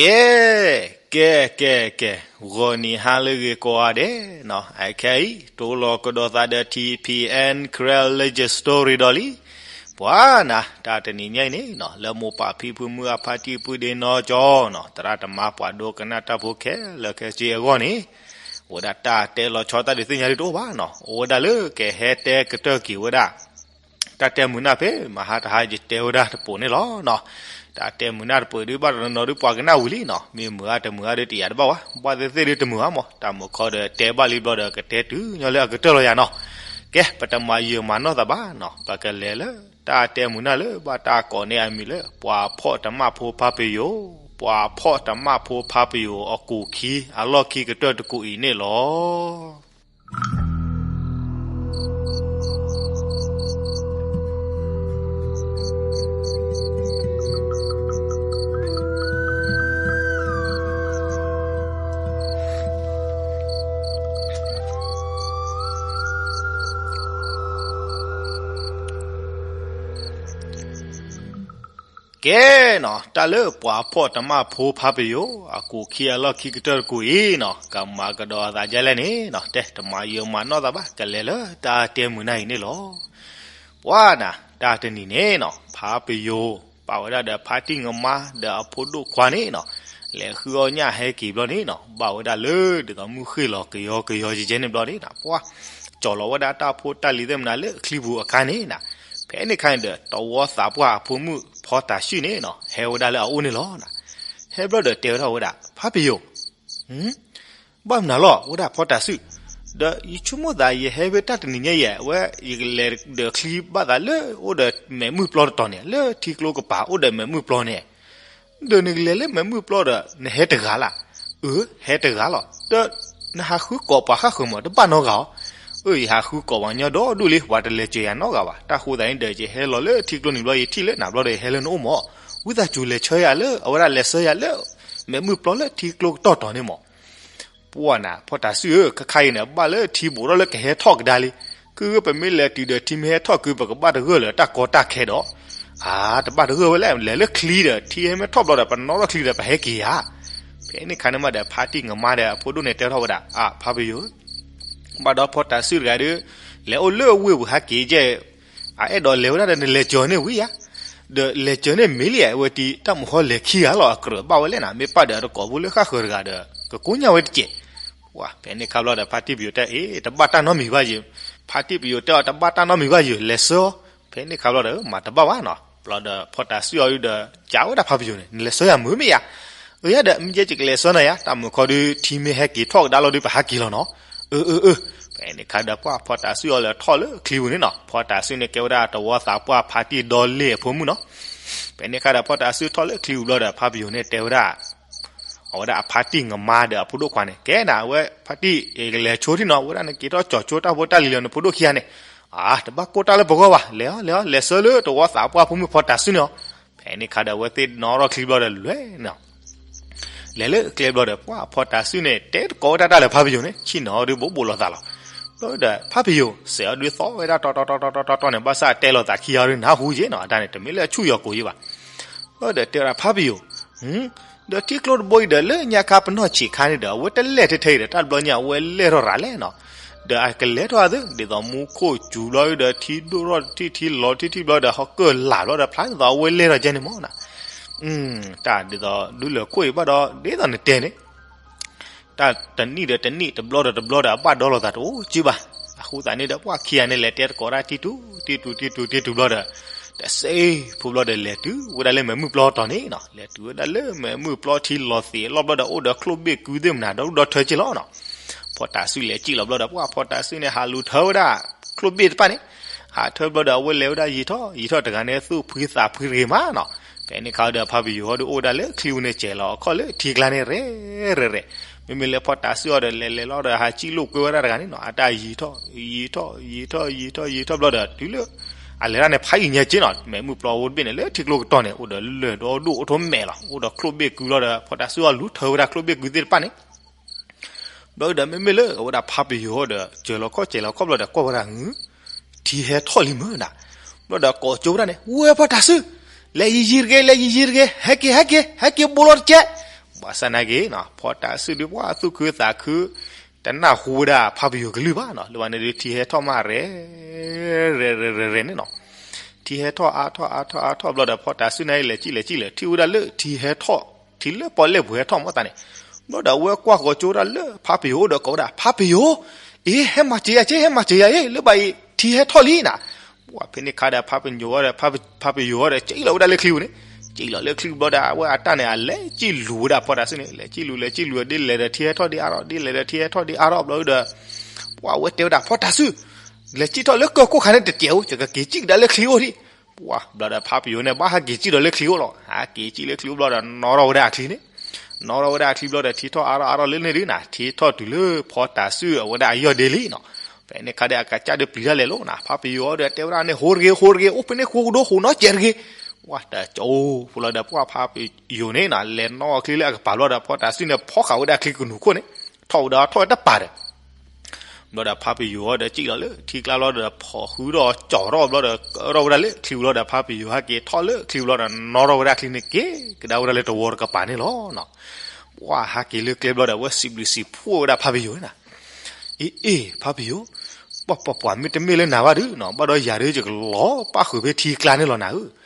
ကဲ, ကဲ, ကဲ, ကဲ, ဂီၤနံၤဟါလၢအဂ့ၤကိးဂၤဒဲးနီၤ, အခဲအံၤ တိၢ်လီၤကဒီးသးဒီး ထံၣ်ဖံးအဲၣ် Karen Legend Story ဒီးလံ. ပှၤနၤ တၢ်တနံၤညါအံၤန့ၣ်နီၤ, လၢမိၢ်ပၢ်ဖံဖုမုၢ်အဖါတံၢ်ပုၢ်ဒ့နီၢ်ကၠီနီၤ, သရၣ်သမါပှၤဒိကနၣ်တၢ်ဖိခဲလၢာ်ခဲဆ့အဂီၢ်န့ၣ်, အိၣ်ဝဲဒၣ်တၢ်တဲလီၤဆီတၢ်ဒုးသ့ၣ်ညါဒုးတအိၣ်ဘၣ်နီၤ, အိၣ်ဝဲဒၣ်လၢကဟဲတဲကတၢၢ်က့ၤဝဲဒၣ် တၢ်တဲမုာ်နၢ်ဖဲ မဟါတဟါယတဲဝဲဒၣ်တပိၤန့ၣ်လီၤနီၤ. တၢ်တဲမုာ်နၢ်တပိၤဒုး ဘၣ်တနီၤနီၤဒုးပှၤကနၣ်ဝံၤလံနီၤ, မ့ၢ်မုာ်အါတမုာ်အါဒုးတယာ်တဘၣ်ဝဲ, ဘၣ်သ့ၣ်သ့ၣ်ဒုးတမုာ်အါမး, တၢ်မုာ်ခီဒီးတဲဘၣ်လံဘျီဒီး ကတဲတုၤညီလၢအကတၢၢ်လီၤယၤနီၤ. ကဲ ပတမၤယံာ်မၤနီၢ်သးဘၣ်နီၤ, ပကလဲၤလၢတၢ်တဲမုာ်နၢ်လၢဘၣ်တၢ်ကိးန့ၢ်အမံၤလၢ ပှၤဖှီၣ်တမၣ်ဖိဖါပယိာ်, ပှၤဖှီၣ်တမၣ်ဖိဖါပယိာ်အကူာ်ခံ အလီၢ်ခံကတၢၢ်တကူာ်အံၤန့ၣ်လီၤ. ကဲနီၤ, တၢ်လၢပှၤဖှီၣ်တမၣ်ဖိဖါပယိာ် အကူာ်ခံအလီၢ်ခံကတၢၢ်တကူာ်အံၤနီၤ, ကမၤကဒီးအသးဒ်လဲၣ်န့ၣ်နီၤ, တဲတမၤယံာ်မၤနီၢ်သးဘၣ်, ကလဲၤလၢတၢ်တဲမုာ်နၢ်အံၤန့ၣ်လီၤ. ပှၤနၤ တၢ်တနံၤန့ၣ်နီၤ, ဖါပယိာ် ပာ်ဝဲဒၣ်ဒီးဖါတံၢ်ငမါ ဒီးအဖိဒိၣ်ခွါန့ၣ်နီၤ, လဲၤဃုအီၣ်ညၣ်ဟဲက့ၤဘျီန့ၣ်နီၤ, ဘၣ်ဝဲဒၣ်လၢဒ်သိးမုၢ်ဃ့ၢ်လီၤကယီကယီယဲယဲန့ၣ်ဘျီန့ၣ်နီၤ, ပှၤ ကၠီၤလီၤဝဲဒၣ်တၢ်ဖိတၢ်လံၤသ့ၣ်မနုၤလၢချံပူၤအခါန့ၣ်နီၤ, ဖဲန့ၣ်အခါန့ၣ်ဒီး တဝီသးပှၢ်အဖိမုၣ်ဖီတၤစုၣ်န့ၣ်နီၤ, ဟဲဝဲဒၣ်လၢအအိၣ်န့ၣ်လီၤနီၤ. ဟဲဘျီဒီးတဲဝဲဒၣ်ဝဲဒၣ် ဖါပယိာ် ဘၣ်မနုၤလီၤ ဝဲဒၣ်ဖီတၤစုၣ်, ဒီးယဆိကမိၣ်သး ယဟဲဖဲတၢ်တနံၤညါအံၤ အဝဲ ယကလဲၤဒီးချံဘၣ်သးလၢအိၣ်ဒီးမဲးမုၢ်ပျီတတီၤန့ၣ်, လၢထံကျိကပၤအိၣ်ဒီးမဲးမုၢ်ပျီန့ၣ်, ဒီးနကလဲၤလၢမဲးမုၢ်ပျီဒီး နဟဲတဂၤလၢ်. အၢ ဟဲတဂၤလီၤ. ဒီးနဟးဃုကိးပှၤဃၣ်ဃၢၤမး တဘၣ်နီတဂၤအီၤ. အၢ ယဟးဃုကိးပှၤညီဒီဒူၣ်လံ ပှၤတလဲၤစၢၤယၤနီတဂၤဘၣ်. တၢ်ဃိသတးန့ၣ်ဒီး ယဟဲလီၤလၢထံကျိန့ၣ်ဘျီ ယထံၣ်လၢနၤဘျီဒီး ယဟဲလၢနအိၣ်မး. ဝံသးစူၤလဲၤဆှၢယၤလၢ အဝဲဒၣ်လဲၤဆှၢယၤလၢ မဲးမုၢ်ပျီလၢထံကျိကတီၢ်တီၤန့ၣ်မး. ပှၤနၤ ဖီတၤစုၣ်ဧၢ, ခါခါအံၤန့ၣ် ဘၣ်လၢထံဘိးထီၣ်လၢကဟဲထီၣ်ကဒါလံ. ကုၢ်ဧၢ ပမ့ၢ်လဲၤတုၤဒီးထံမ့ၢ်ဟဲထီၣ်ကုၢ် ပကဘၣ်တဂၢၢ်လၢတၢ်ကီတၢ်ခဲဒီး. အါ တဘၣ်တဂၢၢ်ဝဲလဲၣ်, လဲၤလၢချံဒီး ထံဟဲမ့ၢ်ထီၣ်ဘျီဒီး ပနီၣ်ထီၣ်ချံဒီး ပဟဲက့ၤဧါ. ဖဲန့ၣ်ခါန့ၣ်မးဒီး ဖါတံၢ်ငမါဒီးအဖိဒိၣ်န့ၣ်တဲထီၣ်ဝဲဒၣ် အါ ဖါပယိာ် ဘၣ်ဒီးဖီတၤစုၣ်တဂၤဒီး လဲၤအိၣ်လၢဝ့ၢ်ပူၤဟဲက့ၤကဲ အအဲၣ်ဒိးလဲၤဝဲဒၣ်ဒီးနလဲၤစၢၤန့ၢ်ဝံၤဧါ. ဒီးလဲၤစၢၤန့ၢ်မ့ၢ်လံဧါ, အဝဲတံၤတၢ်မုၢ်ဟီလဲၤခံဂၤလီၤ အကြၢးဘၣ်ဝဲလဲၣ်နၤ, မ့ၢ်ပၣ်ဒီးအတကိးဖိလၢဃၣ်ဃၢၤတဂၤဒီး ကကိညၢ်ဝဲတစဲး. ပှၤ ဖဲန့ၣ်ခါဘျီဒီး ဖါတံၢ်ပယိာ်တဲ အ့ တဘၣ်တၢ်နီတမံၤဘၣ်ယဲ, ဖါတံၢ်ပယိာ်တဲအီၤ တဘၣ်တၢ်နီတမံၤဘၣ်ယဲ လဲၤဆှၢအီၤ. ဖဲန့ၣ်ခါဘျီဒီး မၤတဘၣ်ဘၣ်နီၤ, ဘျီဒီးဖီတၤစုၣ်အီၤဒီး ကးဝဲဒၣ်ဖါပယိာ်န့ၣ် နလဲၤဆှၢယၤမုာ်မ့ၢ်ဧါ. အၢ ယၤဒီး မ့ၢ်ယဲယကလဲၤဆှၢနၤယၤ, တၢ်မုၢ်ခီဒုး ထံမ့ၢ်ဟဲက့ၤထီၣ်ကဒါလီၤဒုး ပဟးက့ၤလီၤနီၤ. အၢ အၢ အၢ ဖဲန့ၣ်ခါဒီး ပှၤဖီတၤစုၣ်အီၤလဲၤထီၣ်လၢချံပူၤန့ၣ်နီၤ, ဖီတၤစုၣ်န့ၣ်ကဲဝဲဒၣ်တဝီသးပှၢ်ဖါတံၢ်ဒီလ့ၣ်အဖိမုၣ်နီၤ. ဖဲန့ၣ်ခါဒီး ဖီတၤစုၣ်ထီၣ်လၢချံပူၤဘျီဒီး ဖါပယိာ်န့ၣ်တဲဝဲဒၣ် အဝဲဒၣ်အဖါတံၢ်ငမါဒီးအဖိဒိၣ်ခွါန့ၣ် ကဲနၤ အဝဲဖါတံၢ် ယကလဲၤဆိထံၣ်နီၤ, အဝဲဒၣ်နက့ၤထီၣ်ကၠီၤဆိတၢ်ဖိတၢ်လံၤလီၤ နဖိဒိၣ်ခံဂၤန့ၣ်. အါ တဘၣ်ကိၢ်တၢ်လၢပဂီၢ်ဘၣ်, လဲၤအီၤ လဲၤအီၤ လဲၤဆှၢလၢတဝီသးပှၢ်ဖိမုၣ်ဖီတၤစုၣ်န့ၣ်အီၤ. ဖဲန့ၣ်ခါဒီး အဝဲသ့ၣ်နီၣ်ထီၣ်ချံဘျီဒီးလဲၤနီၤ လဲၤလၢကျဲဘျီဒီး ပှၤဖီတၤစုၣ်န့ၣ် တဲတကိးဝဲဒၣ်တၢ်လၢဖါပယိာ်န့ၣ် ဆ့ၣ်နီၤအီၤဒုးဘိးဘိးလိာ်သးလီၤ. ဘျီဒီး ဖါပယိာ် စဲးအီၤဒုးသီဝဲဒၣ်တီတီတီတီတီတီန့ၣ် ဘၣ်ဆၣ်တဲလိာ်သးခံဂၤဒုးနၢ်ဟူယဲနီၤ, အတၢ်န့ၣ် တမ့ၢ်လၢအဆူၣ်ယီၤကိာ်ယဲဘၣ်. ဘျီဒီးတဲဝဲဒၣ်ဖါပယိာ် ဒီးထံကျိတဘိအံၤဒီး လၢညါခါပနီၢ်ဆံးခါန့ၣ်ဒီး အဝဲတလဲၢ်ထဲထဲအံၤဒီး တၢ်တဘျီညါ အဝဲလဲၢ်ထီၣ်ရၤလဲၣ်နီၤ. ဒီးအကလဲၤထီၣ်အသး ဒ်သိးမူခိၣ်စူၤဘျီဒီး ထံဒိၣ်ထီၣ်ထံၣ်ထံလီၤထံၣ်ထံၣ်ဘျီဒီး ဟီၣ်ကၢၢ်လၢ်ဘျီဒီး ဖျါဒ်သိးအဝဲလဲၢ်ထီၣ်ကဲန့ၣ်မးနီၤ. တၢ်ဒ်သိးဒုးလၢခိၣ်အံၤဘၣ်ဒီး ဒ်သိးနတဲန့ၣ် တၢ်တနံၣ်ဒီးတနံၣ် တဘျီဒီးတဘျီဒီး အဘၣ်ဒီလိာ်သးတအိၣ်က့ဘၣ်. အဃိသတးန့ၣ်ဒီး ပှၤခံဂၤန့ၣ် လဲၤတဲသကိးတၢ်တံၢ်တူၢ်တံၢ်တူၢ်တံၢ်တူၢ်တံၢ်တူၢ်ဘျီဒီး တစဲးဖိဘျီဒီး လဲၤတုၤဝဲဒၣ်လၢမဲးမုၢ်ပျီတီၤန့ၣ်နီၤ. လဲၤတုၤဝဲဒၣ်လၢမဲးမုၢ်ပျီထံလီၤသ့ၣ်လီၤဘျီဒီး အိၣ်ဒီးချိၣ်ဘ့ၣ်ကုသ့ၣ်မနၤ ဒီဒူၣ်ဒီထၢက့လီၤနီၤ. ဖီတၤစုၣ်လဲၤစံၣ်လီၤဘျီဒီး ပှၤဖီတၤစုၣ်န့ၣ် ဟးလူၤထၢဝဲဒၣ်ချိၣ်ဘ့ၣ်တဖၣ်န့ၣ် ဟးထၢဘျီဒီး အဝဲလဲၤဝဲဒၣ်ယံာ်ထီၣ်ယံာ်ထီၣ်တဂၤန့ၣ် သူၣ်ဖှံသးဖှံတဂ့ၤမးနီၤ. ဖဲန့ၣ်ခါဒီး ဖါပယိၤဟီဒီး အိၣ်ဝဲဒၣ်လၢချံပူၤန့ၣ် စဲးလီၤအခီၣ်လၢထံကျါန့ၣ် ရဲၣ်ရဲၣ်ရဲၣ်. မ့မ့ၢ်လၢဖီတၤစုၣ်အီၤဒီး လဲၤလဲၤလီၤဒီး ဟးစံၣ်လိာ်ကွဲဝဲဒၣ်တဂၤန့ၣ်နီၤ. အတၢ်ယံာ်ထီၣ်ယံာ်ထီၣ်ယံာ်ထီၣ်ယံာ်ထီၣ်ဘျီဒီး တုၤလၢ အလဲၤဒၣ်န့ၣ် ဖးယံာ်ညါက့နီၤ. မဲးမုၢ်ပျီဝဲတဘ့ၣ်န့ၣ် လၢထံကျိကတီၢ်န့ၣ် အိၣ်ဒီးလၢၢ်ဒီဒူၣ်အိၣ်ထိၣ်မဲာ်လီၤ. အိၣ်ဒီးချိၣ်ဘ့ၣ်ကုလီၤဒီး ဖီတၤစုၣ်အီၤလူၤထၢဝဲဒၣ်ချိၣ်ဘ့ၣ်ကုသ့ၣ်တဖၣ်န့ၣ် ဘျီဒီး မ့မ့ၢ်လၢအဝဲဒၣ်ဖါပယိၤဒီး စၢၤလီၤခီၣ်စဲးလီၤခီၣ်ဘျီဒီး ကွၢ်ဝဲဒၣ် ထံဟဲထီၣ်လံမုၢ်နၤ. ဘျီဒီးကိးကၠိဝဲဒၣ်န့ၣ် ဝဲဖီတၤစုၣ်, လဲၤယံာ်ယံာ်တဂ့ၤ လဲၤယံာ်ယံာ်တဂ့ၤ ဟဲက့ၤ ဟဲက့ၤ ဟဲက့ၤဘိးလီၤတကဲး. ဘၣ်ဆၣ်နာ်က့နီၤ ဖီတၢ်စုၣ်ဒုးပှၤသူၣ်ခုသးခု တနၢ်ဟူဝဲဒၣ်ဖးပယိၤကလုၢ်ဘၣ်နီၤ. လၢဘၣ်န့ၣ်ဒုး ထံဟဲထီၣ်မးရဲၣ် ရဲၣ်ရဲၣ်ရဲၣ်န့ၣ်နီၤ. ထံဟဲထီၣ်အါထီၣ်အါထီၣ်အါထီၣ်ဘျီဒီး ဖီတၢ်စုၣ်န့ၣ် လဲၤစံၣ်လဲၤစံၣ်လဲၤ ထံၣ်ဝဲဒၣ်လၢထံဟဲထီၣ် ထံလၢပီၣ်လဲၣ်ပူၤဟဲထီၣ်မးသးန့ၣ်. ဘျီဒီးအဝဲကွၢ်ဃီၤကၠိဝဲဒၣ်လၢဖးပယိၤအိၣ်ဒီးကိးဝဲဒၣ် ဖးပယိၤ, အ့ ဟဲမၤစၢၤယၤက့ ဟဲမၤစၢၤယၤအ့ လၢဘၣ်အံၤ ထံဟဲထီၣ်လံနီၤ. ပှၤဖဲန့ၣ်ခါဒီး ဖးပယိၤဒီး ဖးပယိၤဒီး စံၣ်လီၤဝဲဒၣ်လၢချံပူၤန့ၣ်, စံၣ်လီၤလၢချံပူၤဘျီဒီး အဝဲအတၢ်န့ၣ် အလဲၤစံၣ်လူၤဝဲဒၣ်ဖီတၢ်စုၣ်န့ၣ် လဲၤစံၣ်လူၤ လဲၤစံၣ်လူၤ ဒ်လဲၣ်ဒီးထံဟဲထီၣ်ဒ်အါထီၣ် ဒ်လဲၣ်ဒီးထံဟဲထီၣ်ဒ်အါထီၣ်ဘျီဒီး ပှၤအဝဲတဲဝဲဒၣ်ဖီတၢ်စုၣ် လဲၤစံၣ်ထီၣ်လၢကၢၢ်ခိၣ်ခါန့ၣ်တစဲးဧိၤ ယကက့ၤစံၣ်ကဒါလၢချံအိၣ်ဒံး. ပှၤဘျီဒီးဖးပယိၤန့ၣ် ဘၣ်ဟးက့ၤစံၣ်ဒီးလၢချံအိၣ်လီၤ. ဟးက့ၤစံၣ်လၢချံအိၣ်ဘျီဒီး နီၣ်ထီၣ်ဝဲဒၣ်အချံန့ၣ်, နီၣ်ထီၣ်ဝဲဒၣ်အချံဘျီဒီး ထံထီၣ်အါထီၣ်အါထီၣ်လၢန့ၣ်ဒုးနီၤ ထံထီၣ်တုၤလၢဖီတၢ်စုၣ်အဝဲဒၣ်အယီၢ်ဒ့လံနီၤ. ဖဲန့ၣ်ခါဒီး အကစၢ်ဒုးပျံၤတၢ်လဲၤလီၤနီၤ. ဖးပယိၤဒီးတဲဝဲဒၣ်န့ၣ် ဟိတဂ့ၤ ဟိတဂ့ၤ အိၣ်ဖဲန့ၣ်ဃိကဒိ ဟိနီတစဲးတဂ့ၤ. ပှၤတကၠိဖိလီၤဒီး ပှၤဖးပယိၤန့ၣ်နီၤ လဲၤနီၣ်အချံလၢအကပၤဘျီဒီး ဖီတၢ်စုၣ်န့ၣ် ဖီဃာ်ဝဲဒၣ်ချံကနူၤခိၣ်န့ၣ် ထီၣ်ဝဲဒီးထီၣ်ဝဲတပၤဒီး ဘျီဒီးဖးပယိၤဒီးစံၣ်လီၤလၢထံကျါဘျီဒီး ဖီၣ်ဃုာ်ဒီးကၠီၣ်ထီၣ်ဘျီဒီး ကရီၣ်ဝဲဒၣ်လၢချံလီၤဒီး ဖးပယိၤဟဲက့ၤထီၣ်လၢချံဘျီဒီး နီၣ်ထီၣ်ဝဲဒၣ်ချံန့ၣ် က့ၤကဒါဝဲဒၣ်လၢတဝီတကပၤန့ၣ်လီၤနီၤ. ပှၤဟဲက့ၤလၢကျဲဘျီဒီး အဝဲစံးဘျုးစံးဖှိၣ်ဝဲဒၣ်ဖးပယိၤန့ၣ်နီၤ. အ့ အ့ ဖးပယိၤ, ပှၤပှၤပှၤမ့တမ့ၢ်လၢနၤဘၣ်ဒုးနီၤ ဘၣ်ဒီးယၤဒုးယကလီၤပၣ်ဃုာ်ဖဲထံကျါန့ၣ်လီၤနၤဧၢ.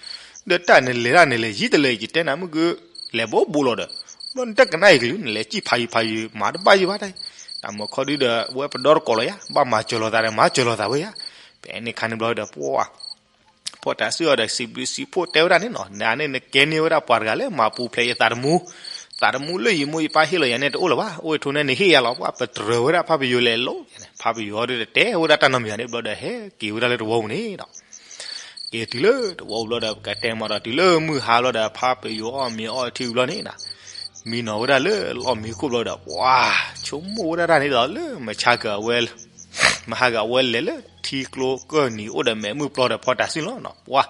ဒီးတၢ်နလဲၤတၢ်န့ၣ်လဲၤယံာ်တလၢာ် ယတဲနၤမုၢ်က လဲၤဘိးဘိးလီၤဒီး ဘျီနတကနၣ်အံၤကလုၢ် နလဲၤစံၣ်ဖးယံၤဖးယံၤ မၤတဘၣ်ယံၤဘၣ်တၢ်, တၢ်မုၢ်ခီဒုဒီး အဝဲပဒီတကိးလီၤယါ ဘၣ်မၤစၢၤလိာ်သးဒီး မၤစၢၤလိာ်သးဝဲယါ. ဖဲန့ၣ်ခါန့ၣ်ဘျီဒီး ပှၤ ဖီၣ်တၢ်စုၣ်အီၤဒီး စံးဘျုးစံးဖှိၣ်တဲဝဲဒၣ်န့ၣ်နီၤ နၤန့ၣ် နကဲန့ၢ်ဝဲဒၣ်ပှၤတဂၤလၢမၤပူၤဖျဲးယသးတမူ, သးတမူလၢယမိၢ်ယပၢ်ဟ့ၣ်လီၤယၤန့ၣ် တအိၣ်လၢၤဘၣ်. အိၣ်အထိၣ်န့ၣ် နဟ့ၣ်ယၤလီၤ. ပှၤပတြၢၤဝဲဒၣ်ဖးပယိၤလဲၤလိၤ ဖးပယိၤအီၤဒီးတဲဝဲဒၣ်တၢ်နီတမံၤန့ၣ်ဘျီဒီး ဟဲက့ၤဝဲဒၣ်လၢတဝီပူၤန့ၣ်ဒီး က့ၤတုၤလၢတဝီပူၤဘျီဒီး ပကတဲမးဒီး တုၤလၢမုၢ်ဟါဘျီဒီး ဖးပယိၤအီၣ်မ့ၤအီထံဘျီန့ၣ်နီၤ မံနီၤဝဲဒၣ်လၢလီၢ်မံခိၣ်ဘျီဒီး ပှၤဆိကမိၣ်ဝဲဒၣ်တၢ်န့ၣ်ဒီး လၢမုၢ်ဆါကဝဲ မဟါကဝဲလဲၤလၢထံကျိကၢၢ်နံၤအိၣ်ဒီးမဲးမုၢ်ပျီဒီးဖီတၢ်စုၣ်လီၤနီၤ. ပှၤ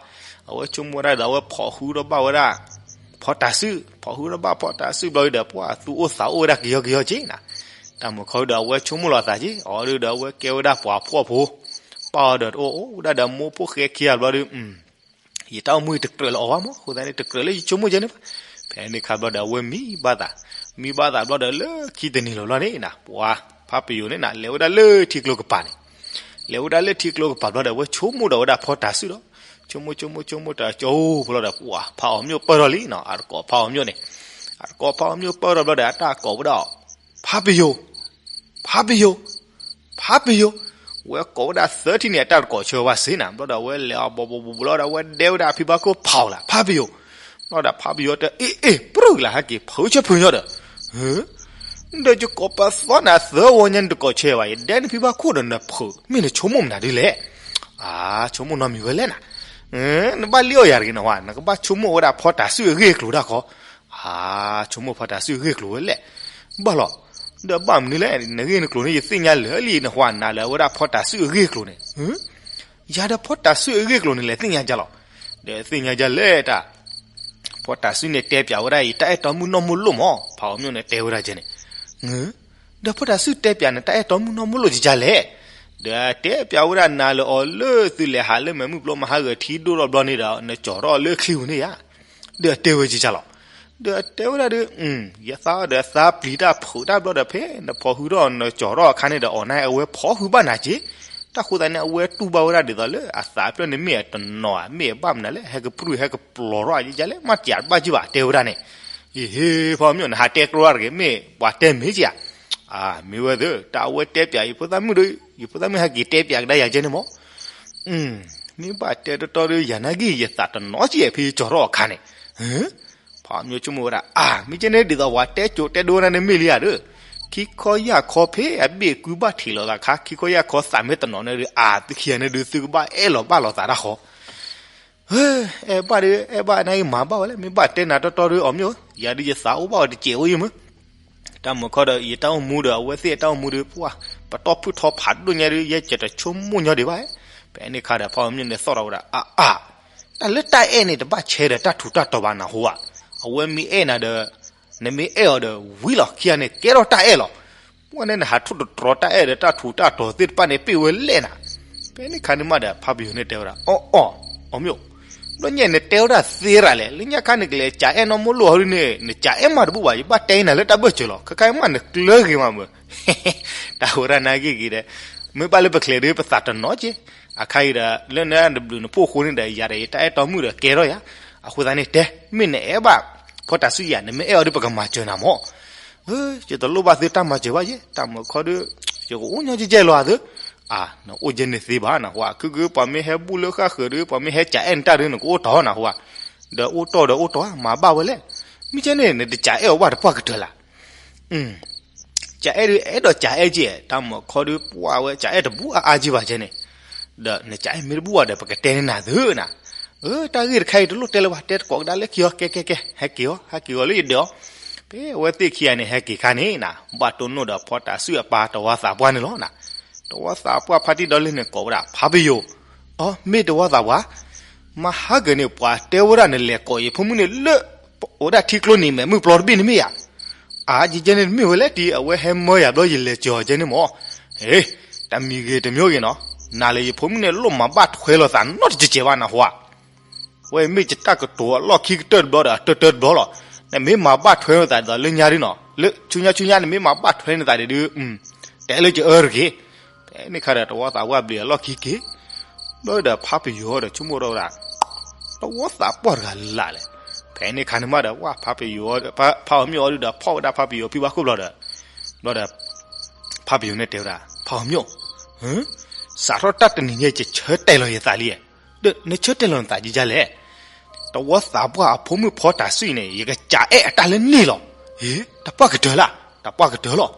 အဝဲဆိကမိၣ်ဝဲဒၣ်ဒီး အဝဲဖီၣ်ဃုာ်ဒီးဘၣ်ဝဲဒၣ် ဖီတၢ်စုၣ်, ဖီၣ်ဃုာ်ဒီးဘၣ်ဖီတၢ်စုၣ်ဘျီဒီး ပှၤသူၣ်အိၣ်သးအိၣ်ဝဲဒၣ်ကယီကယီက့နီၤ. တၢ်မုၢ်ခီဒီး အဝဲဆိကမိၣ်လီၤသးက့ အီၤဒုဒီး အဝဲကဲဝဲဒၣ်ပှၤဖှီၣ်ဖိ ပၢ်အီၤဒီးတအိၣ်အိၣ်ဝဲဒၣ်ဒီးမိၢ်ဖိၣ်ဃဲခံဂၤဘျီဒီး ယတၢ်အိၣ်မူတကြၢးလၢအီၤဘၣ်မး အဃိသတးန့ၣ် တကြၢးလၢယဆိကမိၣ်ကဲန့ၣ်ဘၣ်. ဖဲန့ၣ်ခါဘျီဒီး အဝဲမံဘၣ်သး, မံဘၣ်သးဘျီဒီး လၢခံတနံၤလီၤဘျီန့ၣ်နီၤ ပှၤဖးပယိၤန့ၣ်နီၤ လဲၤဝဲဒၣ်လၢထံကျိကပၤန့ၣ်, လဲၤဝဲဒၣ်လၢထံကျိကပၤဘျီဒီး အဝဲဆိကမိၣ်ဒီးဝဲဒၣ်ဖီတၢ်စုၣ်ဒီး ဆိကမိၣ်ဆိကမိၣ်ဆိကမိၣ်တၢ်ကၠိဖိလီၤဒီး ပှၤဖးအီၤမျိၣ်ပၢၢ်ထီၣ်လံနီၤ အတကိးဖးအီၤမျိၣ်န့ၣ်, အတကိးဖးအီၤမျိၣ်ပၢၢ်ထီၣ်ဘျီဒီး အတၢ်ကိးဝဲဒၣ် ဖးပယိၤ, ဖးပယိၤ, ဖးပယိၤ, ဝဲကိးဝဲဒၣ်သၢထံၣ်န့ၣ် အတၢ်တကိးဆၢဝဲစ့ၢ်နီၤ ဘျီဒီး အဝဲလဲၤအီၤဘီဘီဘီဘျီဒီး အဝဲဒဲဝဲဒၣ်အဖံဘၣ်ခိၣ်ဖးအီၤလၢ ဖးပယိၤ, ဘျီဒီးဖးပယိၤတဲ အ့ အ့ ပြူၢ်ကလၢဟဲက့ၤ ဖုးဆၢဖုးညီဒီး ဒီးယကိးပသီနၤသၢဝီညါ နတကိးဆၢဘၣ် ယဒဲနဖံဘၣ်ခိၣ်ဒီးနဖုး မ့ၢ်နဆိကမိၣ်မနုၤဒ်လဲၣ်. အါ ဆိကမိၣ်နီတမံၤဝဲလဲၣ်နၤ, နဘၣ်လံအီၤယၤတဂ့ၤနဟါ နကဘၣ်ဆိကမိၣ်ဝဲဒၣ်ဖီတၢ်စုၣ်အဂ့ၢ်အကျိၤတၢ်ခီ, အါ ဆိကမိၣ်ဖီတၢ်စုၣ်အဂ့ၢ်အကျိၤဝဲလဲၣ်, ဘၣ်လီၤ, ဒီးဘၣ်မနုၤလဲၣ် နဂ့ၢ်နကျိၤန့ၣ် ယသ့ၣ်ညါလၢာ်လံ နဟါနၤလၢအဝဲဒၣ်ဖီတၢ်စုၣ်အဂ့ၢ်အကျိၤန့ၣ် ယၤဒီးဖီတၢ်စုၣ်အဂ့ၢ်အကျိၤန့ၣ် လဲၤသ့ၣ်ညါဒ်လဲၣ်, ဒီးသ့ၣ်ညါဒ်လဲၣ်တၢ်, ဖီတၢ်စုၣ်န့ၣ် တဲပၠးဝဲဒၣ်ယတၢ်အဲၣ်တီမုၢ်နီၢ်မုၢ်လိၣ်မး ဖးအီၤမျိၣ်န့ၣ် တဲဝဲဒၣ်ကဲန့ၣ်, ဒီးဖီတၢ်စုၣ်တဲပၠးနတၢ်အဲၣ်တီမုၢ်နီၢ်မုၢ်လိၣ်ဒ်လဲၣ်, ဒီးတဲပၠးဝဲဒၣ်နၤလၢအီၤလၢသုလဲၤဟးလၢမဲးမုၢ်ပျီ မဟါဂီၤထံဒိၣ်ထီၣ်ဘျီန့ၣ်ဒီး နကၠီၤထီၣ်အီၤလၢချံပူၤန့ၣ်ဧါ, ဒီးတဲဝဲဒ်လဲၣ်, ဒီးတဲဝဲဒၣ်ဒီး ယသးဒီးသးပျံၤတၢ်ဖုးတၢ်ဘျီဒီး ဖဲနဖီၣ်ဃုာ်ဒီးနကၠီၤထီၣ်အခါန့ၣ်ဒီး အီၤန့ၣ် အဝဲဖီၣ်ဃုာ်ဘၣ်နၤက့, တၢ်ဃိသတးန့ၣ် အဝဲတူၢ်ဘၣ်ဝဲဒၣ်ဒ်သိးလၢအသးပျၢၢ်န့ၣ် မ့ၢ်အတနီၤဧါ မ့ၢ်အဘၣ်မနုၤလဲၣ် ဟဲကပြုၢ်ဟဲကပျီၤထီၣ်အယလဲၣ် မ့ၢ်တယၤတဘၣ်က့ဘၣ် တဲဝဲဒၣ်န့ၣ်, ယဟ့ၣ် ဖီအီၤမျိၣ် နဟးတဲကျိတၢ်တဂ့ၤ မ့ၢ်ပှၤတဲမ့ၢ်က့ဧါ, အါ မ့ၢ်ဝဲသ့ၣ် တၢ်အဝဲတဲပၠးယဖိသၣ်မုၣ်ဒီး ယဖိသၣ်မုၣ်ဟဲက့ၤတဲပၠးကဒါယၤကဲန့ၣ်မး မ့ၢ်ဘၣ်တဲတီတီဒီး ယၤနာ်က့ ယသးတနီၤကဲ ဖဲယကၠီၤထီၣ်အခါန့ၣ်, ဖးအီၤမျိၣ်ဆိကမိၣ်ဝဲဒၣ် အါ မ့ၢ်ကဲန့ၣ်ဒ်သိးပှၤတဲကိးတဲဒိနၤန့ၣ်မ့ၢ်လံဧါဒီး, ခံခီယၢ်ခီဖဲအဘ့ၣ်ကွံဘၣ်ထံးလိာ်သးအခါ ခံခီယၢ်ခီသးမ့ၢ်တနီၤန့ၣ်ဒီး အါ သုခံဂၤန့ၣ်ဒီး သုကဘၣ်အဲၣ်လီၤဘၣ်လိာ်သးတၢ်ဃီ အဲၣ်ဘၣ်ဒီး အဲၣ်ဘၣ်နာ်က့ မၤဘၣ်ဝဲလဲၣ် မ့ၢ်ဘၣ်တဲနၤတီတီဒီး အီၤမျိၣ်ဧၢ ယၤဒီးယသးအိၣ်ဘၣ်အီၤတစဲးအိၣ်ယံၤမ့ၢ် တၢ်မုၢ်ခီဒီး ယတၢ်အိၣ်မူဒီး အဝဲသ့ၣ်အတၢ်အိၣ်မူဒီး ပှၤ ပတီၢ်ဖုၣ်ထီဖးဒိၣ်ညါဒီး ယဲကတဆိကမိၣ်ညီဒံးဘၣ်, ဖဲန့ၣ်ခါဒီး ဖးအီၤမျိၣ်န့ၣ်သီၣ်ထီၣ်ဝဲဒၣ် အါအါ, တၢ်လၢတၢ်အဲၣ်န့ၣ် တဘၣ်ဆဲးဒီးတၢ်ထူးတၢ်တီၤဘၣ်နၢ်ဟူဧါ, အဝဲမ့ၢ်အဲၣ်နၤဒီး နမ့ၢ်အဲၣ်အီၤဒီး ဝံၤလီၤခံဂၤန့ၣ် ကဲထီၣ်တၢ်အဲၣ်လီၤ, ပှၤန့ၣ်နဟးထိၣ်တတြီတၢ်အဲၣ်ဒီးတၢ်ထူးတၢ်တီၤသ့ၣ်တဖၣ်န့ၣ် ပ့ၢ်ဝဲလဲၣ်နၤ, ဖဲန့ၣ်ခါန့ၣ်မးဒီး ဖးပယီၤန့ၣ်တဲဝဲဒၣ် အီၣ်အီၣ် အီၤမျိၣ် ဘျီညါနတဲဝဲဒၣ်သ့ရၤလဲၣ်, လၢညါခါနကလဲၤကးအဲၣ်နီၢ်မိၢ်လိၣ်ဟီဒုန့ၣ် နကးအဲၣ်မးတဘူၣ်ဘၣ်, ယဘၣ်တဲနၤလၢတၢ်ဘၢၣ်စၢၤလီၤ, ခဲခါအံၤမးနကျၢဂ့ၤမးမၢ်. တၢ်ဝဲဒၣ်နာ်က့ဂ့ၤဒီး, မ့ၢ်ဘၣ်လၢပချ့းဒုးပသးတနီၤက့, အခါအံၤဒီး လၢနတဘျုးနဖှိၣ်ဃိန့ၣ်ဒီး ယၤဒီးယတၢ်အဲၣ်တီမုၣ်ဒီးကဲထီၣ်ယၤ, အဃိသတးန့ၣ်တဲ, မ့ၢ်နအဲၣ်ဘၣ် ဖီတၢ်ဆူယၤ နမ့ၢ်အဲၣ်အီၤဒုးပကမၤစၢၤနၤမၢ်. ယတလိၣ်ဘၣ်သုတၢ်မၤစၢၤဘၣ်ယဲ, တၢ်မၤခီဒုး ယကအိၣ်ညီကဲကဲလီၤသု. အါ, နအိၣ်ကဲန့ၣ်သ့ဘၣ်နဟူဧါ, ခုခုပှၤမ့ၢ်ဟဲဘူၣ်လၢဃၣ်ဃၢၤဒုး ပှၤမ့ၢ်ဟဲကးအဲၣ်နတၢ်ဒုး နကအိၣ်တီၢ်နဟူဧါ, ဒီးအိၣ်တီၢ်ဒီးအိၣ်တီၢ် မၤဘၣ်ဝဲလဲၣ်. မ့ၢ်ကဲန့ၣ် နတကးအဲၣ်အီၤဘၣ်တပှၢ်ကတၢၢ်လၢ် ကးအဲၣ်ဒုး အဲၣ်ဒိးကးအဲၣ်က့, တၢ်မၤခီဒုးပှၢ်ဝဲ ကးအဲၣ်တဘူၣ်အါအါက့ဘၣ်ကဲန့ၣ်, ဒီးနကးအဲၣ်မ့ၢ်တဘူၣ်ဘၣ်ဒီး ပကတဲန့ၢ်နၤသုနၤ. အၢ တၢ်ဂ့ၢ်တခါအံၤတလိၣ်တဲလၢၤဘၣ်, တဲတကိးကဒါလၢခံအီၤ, ကဲကဲကဲ ဟဲက့ၤအီၤ ဟဲက့ၤအီၤလၢယဒၢးအီၤ. ဖဲအဝဲသ့ၣ်ခံဂၤန့ၣ် ဟဲက့ၤခါန့ၣ်နၤ, ဘၣ်တိၢ်နီၣ်ဒီးဖီတၢ်ဆူအပၢ်တဝီသးပှၢ်န့ၣ်လီၤနၤ. တဝီသးပှၢ်ဖါတံၢ်ဒီလ့ၣ်န့ၣ် ကိးဝဲဒၣ်ဖါပယိၤ, အီ မ့ၢ်တဝီသးပှၢ် မဟါကၢၤန့ၣ် ပှၤတဲဝဲဒၣ်နလဲၤကိးယဖိမုၣ်န့ၣ်လၢ အိၣ်ဝဲဒၣ်ထံကျိနံၤမဲာ်မုၢ်ပျီတဘ့ၣ်န့ၣ်မ့ၢ်ဧါ. အါ ယကဲန့ၣ်တမ့ၢ်ဝဲလဲၣ်, တံၤအဝဲဟဲမၢယၤဘျီယလဲၤစၢၤအီၤကဲန့ၣ်မၢ်. ဟ့, တမံၤဂ့ၤတမံၤဂ့ၤနီၤ, နၤလၢယဖိမုၣ်န့ၣ် လိၣ်မၤဘၣ်ထွဲလိာ်သးနီတစဲးစဲးဘၣ်နဟူဧါ. ဝဲမ့ၢ်ယတၢ်ကတိၤအလီၢ်ခံကတၢၢ်တဘျီဒီး အတၢတၢတဘျီလီၤ. နမ့ၢ်မၤဘၣ်ထွဲလိာ်သးဒ်သိးလၢညါဒုနီၤ, လၢဆူညါဆူညါနမ့ၢ်မၤဘၣ်ထွဲလိာ်သးဒ်ဒု, တဲလၢယအၢတဂ့ၤ. ဖဲန့ၣ်ခါဒီး တဝီသးပှၢ်ဘျုးအလီၢ်ခံက့ၤ, ဘျီဒီးဖါပယိၤဒီးဆိကမိၣ်ထီၣ်ဝဲဒၣ်, တဝီသးပှၢ်တဂၤလၢ်လဲၣ်. ဖဲန့ၣ်ခါန့ၣ်မးဒီး ဝဲဖါပယိၤ, ဖါအီၤမျိာ်အီၤဒုဒီး ဖီၣ်ဝဲဒၣ်ဖါပယိၤဖံဘၣ်ခိၣ်ဘျီဒီး, ဘျီဒီး ဖါပယိၤန့ၣ်တဲဝဲဒၣ် ဖါအီၤမျိာ်, စးထီၣ်တၢ်တနံၤညါ ယဆၢတဲာ်လီၤယသးလံ, ဒီးနဆၢတဲာ်လီၤနသးဒ်လဲၣ်. တဝီသးပှၢ်အဖိမုၣ်ဖီတၢ်ဆူအံၤန့ၣ် ယကကးအဲၣ်အတၢ်လၢန့ၣ်လီၤ. ဟ့, တပှၢ်ကတၢၢ်လၢ်, တပှၢ်ကတၢၢ်လီၤ.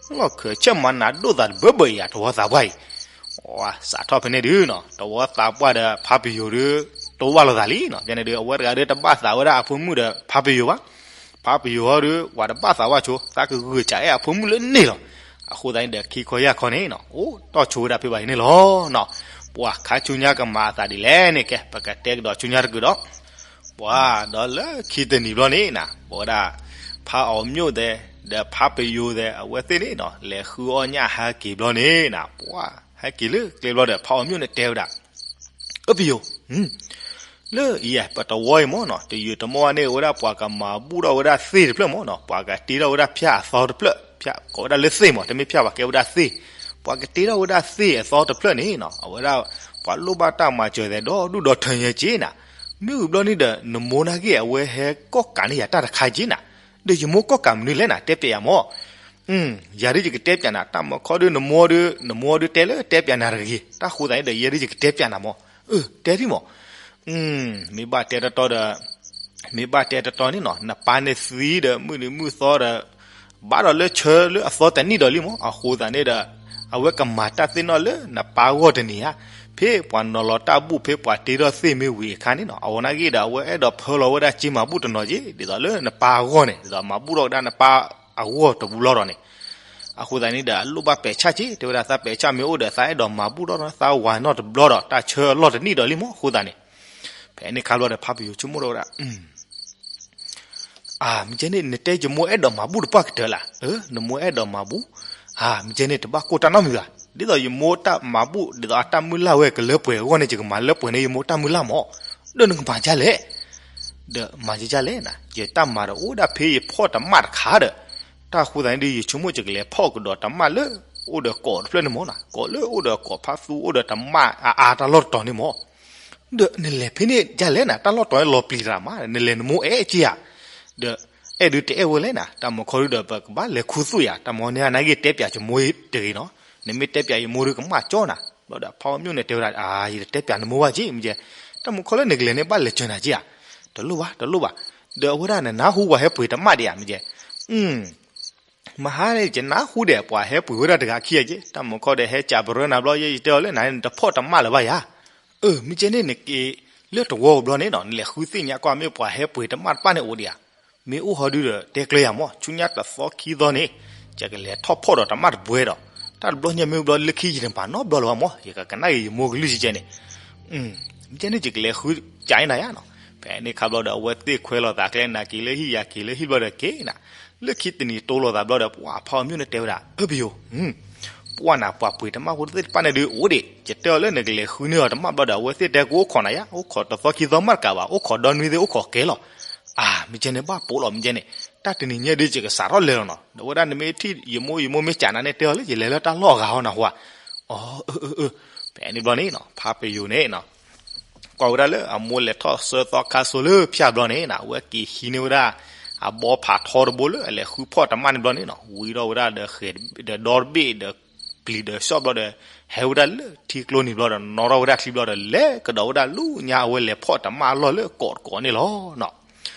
လီၢ်ခၢၣ်ဆၢၣ်မၤနးဒိၣ်သးတဘၢဘၢအံၤဧါ တဝီသးပှၢ်အံၤ. စးထီၣ်ဖဲန့ၣ်ဒုနီၤ တဝီသးပှၢ်ဒီးဖါပယိၤဒု တဝၢ်လိာ်သးလံနီၤ. ဖဲန့ၣ်ဒု အဝဲတဂၤဒုတဘၣ်သးဝဲဒၣ်အဖိမုၣ်ဒီးဖါပယိၤဘၣ်. ဖါပယိၤဟီဒု ပှၤတဘၣ်သးဝဲဆိ သးကဂုာ်ကးအဲၣ်အဖိမုၣ်လၢန့ၣ်လီၤ. အဃိသတးန့ၣ်ဒီး ခံခီယၢ်ခီန့ၣ်နီၤ အိၣ်တီၢ်ဆိဝဲဒၣ်ဖဲဘၣ်အံၤန့ၣ်လီၤနီၤ. ပှၤခါဆူညါကမၤအသးဒ်လဲၣ်န့ၣ် ကဲ ပကတဲကဒီးဆူညါတကုာ်ဒီး ပှၤဒီးလၢခံတနံၤဘျီန့ၣ်နၤ ပဝဲဒၣ် ဖါအီၤမျိာ်သဲး ဒီးဖါပယိၤသဲး အဝဲသ့ၣ်န့ၣ်နီၤ လဲၤဃုအီၣ်ညၣ်ဟဲက့ၤဘျီန့ၣ်နၤ ပှၤဟဲက့ၤလၢကျဲဘျီဒီး ဖါအီၤမျိာ်န့ၣ်တဲဝဲဒၣ် အၢ ပယိၤ, လၢအံၤ ပတဝီအံၤမ့ၢ်နီၤ တယုာ်တမီၢ်န့ၣ် အိၣ်ဝဲဒၣ်ပှၤကမၤဘူၣ်ထီၣ်ဝဲဒၣ်သ့ၣ်တဖျၢၣ်မ့ၢ်နီၤ ပှၤကတ့ထီၣ်ဝဲဒၣ်ဖၠၣ်အသီတဖျၢၣ် ဖၠၣ်ကိးဝဲဒၣ်လၢသ့ၣ်မ့ၢ် တမ့ၢ်ဖၠၣ်ဘၣ် ကဲဝဲဒၣ်သ့ၣ် ပှၤကတ့ထီၣ်ဝဲဒၣ်သ့ၣ်အသီတဖျၢၣ်န့ၣ်နီၤ အဝဲဒၣ် ပှၤလိၣ်ဘၣ်တၢ်မၤစၢၤသဲးဒီးဒူၣ်ဒီးထၢညါက့နၤ မ့ၢ်ဝံၤဘျီန့ၣ်ဒီး နမိၢ်နာ်က့ အဝဲဟဲကီၣ်ကးန့ၢ်ယၤတၢ်တခါက့နၤ ဒီးယမိၢ်ကီၣ်ကးမနုၤလဲၣ်နၤ တဲပျးယၤမ့ၢ် ယၤဒုးယကတဲပျးနၤ တၢ်မၤခီဒုးနမိၢ်ဒုး နမိၢ်ဒုးတဲလၢတဲပျးနၤတဂ့ၤ တၢ်ဃိသးန့ၣ်ဒီး ယဲဒုးယကတဲပျးနၤမ့ၢ် အၢ တဲဒ်မ့ၢ် မ့ၢ်ဘၣ်တဲတတီဒီး မ့ၢ်ဘၣ်တဲတတီန့ၣ်နီၤ နပၢ်န့ၣ်သံဒီး မုၢ်နံၤမုၢ်သီဒီး ဘၣ်ဒီးလၢဆၢလၢအသီတနံၣ်ဒီးလံမ့ၢ် အဃိသးန့ၣ်ဒီး အဝဲကမၤတၢ်သ့ၣ်နီၣ်လၢနပၢ်အဂီၢ်တနံၤဧါ ဖဲပှၤနီၤလီၤတၢ်ဘူၣ် ဖဲပှၤတ့ထီၣ်သ့ၣ်မ့ၢ်ဝံၤအခါန့ၣ်နီၤ အဝဲနာ်က့ဒီး အဝဲအဲၣ်ဒိးဖၢလီၤဝဲဒၣ်က့မၤဘူၣ်တနီၤက့ ဒ်သိးလၢနပၢ်အဂီၢ်န့ၣ် ဒ်သိးမၤဘူၣ်ထီၣ်ကဒါနပၢ်အဂီၢ်တဘျီဒီးန့ၣ် အဃိသတးန့ၣ်ဒီး အလိၣ်ဘၣ်ပဲာ်ဆၣ်က့ တဲဝဲဒၣ်သးပဲာ်ဆၣ်မ့ၢ်အိၣ်ဒီး သးအဲၣ်ဒိးမၤဘူၣ်ထီၣ် သးဝၤနီၣ်တဘျီဒီး တၢ်ဆၢအလီၢ်တနံၣ်ဒီးလံမ့ၢ် အဃိသတးန့ၣ် ဖဲန့ၣ်ခါဘျီဒီး ဖါပယိၤဆိကမိၣ်ထီၣ်ဝဲဒၣ် အၢ မ့ၢ်ကဲန့ၣ် နတဲယမိၢ်အဲၣ်ဒိးမၤဘူၣ်တပှၢ်ကတၢၢ်လၢ် အၢ နမိၢ်အဲၣ်ဒိးမၤဘူၣ် အၢ မ့ၢ်ကဲန့ၣ် တဘၣ်ကိၢ်တၢ်နီတမံၤဘၣ် ဒ်သိးယမိၢ်တၢ်မၤဘူၣ် ဒ်သိးအတၢ်မုၢ်လၢ်ဝဲကလၢပှဲၤအဂီၢ်န့ၣ် ယကမၤလၢပှဲၤန့ၢ်ယမိၢ်တၢ်မုၢ်လၢ်မ့ၢ် ဒီးနကမၤဒ်လဲၣ် ဒီးမၤဒ်လဲၣ်နၤ ယတၢ်မၤဒီးအိၣ်ဒၣ်ဖဲယဖီၣ်တမၣ်တခါဒီး တၢ်ဃိသတးန့ၣ်ဒီး ယဆိကမိၣ်ယကလဲၤဖီၣ်ကဒီးတမၣ်လၢ အိၣ်ဒီးကိးတဖျၢၣ်န့ၣ်မ့ၢ်နီၤ ကိးလၢအိၣ်ဒီးကိးဖးသူ အိၣ်ဒီးတမၣ်အါအါတၢ်လီၢ်တတီၤန့ၣ်မ့ၢ် ဒီးနလဲၤဖဲန့ၣ်ဒ်လဲၣ်နၤ တၢ်လီၢ်တတီၤန့ၣ်လီၤပျံၤတၢ်မး နလဲၤနမိၢ်အဲၣ်က့ဧါ ဒီး အဲၣ်ဒုးတအဲၣ်ဝဲလဲၣ်နၤ တၢ်မၤခီဒုးဒီး ပကဘၣ်လဲၤခူသူၣ်ယၤ တၢ်မၤန့ၣ်နာ်က့တဲပျးယမိၢ်တဂ့ၤနီၤ နမ့ၢ်တဲပျးယမိၢ်ဒုးကမၣ်ကၠီနၤ ဘျီဒီးဖါအီၤမျိာ်န့ၣ်တဲဝဲဒၣ် အၢ ယတတဲပျးနမိၢ်ဘၣ်က့ မ့ၢ်ကဲ တၢ်မၤခီလၢနကလဲၤန့ၣ် ဘၣ်လဲၤစၢၤနၤက့ဧါ တလိၣ်ဘၣ် တလိၣ်ဘၣ် ဒီးအဝဲဒၣ်နနၢ်ဟူပှၤဟဲပှ့ၤတမၣ်ဒံးဧါ မ့ၢ်ကဲ မဟါန့ၣ် ယနၢ်ဟူဒီး ပှၤဟဲပှ့ၤဝဲဒၣ်တဂၤခံဂၤက့ တၢ်မၤခီဒီးဟဲကးပရၢနၤဘျီ ယဲယတဲအီၤလၢနၤန့ၣ် နတဖီၣ်တမၣ်လၢၤဘၣ်ယၤ အၢ မ့ၢ်ကဲန့ၣ် နက့ၤလၢတဝီဘျီန့ၣ်နီၤ နလဲၤဃုသ့ၣ်ညါကွၢ် မ့ၢ်ပှၤဟဲပှ့ၤတမၣ်တပၣ်န့ၣ်အိၣ်ဒံးဧါ မ့ၢ်အိၣ်ဟီဒုဒီး တဲကျဲယၤမး ဆူညါတသီခံသီန့ၣ် ယကလဲၤထီၣ်ဖီၣ်ဒီးတမၣ်တပှဲၤဒီး တၢ်တဘျီညါမ့ၢ်ဘျီ လၢခံယတမၤနီတဘျီလၢၤဘၣ်မး ယကကနၣ်က့ၤယမိၢ်ကလုၢ်ကဲကဲန့ၣ် မ့ၢ်ကဲန့ၣ် ယကလဲၤဃုကးနၤယၤနီၤ ဖဲန့ၣ်ခါဘျီဒီး အဝဲသ့ၣ်ခွဲလိာ်သးကျဲ နၤက့ၤလၢဟံၣ် ယၤက့ၤလၢဟံၣ်ဘျီဒီးက့ၤနၤ လၢခံတနံၤတိလိာ်သးဘျီဒီး ပှၤဖါအီၤမျိာ်န့ၣ်တဲဝဲဒၣ် အၢ ပယိၤ ပှၢ်နၤပှၤပှ့ၤတမၣ်ဖိသ့ၣ်တဖၣ်န့ၣ်ဒုးအိၣ်ဒံး, ယတဲအီၤလၢနကလဲၤဃုန့ၢ်အီၤတမၣ်ဘျီဒီး အဝဲသ့ၣ်တဲကအိၣ်ခိးနၤယါ, အိၣ်ခိးတသီခံသီမးတကးဘၣ်, အိၣ်ခိးဒီနွံသ့ၣ်အိၣ်ခိးကဲလီၤ. အါ မ့ၢ်ကဲန့ၣ် ဘၣ်ပိာ်လီၤမ့ၢ်ကဲန့ၣ်, တၢ်တနံၤညါဒုးယကစးထီၣ်လဲၤလီၤနီၤ. ဒီးဝဲဒၣ်နမ့ၢ်ထံၣ်ယမိၢ်ယမိၢ်မ့ၢ်ကးနၤန့ၣ် တဲအီၤလၢယလဲၤလၢတၢ်လီၢ်အဂၤဟီနီၤဟူဧါ. အၢ အၢ အၢ အၢ, ဖဲန့ၣ်ဘျီန့ၣ်နီၤ ဖါပယိၤန့ၣ်နီၤ ကွၢ်ဝဲဒၣ်လၢအမိၢ်လဲၤထီၣ်ဆၢသီခါဆိလၢဖၠၣ်ဘျီန့ၣ်နီၤ, အဝဲက့ၤဟံးန့ၢ်ဝဲဒၣ် အဘီဖးထီတဘိလၢအလဲၤဃုဖီၣ်တမၣ်န့ၣ်ဘျီန့ၣ်နီၤ, ဝံထီၣ်ဝဲဒၣ်ဒီးဃဲၤ ဒီးဒီတဘ့ၣ်ဒီး ပျံၤဒီးဆီၣ်ဘျီဒီး ဟဲဝဲဒၣ်လၢထံကျိနံၤဘျီဒီး နီၣ်ထီၣ်ဝဲဒၣ်ချံဘျီဒီး လဲၤကဒီးဝဲဒၣ်လၢညါအဝဲလဲၤဖီၣ်တမၣ်အလီၢ်လၢကိးတကိးန့ၣ်လီၤနီၤ.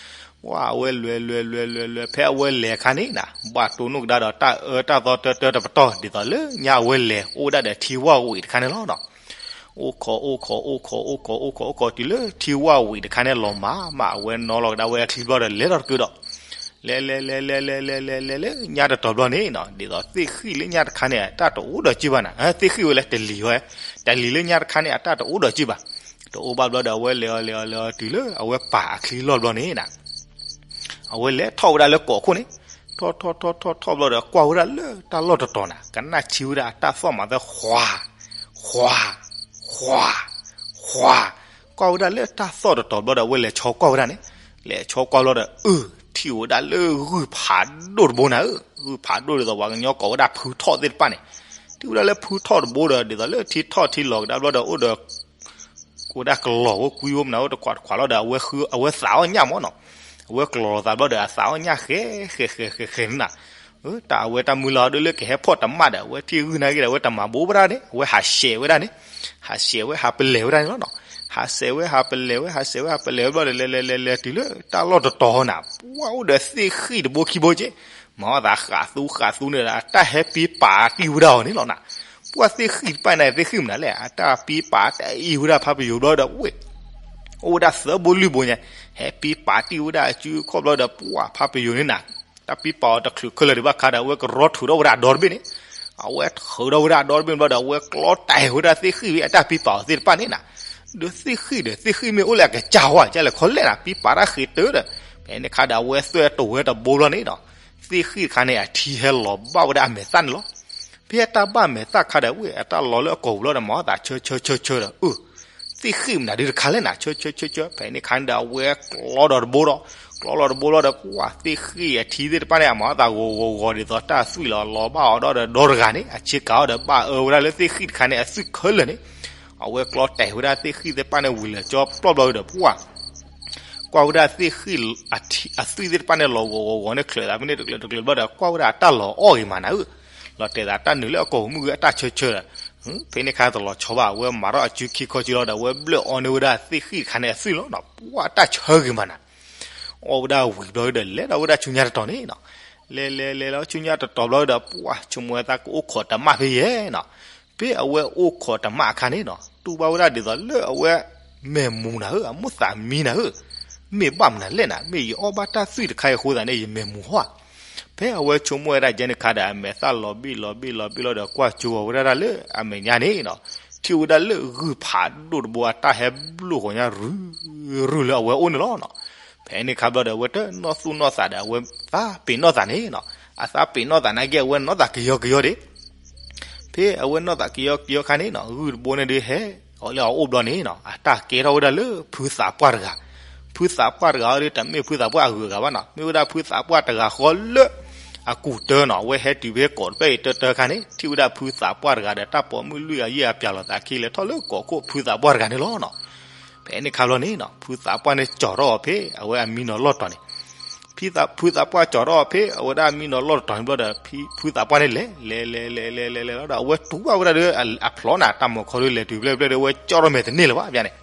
ဝဲအဝဲလဲၤလဲၤလဲၤလဲၤလဲၤ ဖဲအဝဲလဲၤအခါန့ၣ်နီၤ ဘၣ်တိၢ်နီၣ်ကဒါဒီးတၢ်အၢတၢ်သီတၢတၢတပတီၢ် ဒ်သိးလၢညါအဝဲလဲၤအိၣ်ဝဲဒၣ်ဒီးထံဝၣ်ဝံးတခါန့ၣ်လီၤနီၤ. အိၣ်ခိး အိၣ်ခိး အိၣ်ခိး အိၣ်ခိး အိၣ်ခိး အိၣ်ခိးတုၤလၢထံဝၣ်ဝံးတခါန့ၣ်လီၤမး မးအဝဲနီၣ်လီၤကဒါဝဲအချံဘျီဒီး လဲၤထီၣ်တကုဒီး လဲၤလဲၤလဲၤလဲၤလဲၤလဲၤလဲၤလဲၤလဲၤလၢညါတတီၤဘျီန့ၣ်နီၤ, ဒ်သိးသ့ၣ်ဃံၣ်လၢညါတခါန့ၣ် အတၢ်တအိၣ်ဒီးစုဘၣ်နီၤ, သ့ၣ်ဃံၣ်ဝဲလၢတလံၤဝဲ, တလံၤလၢညါတခါန့ၣ် အတၢ်တအိၣ်ဒီးစုဘၣ်. တအိၣ်ဘၣ်ဘျီဒီး အဝဲလဲၤအီၤလဲၤအီၤလဲၤအီၤတုၤလၢအဝဲပာ်အချံလီၢ်ဘျီန့ၣ်နီၤ အဝဲလဲၤထီၣ်ဝဲဒၣ်လၢကိးခိၣ်န့ၣ်, ထီၣ်ထီၣ်ထီၣ်ထီၣ်ထီၣ်ဘျီဒီး ကွၢ်ဝဲဒၣ်လၢတၢ်လီၢ်တတီၤနီၤ ကနၣ်ထံဝဲဒၣ်အတၢ်သီၣ်မၤသၢ ဃှၤ ဃှၤ ဃှၤ ဃှၤ, ကွၢ်ဝဲဒၣ်လၢတၢ်သီၣ်တတီၤဘျီဒီး အဝဲလဲၤဆီကွၢ်ဝဲဒၣ်န့ၣ်, လဲၤဆီကွၢ်ဘျီဒီး အၢ ထံၣ်ဝဲဒၣ်လၢဂုၢ်ဖးဒိၣ်တဘိနၤဧၢ, ဂုၢ်ဖးဒိၣ်ဒ်သိးပှၤကညီကိးဝဲဒၣ်ဖုထီၣ်သ့ၣ်တဖၣ်န့ၣ်, ထံၣ်ဝဲဒၣ်လၢဖုထီၣ်တဘိဒီး ဒ်သိးလၢထံထီၣ်ထံလီၤကဒါဘျီဒီး အိၣ်ဒီး အိၣ်ဝဲဒၣ်ကလီၤဝဲကွံဝဲမနုၤ အိၣ်တခွးတခွးလီၤဒီး အဝဲဃု အဝဲသးအီၣ်ညၣ်မးနီၤ, အဝဲကလီၤသးဘျီဒီး အသးအီၣ်ညၣ်ဃဲ ဃဲ ဃဲ ဃဲ ဃဲန့ၣ်နီၤ, တၢ်အဝဲတၢ်မုၢ်လၢ်အီၤဒ်လၢကဟဲဖီၣ်တမၣ်ဒီး အဝဲထံၣ်ဂုၢ်နာ်က့ဒီး အဝဲတမၤဘိးဘၣ်ဒၣ်န့ၣ် အဝဲဟးဆှဲးဝဲဒၣ်န့ၣ်, ဟးဆှဲးဝဲဟးပလဲၤဝဲဒၣ်န့ၣ်လီၤနီၤ, ဟးဆှဲးဝဲဟးပလဲၤဝဲ ဟးဆှဲးဝဲဟးပလဲၤဝဲဘျီဒီး လဲၤလဲၤလဲၤလဲၤတုၤလၢတၢ်လီၢ်တတီၤနီၤ ပှၢ်အိၣ်ဒီးသ့ၣ်ဃံၣ်တဘိခံဘိက့ၢ်, မၤအီၣ်သးဃးသူဃးသူန့ၣ်ဒီး အတၢ်ဟဲပ့ပာ်တံၢ်ဝဲဒၣ်အီၤန့ၣ်လီၤနီၤ, ပှၢ်သ့ၣ်ဃံၣ်တဖၣ်န့ၣ် သ့ၣ်ဃံၣ်မနုၤလဲၣ် အတၢ်ပ့ပာ်တံၢ်ဝဲဒၣ်ဖါပယိၤဘျီဒီး ဝဲ အိၣ်ဝဲဒၣ်သၢဘိလွံၢ်ဘိညါ, ဟဲပ့ပာ်တံၢ်ဝဲဒၣ်အစုအခီၣ်ဘျီဒီး ပှၢ်ဖါပယိၤန့ၣ်နီၤ, တၢ်ပ့ပာ်အီၤတချုးခဲလၢာ်ဒံးဘၣ်ခါဒီး အဝဲကရီထုးထီၣ်ဝဲဒၣ်အဒီတဘ့ၣ်န့ၣ်, အဝဲထုးထီၣ်ဝဲဒၣ်အဒီတဘ့ၣ်ဘျီဒီး အဝဲကျီတဲာ်ဝဲဒၣ်သ့ၣ်ဃံၣ်ဝဲအတၢ်ပ့ပာ်အီၤသ့ၣ်တဖၣ်န့ၣ်နီၤ, ဒီးသ့ၣ်ဃံၣ်ဒီး သ့ၣ်ဃံၣ်မ့ၢ်အိၣ်လၢအကစၢ်ဝဲ ကလဲၤခီလဲၣ်နီၤ ပ့ပာ်တၢ်ဃ့တၢဒီး, ဖဲန့ၣ်ခါဒီး အဝဲသွဲၣ်တိၤဝဲတဘိဘျီန့ၣ်နီၤ, သ့ၣ်ဃံၣ်တခါန့ၣ် အထံဟဲလီၤဘၣ်ဝဲဒၣ်အမဲာ်သၣ်န့ၣ်လီၤ. ဖဲအတၢ်ဘၣ်မဲာ်သၣ်ခါဒီး ဝဲအတၢ်လီၤလၢအကိာ်ပူၤလီၤဒီး မၤအသးဆၢဆၢဆၢဆၢဒီး အၢ သ့ၣ်ဃံၣ်မနုၤဒုတခါလဲၣ်နၤ ဆၢဆၢဆၢဆၢ ဖဲန့ၣ်ခါန့ၣ်ဒီး အဝဲကျီဒီးတဘိဒီး ကျီလီၤတဘိလီၤဒီး ပှၢ်သ့ၣ်ဃံၣ်အထံသ့ၣ်တဖၣ်န့ၣ် အမၤအသးဂီၤဂီၤဂီၤဒ်သိးတၢ်သွံၣ်လီၤ လီၤဘၣ်အီၤဒီးဒီတဂၤန့ၣ် အဆ့ကၤအီၤဒီးဘၣ်အၢဝဲဒၣ်လၢသ့ၣ်ဃံၣ်တခါန့ၣ် အသွံၣ်ခဲလၢာ်န့ၣ် အဝဲကျီတဲာ်ဝဲဒၣ်သ့ၣ်ဃံၣ်သ့ၣ်တဖၣ်န့ၣ်ဝံၤလၢာ်ကၠီပျီၣ်ဘျီဒီး ပှၢ် ကွၢ်ဝဲဒၣ်သ့ၣ်ဃံၣ်အသွံၣ်သ့ၣ်တဖၣ်န့ၣ် လီၤဂီၤဂီၤဂီၤန့ၣ် ချၢးသးဖဲန့ၣ်တကျၢၤတကျၢၤဘျီဒီး ကွၢ်ဝဲဒၣ်အတၢ်လီၤအီၣ်ဂ့ၤမးနၤဧၢ, လီၤတဲာ်သးတၢ်နုာ်လၢအကိာ်မုၢ်ဂ့ၤအတၢ်ဆၢဆၢဒီး ဖဲန့ၣ်ခါတလီၤဆီဘၣ် အဝဲမၤထီၣ်အစုခံခီစုလီၤဒီး အဝဲဘျၢၣ်အီန့ၢ်ဝဲဒၣ်သ့ၣ်ဃံၣ်တခါန့ၣ်အသွံၣ်လီၤနီၤ, ပှၢ်တၢ်ဆၢဂ့ၤမးနၤ အီၣ်ဝဲဒၣ်ဝံၤဘျီဒီး လဲၤဒီးဝဲဒၣ်ဆူညါတတီၤန့ၣ်နီၤ, လဲၤလဲၤလဲၤလီၤဆူညါတတီၤဘျီဒီး ပှၢ်ဆိကမိၣ်ဝဲသးကအိၣ်ခိးတမၣ်ဖဲယဲနီၤ, ဖဲအဝဲအိၣ်ခိးတမၣ်အခါန့ၣ်နီၤ တူၢ်ဘၣ်ဝဲဒၣ်ဒ်သိးလၢအဝဲ မဲာ်မူၤနၤဧၢ အမိၣ်သးမံနၤဧၢ, မ့ၢ်ဘၣ်မနုၤလဲၣ်နၤ မ့ၢ်ယအီၣ်ဘၣ်တၢ်သွံၣ်တခါအံၤအဃိသတးန့ၣ် ယမဲာ်မူၤဟီဧါ. ဖဲအဝဲဆိကမိၣ်ဝဲဒၣ်ကဲန့ၣ်ခါဒီး အမဲာ်သၣ်လီၤဘ့ၣ်လီၤဘ့ၣ်လီၤဘ့ၣ်လီၤဒီး ကွၢ်ကၠိဝဲဒၣ်လၢအမဲာ်ညါန့ၣ်နီၤ, ထံၣ်ဝဲဒၣ်လၢဂုၢ်ဖးဒိၣ်တဘိအတၢ်ဟဲဘျိၣ်ဃီၤညါရုၢ်ရုၢ်လၢအဝဲအိၣ်န့ၣ်လီၤနီၤ. ဖဲန့ၣ်ခါဘျီဒီး အဝဲတနီၢ်သူၣ်နီၢ်သးဒီး အဝဲသးပ့ၤနီၣ်သးန့ၣ်နီၤ, အသးပ့ၤနီၣ်သးနာ်က့ အဝဲနီၢ်သးကယီကယီဒၣ် ဖဲအဝဲနီၢ်သးကယီကယီခါန့ၣ်နီၤ ဂုၢ်တဘိန့ၣ်ဒုးဟဲ အီၤလၢအအိၣ်ဘျီန့ၣ်နီၤ အတၢ်ကဲထီၣ်ဝဲဒၣ်လၢဖုသးပှၢ်တဂၤ, ဖုသးပှၢ်တဂၤအံၤဒုး တမ့ၢ်ဖုသးပှၢ်အဂုၤအဂၤဘၣ်နီၤ မ့ၢ်ဝဲဒၣ်ဖုသးပှၢ်တဂၤဃီလၢ အကူၣ်တၢနီၤ အဝဲဟဲတုၤဖဲကိးတဖျၢၣ်အံၤတၢတၢခါန့ၣ် ထံၣ်ဝဲဒၣ်ဖုသးပှၢ်တဂၤဒီး တၢ်ပိာ်မုၣ်လွံၢ်ဂၤယဲၢ်ဂၤပျၢ်လီၤသးခံလဲၤထီၣ်လၢကိးခိၣ်ဖုသးပှၢ်တဂၤန့ၣ်လီၤနီၤ. ဖဲန့ၣ်ခါဘျီန့ၣ်နီၤ ဖုသးပှၢ်န့ၣ်ကၠီၤထီၣ်အီၤဖဲအဝဲအမံနီၤလီၢ်တီၤန့ၣ် ဖုသးပှၢ်ကၠီၤထီၣ်အီၤဖဲအဝဲဒၣ်အမံနီၤလီၢ်တီၤန့ၣ်ဘျီဒီး ဖုသးပှၢ်န့ၣ်လဲၤ လဲၤလဲၤလဲၤလဲၤလဲၤလဲၤလီၤဒီး အဝဲတူၢ်ဘၣ်ဝဲဒၣ်ဒီးအဖျိနၤ တၢ်မီၤခီဒုးလဲၤတုၤဖျၢၣ်ဖျၢၣ်ဒီး အဝဲကၠီထီၣ်မဲာ်တန့ၢ်လၢၤဘၣ်ဖဲန့ၣ်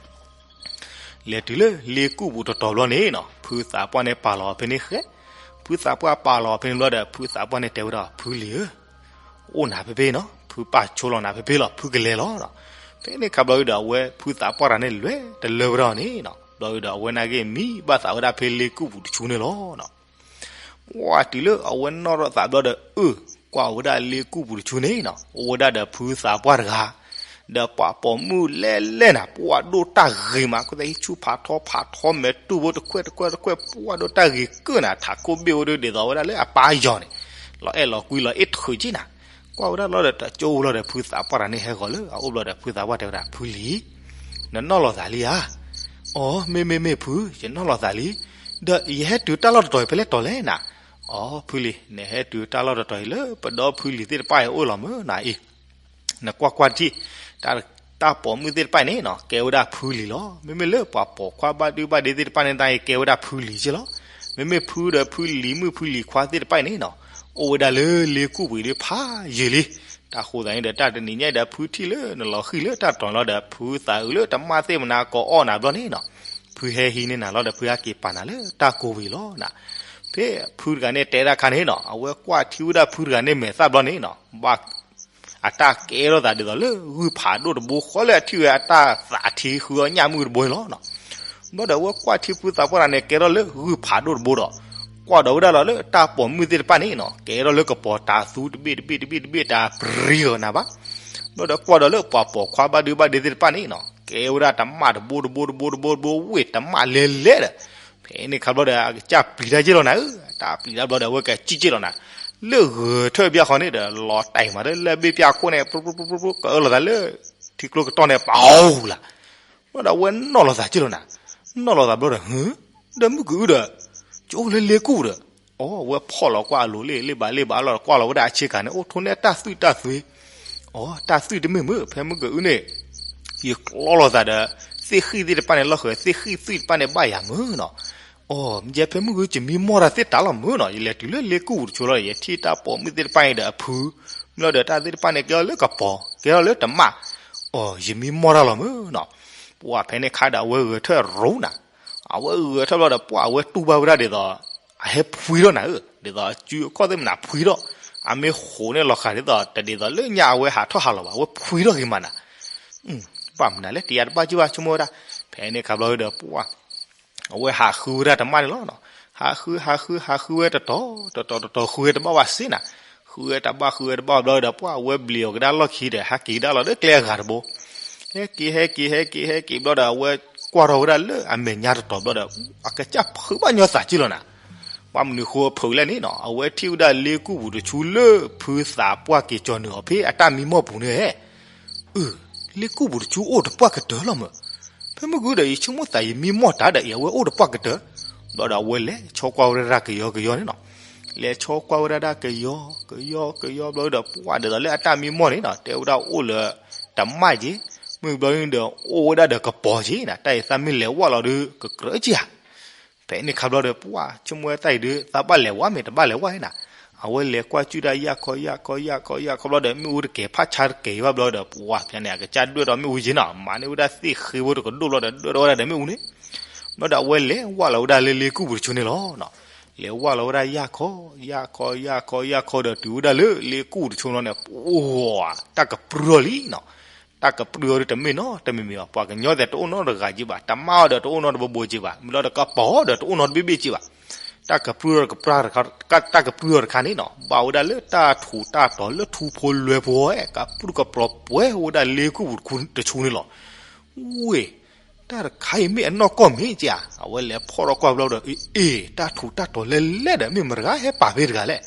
လဲၤတုၤလၢလ့ကူၣ်ပူၤတတီၤဘျီန့ၣ်နီၤ ဖုသးပှၢ်န့ၣ်ပာ်လီၤအီၤဖဲန့ၣ်ဃဲ, ဖုသးပှၢ်ပာ်လီၤအီၤဖဲန့ၣ်ဘျီဒီး ဖုသးပှၢ်န့ၣ်တဲဝဲဒၣ် ဖုလံၤဧၢ, အိၣ်နၤဖဲဖဲနီၤ ဖုပာ်ဆိလီၤနၤဖဲဖဲလီၤ ဖုကလဲၤလီၤနီၤ. ဖဲန့ၣ်ခါဘျီဒီး အဝဲဖုသးပှၢ်တဂၤန့ၣ်လဲၤတလၢဝဲဒၣ်န့ၣ်နီၤ ဘျီဒီး အဝဲနာ်က့မံဘၣ်သးဝဲဒၣ်ဖဲလ့ကူၣ်ပူၤတဆူန့ၣ်လီၤနီၤ. ပှၢ်တုၤလၢအဝဲနီၣ်ထီၣ်သးဘျီဒီး အၢ ကွၢ်ဝဲဒၣ်လ့ကူၣ်ပူၤတဆူန့ၣ်နီၤ အိၣ်ဝဲဒၣ်ဒီးဖုသးပှၢ်တဂၤ ဒီးပှၤပိာ်မုၣ်လဲၣ်လဲၣ်နၤ ပှၢ်ဒိၣ်တၢ်ဂ့ၤမး ကသ့ဟံၣ်ဆူၣ်ဖးထီဖးထီမဲာ်တူၢ်ဖိတခွဲၣ်တခွဲၣ်တခွဲၣ် ပှၢ်ဒိၣ်တၢ်ဂ့ၤကၢၢ်နၤ ထးခိၣ်ဘ့ၣ်ဝဲဒၣ်ဒ်သိးဝဲဒၣ်လၢအပၢ်ယီၤန့ၣ် လီၤအဲၣ်လီၤကွံလီၤအ့ၣ်ထုးက့နၤ, ကွၢ်ဝဲဒၣ်လီၤဒီး တကၠိလီၤဒီး ဖုသးပှၢ်တဂၤန့ၣ်ဟဲဂီၤလၢအအိၣ်ဘျီဒီး ဖုသးပှၢ်တဲဝဲဒၣ် ဖုလံၤ, နနီၢ်လီၤသးလံဧါ. အိ မ့ၢ်မ့ၢ်မ့ၢ်ဖု, ယနီၢ်လီၤသးလံ. ဒီးယဟဲတုၤတၢ်လီၢ်တတီၤအံၤ ဖဲလဲၣ်တီၤလဲၣ်နၤ. အိ ဖုလံၤ, နဟဲတုၤတၢ်လီၢ်တတီၤအံၤ လၢပဒီဖုလံၤသ့ၣ်တဖၣ်အံၤအိၣ်လီၤမုၢ်နၤအံၤ နကွၢ်ကွၢ်တထံၣ်, တၢ်ပိာ်မုၣ်သ့ၣ်တဖၣ်အံၤန့ၣ်နီၤ ကဲဝဲဒၣ်ဖုလံၤလီၤ. မ့မ့ၢ်လၢပှၤပိာ်ခွါဘၣ်ဒုဘၣ်ဒ့သ့ၣ်တဖၣ်န့ၣ် တၢ်အံၤကဲဝဲဒၣ်ဖုလံၤက့လီၤ. မ့မ့ၢ်ဖုဒီးဖုလံၤမုၣ်ဖုလံၤခွါသ့ၣ်တဖၣ်အံၤန့ၣ်နီၤ အိၣ်ဝဲဒၣ်လၢလ့ကူၣ်ပူၤဒ်ဖးယံာ်လံ. တၢ်ဃိသးန့ၣ်ဒီး တၢ်တနံၤညါအံၤဒီး ဖုထံၣ်လၢနလီၤဃံၤလၢတၢ်တတီၤန့ၣ်လီၤဒီး ဖုသးအုးလၢတမၣ်သ့ၣ်မနၤကိးအီၣ်နၤဘျီန့ၣ်နီၤ ဖုဟဲဟံးန့ၢ်နၤလီၤဒီး ဖုဟဲက့ၤပာ်နၤလၢတၢ်ကိးဝံၤလီၤနၤ. ဖဲဖုတဂၤန့ၣ်တဲဒၣ်ခါန့ၣ်နီၤ အဝဲကွၢ်ထံဝဲဒၣ်ဖုတဂၤန့ၣ်မဲာ်သၣ်ဘျီန့ၣ်နီၤ ဘၣ် အတၢ်ကဲထီၣ်သးဒ်သိးလၢဂုၢ်ဖးဒိၣ်တဘိဃီလၢအထံၣ်ဝဲ အတၢ်သးထံဃုအီၣ်ညၣ်မုၢ်တဘိန့ၣ်လီၤ. ဘျီဒီးအဝဲကွၢ်ထံဖုသးပှၢ်တဂၤန့ၣ် ကဲထီၣ်လၢဂုၢ်ဖးဒိၣ်တဘိဒီး ကွၢ်ဒီးဝဲဒၣ်လီၤလၢတၢ်ပိာ်မုၣ်သ့ၣ်တဖၣ်န့ၣ်နီၤ ကဲထီၣ်လၢကပီၤတၤသူတဘ့ၣ်တဘ့ၣ်တဘ့ၣ်တဘ့ၣ် တၢ်ပြံဂီၤနၤဘၣ်. ဘျီဒီးကွၢ်ဒီးလၢပှၤပိာ်ခွါဘၣ်ဒုဘၣ်ဒ့သ့ၣ်တဖၣ်န့ၣ်နီၤ ကဲဝဲဒၣ်တမၣ်တဘိတဘိတဘိတဘိတဘိ ဝ့ၢ်တမၣ်လဲၤလဲၤဒီး ဖဲန့ၣ်ခါဘျီဒီး အကစၢ်ပျံၤတၢ်က့လီၤနၤဧၢ, တၢ်ပျံၤတၢ်ဘျီဒီး အဝဲကစံၣ်က့လီၤနၤ, လၢဂဲၤထၢၣ်ဘၣ်ဃီန့ၣ်ဒီး လီၤတဲာ်မးလၢလၢၢ်ဘ့ၣ်ပၠၣ်ခိၣ်န့ၣ် ပရူၤပရူၤပရူၤပရူၤ ကအၢလီၤသးလၢ ထံကျိကတီၢ်န့ၣ် ပအိၣ်လၢ ဘျီဒီးအဝဲနီၢ်လီၤသးက့လီၤနၤ, နီၢ်လီၤသးဘျီဒီး ဟၢ ဒီးမုၢ်ကအုဒီး ကအိၣ်လၢလ့ကူၣ်ဒီး အိ အဝဲဖီၣ်လီၤကွၢ်အလိၤလ့ၣ်လ့ၣ်ဘၣ်လ့ၣ်ဘၣ်လီၤဒီး ကွၢ်လီၤဝဲဒၣ်အဆ့ကၤန့ၣ် အိၣ်ထိးန့ၢ်တၢ်သွံၣ်တၢ်သွံၣ်, အိ တၢ်သွံၣ်တမ့ၢ်မုၢ် ဖဲမုၢ်ကအုန့ၣ် ယကျီလီၤသးဒီး သ့ၣ်ဃံၣ်သ့ၣ်တဖၣ်န့ၣ် လီၢ်ဃၢၤသ့ၣ်ဃံၣ်သွံၣ်တဖၣ်န့ၣ် ဘၣ်ယၤမုၢ်နီၤ, အိ ယဲဖဲမုၢ်ကအု ယမံမီၢ်တၢ်သ့ၣ်တၢ်လီၤမုၢ်နီၤ, ယလဲၤတုၤလၢလ့ကူၣ်ပူၤတဆိလီၤ ယထံၣ်တၢ်ပိာ်မုၣ်သ့ၣ်တဖၣ်အံၤဒီးအဖု, မ့ၢ်လီၤဒီးတၢ်သ့ၣ်တဖၣ်န့ၣ် ကဲထီၣ်လၢကပီၤ ကဲထီၣ်လၢတမၣ်, အိ ယမံမီၢ်တၢ်လီၤမုၢ်နီၤ, ပှၤဖဲန့ၣ်ခါဒီးအဝဲဂဲၤထၢၣ်ရိနၤ, အဝဲဂဲၤထၢၣ်ဘျီဒီး ပှၤအဝဲတူၢ်ဘၣ်ဝဲဒၣ်ဒ်သိး အဟဲဖှံထီၣ်နၤဧၢ, ဒ်သိးအစုအခီၣ်သ့ၣ်မနၤဖှံထီၣ်, အမ့ၢ်ဃိးန့ၢ်လီၤဃာ်ဒ်သိး တဒ်သိးလၢညါအဝဲဟးထီၣ်ဟးလီၤဘၣ် အဝဲဖှံထီၣ်ဂ့ၤမးနၤ, ဘၣ်မနုၤလဲၣ် တယၤတဘၣ်က့ဘၣ်ဆိကမိၣ်ဝဲဒၣ်, ဖဲန့ၣ်ခါဘျီဒီးပှၤ အဝဲဟးဃုဝဲဒၣ်တမၣ်န့ၣ်လီၤနီၤ, ဟးဃု ဟးဃု ဟးဃုဝဲတတီၤ တတီၤတတီၤ ဃုဝဲတဘၣ်ဘၣ်စ့နၤ, ဃုဝဲတဘၣ် ဃုဝဲတဘၣ်ဘျီဒီး ပှၤအဝဲဘျံးအီၤကဒါလီၢ်ခံဒီး ဟဲက့ၤကဒါလီၤလၢကျဲအဂၤတဘိ, ဟဲက့ၤ ဟဲက့ၤ ဟဲက့ၤ ဟဲက့ၤဘျီဒီး အဝဲကွၢ်ထီၣ်ဝဲဒၣ်လၢအမဲာ်ညါတတီၤဘျီဒီး အကစၢ်ဖုးဘၣ်ညီသးက့လီၤနၤ, ဘၣ်မနုၤဃိဖုးလဲၣ်န့ၣ်နီၤ, အဝဲထံၣ်ဝဲဒၣ်လ့ကူၣ်ပူၤတဆူလၢဖုသးပှၢ်က့ၤကၠီၤနုာ်အီၤဖဲအတၢ်မံမီၢ်ပူၤန့ၣ် အၢ လ့ကူၣ်ပူၤတဆူအိၣ်တပှၢ်ကတၢၢ်လီၤမၢ်, ဖဲမုၢ်ကဒီး ယဆိကမိၣ်သးယမံမီၢ်တၢ်ဒီးအံၤ အဝဲအိၣ်တပှၢ်ကတၢၢ်, ဘျီဒီးအဝဲလဲၤဆီကွၢ်ဝဲဒၣ်ကယီကယီန့ၣ်နီၤ, လဲၤဆီကွၢ်ဝဲဒၣ်ဒၣ်ကယီ ကယီ ကယီဘျီဒီး ပှၤဒ်သိးလၢအတၢ်မံမီၢ်န့ၣ်နီၤ တဲဝဲဒၣ်အိၣ်လၢတမၣ်က့, မုၢ်ဘျီဒီး အိၣ်ဝဲဒၣ်ဒီးကပီၤက့နၤ, တၢ်အံၤသးမ့ၢ်လဲၤဝၣ်လီၤဒီး ကကြၢးက့ဧါ ဖဲန့ၣ်ခါဘျီဒီး ပှၤဆိကမိၣ်ဝဲတၢ်အံၤဒီး သးဘၣ်လဲၤဝၣ်မ့ၢ်တဘၣ်လဲၤဝၣ်န့ၣ်နၤ, အဝဲလဲၤကွၢ်ကၠူၣ်ဒၣ်ယၢ်ခီယၢ်ခီ ယၢ်ခီယၢ်ခီဘျီဒီး မ့ၣ်အူတကဲၤဖးဆါတကဲၤဘၣ်ဘျီဒီး ပှၤဖဲန့ၣ် အကစၢ်ဒွဲၣ်ဒီးမ့ၣ်အူက့နီၤ, မၤန့ၢ်ဝဲဒၣ်သ့ၣ်ဃ့ဖိတကဒိၣ်ဘျီဒီး ဒွဲၣ်ဒီးဝဲဒၣ်ဒီးမ့ၣ်အူန့ၣ်, ဘျီဒီးအဝဲလဲၤဝၣ်လီၤဝဲဒၣ်လၢလ့ကူၣ်ပူၤတဆူန့ၣ်လီၤ. လဲၤဝၣ်လီၤဝဲဒၣ်ယၢ်ခီ ယၢ်ခီ ယၢ်ခီ ယၢ်ခီဒီးတုၤဝဲဒၣ်လၢလ့ကူၣ်ပူၤတဆူန့ၣ် ပှၤ တၢ်ကပြုၢ်အီၤလံနီၤ, တၢ်ကပြုၢ်အီၤဒီးတမ့ၢ်နီတမံၤမံၤဘၣ်, ပှၤကညီသ့ၣ်တအိၣ်နီတဂၤက့ဘၣ်, တမၣ်အီၤဒီးတအိၣ်နီတဘိဘိက့ဘၣ်, မ့ၢ်လီၤဒီးကပီၤအီၤဒီးတအိၣ်နီတဘ့ၣ်ဘ့ၣ်က့ဘၣ်, တၢ်ကပြုၢ်အီၤဒီးကပြုၢ်တခါ, တၢ်ကပြုၢ်အီၤတခါန့ၣ်နီၤ ဘၣ်ဝဲဒၣ်လၢတၢ်ထူးတၢ်တီၤလၢထူဖိလွဲဖိဝဲ ကပြုၢ်ကပြီၤပှဲၤဝဲဒၣ်လ့ကူၣ်ပူၤတဆူန့ၣ်လီၤ. ဝ့ၢ် တၢ်တခါအံၤမ့ၢ်အနီၢ်ကီၢ်မ့ၢ်က့ဧါ, အဝဲလဲၤဖီၣ်ထီၣ်ကွၢ်ဘျီဒီး အ့ တၢ်ထူးတၢ်တီၤလဲၤလဲၤဒီး မ့ၢ်မတၤတဂၤဟဲပာ်ဖဲတဂၤလဲၣ်,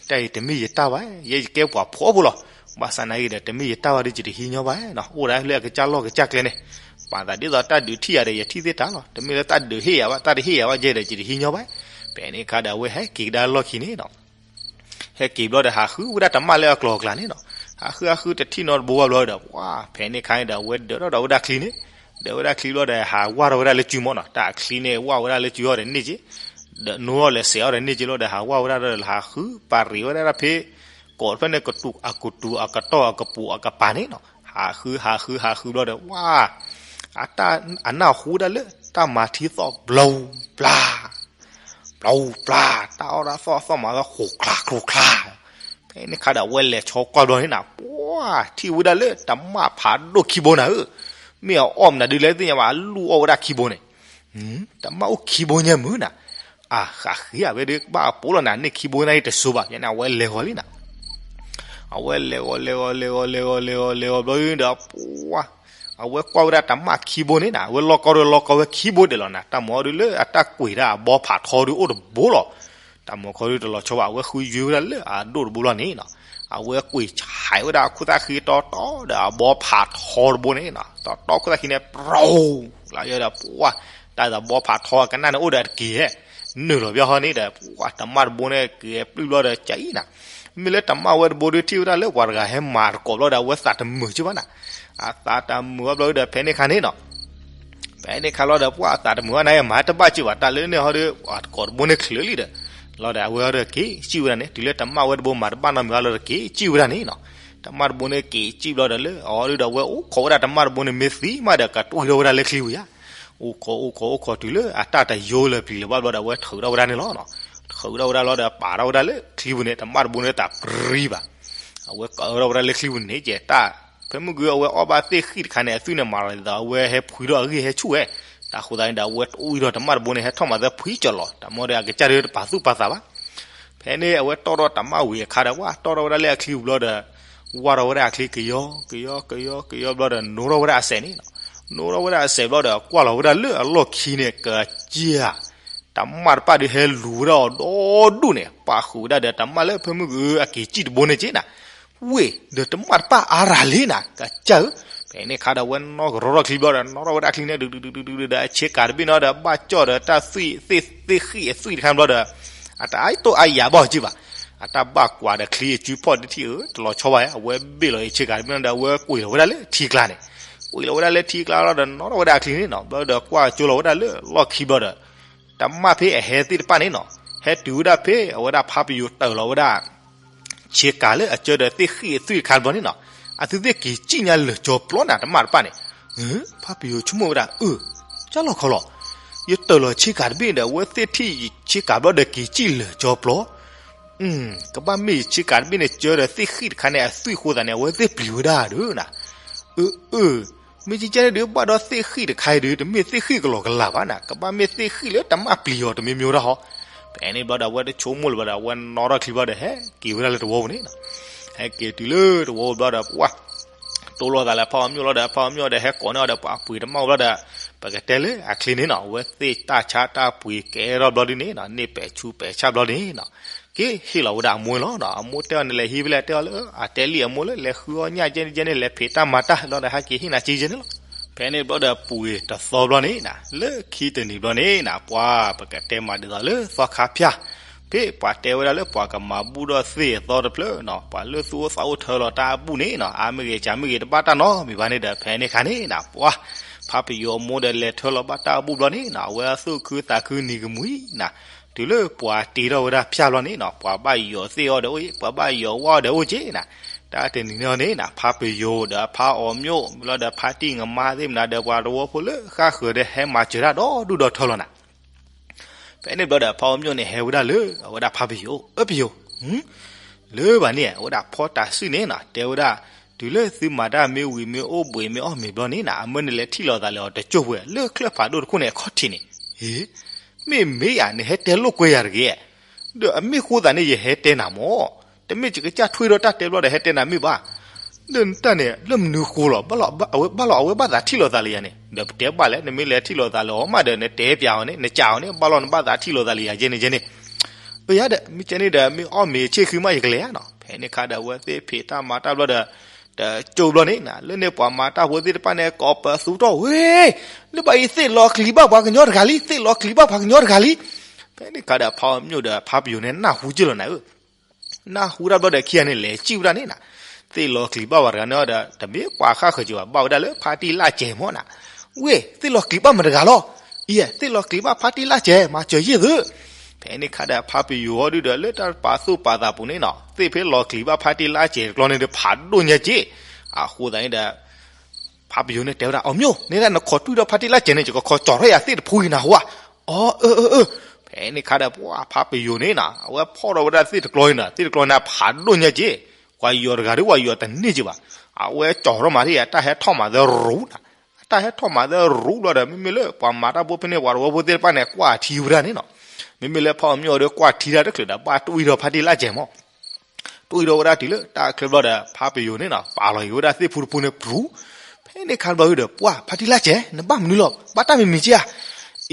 တၢ်အံၤတမ့ၢ်ယတၢ်ဘၣ်, ယဲယကဲပှၤဖှီၣ်ဖိလီၤ, ဘၣ်ဆၣ်နာ်က့ဒီး တမ့ၢ်ယတၢ်ဘၣ်ဒီး ယတဟံးညီဘၣ်နီၤ, အိၣ်ဒၣ်လၢအကစၢ်လီၢ်ကစၢ်ကျဲန့ၣ်, ပာ်သးဒ်သိးတၢ်ဒုးထံၣ်ယၤဒီး ယထံၣ်သ့ၣ်တၢ်လီၤ, တမ့ၢ်လၢတၢ်ဒုးဟ့ၣ်ယၤဘၣ်, တၢ်တဟ့ၣ်ယၤဘၣ်ယဲဒီး ယတဟံးညီဘၣ်, ဖဲန့ၣ်အခါဒီး အဝဲဟဲက့ၤကဒါလီၢ်ခံန့ၣ်နီၤ ဟဲက့ၤဘျီဒီး ဟးဃုဝဲဒၣ်တမၣ်လၢအကျီၤအကျါန့ၣ်နီၤ, ဟးဃုဟးဃုတထံၣ်နီတဘိဘၣ်ဘျီဒီး ပှၤဖဲန့ၣ်ခါန့ၣ်ဒီး အဝဲဒၢးထီၣ်ဒီးဝဲဒၣ်ချံန့ၣ်, ဒၢးဝဲဒၣ်ချံဘျီဒီး ဟးဝၢ်ထီၣ်ဝဲဒၣ်လၢစုမီၢ်နီၤ, တၢ်ချံန့ၣ် ဝၢ်ဝဲဒၣ်လၢစုအီၤဒီးန့ၢ်က့, ဒီးနူအီၤလဲၤစဲးအီၤဒီးန့ၢ်က့လီၤဒီး ဟးဝၢ်ဝဲဒၣ်ဒီး ဟးဃုပာ်ရံးဝဲဒၣ်ဖဲ ကိးဖဲန့ၣ် ကတူးအကတူးအကတီၢ်အကပူၤအကပၤန့ၣ်နီၤ, ဟးဃုဟးဃုဟးဃုဘျီဒီး ဝၢ် အတၢ်အနၢ်ဟူဒၣ်လၢ တၢ်မၤထံသီၣ်ဘျီပျၢ် ပျီပျၢ် တၢ်အီၣ်တၢ်သီၣ်သီၣ်မၤသီၣ် ဃိးချါ ကျိချါ, ဖဲန့ၣ်ခါဒီး အဝဲလဲၤဆီကွၢ်ဘျီန့ၣ်နၤ ပှၤထံၣ်ဝဲဒၣ်လၢ တမၣ်ဖးဒိၣ်ခံဘိနၤဧၢ, မ့ၢ်အအီၣ်မနုၤဒုးလဲၣ်သ့ၣ်ညါဘၣ် အလူၢ်အီၣ်ဝဲဒၣ်ခံဘိန့ၣ်, တမၣ်အိၣ်ခံဘိညါမုၢ်နၤ, အဃးဃ့အဝဲဒၣ်ဘၣ်အပိာ်လီၤနၤ န့ၢ်ခံဘိန့ၣ်တစိၤဘၣ် ယန့ၣ် အဝဲလဲၤဂီၤလံနၤ အဝဲလဲၤဂီၤလဲၤဂီၤလဲၤဂီၤလဲၤဂီၤလဲၤဂီၤလဲၤဂီၤဘျီဒီး ပှၤ အဝဲကွၢ်ဝဲဒၣ်တမၣ်ခံဘိန့ၣ်နၤ အဝဲလီၢ်ကီၢ်ဒီးလီၢ်ကီၢ်ဝဲခံဘိဒဲးလီၤနၤ တၢ်မၤအီၤဒုးလၢအတၢ်ကွံာ်တၢ်အဘီဖးထီဒုးအိၣ်တဘိလီၤ, တၢ်မၤခီဒုတလီၤဆီဘၣ် အဝဲဃုယွ့ဝဲဒၣ်လၢအဒိၣ်တဘိလီၤန့ၣ်နီၤ, အဝဲကွံာ်ဆဲးဝဲဒၣ်ခိၣ်သၣ်ဃံတီတီဒီးအဘီဖးထီတဘိန့ၣ်နီၤ, တီတီခိၣ်သၣ်ဃံန့ၣ် ပြူၤ လၢယဒီးပှၢ်, တၢ်သးဘီဖးထီကနၣ်န့ၣ်အိၣ်ဒီးတက့ၢ်ဟဲ, နုာ်လီၤဘၣ်ဟီန့ၣ်ဒီး ပှၢ်တမၣ်တဘိန့ၣ် က့ၤပျုၢ်ဘျီဒီးကၠံနၤ, မ့မ့ၢ်လၢတမၣ်ဝဲတဘိဒုထံၣ်ဝဲဒၣ်လၢပှၤတဂၤဟဲမၤတကိးဘျီဒီး အဝဲသးတမုာ်က့ဘၣ်နၤ, အသးတမုာ်ဘၣ်ဘျီဒီး ဖဲန့ၣ်ခါန့ၣ်နီၤ ဖဲန့ၣ်ခါလီၤဒီး ပှၢ်အသးတမုာ်ဘၣ်နၤ မၤတဘၣ်က့ဘၣ် တၢ်လၢန့ၣ်ဟီဒီး ပှၤတကိးတဘိန့ၣ်ချုးလံဒီး, လီၤဒီးအဝဲဟီဒီးက့ၤကၠံၣ်ဝဲဒၣ်န့ၣ် တုၤလၢတမၣ်ဝဲတဘိမၤတဘၣ်နီတမံၤဘၣ်လီၤဒီးက့ၤကၠံၣ်ဝဲဒၣ်န့ၣ်နီၤ, တမၣ်တဘိန့ၣ်က့ၤကၠံၣ်ဘျီဒီးလၢအီၤဒုဒီး အဝဲအိၣ်ခိးဝဲဒၣ်တမၣ်တဘိန့ၣ် မ့ၢ်သံမးဒီး ကတူၢ်ထီၣ်ဝဲဒၣ်လၢချံပူၤယါ, အိၣ်ခိးအိၣ်ခိးအိၣ်ခိးတုၤလၢအတၢ်တယိလၢပျံၤလၢၤဘၣ်ဘျီဒီး အဝဲထုးထီၣ်ဝဲဒၣ်န့ၣ်လီၤ, ထုးထီၣ်ဝဲဒၣ်လီၤဒီး ပာ်ထီၣ်ဝဲဒၣ်လၢချံပူၤန့ၣ် တမၣ်တဘိန့ၣ်သးပြံဘၣ်, အဝဲကၢထီၣ်ဝဲဒၣ်လၢချံပူၤန့ၣ် ကဲတၢ် ဖဲမုၢ်ဂီၤအဝဲအီၣ်ဘၣ်သ့ၣ်ဃံၣ်တခါန့ၣ် အသွံၣ်န့ၣ်မၤလီၤဒ်သိး အဝဲဟဲဖှံထီၣ်အဂံၢ်ဟဲဆူၣ်ဝဲ, တၢ်ဃိသတးန့ၣ်ဒီး အဝဲတအိၣ်အံၤဒီးတမၣ်တဘိန့ၣ် ဟဲထီၣ်မၤသၢဖှံကၠီၤလီၤ, တၢ်မ့ၢ်ဒီးအကစၢ်ဒုတပာ်သူၣ်ပာ်သးဘၣ်, ဖဲန့ၣ်အဝဲတီၣ်ထီၣ်တမၣ်ဝံၤအခါဒီး ဝဲတီၣ်ထီၣ်ဝဲဒၣ်လၢအချံပူၤဘျီဒီး ဝါထီၣ်ဝဲဒၣ်အချံကယီကယီကယီကယီဘျီဒီး နိထီၣ်ဝဲဒၣ်အစဲးန့ၣ်နီၤ, နိထီၣ်ဝဲဒၣ်အစဲးဘျီဒီး ကွၢ်လီၤဝဲဒၣ်လၢအလီၢ်ခံန့ၣ် ကစၢ် တမၣ်တဖၣ်ဒုးဟဲလူၤဝဲဒၣ်အီၤဒီဒူၣ်န့ၣ် ပာ်ဃုာ်ဝဲဒၣ်ဒီးတမၣ်လၢဖဲမုၢ်ဂီၤအက့ၤကၠံၣ်တဘိန့ၣ်က့နၤ, ဝ့ၢ် ဒီးတမၣ်တဖၣ်အါရၤလံနၤ ကစၢ်ဧၢ, ဖဲန့ၣ်ခါဒီးအဝဲနီၣ်ကရီထီၣ်ချံဘျီဒီး နီၣ်ထီၣ်ဝဲဒၣ်ချံန့ၣ် ဒုးဒုးဒုးဒုးဒုးဒီး အဆ့ကၤတဘ့ၣ်န့ၣ်ဒီး ဘၣ်ကၠီၣ်ဒီးတၢ်သွံၣ်သ့ၣ်ဃံၣ်အသွံၣ်တခါဘျီဒီး အတၢ်တိၢ်အါယၤဘၣ်အီၤက့ဘၣ်, အတၢ်ဘၣ်ကွၢ်ဒီးချံအစုဖီၣ်တထံၣ်အၢ တလီၤဆီဘၣ်ဧါ, အဝဲဘ့ၣ်လီၤအဆ့ကၤတဘ့ၣ်န့ၣ်ဒီး အဝဲကွံာ်လီၤဝဲဒၣ်လၢထံကျါန့ၣ်, ကွံာ်လီၤဝဲဒၣ်လၢထံကျါလီၤဒီး နီၣ်ထီၣ်ဝဲဒၣ်အချံန့ၣ်နီၤ ဘျီဒီးကွၢ်ကၠိလီၤဝဲဒၣ်လၢလီၢ်ခံဘျီဒီး တမၣ်ဖဲအဟဲသ့ၣ်တဖၣ်န့ၣ်နီၤ ဟဲတုၤဝဲဒၣ်ဖဲအဝဲဒၣ်ဖးပယိၤတၢၢ်လီၤဝဲဒၣ် ဆ့ကၤလၢအကၢဒီးသ့ၣ်ဃံၣ်အသွံၣ်တခါဘျီန့ၣ်နီၤ, အသုသ့ၣ်က့ၤကၠံၣ်ညါလၢာ်ကၠီပျီနၤ တမၣ်တဖၣ်န့ၣ်, ဖးပယိၤဆိကမိၣ်ဝဲဒၣ် အၢ ကၢ်လီၤခီလီၤ, ယတၢၢ်လီၤဆ့ကၤတဘ့ၣ်ဒီး အဝဲသ့ၣ်ထံၣ်ယဆ့ကၤဘျီဒီးက့ၤကၠံၣ်လၢာ်ကၠီပျီ ကဘၣ်မ့ၢ်ယဆ့ကၤတဘ့ၣ်န့ၣ် ကၢဒီးသ့ၣ်ဃံၣ်တခါန့ၣ် အသွံၣ်အဃိသးန့ၣ် အဝဲသ့ၣ်ပျံၤဝဲဒၣ်ဒီးနၤ, အၢ အၢ မ့ၢ်ကကဲန့ၣ်ဒုး ဘၣ်ဒီးသ့ၣ်ဃံၣ်တခါအံၤဒုး တမ့ၢ်သ့ၣ်ဃံၣ်ကလီၤကလးဘၣ်နၤ, ကဘၣ်မ့ၢ်သ့ၣ်ဃံၣ်လၢတမၣ်ပျံၤအီၤတမံၤမံၤဒၣ်ဟီ, ဖဲန့ၣ်ဘျီဒီး အဝဲတဆိကမိၣ်လၢၤဘၣ်ဒီး အဝဲနီၣ်ထီၣ်ချံဘျီဒီး ဟဲက့ၤဝဲဒၣ်လၢတဝီပူၤန့ၣ်နီၤ, ဟဲက့ၤတုၤလၢတဝီပူၤဘျီဒီး ပှၢ် တိၢ်လိာ်သးလၢဖးအီၤမျိၣ်လီၤဒီး ဖးအီၤမျိၣ်ဒီး ဟဲကိးန့ၢ်အီၤဒီး ပှၤပှ့ၤတမၣ်ဝံၤဘျီဒီး ပကတဲလၢအချံန့ၣ်နီၤ အဝဲသ့ၣ်တၢ်ဆါတၢ်ပှ့ၤကဲထီၣ်ဘျီဒ်န့ၣ်နီၤ န့ၢ်ပဲာ်ဆူပဲာ်ဆၣ်ဘျီဒ်န့ၣ်နီၤ က့ၤဟ့ၣ်လီၤဝဲဒၣ်အမိၢ်လီၤနီၤ, အမိၢ်တဲအီၤန့ၣ် လဲၤဟံးဖဲလဲၣ် တဲအီၤလၢ အတဲလံအမိၢ်လၢ လဲၤဃုအီၣ်ညၣ်ကဲန့ၣ်ကဲန့ၣ် လဲၤဖံးတၢ်မၤတၢ်လီၤဒီး ဟဲက့ၤဟ့ၣ်နၤက့ယဲန့ၣ်လီၤ. ဖဲန့ၣ်ဘျီဒီး ပှ့ၤတသီဘျီန့ၣ်နီၤ လၢခံတနံၤဘျီန့ၣ်နီၤ ပှၤပကတဲမၤဒ်သိးလၢသီခါဖၠၣ် ဖဲပှၤတဲဝဲဒၣ်လၢပှၤကမၤဘူၣ်ထီၣ်သ့ၣ်အသီတဖျၢၣ်နီၤ ပှၤလၢသူၣ်အိၣ်သးအိၣ်ထၢလီၤတၢ်အဘူၣ်န့ၣ်နီၤ အါမ့ၢ်ဂ့ၤ ကၢ်မ့ၢ်ဂ့ၤ တဘၣ်တၢ်နီတမံၤဘၣ်န့ၣ်ဒီး ဖဲန့ၣ်အခါန့ၣ်နီၤ ပှၤ ဖးပယိၤအမိၢ်ဒီး လဲၤထၢလီၤဘၣ်တၢ်အဘူၣ်ဘျီန့ၣ်နီၤ အဝဲသူၣ်ခုသးခုနံၤကမှံနီၤ တုၤလၢပှၤတ့ထီၣ်ဝဲဒၣ်ဖၠၣ်ဘျီန့ၣ်နီၤ ပှၤဘၣ်ယီၤသ့ၣ်အီၣ်ဒီးအိၣ်က့ ပှၤဘၣ်ယီၤဝၣ်အီၣ်ဒီးအိၣ်က့နီၤ တၢ်တနံၤန့ၣ်န့ၣ်နီၤ ဖးပယိၤဒီးဖးအီၤမျိၣ် မ့ၢ်လီၤဒီးဖးတံၢ်ငမါသ့ၣ်မနုၤဒီး ပှၤတဝီဖိလၢဃၣ်ဃၢၤဒီး ဟဲမၤစၢၤတၢ်ဒီဒူၣ်ဒီထၢလီၤနီၤ ဖဲန့ၣ်ဘျီဒီး ဖးအီၤမျိၣ်န့ၣ် ဟဲဝဲဒၣ်လၢအဝဲဒၣ်ဖးပယိၤ အၢ ပယိၤ လၢဘၣ်န့ၣ် အဝဲဒၣ်ဖီတၢ်စုၣ်န့ၣ်နီၤ တဲဝဲဒၣ် တုၤလၢသုမၤတၢ်မ့ၢ်ဝံၤမ့ၢ်အိၣ်ဘှံးမ့ၢ်အီၣ်မ့ၤဘျီန့ၣ်နီၤ အမၢန့ၣ်လဲၤထံၣ်လိာ်သးလၢအီၤတစိၢ်ဖိ လၢချၢၣ်ဖးဒိၣ်တခိၣ်န့ၣ် အခီၣ်ထံးန့ၣ် ဟ့ မ့ၢ်မ့ၢ်ယၤ နဟဲတဲလိာ်ကွဲယၤတဂ့ၤ ဒီးအမ့ၢ်ဃိသးန့ၣ် ယဟဲတဲနၤမၢ် တမ့ၢ်ယကစၢ်ထွံဒီးတၢ်တဲဘျီဒီး ဟဲတဲနၤမ့ၢ်ဘၣ် ဒီးနတၢ်န့ၣ် လၢမနုၤဃိလီၤ ဘၣ်လီၤအဝဲဘၣ်သးထံၣ်လိာ်သးလၢယၤန့ၣ် ဒီးပတဲဘၣ်လဲၣ် နမ့ၢ်လဲၤထံၣ်လိာ်သးလၢအီၤမးဒီး နတဲပျးအီၤန့ၣ် နကးအီၤန့ၣ် ဘၣ်လီၤနဘၣ်သးထံၣ်လိာ်သးလၢယၤကဲန့ၣ်ကဲန့ၣ် အၢ ယၤဒီး မ့ၢ်ကဲန့ၣ်ဒီး မ့ၢ်အီၣ်မ့ၤဆ့ၣ်ဃံမး ယကလဲၤဧါနီၤ ဖဲန့ၣ်ခါဒီး အဝဲသ့ၣ်ဖံးတၢ်မၤတၢ်ဘျီဒီး တကၠိဘျီန့ၣ်နီၤ လၢန့ၣ်ပှၤမၤတၢ်ဖိသ့ၣ်တဖၣ်န့ၣ် ကိးပသူထီၣ်ဝဲ လၢဘၣ်အံၤသ့ၣ်လီၤကျံၤဘၣ်ပှၤကညီတဂၤလံ သ့ၣ်လီၤကျံၤဘၣ်ပှၤကညီတဂၤလံ ဖဲန့ၣ်ခါဒီး ဖးအီၤမျိၣ်ဒီးဖးပယိၤန့ၣ် နၢ်ဟူက့ၢ်လီၤနၤဧၢ နၢ်ဟူတၢ်ဘျီဒီး ခံဂၤန့ၣ် လဲၤစံၣ်ဝဲဒၣ်န့ၣ်နီၤ သ့ၣ်လီၤကျံၤဘၣ်ပှၤတဂၤန့ၣ်ဒီး တမ့ၢ်ပှၤဃၣ်ဃၢၤက့ၤဘၣ် ဘၣ်ဝဲဒၣ်လၢဖါတံၢ်လၢ်စဲးမၢ်နီၤ ဝ့ၢ် သ့ၣ်လီၤကျံၤဘၣ်မတၤတဂၤလီၤ အံၤ သ့ၣ်လီၤကျံၤဘၣ်ဖါတံၢ်လၢ်စဲး မၤစၢၤယ့ၢ်သု ဖဲန့ၣ်ခါဒီး ဖးပယိၤဟီဒုဒီး လၢတၢ်ပာ်သူၣ်ပာ်သးပူၤန့ၣ်နီၤ သ့ၣ်ဖဲလီၤကျံၤဘၣ်ဖါတံၢ်လၢ်စဲးတကျီန့ၣ်ဒီး ဖးဒိၣ်ညါက့ၢ် အဃိသတးန့ၣ်ဒီး ဖးပယိၤန့ၣ်တဲဝဲဒၣ် အီၤမျိၣ် န့ၣ်ဒၣ်နခိးတွံၢ်ဒီးဖါတံၢ်လၢ်စဲးန့ၣ် ယကခိးကၠီၤထီၣ်ယၤသ့ၣ်တဖုအံၤနၢ်ဟူဧါ အီ အၢ အၢ အၢ ဖဲန့ၣ်ခါဒီး ပှၤဖးပယိၤန့ၣ်နီၤ အဝဲဖီၣ်ထီၣ်ဝဲဒၣ်သ့ၣ်တကျီန့ၣ်နီၤ သ့ၣ်တကျီန့ၣ် ဖးဒိၣ်ညါက့ၢ် ပှၤယီၤတဂၤဒီးပှၤယီၤတန့ၢ်က့ၢ်ဘၣ် အဝဲကၠီၤထီၣ်မၤထံၣ်ယၤ တၢ်ဟဲထီၣ်မၤသၢရူၤနီၤ အတၢ်ဟဲထီၣ်မၤသၢရူၤဘျီဒီး မ့မ့ၢ်လၢပှၤမၤတၢ်ဖိဖဲန့ၣ် ပှၤတဝီဖိသ့ၣ်တဖၣ်န့ၣ် ကွၢ်ထံဝဲဒၣ်န့ၣ်နီၤ မ့မ့ၢ်လၢဖးအီၤမျိၣ်ဒီး ကွၢ်ထံတၢ်တချုးဒီး ဘၣ်တွံၢ်ထီၣ်ဖါတံၢ်လၢ်စဲးမၢ် တွံၢ်ထီၣ်ဝဲဒၣ်တုၤလၢတၢ်ချၢဘျီဒီး ဖးပယိၤန့ၣ်နီၤ ပာ်လီၤက့ၤဝဲဒၣ်သ့ၣ်ဖုတဖုန့ၣ်ပြူၤ ဖဲန့ၣ်ခါဘျီဒီး ပှၤဖါတံၢ်လၢ်စဲး နဘၣ်မနုၤလီၤ ဘၣ်တၢ်မံၤမံၤက့ၢ်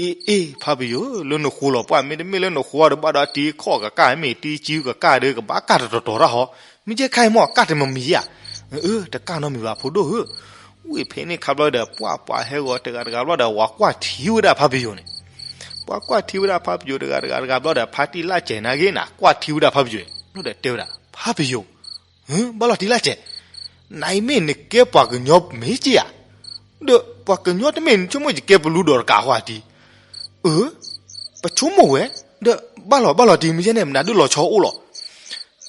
ဧါ အ့ အ့ ဖါပယိၤ လၢနဃိလီၤပှၢ် မ့တမ့ၢ်လၢနဃိဒီး ဘၣ်ဒီးတံၤခီၣ်ကကၢ် မ့ၢ်တံၤစုကကၢ်ဒီး ကဘၣ်ကၢ်တတီၤတီၤတၢ်ဟီ, မ့ၢ်ကဲခါအံၤမ့ၢ် ကၢ်တမံၤမံၤဧါ. အၢ တကၢ်နီတမံၤဘၣ် ဖိဒိၣ်ဧၢ. ဝံၤဖဲန့ၣ်ခါဘျီဒီး ပှၢ်ပှၤဟဲဂီၤတဂၤတဂၤဘျီဒီး ဝၤကွၢ်ထံဝဲဒၣ်ဖါပယိၤန့ၣ်, ပှၤကွၢ်ထံဝဲဒၣ်ဖါပယိၤတဂၤတဂၤတဂၤဘျီဒီး ဖါတံၢ်လၢ်စဲၤနာ်က့နၤ ကွၢ်ထံဝဲဒၣ်ဖါပယိၤ ဘျီဒီးတဲဝဲဒၣ် ဖါပယိၤ ဘၣ်လီၤတံၢ်လၢ်စဲၤ, နအံၤမ့ၢ်နကဲပှၤကညီမ့ၢ်က့ဧါ, ဒီးပှၤကညီတမ့ၢ် နဆိကမိၣ်ယကဲပလူဒီးတကးဃီတံၢ်, အၢ ပဆိကမိၣ်ဝဲ, ဒီးဘၣ်လီၤဘၣ်လီၤတံၢ် မ့ၢ်ကဲန့ၣ် မနုၤဒုးလီၤဆီအိၣ်လီၤ,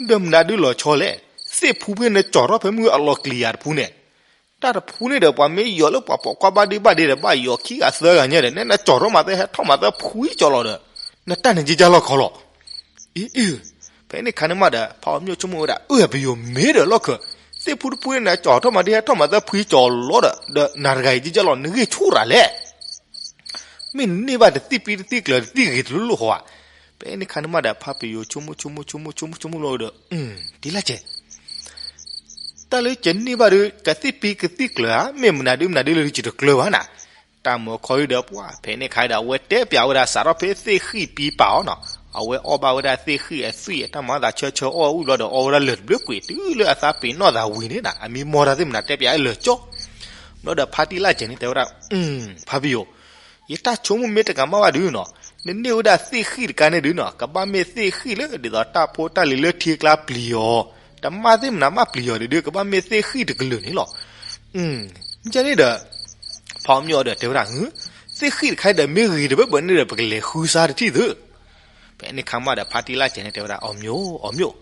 ဒီးမနုၤဒုးလီၤဆီလဲၣ်, သ့ၣ်ဖူဖဲနကၠီၤထီၣ်ဖဲမုၢ်အလီၤကျံၤယၤတဖူန့ၣ်, တၢ်တဖူန့ၣ်ဒီး ပှၤမ့ၢ်ယီၤလၢပှၤပိာ်ခွါဘၣ်ဒ့ဘၣ်ဒ့ဒီး ဘၣ်ယီၤခံဂၤသၢဂၤညါဒီး နဲနကၠီၤထီၣ်မၤသၢဟဲထီၣ်မၤသၢဖှံကၠီၤလီၤဒီး နတၢ်န့ၣ်ကကၢ်လီၢ်ခီလီၤ. အ့ အ့ ဖဲန့ၣ်ခါန့ၣ်မးဒီး ဖါအီၤမျိၣ်ဆိကမိၣ်ဝဲဒၣ် အၢ ပယိၤမ့ၢ်ဒီးလီၢ်ခၢၣ်, သ့ၣ်ဖူတဖူန့ၣ် နကၠီၤထီၣ်မၤဒ့ဟဲထီၣ်မၤသၢဖှံကၠီၤလီၤဒီး ဒီးနၤတဂၤအံၤကကၢ်လီၢ် နဂ့ၢ်ဆူၣ်ရၤလဲၣ် မ့ၢ်နန့ၢ်ဘၣ်တသ့ၣ်ပံတသ့ၣ်ကျၢၤ တသ့ၣ်ဂ့ၤတလိၣ်လိၣ်ဃီဧါ. ဖဲန့ၣ်ခါန့ၣ်မးဒီး ဖါပယိၤဆိကမိၣ်ဆိကမိၣ်ဆိကမိၣ်ဆိကမိၣ်ဆိကမိၣ်လီၤဒီး တံၢ်လၢ်စဲး, တၢ်လၢကန့ၢ်ဘၣ်ဒီး ကသ့ၣ်ပံကသ့ၣ်ကျၢၤဧါ, မ့ၢ်မနုၤဒုးမနုၤဒုးလၢယတကျၢၤဘၣ်နၤ. တၢ်မၤခီဒုဒီးပှၢ် ဖဲန့ၣ်ခါဒီး အဝဲတဲပၠးဝဲဒၣ်စးထီၣ်ဖဲသ့ၣ်ဃံၣ်ပံပာ်အီၤနီၤ, အဝဲအီၣ်ဘၣ်ဝဲဒၣ်သ့ၣ်ဃံၣ်အသွံၣ်အတၢ်မၤသးဆၢဆၢအီၣ်ဝံၤဘျီဒီး အီဝဲဒၣ်လၢၢ်တဘျုးကွံာ် တုၤလၢအသးပ့ၤနီၣ်သးဝံၤန့ၣ်နၤ, အမံမီၢ်တၢ်သ့ၣ်မနုၤတဲပၠးအလၢာ်ကၠီ ဘျီဒီးဖါတံၢ်လၢ်စဲးန့ၣ်တဲဝဲဒၣ်, ဖါပယိၤ, ယတၢ်ဆိကမိၣ်မ့ၢ်တကးမၣ်ဘၣ်ဒုနီၤ, နန့ၢ်ဝဲဒၣ်သ့ၣ်ဃံၣ်တခါန့ၣ်ဒုနီၤ ကဘၣ်မ့ၢ်သ့ၣ်ဃံၣ်လၢဒ်သိးတၢ်ဖိတၢ်လံၤလၢထံကျါပျံၤအီၤ, တမၣ်သ့ၣ်မနုၤမၣ်ပျံၤအီၤဒုဒီး ကဘၣ်မ့ၢ်သ့ၣ်ဃံၣ်တကလုာ်န့ၣ်လီၤ. မ့ၢ်ကဲန့ၣ်ဒီး ဖါအီၤမျိၣ်ဒီးတဲဝဲဒၣ်, သ့ၣ်ဃံၣ်တခါဒီးမ့ၢ်ဂ့ၤတဘၣ်ဘၣ်န့ၣ်ဒီး ပကလဲၤဃုစါတထံၣ်သု ဖဲန့ၣ်ခါမးဒီးဖါတံၢ်လၢ်စဲးန့ၣ်တဲဝဲဒၣ်, အီၤမျိၣ်, အီၤမျိၣ်,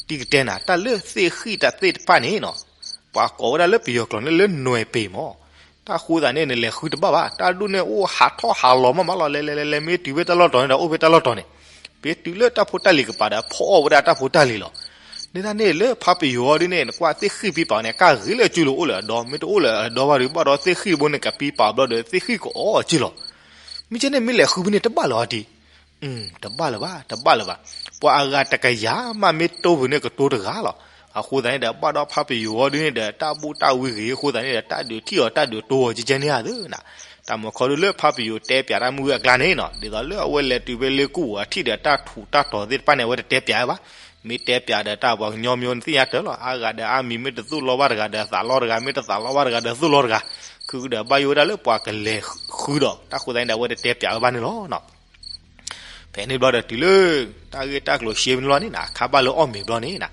တံၢ်ကတဲနၤ တၢ်လၢသ့ၣ်ဃံၣ်တၢ်သ့ၣ်တဖၣ်န့ၣ်နီၤ, ပှၤကိးဝဲဒၣ်လၢပယီၤကျိာ်န့ၣ်လၢနွဲၣ်ပ့ၤမး, တၢ်ဃိသးန့ၣ် နလဲၤဃုတဘၣ်ဘၣ်, တၢ်ဒိၣ်န့ၢ်အိၣ်ဟးထီၣ်ဟးလီၤမးမးလီၤ, လဲၤလဲၤလဲၤလဲၤ မ့ၢ်တုၤဖဲတၢ်လီၢ်တီၤန့ၣ်ဒီး အိၣ်ဖဲတၢ်လီၢ်တီၤန့ၣ်, ပတုၤလၢတၢ်ဖိတၢ်လံၤကပၤဒီး ဖီအီၣ်ဝဲဒၣ်တၢ်ဖိတၢ်လံၤလီၤ. န့ၣ်ဒၣ်န့ၣ်လၢဖါပယီၤအီၤဒ်န့ၣ် နကွၢ်သ့ၣ်ဃံၣ်ပံပာ်န့ၣ် ကၢ်ဂ့ၤလၢအစုလိၤအိၣ်လၢအဒီ, မ့ၢ်တအိၣ်လၢအဒီဘၣ်ဒီး ဘၣ်ဒီးသ့ၣ်ဃံၣ်တဘိန့ၣ် ကပံပာ်ဘျီဒီး သ့ၣ်ဃံၣ်ကအီၣ်အီၤက့လီၤ. မ့ၢ်ကဲန့ၣ်မ့ၢ်လဲၤဃုဖဲန့ၣ် တဘၣ်လၢၤအီၤဒံး တဘၣ်လၢၤဘၣ်, တဘၣ်လၢၤဘၣ်. ပှၤအဂၤတကယၤမးမ့ၢ်တိၢ်ပူၤန့ၣ် ကတိၤတဂၤလီၤ. အဃိသတးန့ၣ်ဒီး ဘၣ်ဒီးဖါပယီၤအီၤဒ်န့ၣ်ဒီး တၢ်ဘူၣ်တၢ်ဝံဂ့ၤအဃိသတးန့ၣ်ဒီး တၢ်ဒုးထံၣ်အီၤတၢ်ဒုးတိၢ်အီၤကဲကဲန့ၣ်ဧါသ့နၤ. တၢ်မၤခီဒုလၢဖါပယီၤတဲပၠးတၢ်မုၢ်အကျါန့ၣ်နီၤ, ဒ်သိးလၢအဝဲလဲၤတုၤဖဲလ့ကူၣ်အထံၣ်ဒီး တၢ်ထူးတၢ်တီၤသ့ၣ်တဖၣ်န့ၣ် အဝဲတတဲပၠးဘၣ်. မ့ၢ်တဲပၠးဒီးတၢ်ပှၤကညီမ့ၢ်နသ့ၣ်ညါတၢ်လီၤ. အါဂၤဒီးအါမံၤမ့ၢ်တသူၣ်လီၤဘၣ်တဂၤဒီး သးလီတဂၤ, မ့ၢ်တသးလီဘၣ်တဂၤဒီး သူၣ်လီတဂၤ ခုကဒီးဘၣ်ယိၣ်ဝဲဒၣ်လၢပှၤကလဲၤဃုဒီး တၢ်ဃိသတးန့ၣ်ဒီး အဝဲတတဲပၠးဝဲဘၣ်န့ၣ်လီၤ. ဖဲန့ၣ်ဘျီဒီးတုၤလၢ တၢ်ဂ့ၢ်တၢ်ကျိၤရှဲမ့ၢ်လီၤန့ၣ်နၤ, ခါဘၣ်လၢအီၣ်မ့ၤဘျီန့ၣ်နၤ,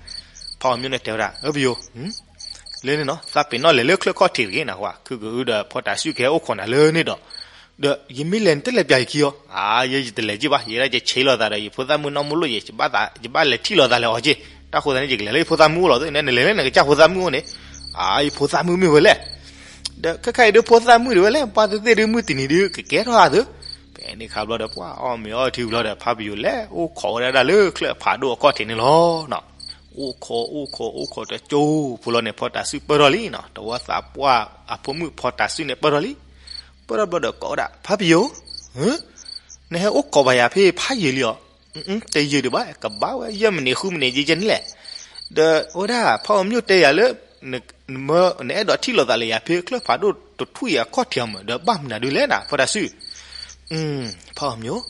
ဖါအီၤမျိၣ်န့ၣ်တဲဝဲဒၣ် အၢပယိၤ, လၢန့ၣ်နီၤ သးပ့ၤနီၣ်လဲၤလၢချၢၣ်ခီၣ်ထံးတဂ့ၤနၤ, ခုကဒီးဖီတၤစုကဟဲအိၣ်ခိးနၤလၢန့ၣ်ဒီး, ဒီးယမ့ၢ်လဲၤန့ၣ်တလဲၤပၠးယခံအီၤ, အါ ယဲယတလဲၤက့ဘၣ်, ယဲဒၣ်ယဆ့လိာ်သးဒီး ယဖိသၣ်မုၣ်နီၢ်မုၣ်လိၣ်ယဲ, ယဘၣ်လဲၤထံၣ်လိာ်သးလဲၤအီၤက့, တၢ်ဃိသတးန့ၣ် ယကလဲၤလၢယဖိသၣ်မုၣ်အိၣ်လီၤ, နလဲၤလၢနကစၢ်ဖိသၣ်မုၣ်အိၣ်န့ၣ်, အါ ယဖိသၣ်မုၣ်မ့ၢ်ဝဲလဲၣ် ဒီးခဲခါအံၤဒုးဖိသၣ်မုၣ်ဒံးဝဲလဲၣ်, ပှၤသ့ၣ်သ့ၣ်ဒုးမုၢ်တနံၤဒုးကကဲထီၣ်ဧါသ့. ဖဲန့ၣ်ခါဘျီဒီး ပှၤအီၣ်မ့ၤအီထံဘျီဒီး ဖါပယိၤလဲၤအိၣ်ခိးဝဲဒၣ်လၢ ချၢၣ်ဖးဒိၣ်အခီၣ်ထံးန့ၣ်လီၤ. အိၣ်ခိးအိၣ်ခိးအိၣ်ခိးတကၠိဖိလီၤန့ၣ် ဖီတၤစုပၢၢ်ထီၣ်လံနီၤ, တဝီသးပှၢ်အဖိမုၣ်ဖီတၤစုန့ၣ်ပၢၢ်ထီၣ်လံ. ပၢၢ်ထီၣ်ဘျီဒီးကိးဝဲဒၣ် ဖါပယိၤ, နဟဲအိၣ်ခိးဘၣ်ယၤဖဲဖးယံာ်လံအီၤ, တယံာ်ဒံးဘၣ်, ကဘၣ်ဝဲယဲၢ်မံးနံးဃုမံးနံးကဲကဲန့ၣ်လဲၣ်. ဒီးဝဲဒၣ်ဖါအီၤမျိၣ်တဲယၤလၢ နအဲၣ်ဒိးထံၣ်လိာ်သးလၢယၤဖဲချၢၣ်ဖးဒိၣ်တထူၣ်အံၤအခီၣ်ထံးအီၤမး, ဒီးဘၣ်မနုၤဒုးလဲၣ်နၤ ဖီတၤစု. ဖါအီၤမျိၣ်,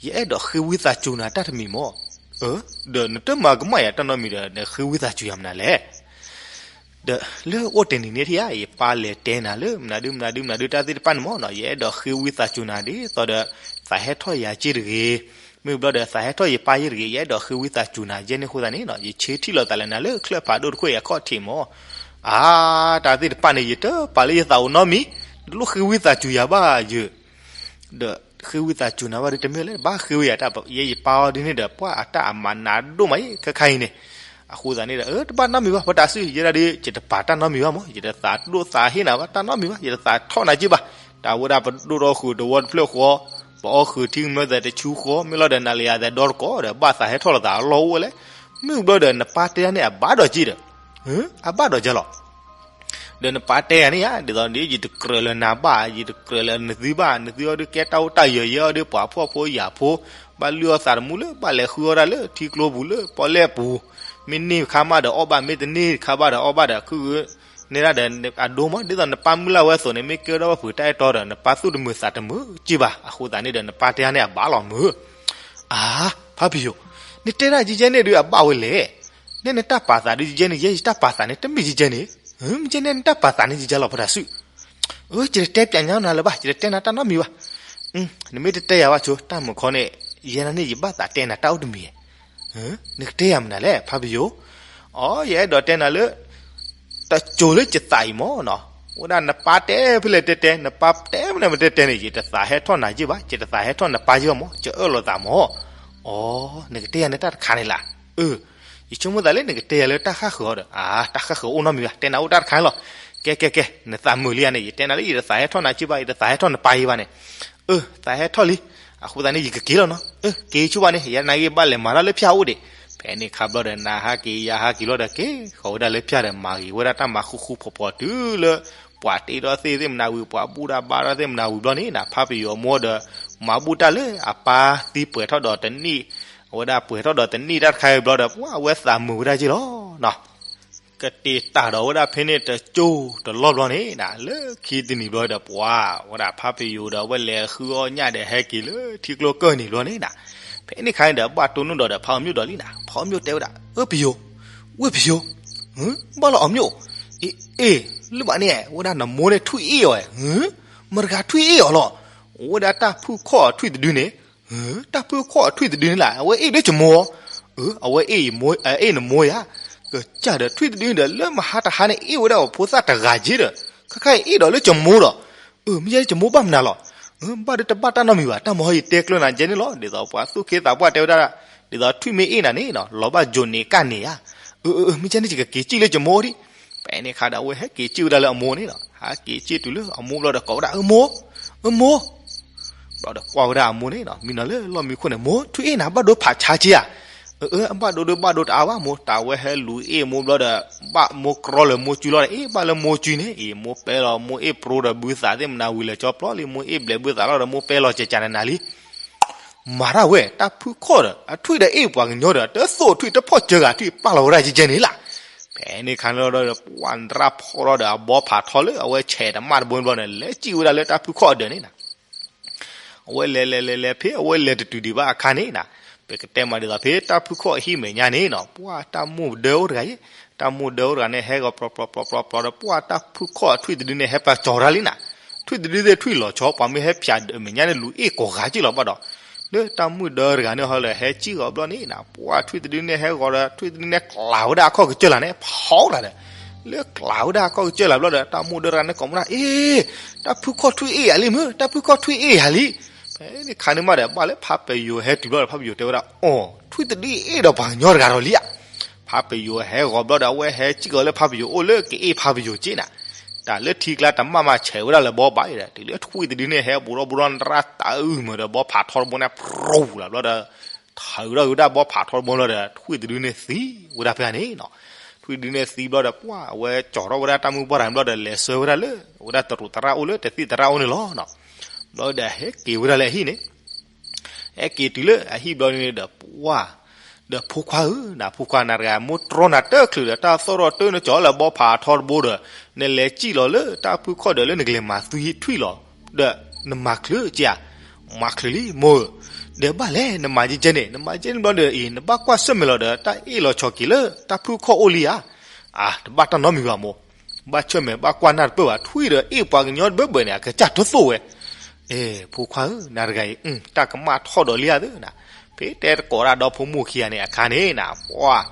ယအဲၣ်ဒိးဃ့ဝံသးစူၤနၤတၢ်တမံၤမး. အၢ, ဒီးနတမၤကမၣ်ယၤတၢ်နီတမံၤဒီး နဃ့ဝံသးစူၤယၤမနုၤလဲၣ်. ဒီးလၢအိၣ်တနံၤန့ၣ်ထံၣ်ဧါ, ယပၢ်လဲၤတဲနၤလၢ မနုၤဒုးမနုၤဒုးမနုၤဒုးတၢ်သ့ၣ်တဖၣ်န့ၣ်မးနီၤ, ယအဲၣ်ဒိးဃ့ဝံသးစူၤနၤဒ်သိးဒီး သးဟဲထီၣ်ယၤက့တဂ့ၤ, မ့ၢ်ဘျီဒီးသးဟဲထီၣ်ယပၢ်ယ့ၢ်တဂ့ၤ, ယအဲၣ်ဒိးဃ့ဝံသးစူၤနၤယဲၢ်န့ၣ်အဃိသတးန့ၣ်နီၤ, ယဆ့ထံၣ်လိာ်သးလၢနၤလၢချၢၣ်ဖးဒိၣ်တခိၣ်အံၤအခီၣ်ထံးမး. အါ, တၢ်သ့ၣ်တဖၣ်န့ၣ် ယတပာ်လၢယသးအိၣ်နီတမံၤ, တလိၣ်ဃ့ဝံသးစူၤယၤဘၣ်ယဲၢ် ဒီးဃ့ဝံသးစူၤနၤဘၣ်ဒုးတမ့ၢ်လၢ ဘၣ်ဃ့ဝံယၤတၢ် ယဲယပၢ်အီၤဒုးန့ၣ်ဒီး ပှၤအတၢ်အမၤနးဒိၣ်မးအံၤ ခဲခါအံၤန့ၣ်. အဃိသတးန့ၣ်ဒီး အၢ တဘၣ်နီတမံၤဘၣ် ဖီတၤစု ယဲဒၣ်ဒုး ယတပာ်တၢ်နီတမံၤဘၣ်မး ယတသးဒိၣ်သးဟ့နၤဘၣ် တၢ်နီတမံၤဘၣ် ယတသးထီၣ်နၤက့ဘၣ်. တၢ်ဝဲဒၣ်ပဒိၣ်ထီၣ်ဃုာ်တဝီတဖျၢၣ်ဃီ ပအီၣ်ဃုာ်ထံကမျၢၢ်သဲးတဆူဃီ မ့ၢ်လီၤဒီးနၤလၢယၤသဲးဒီတကိးဒီး ဘၣ်သးဟဲထီၣ်လိာ်သးအလီၢ်အိၣ်ဝဲလဲၣ်. မ့ၢ်ဘျီဒီးနပၢ်တဲဒၣ်န့ၣ် အဘၣ်ဒီးက့ဒီး အဘၣ်ဒီးက့လီၤ. ဒီးနပၢ်တဲယၤန့ၣ်ဧါ ဒ်သိးဒီး ယတကြၢးလၢနၤဘၣ် ယတကြၢးလၢနသုဘၣ် နသုအီၤဒုးကဲတၢ်အိၣ်တၢ်ယၢၤ ယဲအီၤဒုးပှၤဖှီၣ်ဖိယာ်ဖိ ဘၣ်လုၢ်အီၣ်သးတမူလၢ ဘၣ်လဲၤဃုအီၣ်ဒၣ်လၢထံကျိပူၤလၢပီၣ်လဲၣ်ပူၤ မ့ၢ်န့ၢ်ခါမးဒီးအီၣ်ဘၣ် မ့ၢ်တန့ၢ်ခါဘၣ်ဒီးအီၣ်ဘၣ်ဒီး ခုဂုၤ နဲဒၣ်ဒီးအဒိမး ဒ်သိးနပၢ်မုၢ်လၢ်ဝဲအသိးန့ၣ် မ့ၢ်ကဲထီၣ်ပှၤဖုးတၢ်အဲၣ်တီဒီး နပၢ်သူၣ်တမုာ်သးတမုာ်က့ဘၣ်. အဃိသတးန့ၣ်ဒီး နပၢ်တဲအါန့ၢ်အဘၣ်လီၤမုၢ်. အါ, ဖါပယိၤ, နတဲဒၣ်ကဲကဲန့ၣ်ဒုးအဘၣ်ဝဲလဲၣ်. နဲနတၢ်ပာ်သးဒုးကဲကဲန့ၣ် ယဲယတၢ်ပာ်သးန့ၣ် တမ့ၢ်ကဲကဲန့ၣ်. မ့ၢ်ကဲန့ၣ်နတၢ်ပာ်သးန့ၣ်ကဲကဲလီၤ ဖိတၢ်စု အၢ ယတတဲပျးညါနၤလၢၤဘၣ်, ယတတဲနၤတၢ်နီတမံၤဘၣ်. နမ့ၢ်တတဲယၤဘၣ်ဆိ တၢ်မုာ်ခီန့ၣ် ယဲနာ်န့ၣ် ယဘၣ်သးတဲနၤတၢ်အိၣ်တမံၤ. နကတဲယၤမနုၤလဲၣ် ဖါပယိၤ. အိ ယအဲၣ်ဒိးတဲနၤလၢ တစိၤလၢယသးအံၤမးနီၤ, ဝဲဒၣ်နပၢ်တဲဖဲလဲၣ်တဲတဲ နပၢ်တဲမနုၤမတဲတဲန့ၣ် ယတသးဟဲထီၣ်နၤက့ဘၣ်, ယတသးဟဲထီၣ်နပၢ်က့ဘၣ်မး, ကအၢၣ်လီၤသးမး. အိ နကတဲယၤနတၢ်တခါန့ၣ်လၢ်. အၢ ယဆိကမိၣ်သးလၢနကတဲယၤလၢတၢ်ဃၣ်ဃၢၤအီၤဒီး, အါ တၢ်ဃၣ်ဃၢၤအိၣ်နီတမံၤဘၣ်, တဲနၤအိၣ်တၢ်တခါန့ၣ်လီၤ. ကဲ ကဲ ကဲ နသးမုာ်လံဧါန့ၣ်, ယတဲနၤလၢယတသးဟဲထီၣ်နၤက့ဘၣ်, ယတသးဟဲထီၣ်နပၢ်က့ဘၣ်န့ၣ်. အၢ သးဟဲထီၣ်လံ, အဃိသတးန့ၣ် ယကက့ၤလီၤနီၤ. အၢ က့ၤဆိဘၣ်န့ၣ် ယဲနာ်က့ဘၣ်လဲၤမၤတၢ်လၢဖၠၣ်အိၣ်ဒံး. ဖဲန့ၣ်ခါဘျီဒီး နဟးက့ၤယဟးက့ၤလီၤဒီး က့ၤဃီၤဝဲဒၣ်လၢဖၠၣ်ဒီး မၤဂ့ၤဝဲဒၣ်တၢ်မၤဃူဃူဖိးဖိးတုၤလၢ ပှၤတ့ထီၣ်သ့ၣ်သ့ၣ်မနၤဝံၤ ပှၤဘူၣ်တၢ်ဘါထီၣ်သ့ၣ်မနၤဝံၤဘျီန့ၣ် ဖါပယိၤအမိၢ်ဒီး မၤဘူၣ်တၢ်လၢအပၢ်သံပှဲၤထီၣ်ဒီးတနံၣ်, အဝဲဒၣ်ပှဲၤထီၣ်ဒီးတနံၣ်တၢ်တခါအံၤဘျီဒီး ပှၤအဝဲသးမုာ်ဝဲဒၣ်က့လီၤနီၤ. ကတ့ၤတၢ်ဒီးဝဲဒၣ်ဖဲန့ၣ်တကၠိတလီၢ်ဘျီန့ၣ် လၢခံတနံၤဘျီဒီး ပှၤဝဲဒၣ်ဖါပယိၤဒီး အဝဲလဲၤဃုအီၣ်ညၣ်ဒီး ဟဲက့ၤလၢထံကျိကၢၢ်နံၤဘျီန့ၣ်နၤ, ဖဲန့ၣ်ခါန့ၣ်ဒီး ဘၣ်တိၢ်နီၣ်ဒီး ဖါအီၣ်မျိၣ်ဒီးလံနၤ. ဖါအီၣ်မျိၣ်တဲဝဲဒၣ်, အၢ ပယိၤ, ဝ့ၢ်ပယိၤ, ဘၣ်လီၤအီၣ်မျိၣ်, အ့ လၢဘၣ်န့ၣ် ဝဲဒၣ်နမိၢ်န့ၣ်ထွံၣ်အ့ၣ်အီၤ, မတၤတဂၤထွံၣ်အ့ၣ်အီၤလီၤ. ဝဲဒၣ်တၢ်ဖုၣ်ခီၣ်ထွံၣ်တဒုန့ၣ်, တၢ်ဖုၣ်ခီၣ်ထွံၣ်တဒုန့ၣ်လၢ အဝဲအ့ၣ်လၢကမိၢ်, အဝဲအ့ၣ်နမိၢ်ဧါ. ကစၢ်ဒီးထွံၣ်တဒုဒီး လၢမဟါတဟါန့ၣ် အ့ၣ်ဝဲဒၣ်အဖိသၣ်တဂၤက့ဒီး ခါခါအံၤအ့ၣ်ဒီးလၢကမိၢ်ဒီး, မ့ၢ်ယဲလၢကမိၢ်ဘၣ်မနုၤလီၤ. ဘၣ်ဒီးတဘၣ်တၢ်နီတမံၤဘၣ်, တၢ်မၤဟီယတဲကျၢၤနၤကဲန့ၣ်လီၤ. ဒ်သိးပှၤသူၣ်က့သးပှၢ်တဲဝဲဒၣ်, ဒ်သိးထွံၣ်မ့ၢ်အ့ၣ်နၤန့ၣ် လီၤဘၣ်ယိၤန့ၣ်ကၣ်န့ၣ်ဧါ. အၢ မ့ၢ်ကဲန့ၣ် ယကက့ၤစံၣ်လၢကမိၢ်ဒံး. ဖဲန့ၣ်ခါဒီး အဝဲဟဲက့ၤစံၣ်ဝဲဒၣ်လၢအမိၢ်န့ၣ်နီၤ, ဟဲက့ၤစံၣ်တုၤလၢအမိၢ်ဘျီဒီး ကိးဝဲဒၣ် အၢ မိၢ်, အၢ မိၢ်. ဘျီဒီးကွၢ်ဝဲဒၣ်အမိၢ်န့ၣ်နီၤ, မံနီၤလၢလီၢ်မံခိၣ်န့ၣ်, မိၢ် ထွံၣ်အ့ၣ်နၤ ဘၣ်ဒိဖးဆါက့ဧါ. အၢ အၢ အဘၣ်ဒိဒီးဘၣ်ဒိတအါဘၣ်မိၢ်. တၢ်ဝဲဟဲလူၤအ့ၣ်မိၢ်ဘျီဒီး ဘၣ်မိၢ်ကြီလၢမိၢ်စုလီၤဒီး အ့ၣ်ဘၣ်လၢမိၢ်စုန့ၣ်အံၤ, မိၢ်ပဲလီၤမိၢ်အ့ၣ်ပြိဒီးဘုသးသ့ၣ်မနၤဝံၤလဲၤကၠီပျီလံ, မိၢ်အ့ၣ်ဘျဲးဘုသးလီၤဒီး မိၢ်ပဲလီၤကကနနၤလံ. မၤတၢ်ဝဲ တၢ်ဖုၣ်ခီၣ်ဒီး အထွံၣ်ဒီးအ့ၣ်ပှၤကညီဒီး တသိၣ်ထွံၣ်တဖီၣ်စၢဂၤထွံၣ်ပာ်လီၤဝဲဒၣ်ကဲကဲန့ၣ်လၢ်. ဖဲန့ၣ်ခါန့ၣ်ဒီး ပှၤနရၢ်ဖီၣ်ထီၣ်ဒီးအဘီဖးထီလၢအဝဲဆဲးတမၣ်တဘိန့ၣ်ဘျီန့ၣ် လဲၤစံၣ်ဝဲဒၣ်လၢတၢ်ဖုၣ်ခီၣ်အဒၢးန့ၣ်နၤ. အဝဲလဲၤလဲၤလဲၤလဲၤဖဲအဝဲလဲၤတတုၤဒံးဘၣ်အခါန့ၣ်နၤ, ပကတဲမးဒ်သိးဖဲတၢ်ဖုၣ်ခီၣ်အဟံၣ်မဲာ်ညါန့ၣ်နီၤ, ပှၤတၢ်မိၢ်ဒၢအိၣ်တဂၤအံၤ, တၢ်မိၢ်ဒၢအိၣ်တဂၤန့ၣ် ဟဲဂီၤပျီပျီပျီပျီပျီဒီး ပှၤတၢ်ဖုၣ်ခီၣ်အထွံၣ်တဒုန့ၣ် ဟဲပျးကၠီၤတၢ်လံနၤ. ထွံၣ်တဒုသ့ၣ်ထွံၣ်လီၤဆီ ပှၤမ့ၢ်ဟဲပျးဒၢးမဲာ်ညါန့ၣ် လူၤအ့ၣ်ကိးဂၤက့လီၤဘၣ်ဒီး, လၢတၢ်မုၣ်ဒၢတဂၤန့ၣ်ဟီလၢဟဲစံၣ်ဂီၤဘျီန့ၣ်နၤ, ပှၤထွံၣ်တဒုန့ၣ်ဟဲဂီၤဒီး ထွံၣ်တဒုန့ၣ်ကျးဝဲဒၣ်အခီၣ်ကစၢၢ်လၢ်န့ၣ် ဖီလၢ်ဒီး လၢကျးဝဲဒၣ်အခီၣ်ကစၢၢ်လၢ်ဘျီဒီး တၢ်မိၢ်ဒၢတဂၤန့ၣ်ကိးမုၢ်ဒၣ်, အ့, တၢ်ဖုၣ်ခီၣ်ထွံၣ်အ့ၣ်ယၤလံမုၢ်, တၢ်ဖုၣ်ခီၣ်ထွံၣ်အ့ၣ်ယၤလံ. ဖဲန့ၣ်ခါန့ၣ်မးဒီး ဘၣ်လၢဖါပယိၤဟဲတုၤဘျီဒီး ဖါပယိၤတဲဝဲဒၣ်, အိ, ထွံၣ်တဒုအ့ၣ်ဒီးပှၤကညီတဂၤဒီးလံဧါ. ဖါပယိၤဟဲဂီၤဘျီဒီး အဝဲဟဲစံၣ်ဂီၤလၢဖါပယိၤအိၣ်လၢကအ့ၣ်ဖါပယိၤက့နၤ. တၢ်လၢထံကျါတမၣ်မးဆဲးဝဲဒၣ်လၢဘီဘၣ်အံၤဒီး တုၤလၢထွံၣ်တဒုန့ၣ်ဟဲဘူးထီၣ်ဘူးထီၣ်နရၣ်တအုၢ်မုၢ်ဒီး ဘီဖးထီတဘိန့ၣ် ပြူၤလၢ်ဘျီဒီး ထုးထီၣ်ဝဲဒၣ်ဘီဖးထီတဘိလီၤဒီး ထွံၣ်တဒုန့ၣ်သံဝဲဒၣ်ဖဲန့ၣ်နီၤ. ထွံၣ်တဒုန့ၣ်သံဘျီဒီး ပှၤအဝဲကၠီထီၣ်ဝဲဒၣ်တၢ်မုၢ်ပှၢ်တၢ်န့ၣ်ဘျီဒီး လဲၤဆှၢဝဲဒၣ်လၢ ဝဲဒၣ်တရူးသရၣ်အိၣ်လၢတသံၣ်သရၣ်အိၣ်န့ၣ်လီၤနီၤ. ဘျီဒီးဟဲက့ၤဝဲဒၣ်လၢအဟံၣ်န့ၣ်, ဟဲက့ၤတုၤလၢအဟံၣ်ဘျီန့ၣ်ဒီး ပှၤ ဒီးဖိခွါဧၢ, နဖိခွါနၤတဂၤ မိၢ်တြီနၤတချုးဒီး တၢ်သီၣ်ထီၣ်တၢ်နကၠီလၢဘီဖးထီတဘိဒီး နလဲၤစံၣ်လီၤလၢတၢ်ဖုၣ်ခီၣ်ဒီးလၢနကလဲၤမၤသံထွံၣ်လီၤ. ဒီးနမၤချုးက့ဧါ. မၤချုးလံမိၢ်ဧၢ. ဒီးဘၣ်လဲၣ် နမၤကဲကဲန့ၣ်, နမၤကဲန့ၣ်ဘျီဒီးအံၤ နဘၣ်ကွၢ်ဆၢၣ်မဲာ်လီၤဒီး တၢ်အ့ၣ်လီၤဆီၣ်က့ၤလၢတၢ်ဖုၣ်ခီၣ်အိၣ်လံဧါ. အါ တဘၣ်တၢ်နီတမံၤဘၣ်မိၢ်, ဘၣ်ဆၢၣ်မဲာ်ဘၣ်ကွၢ်နၢ်တပၢၢ်ဘၣ်, ထွံၣ်ဒီးအ့ၣ်ပှၤကညီတဘၢဘၢန့ၣ် အကစၢ်တသိၣ်ဝဲ. အ့ ဖိခွါဧၢ, နၤတဂၤအံၤ တၢ်ကမၣ်ထီၣ်ဒီးလံဧါသ့နၤ. ဖဲတဲတကိးတၢ်ဒီဖိမုၣ်ခံဂၤန့ၣ်အခါန့ၣ်နၤ ပှၤ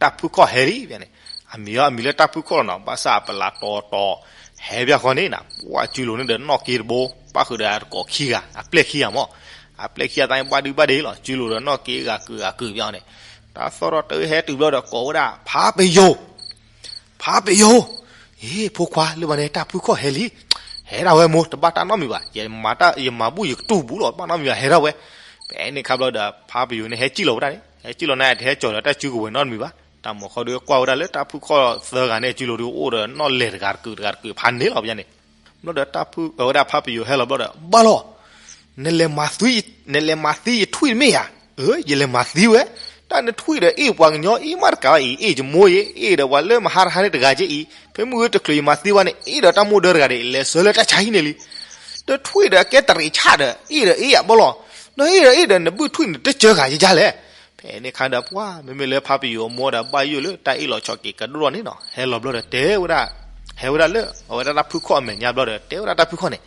တၢ်ဖုၣ်ခီၣ်ဟဲလံန့ၣ်, အမံၤအီၤအမံၤလၢတၢ်ဖုၣ်ခီၣ်လီၤနီၤ, ဘၣ်ဆၣ်အပလးတီၤတီၤ ဟဲဘၣ်ဃီန့ၣ်နၤ ပှၤစုလိၤန့ၣ်ဒီးနီၣ်က့တဘိ, ပၣ်ဃုာ်ဒီးအတကိးခံဂၤ အပျဲၢ်ခံဂၤမး, အပျဲၢ်ခံဂၤသးန့ၣ် ဘၣ်ဒုဘၣ်ဒ့လီၤ, စုလိၤဒီးနီၣ်က့ဂၤကုာ်ဂၤကုာ်ဘၣ်န့ၣ်, တၢ်သီၣ်ထီၣ်တၢ်ဟဲတုၤဘျီဒီးကိးဝဲဒၣ် ဖါပယိၤ ဖါပယိၤ, အ့ ဖိခွါလၢဘၣ်န့ၣ် တၢ်ဖုၣ်ခီၣ်ဟဲလံ, ဟဲဒၣ်ဝဲမိၢ် တဘၣ်တၢ်နီတမံၤဘၣ်, ယမၤဘူၣ်ယကတူၢ်ဘူးလီၤ တဘၣ်နီတမံၤဘၣ် ဟဲဒၣ်ဝဲ. ဖဲန့ၣ်ခါဘျီဒီး ဖါပယိၤန့ၣ်ဟဲစံၣ်လီၤဝဲဒၣ်န့ၣ်, ဟဲစံၣ်လီၤန့ၣ် တဟဲကၠီၤဒီးတၢ်စုကဝဲၤနီတမံၤဘၣ်, တၢ်မၤခီဒုးကွၢ်ဝဲဒၣ်လၢတၢ်ဖုၣ်ခီၣ်သၢဂၤန့ၣ် စုလိၤဒုးအိၣ်ဒီးနီၣ်လဲၢ်တဂၤတကုာ်တဂၤတကုာ်ဖးန့ၣ်လီၤန့ၣ်. ဘျီဒီးတၢ်ဖုၣ်အဝဲဒၣ်ဖါပယိၤဟဲလီၤဘျီဒီး ဘၣ်လီၤ နလဲၤမၤသံယထွံၣ်တမ့ၢ်ဧါ. အၢ ယလဲၤမၤသံဝဲ, တၢ်နထွံၣ်ဒီးအ့ၣ်ပှၤကညီအ့ၣ်မးတကးအံၤ အ့ၣ်ယမိၢ်ယ့ၣ် အ့ၣ်ဒီးပှၤလၢမဟါတဟါန့ၣ်တဂၤက့အံၤ ဖဲမုၢ်ဂ့ၤတချုးယမၤသံဘၣ်န့ၣ် အ့ၣ်ဒီးတၢ်မိၢ်ဒၢတဂၤဒီး လဲၤဆှၢလၢတၢ်ဆါဟံၣ်န့ၣ်လံ. တထွံၣ်ဒီးကဲတရံးဆၣ်ဒီး အ့ၣ်ဒီးအ့ၣ်ယဘီလီၤ. ဒီးအ့ၣ်ဒီးအ့ၣ်ဒီးနဘုၣ်ထွံၣ်န့ၣ်တစၢဃာ်ယကလဲၣ်. ဖဲန့ၣ်ခါဒီးပှၤ မ့မ့ၢ်လၢဖါပယိၤအမိၢ်ဒီးဘၣ်ယိၣ်လၢတၢ်အ့ၣ်လိာ်ဆိးက့ၤကဒိၣ်ထီၣ်န့ၣ်နီၤ ဟဲလီၤဘျီဒီးတဲဝဲဒၣ် ဟဲဝဲဒၣ်လၢအဝဲဒၣ်တၢ်ဖုခီၣ်အမဲာ်ညါဘျီဒီး တဲဝဲဒၣ်တၢ်ဖုခီၣ်န့ၣ်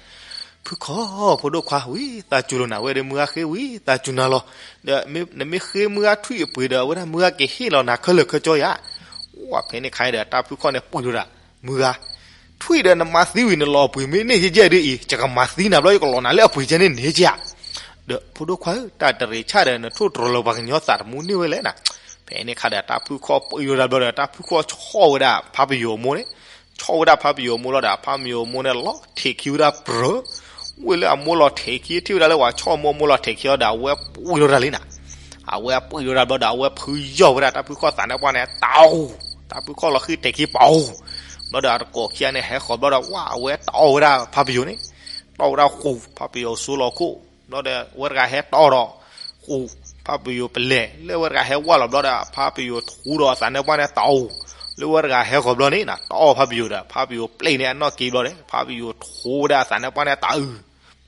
ဖုခီၣ် ဖိဒိၣ်ခွါဝံၤ သးစူၤလိာ်နၤဝဲဒီး မုၢ်ဂၤဃ့ဝံၤ သးစူၤနၤလီၤ. ဒီးနမ့ၢ်ဃ့မုၢ်ဂၤထွံၣ်အပှ့ၤဒီး အဝဲဒၣ်မုၢ်ဂၤကဟ့ၣ်လီၤနၤခဲလၢာ်ခဲဆ့ဧါ. ဝဲဖဲန့ၣ်ခါဒီး တၢ်ဖုခီၣ်န့ၣ်ပှံၤလိာ်ဒၣ် မုၢ်ဂၤ ထွံၣ်ဒီးနမၤသံဝံၤ နလီၤပှ့ၤမ့ၢ်န့ၢ်ယဲၢ်ဒ်အံၤ ယကမၤသံနၤဘျီ ယကလီၤနၤလၢအပှ့ၤကဲန့ၣ်န့ၣ်ဧါ. ဒီးဖိဒိၣ်ခွါဧၢ တၢ်တရံးဆၣ်ဒီး နထိၣ်တြီၤလၢၤပှၤကညီသးတမူန့ၢ်ဝဲလဲၣ်နၤ. ဖဲန့ၣ်ခါဒီး တၢ်ဖုခီၣ်ပှံၤလိာ်ဒၣ်ဘျီဒီး တၢ်ဖုခီၣ်ဆီၣ်ဝဲဒၣ်ဖါပယိၤအမိၢ်န့ၣ် ဆီၣ်ဝဲဒၣ်ဖါပယိၤအမိၢ်လီၤဒီး ဖါပယိၤအမိၢ်န့ၣ်လီၤထဲးခံဝဲဒၣ်ပြၢၤ ဝံၤလၢအမိၢ်လီၤထဲးခံထံၣ်ဝဲဒၣ်လၢပှၤဆီၣ်မိၢ်အမိၢ်လီၤထဲးခံအီၤဒီး အဝဲပှံၤလိာ်တၢ်လံနၤ. အဝဲပှံၤလိာ်တၢ်ဘျီဒီး အဝဲဖုယီၢ်ဝဲဒၣ်တၢ်ဖုခီၣ်သးန့ၣ်ပှၢ်န့ၣ် တၢ်အူ, တၢ်ဖုခီၣ်လီၤဃံၢ်ထဲးခံပူၤ, ဘျီဒီးအတကိးခံဂၤန့ၣ် ဟဲဃီၤဘျီဒီး ဝဲအဝဲတီၢ်ဝဲဒၣ်ဖါပယိၤန့ၣ်, တီၢ်ဝဲဒၣ်ဃူ, ဖါပယိၤစိလီၤခိၣ်, ဘျီဒီးဝဲတဂၤဟဲတီၢ်ဒီးဃူ, ဖါပယိၤပလဲၤ, လၢဝဲတဂၤဟဲဝဲလီၤဘျီဒီး ဖါပယိၤထူဒီးအသးန့ၣ်ပှၢ်န့ၣ် တၢ်အူ, လၢဝဲတဂၤဟဲဃီၤဘျီန့ၣ် တီၢ်ဖါပယိၤဒီး ဖါပယိၤပျဲၢ်န့ၣ်အနီၣ်က့ဘျီဒီး ဖါပယိၤထူဝဲဒၣ်အသးန့ၣ်ပှၢ်န့ၣ် တၢ်အူ,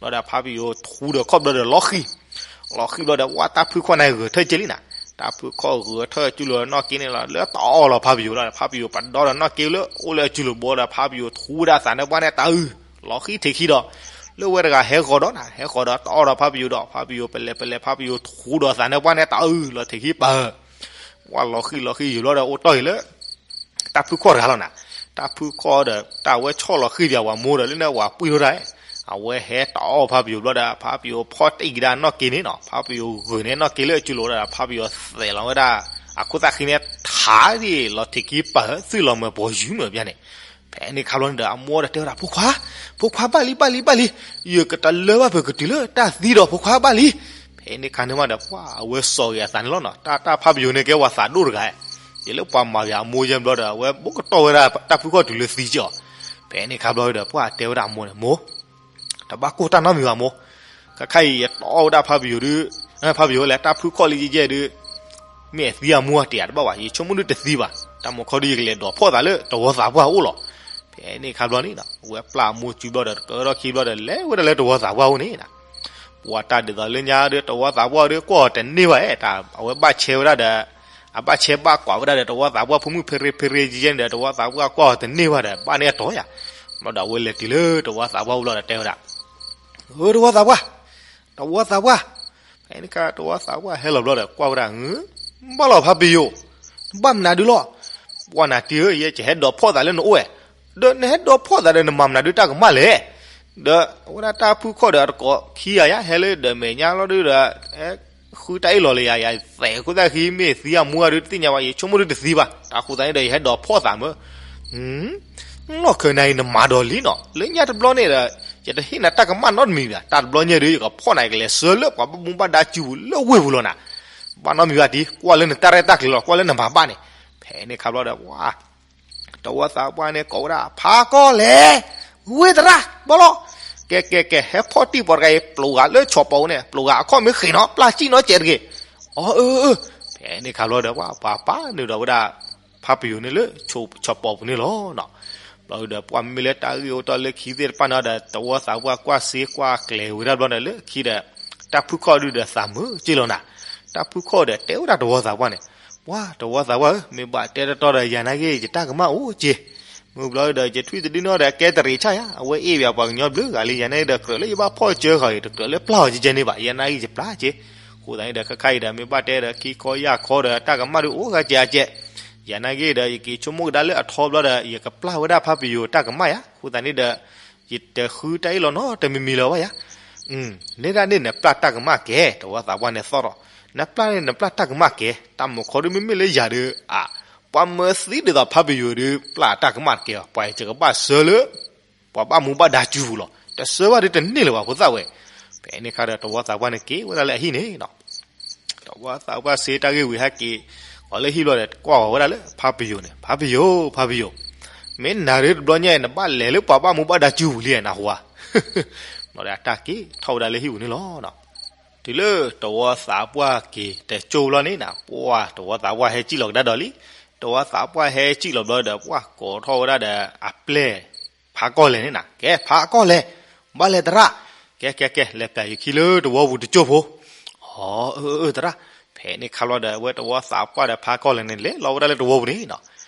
ဘျီဒီးဖါပယိၤထူဒီးခီၣ်ဘျီဒီးလီၤဃံၢ်, လီၤဃံၢ်ဘျီဒီး ဝဲတၢ်ဖုခီၣ်န့ၣ်ဂဲၤထၢၣ်က့လံနၤ, တၢ်ဖုခီၣ်ဂဲၤထၢၣ်စုလိာ်နီၣ်က့န့ၣ်လီၤ, လၢတီၢ်အီၣ်လီၤဖါပယိၤလီၤ, ဖါပယိၤပဒီဒီးနီၣ်က့လၢအိၣ်လၢအစုလိၤဘီဒီး ဖါပယိၤထူဝဲဒၣ်အသးန့ၣ်ပှၢ်န့ၣ် တၢ်အူ, လီၤဃံၢ်ထဲးခံဒီး လၢဝဲတဂၤဟဲဃီၤဒီးနၤ, ဟဲဃီၤဒီးတီၢ်အီၣ်ဒီးဖါပယိၤဒီး ဖါပယိၤပလဲၤပလဲၤ ဖါပယိၤထူဒီးအသးန့ၣ်ပှၢ်န့ၣ် တၢ်အူ, လီၤထဲးခံပာ် ဝဲလီၤဃံၢ်လီၤဃံၢ်ယံာ်ဘျီဒီး အိၣ်တီၢ်အံၤလၢ တၢ်ဖုခီၣ်တဂၤလီၤနၤ, တၢ်ဖုခီၣ်ဒီး တၢ်ဝဲဆီၣ်လီၤဃံၢ်ပၠးဝၤမိၢ်ဒီး လၢန့ၣ်ဝၤပှံၢ်ထီၣ်တၢ်, အဝဲဟဲတီၢ်အီၣ်ဖါပယိၤဘျီဒီး ဖါပယိၤဖီၣ်တံၢ်ကဒါနီၣ်က့န့ၣ်နီၤ, ဖါပယိၤဂဲၤန့ၣ်နီၣ်က့လၢအစုလိၤဒီး ဖါပယိၤသဲးလီၤဝဲဒၣ် အခိၣ်သၣ်ဃံန့ၣ် ထးဒ်လီၤထဲးခံပာ် သုးလီၤမၢၤပှီၤယုၢ်မၢၤပၠးန့ၣ်, ဖဲန့ၣ်ခါဘျီန့ၣ်ဒီး အမိၢ်ဒီးတဲဝဲဒၣ် ဖိခွါ, ဖိခွါဘၣ်လံ ဘၣ်လံ ဘၣ်လံ, ယကတလၢဘၣ်ဖဲကတုၤလၢတၢ်သံဒီး ဖိခွါဘၣ်လံ, ဖဲန့ၣ်ခါန့ၣ်မးဒီး ပှၤအဝဲစိာ်ဂ့ၤအသးန့ၣ်လီၤနီၤ, တၢ်တၢ်ဖါပယိၤန့ၣ်ကဲဝဲသးဒိၣ်တဂၤ, ယလၢပှၤမၤပၠးအမိၢ်ယဲၢ်ဘျီဒီး အဝဲဘူးကတီၢ်ဝဲဒၣ်တၢ်ဖုခီၣ်တုၤလၢသံကၠီ, ဖဲန့ၣ်ခါဘျီဒီး ပှၤတဲဝဲဒၣ်အမိၢ်န့ၣ် မိၢ် တဘၣ်ကိၢ်တၢ်နီတမံၤဘၣ်မိၢ်, ခါခါအံၤယတီၢ်ဝဲဒၣ်ဖါပယိၤဒုး, ဖါပယိၤလဲၣ် တၢ်ဖုခီၣ်လံယဲၢ်ဒုး, မ့ၢ်အသံအမူအတ့ၢ်ဧါတဘၣ်ဘၣ်, ယဆိကမိၣ်ဒုးတသံဘၣ်, တၢ်မုၢ်ခီဒုးယကလဲၤဒိးဖီၣ်သးလၢတဝီသးပှၢ်အအိၣ်လီၤ, ဖဲန့ၣ်ခါဘျီန့ၣ်နီၤ အဝဲပျၢ်အမိၢ်စုဘျီဒီး တကၢထီၣ်ခံဘျီဒီး လဲၤဝဲဒၣ်လၢတဝီသးပှၢ်အအိၣ်န့ၣ်နီၤ, ပှၤတၢ်ဒ်သိးလၢညါဒီး တဝီသးပှၢ်ဒီး ကွၢ်အီၤတန့ၢ်ဘၣ်အဲၣ်, အဝဲဘၣ်ဆဲဝဲဒၣ်ဒီး အဘၣ်ဆဲဘၣ်ကွၢ်ဝဲဒၣ်ဒီး တဝီသးပှၢ်ဖိမုၣ်ဖဲရ့ဖဲရ့ယဲၢ်န့ၣ်ဒီး တဝီသးပှၢ်ကွၢ်အီၤတန့ၢ်ဘၣ်ဒီး ဘၣ်န့ၢ်အတီၤယၤ, ဘျီဒီးအဝဲလဲၤတုၤလၢတဝီသးပှၢ်အအိၣ်ဘျီဒီးတဲဝဲဒၣ် ဧၢ တဝီသးပှၢ်, တဝီသးပှၢ်, ဖဲန့ၣ်ခါတဝီသးပှၢ်ဟဲလီၤဘျီဒီး ကွၢ်ဝဲဒၣ် ဘၣ်လီၤဖါပယိၤ, ဘၣ်မနုၤဒုးလီၤ, ပှၢ်နၤတံၤဧၢ ယဲယဟဲဒိးဖီၣ်သးလၢနအိၣ်ဝဲ, ဒီးနဟဲဒိးဖီၣ်သးဒီးနမၤမနုၤဒုးတၢ်ကမၣ်လဲၣ်, ဒီးအဝဲဒၣ်တၢ်ဖုခီၣ်ဒီးအတကိးခံဂၤယါ ဟဲလၢဒီးမဲာ်ညါလီၤဒုးဒီး ဃုတၢ်အ့ၣ်လိာ်လၢယၤ ယသဲးခိၣ်သၣ်ဃံ မ့ၢ်သံအမူအဒုးတသ့ၣ်ညါဘၣ် ယဆိကမိၣ်ဒုးတသံဘၣ် တၢ်ဃိသတးန့ၣ်ဒီး ယဟဲဒိးဖီၣ်သးမၢ် နီၢ်ခဲနၤအံၤနမၤဒီးလံနီၤ လၢညါတဘျီန့ၣ်ဒီး ယတဟ့ၣ်နၤတၢ်ကမၣ်နီတမံၤဘၣ် တၢ်တဘျီညါဒီး ယကဖီၣ်နၤ ယကလဲၤဆှၢလၢပှၤဘၣ်မူဘၣ်ဒါစုပူၤလၢဝ့ၢ်ပူၤလီၤနၤ ဘၣ်နီတမံၤဘၣ်တံၢ် ကွၢ်လၢနတၢ်ရဲၣ်တၢ်ကျဲၤလီၤ ကွၢ်လၢနမၤဘၣ်န့ၣ် ဖဲန့ၣ်ခါဘျီဒီး ပှၤ တဝီသးပှၢ်န့ၣ်ကိးဝဲဒၣ် ဖးကီၢ်လဲၣ် ဝ့ၢ်သရၣ် ဘီလီၤ ကဲကဲကဲ ဟဲဖီၣ်တံၢ်ပှၤတဂၤအံၤ ပျိးဂၤလၢဆီၣ်ပီၤပူၤန့ၣ် ပျိးဂၤအခီၣ်မ့ၢ်ဃ့ၢ်နီၤ ပျၢ်စံၣ်နီၤစဲးတဂ့ၤ အီၤအၢ ဖဲန့ၣ်ခါဘျီဒီး ပှၤပာ်ပာ်နုာ်ဒီးဝဲဒၣ် ဖးပယိၤန့ၣ်လၢ ဆီၣ်ပီၤပူၤန့ၣ်လီၤနီၤ ဘျီဒီးပှၤမ့မ့ၢ်လၢတၢ်ဂ့ၢ်အိၣ်ထီၣ်လၢခံသ့ၣ်တဖၣ်န့ၣ်ဒီး တဝီသးပှၢ်ကွၢ်စ့ကွၢ်ကျဲၤဝဲဒၣ်ဘျီန့ၣ်လၢခံဒီး တၢ်ဖုခီၣ်ဒုးဒီးသးမုာ်က့လီၤနၤ တၢ်ဖုခီၣ်ဒီးတဲဝဲဒၣ်တဝီသးပှၢ်န့ၣ် ပှၤတဝီသးပှၢ်ဧၢ မ့ၢ်ဘၣ်တဲတတီဒီးယၤနာ်က့ ယတၢ်ကမၣ်အိၣ်က့ မုၢ်ဘျီဒီး ယထွံၣ်တဒုနီၢ်ဒီး ကဲတရံးဆၣ်ယါ အဝဲအ့ၣ်ပှၤကညီဘျုးဂၤလံ ယၤနာ်က့ဒီး ကြၢးလၢယဘၣ်ဖီၣ်ကၢဃီၤအံၤ တကြၢးလၢပျၢ်အီၤကဲကဲန့ၣ်ဘၣ် ယၤနာ်က့ယပျၢ်က့ အဃိသတးန့ၣ်ဒီး ခဲခါအံၤဒီး မ့ၢ်ဘၣ်တဲဒီး ခံခီယၢ်ခီဒီး တၢ်ကမၣ်ဒုးအိၣ်ဂၤကဲအကဲ ယၤနာ်က့ဒီး ယက့ၤဆိကမိၣ်ကဒါလၢအထီဘျီဒီး ယကပျၢ်ဝဲဒၣ်ဖးပယိၤတၢ်ကမၣ်ယါ အဃိသတးန့ၣ်ဒီး ယတဃုတၢ်အ့ၣ်လိာ်နီတမံၤမံၤလၢၤဘၣ်ယါ န့ၣ်ဒၣ်န့ၣ် နပျၢ်တၢ်ကမၣ်ကဲ တဝီသးပှၢ်န့ၣ်သီၣ်ထီၣ် နပျၢ်န့ၣ် နပျၢ်တၢ်ကမၣ်ကဲ တၢ်မုၢ်ခီဒုးမ့မ့ၢ်လၢယၤဒီး အ ပှၤမၢသံဒ်သိးဖးပယိၤဒုး ပျၢ်တၢ်ကမၣ်တကဲဘၣ် ပှၤယကဘၣ်ဆှၢလၢ ပှၤဘၣ်မူဘၣ်ဒါစုပူၤလီၤ တဆှၢဘၣ်ဒုးတန့ၢ်လၢၤဘၣ် ဖိသၣ်ဝဲ ဖဲန့ၣ်ခါဒီး တဝီသးပှၢ်န့ၣ်က့ၤဝဲဒၣ်လၢအဟံၣ်န့ၣ်နီၤ တဝီသးပှၢ်စ့တၢ်ဂ့ၢ်ဝံၤဟဲက့ၤ အီၤလၢဟံၣ်ဘျီဒီး ကွၢ်ဃီၤဝဲဒၣ်လၢ ဖးပယိၤန့ၣ် ဖးပယိၤ ဖးပယိၤ မ့ၢ်နၤဒုးတဘျီညါအံၤ နဘၣ်လဲၤလၢပှၤဘၣ်မူဘၣ်ဒါစုပူၤလံနဟူဧါ ဘျီဒီးအတၢ်က့ၤထီၣ်ဝဲဒၣ်လၢဟံၣ်ပူၤန့ၣ်လီၤနီၤ တုၤလၢတဝီသးပှၢ်က့ၤတကၠိဘျီန့ၣ်နၤ, ပှၢ်တဝီသးပှၢ်ဟဲစံၣ်လီၤကဒါဒီးလံ. တဝီသးပှၢ်ဟဲစံၣ်လီၤဘျီဒီး ပှၢ်ကိးထီၣ်ဝဲဒၣ်ဒီးအပျဲၢ်ဖါကီၢ်လဲၢ်န့ၣ်နၤ, ကဲဖါကီၢ်လဲၢ်, ဘၣ်လဲၣ်သရၣ်, ကဲကဲကဲ လဲၤပျးယခံလၢတဝီပူၤတကၠိဖိ. အၢ အၢ အၢ သရၣ်. ဖဲန့ၣ်ခါဘျီဒီး အဝဲတဝီသးပှၢ်ဒီးဖါကီၢ်လဲၢ်န့ၣ် လဲၤလီၤဝဲဒၣ်လၢတဝီပူၤန့ၣ်နၤ.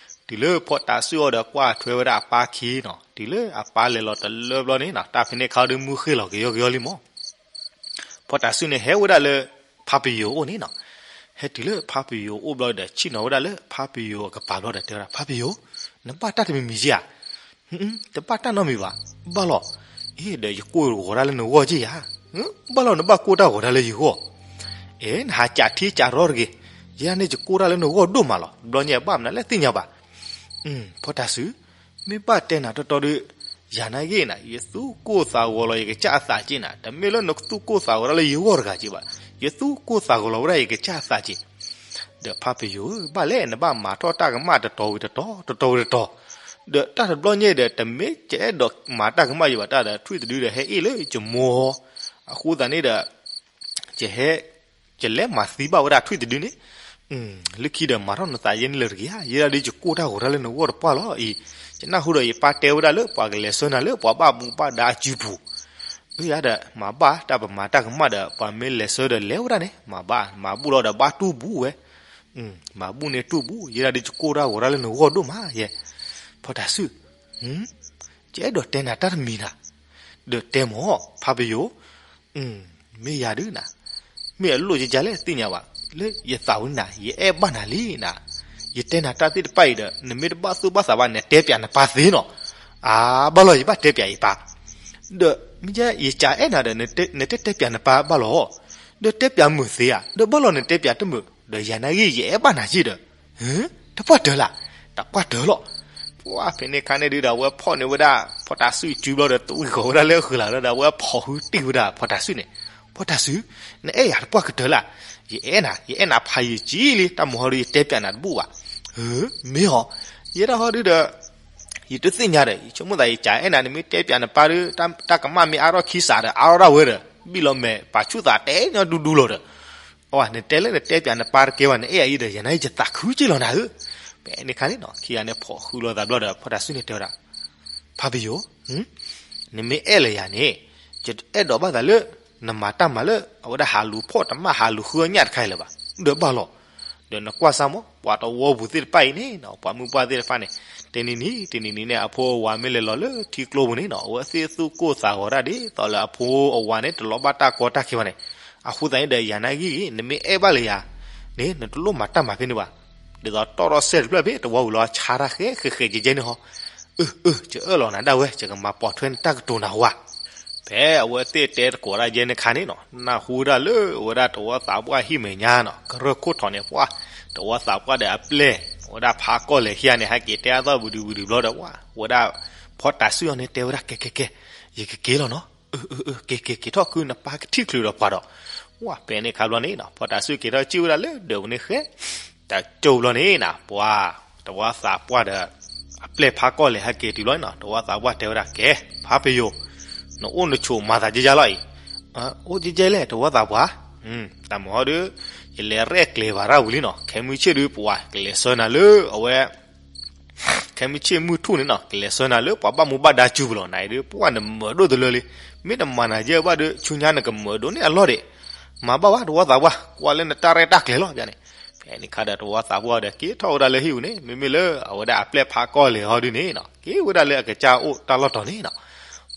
တုၤလၢဖီၣ်တၤဆှုၣ်အီၤဒီးကွၢ်ထွဲဝဲဒၣ်အပၢ်ခံနၤ, တုၤလၢအပၢ်လဲၤလီၤတလၢဘျီန့ၣ်နၤ, တၢ်ဖဲန့ၣ်ခါဒီးမုၢ်ဃ့ၢ်လီၤကယီကယီလံမး. ဖီၣ်တၤဆှုၣ်န့ၣ်ဟဲဝဲဒၣ်လၢဖါပယိၤအိၣ်န့ၣ်နၤ. ဟဲတုၤလၢဖါပယိၤအိၣ်ဘျီဒီး ဆ့ၣ်နီၤဝဲဒၣ်လၢဖါပယိၤအကပၤဘျီဒီးတဲဝဲဒၣ်, ဖါပယိၤ, နဘၣ်တၢ်တမံၤမံၤဧါ. တဘၣ်တၢ်နီတမံၤဘၣ်. ဘၣ်လီၤ. အ့ ဒီးယကိၢ်ဂီၤတၢ်လၢနဂီၢ်က့ယၤ. ဘၣ်လီၤ နဘၣ်ကိၢ်တၢ်ဂီၤတၢ်လၢယဂီၢ်. အဲ နဟးကးထံကးရီတဂ့ၤ. ယဲဒၣ်န့ၣ် ယကိၢ်တၢ်လၢနဂီၢ်ဒိၣ်မးလီၤ. တဘျီညါဘၣ်မနုၤလဲၣ်သ့ၣ်ညါဘၣ်. ဖီၣ်တၤဆှုၣ်, မ့ၢ်ဘၣ်တဲနၤတီတီဒီး, ယၤနာ်ဂ့ၤနၤ, ယသူၣ်ကိၢ်သးဂီၤလီၤယကစၢ်အသးက့နၤ, တမ့ၢ်လၢနသူၣ်ကိၢ်သးဂီၤတၢ်လၢယဂီၢ်တဂၤက့ဘၣ်. ယသူၣ်ကိၢ်သးဂီၤလီၤဝဲဒၣ်ယကစၢ်အသးက့. ဒီးဖါပယိၤဧၢ, ဘၣ်လဲၣ် နဘၣ်မၤထီၣ်တၢ်ကမၣ်တတီၤဝံၤတတီၤ, တတီၤဝံၤတတီၤ. ဒီးတၢ်တဘျီညါဒီး တမ့ၢ်ယအဲၣ်ဒိးမၤတၢ်ကမၣ်ယံၤဘၣ်, တၢ်ဒီးထွံၣ်တဒုဒီးဟဲအ့ၣ်လၢယမိၢ်, အဃိသတးန့ၣ်ဒီး ယဟဲ, ယလဲၤမၤသံဘၣ်ဝဲဒၣ်ထွံၣ်တဒုန့ၣ်, လၢခံဒီးမၤထီၣ်နသးယဲန့ၣ်လၢတဂ့ၤဧါ. ယဲဒၣ်ဒီးယကိၢ်တၢ်ဂီၤတၢ်လၢနဂီၢ်တပှၢ်လီၤအံၤ, ယနၢ်ဟူဒီးယပၢ်တဲဝဲဒၣ်လၢပှၤကလဲၤဆှၢနၤလၢပှၤဘၣ်မူဘၣ်ဒါအစုပူၤ. အၢ ယၤဒီး မၤဘၣ်တၢ်ပမၤတၢ်ကမၣ်ဒီး ပှၤမ့ၢ်လဲၤဆှၢဒီးလဲၤဝဲဒၣ်န့ၣ် မၤဘၣ်, မၤဘူၣ်လီၤဒီးဘၣ်တူၢ်ဘူးဝဲ, မၤဘူၣ်န့ၣ်တူၢ်ဘူး, ယဲဒၣ်ဒီးယကိၢ်တၢ်ဂီၤတၢ်လၢနဂီၢ်ဒိၣ်မးယဲ. ဖီၣ်တၤဆှုၣ်, ယအဲၣ်ဒိးတဲနၤတၢ်တမံၤနၤ, ဒီးတဲမၢ် ဖါပယိၤ, မ့ၢ်ယၤဒုးနၤ, မ့ၢ်အလိၣ်ယကလဲၣ်သ့ၣ်ညါဘၣ်, လၢယသးဝဲန့ၣ်နၤ ယအဲၣ်ဘၣ်နၤလံနၤ, ယတဲနၤတၢ်သ့ၣ်တဖၣ်အံၤဒီး နမ့ၢ်တဘၣ်သူၣ်ဘၣ်သးဘၣ် နတဲပၠးနပၢ်သ့နီၤ, အါ ဘၣ်လီၤ ယဘၣ်တဲပၠးယပၢ်, ဒီးမ့ၢ်ယကအဲၣ်နၤဒီး နတတဲပၠးနပၢ်ဘၣ်လီၤ, ဒီးတဲပၠးမုာ်သ့ဧါ, ဒီးဘၣ်လီၤနတဲပၠးတမုာ်, ဒီးယၤနာ်ဂ့ၤ ယအဲၣ်ဘၣ်နၤယ့ၢ်ဒီး တပှၢ်တၢၢ်လၢ်, တပှၢ်တၢၢ်လီၤ. ပှၢ်ဖဲန့ၣ်ခါန့ၣ်ဒုးဒီး အဝဲဖီၣ်န့ၢ်ဝဲဒၣ် ဖီၣ်တၤဆှုၣ်စုဘျီဒီး တဝံၣ်ဃီၤဝဲဒၣ်လၢအဃုာ်လၢ်ဒီး အဝဲဖီၣ်ဃုတံၢ်ဝဲဒၣ်ဖီၣ်တၤဆှုၣ်န့ၣ်, ဖီၣ်တၤဆှုၣ်, နအဲၣ်ယၤတပှၢ်ကတၢၢ်လၢ်, ယအဲၣ်နၤ, ယအဲၣ်နၤဖးယံာ်ကံလံ, တၢ်မုာ်ဟီဒီး ယတဲပၠးနၤတဘူၣ်ဘၣ်. မ့ၢ်ဟီ, ယဲဒၣ်ဟီဒုးဒီး ယတသ့ၣ်ညါဒီး ယဆိကမိၣ်သး ယကအဲၣ်နၤ နမ့ၢ်တဲပၠးနပၢ်ဒီး တၢ်ကမၣ်မ့ၢ်အါထီၣ်ခံစးဒီး အါထီၣ်ဒၣ်ဝဲဒီး ဘံၣ်လီၤမဲာ်ပာ်ဆူၣ်သးတဲညီဒူဒူလီၤဒီး အဝဲ နတဲလၢနတဲပၠးနပၢ်တကဲဘၣ် နအဲၣ်ယၤအံၤဒီး ယၤနာ်ယသးခုက့ၢ်လီၤနၤဧၢ. ဖဲန့ၣ်ခါန့ၣ်နီၤ ခံဂၤန့ၣ်ဖီၣ်ဃုလိာ်သးဘျီဒီး ဖီၣ်တၤဆှုၣ်န့ၣ်တဲဝဲဒၣ်, ဖါပယိၤ, နမ့ၢ်အဲၣ်လၢယၤန့ၣ် ယအဲၣ်ဒိးဘၣ်သးလၢ နမၤတၢ်မၤလၢ အဝဲဒၣ်ဟးလူၤဖီၣ်တမၣ် ဟးလူၤဃုအီၣ်ညၣ်တခါအံၤလၢၤဘၣ်. ဒီးဘၣ်လီၤ. ဒီးနကွၢ်စၢ်မး ပှၤတဝီပူၤသ့ၣ်တဖၣ်အံၤန့ၣ်နီၤ ပှၤမုၢ်ပှၢ်သ့ၣ်တဖၣ်န့ၣ် တနံၤနံၤ တနံၤနံၤန့ၣ် အဖိအဝၤမ့ၢ်လဲၤလီၤလၢထံကျိပူၤန့ၣ်နီၤ အဝဲသ့ၣ်သူၣ်ကိၢ်သးဂီၤတၢ်ဒ်သိးလၢအဖိအဝၤန့ၣ် တလီၤဘၣ်တၢ်ကီတၢ်ခဲဘၣ်န့ၣ်, အဃိသတးန့ၣ်ဒီး ယၤနာ်ဂ့ၤဂ့ၤ နမ့ၢ်အဲၣ်ဘၣ်လၢယၤန့ၣ် နတလိၣ်မၤတၢ်မၤဖဲန့ၣ်ဘၣ်. ဒ်သိးတီၢ်ထီၣ်စဲတဖျၢၣ်ဖဲတဝီပူၤလီၤ ဆါတၢ်ဃဲဃဲဃဲကဲကဲန့ၣ်ဟီ. အၢ အၢ ယအၢၣ်လီၤနၤဒၣ်ဝဲ ယကမၤပိာ်ထွဲနတၢ်ကတိၤနၤဝဲ. ဖဲအဝဲသ့ၣ်တဲသကိးတၢ်ယဲန့ၣ်ခါန့ၣ်နီၤ နၢ်ဟူဒၣ်လၢအဝဲဒၣ်တဝီသးပှၢ်ဟံၣ်မဲာ်ညါနီၤ ကရၢၢ်ခိၣ်ထီၣ်န့ၣ် ပှၤ တဝီသးပှၢ်ဒီးအပျဲၢ် အဝဲဒၣ်ဖးကီၢ်လဲၢ်ခံဂၤန့ၣ် ဟဲက့ၤတဲအသီၣ်ဝံၤဒုးဝံၤဒုးဘျီဒီး ပှၤ အဝဲဒၣ်ဖီၣ်တၤဆှုၣ်အီၤန့ၣ်တဲဝဲဒၣ် ကဲကဲကဲ ယကက့ၤလီၤနီၤ. အၢ အၢ အၢ က့ၤက့ၤက့ၤထီၣ်ဃုနပၢ်ကထံၣ်ချုးဒီးပှၤဒီး ပှၤ ဖဲန့ၣ်ခါဘျီန့ၣ်နီၤ ဖီၣ်တၤဆှုၣ်က့ၤထီၣ်စံၣ်ဝဲဒၣ်လၢဒၢးပူၤန့ၣ်ဃဲ တကၠိဘျီန့ၣ်နီၤ ပှၤ တဝီသးပှၢ်ဒီး အပျဲၢ်ဖးကီၢ်လဲၢ်ဟဲက့ၤတုၤဘျီန့ၣ်နီၤ တဝီသးပှၢ်တဲဝဲဒၣ် ကဲ ဖးပယိၤ နအိၣ်နဆိးမၤသးကဲကဲလီၤအံၤ, အိၣ်ကဲကဲလဲၣ် တဝီသးပှၢ်, တၢ်မုာ်ဟီဒီး ယလဲၤရဲၣ်ကျဲၤဘၣ်ရၣ်ဝံၤလံနီၤ ခဲမုၢ်ဆ့ၣ်ဒုးပှၤ ကလဲၤဆှၢနၤလၢအဝဲ ခဲမုၢ်ဆ့ၣ်မုၢ်ထူၣ်န့ၣ်နီၤ ကလဲၤဆှၢနၤလၢပှၤဘၣ်မူဘၣ်ဒါစုပူၤလီၤ နအံၤဒုး ပှၤနမၤဒိၣ်တလၢလံ, မ့ၢ်နမၤနၤယဲၢ်ဘၣ်ဒီး ဆူညါနကမၤဒိၣ်န့ၢ်အလီၢ်ဒံး, မၤဘၣ်ဝဲတဝီသးပှၢ် ကွၢ်လၢနတၢ်ရဲၣ်တၢ်ကျဲၤလီၤန့ၣ်. ဖဲန့ၣ်ခါဒီးတဝီသးပှၢ်ဒီးက့ၤထီၣ်ဝဲဒၣ်လၢဟံၣ်ပူၤန့ၣ် မ့မ့ၢ်လၢအဝဲဒၣ်အပျဲၢ်ဖးကီၢ်လဲၢ်ဟီဒုးန့ၣ်နီၤ က့ၤဝဲဒၣ်လၢအကစၢ်အိၣ်တၢ်လီၢ်တီၤန့ၣ်နီၤ,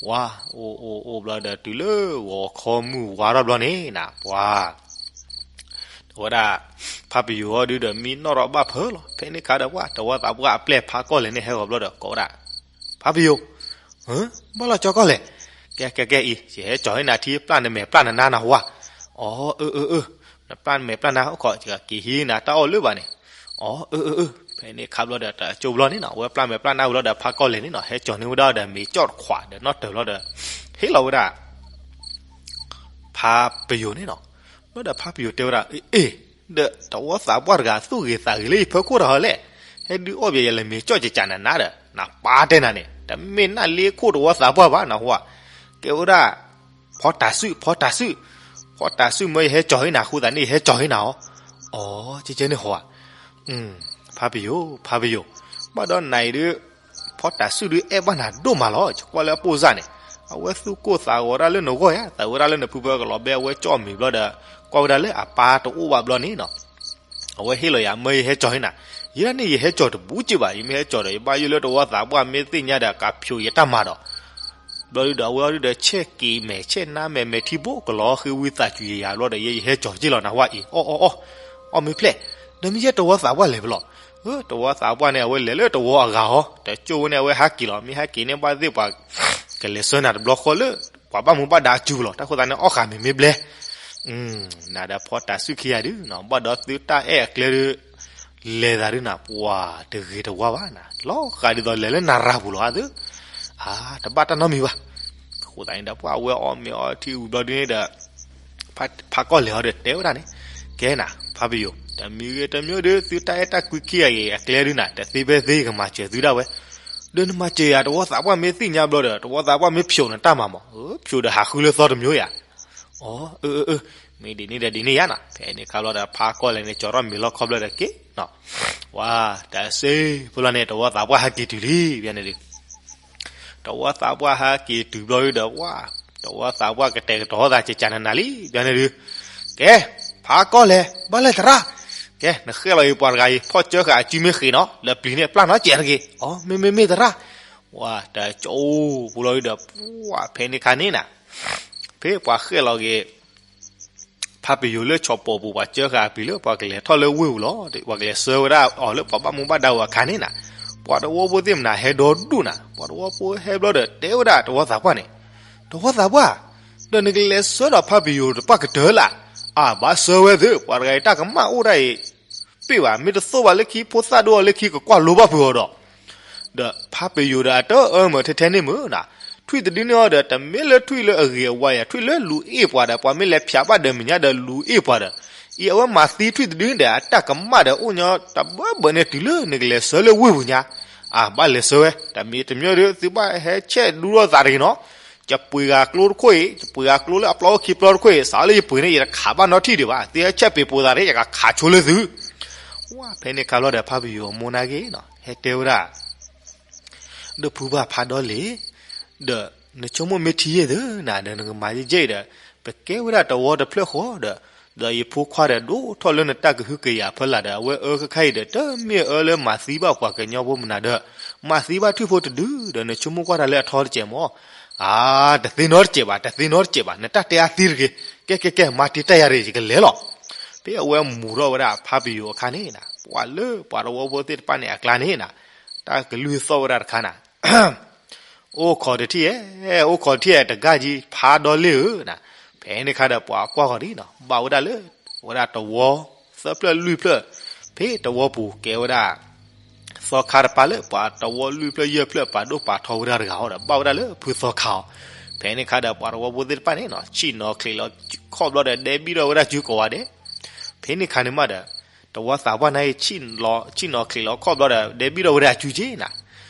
ဝါ အိၣ်အိၣ်အိၣ်ဘျီဒီးတုၤလၢဂီၤခီမုၢ်ဝါထီၣ်ဘျီန့ၣ်နီၤ ပှၤ အဝဲဒၣ် ဖးပယိၤဟီဒုးဒီးမံနီၣ်ထီၣ်ဘၣ်ဖၢလီၤ. ဖဲန့ၣ်ခါဒီးပှၤ တဝီသးပှၢ်အပျဲၢ်ဖးကီၢ်လဲၢ်န့ၣ်ဟဲဂီၤဘျီဒီးကိးဝဲဒၣ် ဖးပယိၤ, ဘၣ်လီၤကၠီကီၢ်လဲၢ်, ကဲကဲကဲအံၤ ယဟဲကၠီၤဟ့ၣ်နၤထံ ပျၢ်နမဲာ်ပျၢ်နနါနဟူဧါ. အီ အၢ အၢ အၢ, နပျၢ်နမဲာ်ပျၢ်နါအိၣ်ခိး ယကက့ၤဟံးနၤတၢ်အီၣ်လၢၤဘၣ်န့ၣ်. အီ အၢ အၢ အၢ, ဖဲန့ၣ်ခါဘျီဒီးတကၠိဘျီန့ၣ်နီၤ အဝဲပျၢ်မဲာ်ပျၢ်နါဝံၤလီၤဒီးဖးကီၢ်လဲၢ်န့ၣ်နီၤ ဟဲကၠီၤန့ၢ်ဝဲဒၣ်ဒီးမ့ၤကၠီၣ်တခွးဒီးနီၣ်တၢၤဘျီဒီး ဟ့ၣ်လီၤဝဲဒၣ် ဖးပယိၤန့ၣ်နီၤ. ဘျီဒီးဖးပယိၤတဲဝဲဒၣ် အ့ အ့ ဒီးတဝီသးပှၢ်တဂၤသူၣ်ဂ့ၤသးဂ့ၤလၢယဖၢခိၣ်တဟီလဲၣ်, ဟဲဒုးအီၣ်ဘၣ်ယၤလဲၤမ့ၤကၠီၣ်ကကးနၤနၤဒီး နပၢ်တဲနၤန့ၣ် တမ့ၢ်နၢ်လ့ခိၣ်တဝီသးပှၢ်ဘၣ်နဟူဧါ. ကဲဝဲဒၣ် ဖီတၤစုၣ် ဖီတၤစုၣ်, ဖီတၢ်စုမၢယဟဲကၠီၤဟံနၤ ဃိသတးန့ၣ် ယဟဲကၠီၤဟံနၤအီၤ. အိ ကဲကဲန့ၣ်ဟီဧါ. ဖါပယိၤ ဖါပယိၤ, ဘၣ်ဒီးနၤအံၤဒုး ဖီတၢ်စုဒုးအဲၣ်ဘၣ်နၤဒိၣ်မးလီၤ. ယကွၢ်လၢအပိၢ်စၢ်န့ၣ် အဝဲသူၣ်ကိၢ်သးဂီၤတၢ်လၢနဂီၢ်ယါ, သးဝဲဒၣ်လၢနဖုဖၢကလီၤဘဲ အဝဲကၠီၣ်မံၤဘျီဒီး ကွၢ်ဝဲဒၣ်လၢအပၢ်တအိၣ်ဘၣ်ဘျီန့ၣ်နီၤ အဝဲဟ့ၣ်လီၤယၤ မၢယဟဲကၠီၤဟံနၤ. ယဲဒၣ်န့ၣ် ယဟဲကၠီၤတဘူးက့ဘၣ်, ယမ့ၢ်ဟဲကၠီၤဒီး ယဘၣ်ယိၣ်လၢတဝီသးပှၢ်မ့ၢ်သ့ၣ်ညါဒီး ကးဖျိးယတၢ်မၤဒီး ဘျီဒုဒီး အဝဲအီၤဒုဒီး ဆဲးက့ၤမဲာ် ဆဲးနါမဲာ် မဲာ်ထံဘိ ကလီၤဃ့ဝံသးစူၤယၤဘျီဒီး ယဲယဟဲကၠီၤက့လီၤ နၢ်ဟူအံၤ အီၣ်အီၣ်အီၣ်, အီၣ်မ့ၢ်ဖျဲၣ်, ဒီးမ့ၢ်ယဲတဝီသးပှၢ်လဲၤဖဲလဲၣ်. တဝီသးပှၢ်န့ၣ် အဝဲလဲၤလၢတဝီအဂၤဟီ, တကၠိၢ်ဝဲန့ၣ် အဝဲဟးက့ၤလီၤ, မ့ၢ်ဟးက့ၤန့ၣ် ဘၣ်သ့ၣ်ပှၤ ကလဲၤဆှၢနၤတဘျီဃီလၢ ပှၤဘၣ်မူဘၣ်ဒါအစုပူၤလီၤ, တၢ်ဃိသတးန့ၣ် အီၣ်ဃာ်မ့ၤမ့ၢ်ဘျဲ နၤဒီးဖီတၢ်စုခံဂၤဒုနီၤ, ဘၣ်ဒီးသုတၢ်အဲၣ်အကျဲဒု လဲၤသးဒုနၤ ပှၤတဂ့ၤတဝါဘၣ်နၤ, လီၤဃာ်ဒ်သိးလဲၤလၢနရၤပူၤလီၤအသု, အါ တဘၣ်တၢ်နီတမံၤဘၣ်. အဃိသတးန့ၣ်ဒီး ပှၤအဝဲအီၣ်မ့ၤအီထံဝံၤဘျီဒုန့ၣ်ဒီး ဖးကီၢ်လဲၤအီၤဒီးတဲဝဲဒၣ်န့ၣ်, ကဲနၤ ဖါပယိၤ တမံၤဂ့ၤတမံၤဒု သုတၢ်အဲၣ်တၢ်ကွံခံဂၤအံၤအကျဲဒုနၤ တသ့ဖဲသ့ ကမၤစၢၤသုဒၣ်ဝဲ, ဒီးနမၤစၢၤယၤတဝီသးပှၢ်မ့ၢ်သ့ၣ်ညါဘျီဒီး တဝီသးပှၢ်မ့ၢ်ဖျိးနတၢ်မၤမး, ဖျိးဒီးဟးဃုလၢသီတမံၤယၤ အၢ အၢ အၢ မ့ၢ်ဒ်န့ၣ်ဒီးဒ်န့ၣ်ယါနီၤ, ဖဲန့ၣ်ခါဘျီဒီး ဖးကီၢ်လဲၤန့ၣ် ကၠီၤထီၣ်မ့ၤလီၢ်ခီဘျီဒီးက့ၤ, ဝါ တၢ်စ့ဖိလီၤန့ၣ် တဝီသးပှၢ်ဟဲက့ၤတုၤလံ ဘၣ်န့ၣ်ဒု, တဝီသးပှၢ်ဟဲက့ၤတုၤဘျီဒုဒီး ဝါ တဝီသးပှၢ်ကတဲာ်ကတီၤသးကကနနၤလံ ဘၣ်န့ၣ်ဒု, ကဲ ဖးကီၢ်လဲၤ ဘၣ်လဲၣ်သရၣ်, ကဲ နဃဲၣ်လီၤအံၤပှၤတဂၤအံၤ ဖီၣ်ကၢဃာ်အစုမ့ၢ်ဃ့နီၤ လၢပျံၤန့ၣ်ပျၢ်နီတစဲးတဂ့ၤ, အီ မ့မ့မ့ၢ်သရၣ်, ဝါ တၢ်ကၠီဖိလီၤဒုဒီး ဝါ ဖဲန့ၣ်ခါန့ၣ်နၤ ဖဲပှၤဃဲၣ်လီၤက့ၤ ဖါပယိၤလၢဆီၣ်ပိာ်ပူၤ ပှၤကၢဃာ်အပျံၤလၢ ပှၤကလဲၤထီၣ်လၢဝ့ၢ်ပူၤလီၤ, ပှၤကလဲၤဆှၢဝဲဒၣ်အီၤလၢပှၤဘၣ်မူဘၣ်ဒါဝဲအခါန့ၣ်နၤ, ပှၤတဝီဖိသ့ၣ်မနၤဟဲဒီဒူၣ်နၤ, ပှၤတဝီဖိဟဲဘျီဒီးတဲဝဲဒၣ်တဝီသးပှၢ်န့ၣ်, တဝီသးပှၢ်, ဒီးနကလဲၤဆှၢဒီးဖါပယိၤတပှၢ်ကတၢၢ်လၢ်, အဘၣ်ဆှၢဝဲသ့ၣ် ပှၤတဂၤအံၤတၢ်ကမၣ်အိၣ်ဒၣ်အံၤ ပ့ၢ်ဘၣ် မ့ၢ်တသိၣ်ဘၣ်လၢခံ ဖိသၣ်ဒိၣ်အီၤလၢခံ ကကွၢ်လိဘၣ်ဖုးအီၤဒီး ဒီးဖါပယိၤဒီးအတၢ်အၢမၢထဲထဲန့ၣ်မုၢ်နၤ, ထွံၣ်တဒုန့ၣ်အီၤဒီး တမ့ၢ်လၢထွံၣ်လၢအဂ့ၤအဝါယၤ, ထွံၣ်လၢလူၤအ့ၣ်ပှၤဒီး ပှၤမ့ၢ်လဲၤဖျးဘၣ်ဒီးမဲာ်ညါဒီးလူၤအ့ၣ်ပှၤဒီး, အံၤအဝဲမၤသံထွံၣ်တဒုန့ၣ်ဒီး အတၢ်ကမၣ်ဒီးအိၣ်ညီတဘၢဘၢန့ၣ်တုၤလၢနကလဲၤဆှၢလၢဝ့ၢ်ပူၤညါ, အဘၣ်လဲၤဆှၢဝဲ တမံၤတမံၤဒီး သုဘၣ်ဟဲဆဲးဒူထီၣ်သးတဂ့ၤနီၤ ယပှ့ၤဂၤကျိတခိၣ်အံၤ ယပှ့ၤဂၤကျိလၢအပျီအိၣ်ခံပျီတခိၣ်အံၤ စးလၢယပှ့ၤန့ၣ် ယတခးဘၣ်နီတထံၣ်ဒံးဘၣ်, သုဟဲဆဲးပ့ၤပိာ်သးန့ၣ် ယကခးဆိလၢသု, ဝါ ဖဲန့ၣ်ခါလီၤဒီး ဖါပယိၤအမိၢ်နာ်က့ၤနီၤ ဟဲတဲဝဲဒၣ် ဒီးဖုဘၣ်ဖးဒိၣ်လံ, ဒီးနဆိကမိၣ်မ့ၢ်ထံယဲၢ်သုနၤဒီး နကမၤယဲၢ်ယဲၢ်အံၤဒီး ပကဲဝဲဒၣ်တဝီတဖျၢၣ်ဃီဒီး, ဒီးယဖိခွါဒီး ဒိၣ်ထီၣ်လၢနတၢ်ကဟုကယာ်အဖီလာ်ဒီး အဝဲအၢခဲခါအံၤဒီး တမ့ၢ်အၢလၢမၤသံဘၣ်ပှၤကညီဖိမနုၤဒီး မၤသံဘၣ်ထွံၣ်ဖိတဒုဒီး နဆိကမိၣ်ကွၢ်တၢ်လၢအထီတစဲးမၢ်, အါ တသ့နီတစဲးဘၣ် တသ့နီတစဲးဘၣ် နတၢ်တဲအါသံတဂ့ၤ, ကဲကဲကဲ မၤတံာ်တာ်ယၤတဂ့ၤ ယကလဲၤလီၤ. ဖဲအဝဲမူၤထီၣ်ဝဲဒၣ်ဖါပယိၤအခါန့ၣ်နၤ ပှၤလၢပှၤတဝီဖိသ့ၣ်တဖၣ်န့ၣ်အကျါန့ၣ်နၤ တၢ်ကလုၢ်သီၣ်ဝဲဒၣ်တခါနၤ အိၣ်ခိးတထံၣ်ဧဲ, အိၣ်ခိးတထံၣ်ဧဲ တဂၤကံ ဖးဒိၣ်လံဧၢနၤ, ဖဲန့ၣ်ခါဒီးပှၤကွၢ်ဃီၤဒ်နီၤ ဘၣ်ဝဲဒၣ်လၢ ဝဲဒၣ်တဝီ သၢဖျၢၣ်လွံၢ်ဖျၢၣ်, ဖဲတဝီပူၤကဲဝဲဒၣ် သီခါတပၤလၢပှၤတဝီလွံၢ်ဖျၢၣ်ယဲၢ်ဖျၢၣ်ပာ်ဒိၣ်ပာ်ထီဝဲဒၣ်တဂၤအီၤဒီး ဘၣ်ဝဲဒၣ်လၢဖုသီခါအီၤ, ဖဲန့ၣ်ခါဒီးပှၤတဝီဖိသ့ၣ်တဖၣ်န့ၣ်နီၤ ဆ့ၣ်နီၤချံးလီၤခီၣ်ဘျီဒီး ဒဲဘံၣ်ထီၣ်ဝဲဒၣ်စုကိးဂၤဒဲး, ဖဲန့ၣ်ခါန့ၣ်မးဒီး တဝီသးပှၢ်န့ၣ်အံၤ ဆ့ၣ်နီၤချံးလီၤခီၣ်ဘျီဒီး ဒဲဘံၣ်ထီၣ်ဝဲဒၣ်စုက့နၤ,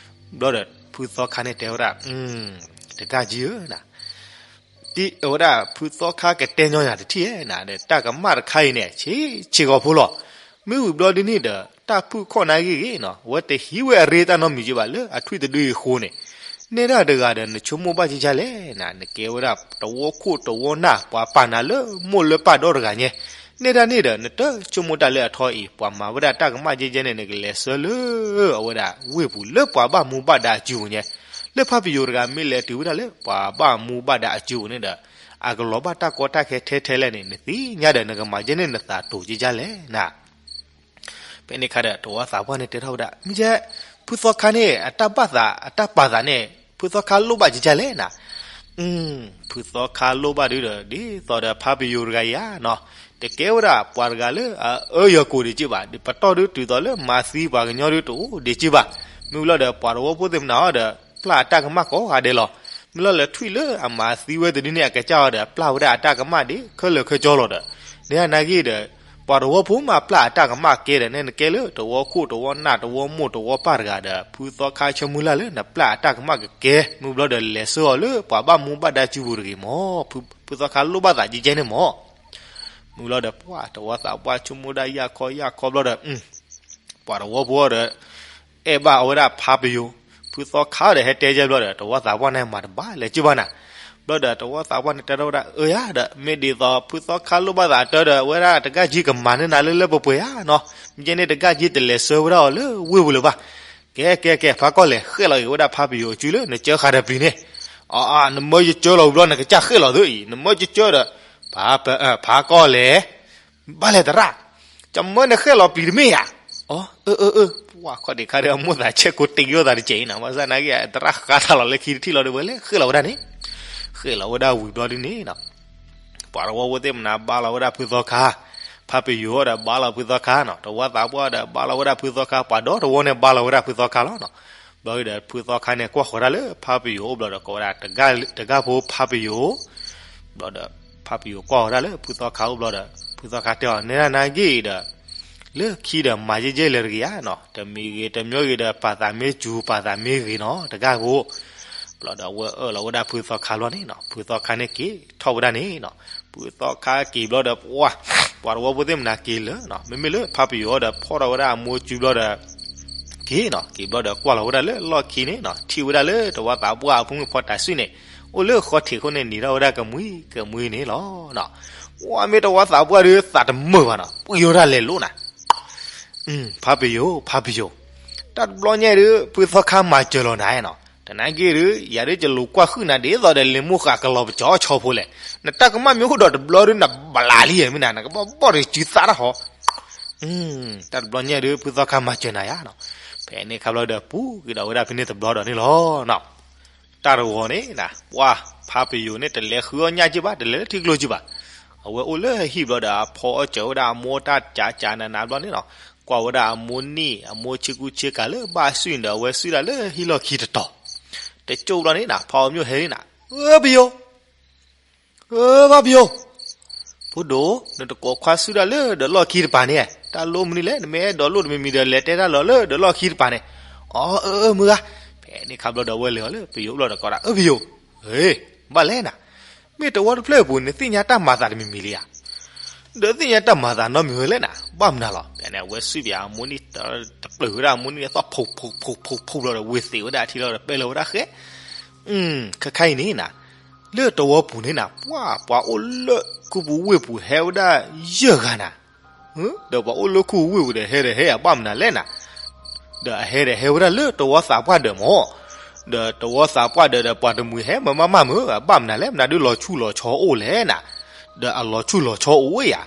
ဘျီဒီးဖုသီခါန့ၣ်တဲဝဲဒၣ် တဂၤကံဧၢနၤ တံၤအဝဲဒၣ်ဖုသီခါကတဲညီနၤတထံၣ်ဧဲနၤဒီး တၢ်ကမၣ်တခါအံၤန့ၣ် ဆ့းဆ့းဂီၤဖိလီၤ. မ့ၢ်ဝံၤဘျီဒ်န့ၣ်ဒီး တၢ်ဖုၣ်ခီၣ်နၤဂ့ၤဂ့ၤနီၤ အဝဲတဟံးဝဲအရ့တၢ်နီတမံၤက့ဘၣ်လၢအထွံၣ်တဒုအံၤအဃိန့ၣ်, နဲဒၣ်တဂၤဒီး နဆိကမိၣ်ဘၣ်ကကလဲၣ်နၤ နကဲဝဲဒၣ်တဝီခိၣ်တဝီနၢ် ပှၤပာ်နၤလၢမိၢ်လၢပၢ်ဒီတဂၤညဲ, နဲဒၣ်န့ၣ်ဒီး နတဆိကမိၣ်တၢ်လၢအထီအံၤ ပှၤမၤဝဲဒၣ်တၢ်ကမၣ်ကဲကဲန့ၣ် နကလဲၤဆှၢလၢအဝဲဒၣ်ဝ့ၢ်ပူၤလၢပှၤဘၣ်မူဘၣ်ဒါအစုပူၤညဲ, လၢဖါပယိၤတဂၤမ့ၢ်လဲၤတုၤဝဲဒၣ်လၢပှၤဘၣ်မူဘၣ်ဒါအစုပူၤန့ၣ်ဒီး အကလီၤဘၣ်တၢ်ကီတၢ်ခဲထဲထဲလဲၣ်န့ၣ် နသ့ၣ်ညါဒီး နကမၤကဲန့ၣ်နသးတိၤကကလဲၣ်နၤ ဖဲန့ၣ်ခါဒီး တဝီသးပှၢ်န့ၣ်တဲထီၣ်ဝဲဒၣ် မ့ၢ်ကဲ ဖုသီခါန့ၣ် အတၢ်ဘၣ်သး အတၢ်ပာ်သးန့ၣ် ဖုသီခါလိၣ်ဘၣ်ကကလဲၣ်နၤ, ဖုသီခါလိၣ်ဘၣ်ဒုဒီး ဒ်သိးဒီးဖါပယိၤတဂၤအံၤဧါနီၤ, တကဲဝဲဒၣ်ပှၤတဂၤလၢအအၢယၤကိာ်ဒံးက့ဘၣ်, ပတီၢ်ဒုတုၤသိးလၢမၤသံပှၤကညီဒုတအိၣ်ဒံးက့ဘၣ်, မ့ၢ်ဝံၤလီၤဒီး ပှၤတဝီဖိသ့ၣ်မနၤအီၤဒီး ပျၢ်အတၢ်ကမၣ်ကိးဂၤဒဲးလီၤ. မ့ၢ်လီၤလၢထွံၣ်လၢအမၤသံဝဲတဒုန့ၣ် အကစၢ်အီၤဒီး ပျၢ်ဝဲဒၣ်အတၢ်ကမၣ်ဒ်ခဲလၢာ်ခဲဆ့လီၤဒီး, ဒ်အနာ်ဂ့ၢ်ဒီး ပှၤတဝီဖိမ့ၢ်ပျၢ်အတၢ်ကမၣ်ကဲဒီး နကဲလၢတဝီခိၣ်တဝီနၢ်တဝီမိၢ်တဝီပၢ်တဂၤဒီး ဖုသီခါဆၢမုၢ်လၢ်လၢနပျၢ်အတၢ်ကမၣ်ကကဲ, မ့ၢ်ဘျီဒီးလဲၤဆှၢအီၤလၢပှၤဘၣ်မူဘၣ်ဒါစုပူၤတဂ့ၤမၢ်, ဖုသီခါလိၣ်ဘၣ်သးကကဲန့ၣ်မၢ် မုၢ်လီၤဒီး ပှၤတဝီသးပှၢ်ဆိကမိၣ်ဒၣ်ယၢ်ခီယၢ်ခီဘျီဒီး ပှၤတဝီဖိဒီး အဲၣ်ဘၣ်အဝဲဒၣ်ဖးပယိၤ, ဖုသီခါဒီးဟဲတဲယဲဘျီဒီး တဝီသးပှၢ်န့ၣ်မၤတဘၣ်လဲၤက့ၤဘၣ်နၤ. ဘျီဒီးတဝီသးပှၢ်န့ၣ်တဲထီၣ်ဝဲဒၣ် အၢယၤဒီး မ့ၢ်ဒ်သိးဖုသီခါလိၣ်ဘၣ်သးတၢ်ဒီး အဝဲဒၣ်တဂၤက့ၤကမၤန့ၢ်နၤလၢလၢပှဲၤပှဲၤဧါနီၤ, မ့ၢ်ကဲန့ၣ်တဂၤက့ၤတလဲၤဆှၢဝဲဒၣ်အီၤလၢဝ့ၢ်ပူၤလၢၤဘၣ်. ကဲကဲကဲ ဖးကီၢ်လဲၢ် ဃဲၣ်လီၤက့ၤဝဲဒၣ်ဖးပယိၤအစုလၢနကၢဃာ်ဒီးပျံၤန့ၣ်, အ နမၢယကၢလီၤဝံၤဘျီ နကစၢ်ဃဲၣ်လီၤသ့အံၤ နမၢယကၢဒီး ဖးကီၢ်လဲၢ် ဘၣ်လဲၤသရၣ်, ကမၢနဃဲၣ်လီၤပျံၤတမ့ၢ်ဧါ. အ အၢအၢအၢ, ပှၤခီၣ်ဒံးခါဒီး အမိၢ်သးဆဲးကိးတ့ၢ်ယိၣ်သးတစဲးအံၤနီၤ, ဘၣ်ဆၣ်နာ်က့ သရၣ်ဃါထီၣ်လီၤလၢခံတထံၣ်လီၤဒီး ဝဲလဲၤဃဲၣ်လီၤဝဲဒၣ်န့ၣ်, ဃဲၣ်လီၤဝဲဒၣ်ဝံၤဘျီဒ်န့ၣ်နီၤ ပှၤတဝီဖိသ့ၣ်မနၤဘါလီၤဝဲဒၣ်ဖုသီခါ, ဖးပယိၤဒီးဘါလီၤဖုသီခါနီၤ, တဝီသးပှၢ်ဒီးဘါလီၤဝဲဒၣ်ဖုသီခါ, ပှၤဒီတဝီန့ၣ်ဘါလီၤဝဲဒၣ်ဖုသီခါလီၤနီၤ. ဘျီဒီးဖုသီခါန့ၣ် ကွၢ်ဃီၤဒၣ်လၢဖးပယိၤအိၣ်ဘျီဒီး ကိးဝဲဒၣ်တဂၤဖိဖးပယိၤ, ဘျီဒီး ဖးပယိၤကွၢ်ဃီၤဒၣ်လၢဖုသီခါအိၣ်ဘျီဒီး ဖုသီခါတဲအီၤ နဲဒၣ်နာ်က့ဒီး လၢခံဒီးမၤယဲၢ်ယဲၢ်လၢတဂ့ၤဧါနီၤ, တမံၤဂ့ၤတမံၤဂ့ၤဒီး ပာ်သးမ့ၢ်စူၤ ပာ်သးမ့ၢ်ဂ့ၤနီၤ တဂၤဖိ ဘျီဒီးအဝဲအၢၣ်လီၤဝဲဒၣ်ဖုသီခါဘျီန့ၣ်နီၤ, ဖုသီခါန့ၣ်က့ၤထီၣ်ဝဲဒၣ်န့ၣ်နီၤ, ဖုသီခါက့ၤဘျီဒီး ပှၤ ပှၤတဝီဖိသ့ၣ်မနၤက့ၤလၢာ်နီၤ, မ့မ့ၢ်လၢဖးပယိၤဒီးဖီၣ်ထီၣ်ဝဲဒၣ်အမိၢ်စုဘျီဒီး က့ၤနီၤ, က့ၤဘျီဒီးကွၢ်လီၤဝဲဒၣ်လၢလီၢ်ခံန့ၣ်နီၤ, ထံၣ်ဝဲဒၣ်လၢတဝီသးပှၢ်အဖိမုၣ်ဖီတးစုန့ၣ် အိၣ်လၢဃီထံးခိၣ်န့ၣ် နံၤထီၣ်ဝဲဒၣ်ကမှံကမှံန့ၣ်လီၤနီၤ. ပှၤမ့ၢ်တဝီသးပှၢ်ဒီးသးတမုာ်ဘၣ်နီၤ, ပှံၤဝဲဒၣ်လဲၤလိၤနၤ ဖးပယိၤ ဖးပယိၤ, တၢ်တဘျီညါဒီး ဖုသီခါမၤစၢၤလီၤနၤနီၤ, တနာ်က့ဒီး ယၤဒ်ယလိၤကွၢ်ဃုာ်နၤဒ်သိးဒီး လ့မိၢ်ဃာ်ကလီၤပကၠီဆီဖိလဲၣ်, နတၢ်ကမၣ်မ့ၢ်အိၣ်ဒီးတဘျီဒီး နဘလးလံမ့ၢ်နၤ, နကဘၣ်ဘီၣ်တစုသးတၢ်ဟီ, တၢ်တဘျီညါဒီး ဖုသီခါမၤစၢၤနၤယၤနီၤ, ဖဲန့ၣ်ခါဘျီဒီး ပူၤက့ၤဒီးဝဲဒၣ်ဖဲန့ၣ်တဘျီဒီးန့ၣ်လီၤနီၤ. တၢ်တဂီၤန့ၣ်နၤ ပှၤဖးပယိၤန့ၣ် တလဲၤဃုအီၣ်ညၣ်က့ဘၣ်, တလဲၤလၢထံကျိက့ဘၣ်, အဝဲအိၣ်လၢဟံၣ်ဘျီဒီး အဖီအီၣ်စၢၤဝဲဒၣ်အမိၢ်တၢ်ကးကးနးနးဘျီန့ၣ်နီၤ, ကွၢ်ဝဲဒၣ်အမိၢ်နံၣ် အမိၢ်ဆ့ကူဆ့ကၤလၢဘၣ်စုၣ်န့ၣ်ဒီး အဝဲစုၣ်ဒၣ်လၢဟံၣ်လီၢ်ခံတတီၤ, တကၠိဘျီန့ၣ်နၤ ဖးအီၤမ့ၢ်ဟဲန့ၣ်နၤ, အၢပယိၤ အၢ ဘၣ်ပယိၤ, ဖိဒိၣ် နတကိးခွါစုဒၣ်လၢဒီးလီၢ်ခံတပၤန့ၣ်, တၢ်လိၣ်မနုၤလဲၣ်, နမ့ၢ်အဲၣ်ဒိးလိၣ်တမံၤမံၤဒီး လဲၤတဲတၢ်လီၤလၢဒီးလီၢ်ခံတပၤန့ၣ်, အီ အၢ အၢ မုၢ်ဂၤ, ဖဲန့ၣ်ခါဘျီဒီး အဝဲလဲၤအီၤလၢပယိၤဘျီဒီးကိးဒၣ် အၢ ပယိၤ, ဟ့ ဘၣ်လဲၣ်နၤ, မ့ၢ်တဝီတဖျၢၣ်အပူၤ နသ့ၣ်ညါတၢ်မၤသးတမံၤမံၤလံဧါ, ဒီးသ့ၣ်ညါတၢ်မၤသးနီတမံၤဝဲလဲၣ်နၤ, ဘၣ်မနုၤလီၤ, ဖဲန့ၣ် အဝဲစုၣ်ပယၤအမိၢ်နံၣ် တပျုာ်ဝဲဒၣ်အမိၢ်နံၣ်အသီၣ် ဖူး ဖူး ဖူး ဖူး ဘျီဒီး ဝ့ၤသ့းဝဲဒၣ်အထံလီၤဒီး ပဲလီၤဝဲဒၣ်ဃဲ, ခဲခါအံၤန့ၣ်နၤ, လၢတဝီပူၤန့ၣ်နၤ ပှၤ ပှၤအိၣ်လၢခူပူၤဝ့ၢ်ပူၤဟဲဝဲဒၣ်ယဲၢ်ဂၤနၤ, ဒီးပှၤအိၣ်လၢခူပူၤဝ့ၢ်ပူၤဒီး ဟဲဒီးဟဲယၤဘၣ်မနုၤလဲၣ်နၤ, ဒီးအဟဲဒီးဟဲဝဲဒၣ်လၢတဝီသးပှၢ်ဒၢးမၢ်, ဒီးတဝီသးပှၢ်ဒၢးဒီး ပှၤတမှံၤဟဲမၢမၢမၢ်မၢ် ဘၣ်မနုၤလဲၣ်, မနုၤဒုးလီၤဆူၣ်လီၤဆီအိၣ်လဲၣ်နၤ, ဒီးအလီၤဆူၣ်လီၤဆီအိၣ်ဝဲယၤ,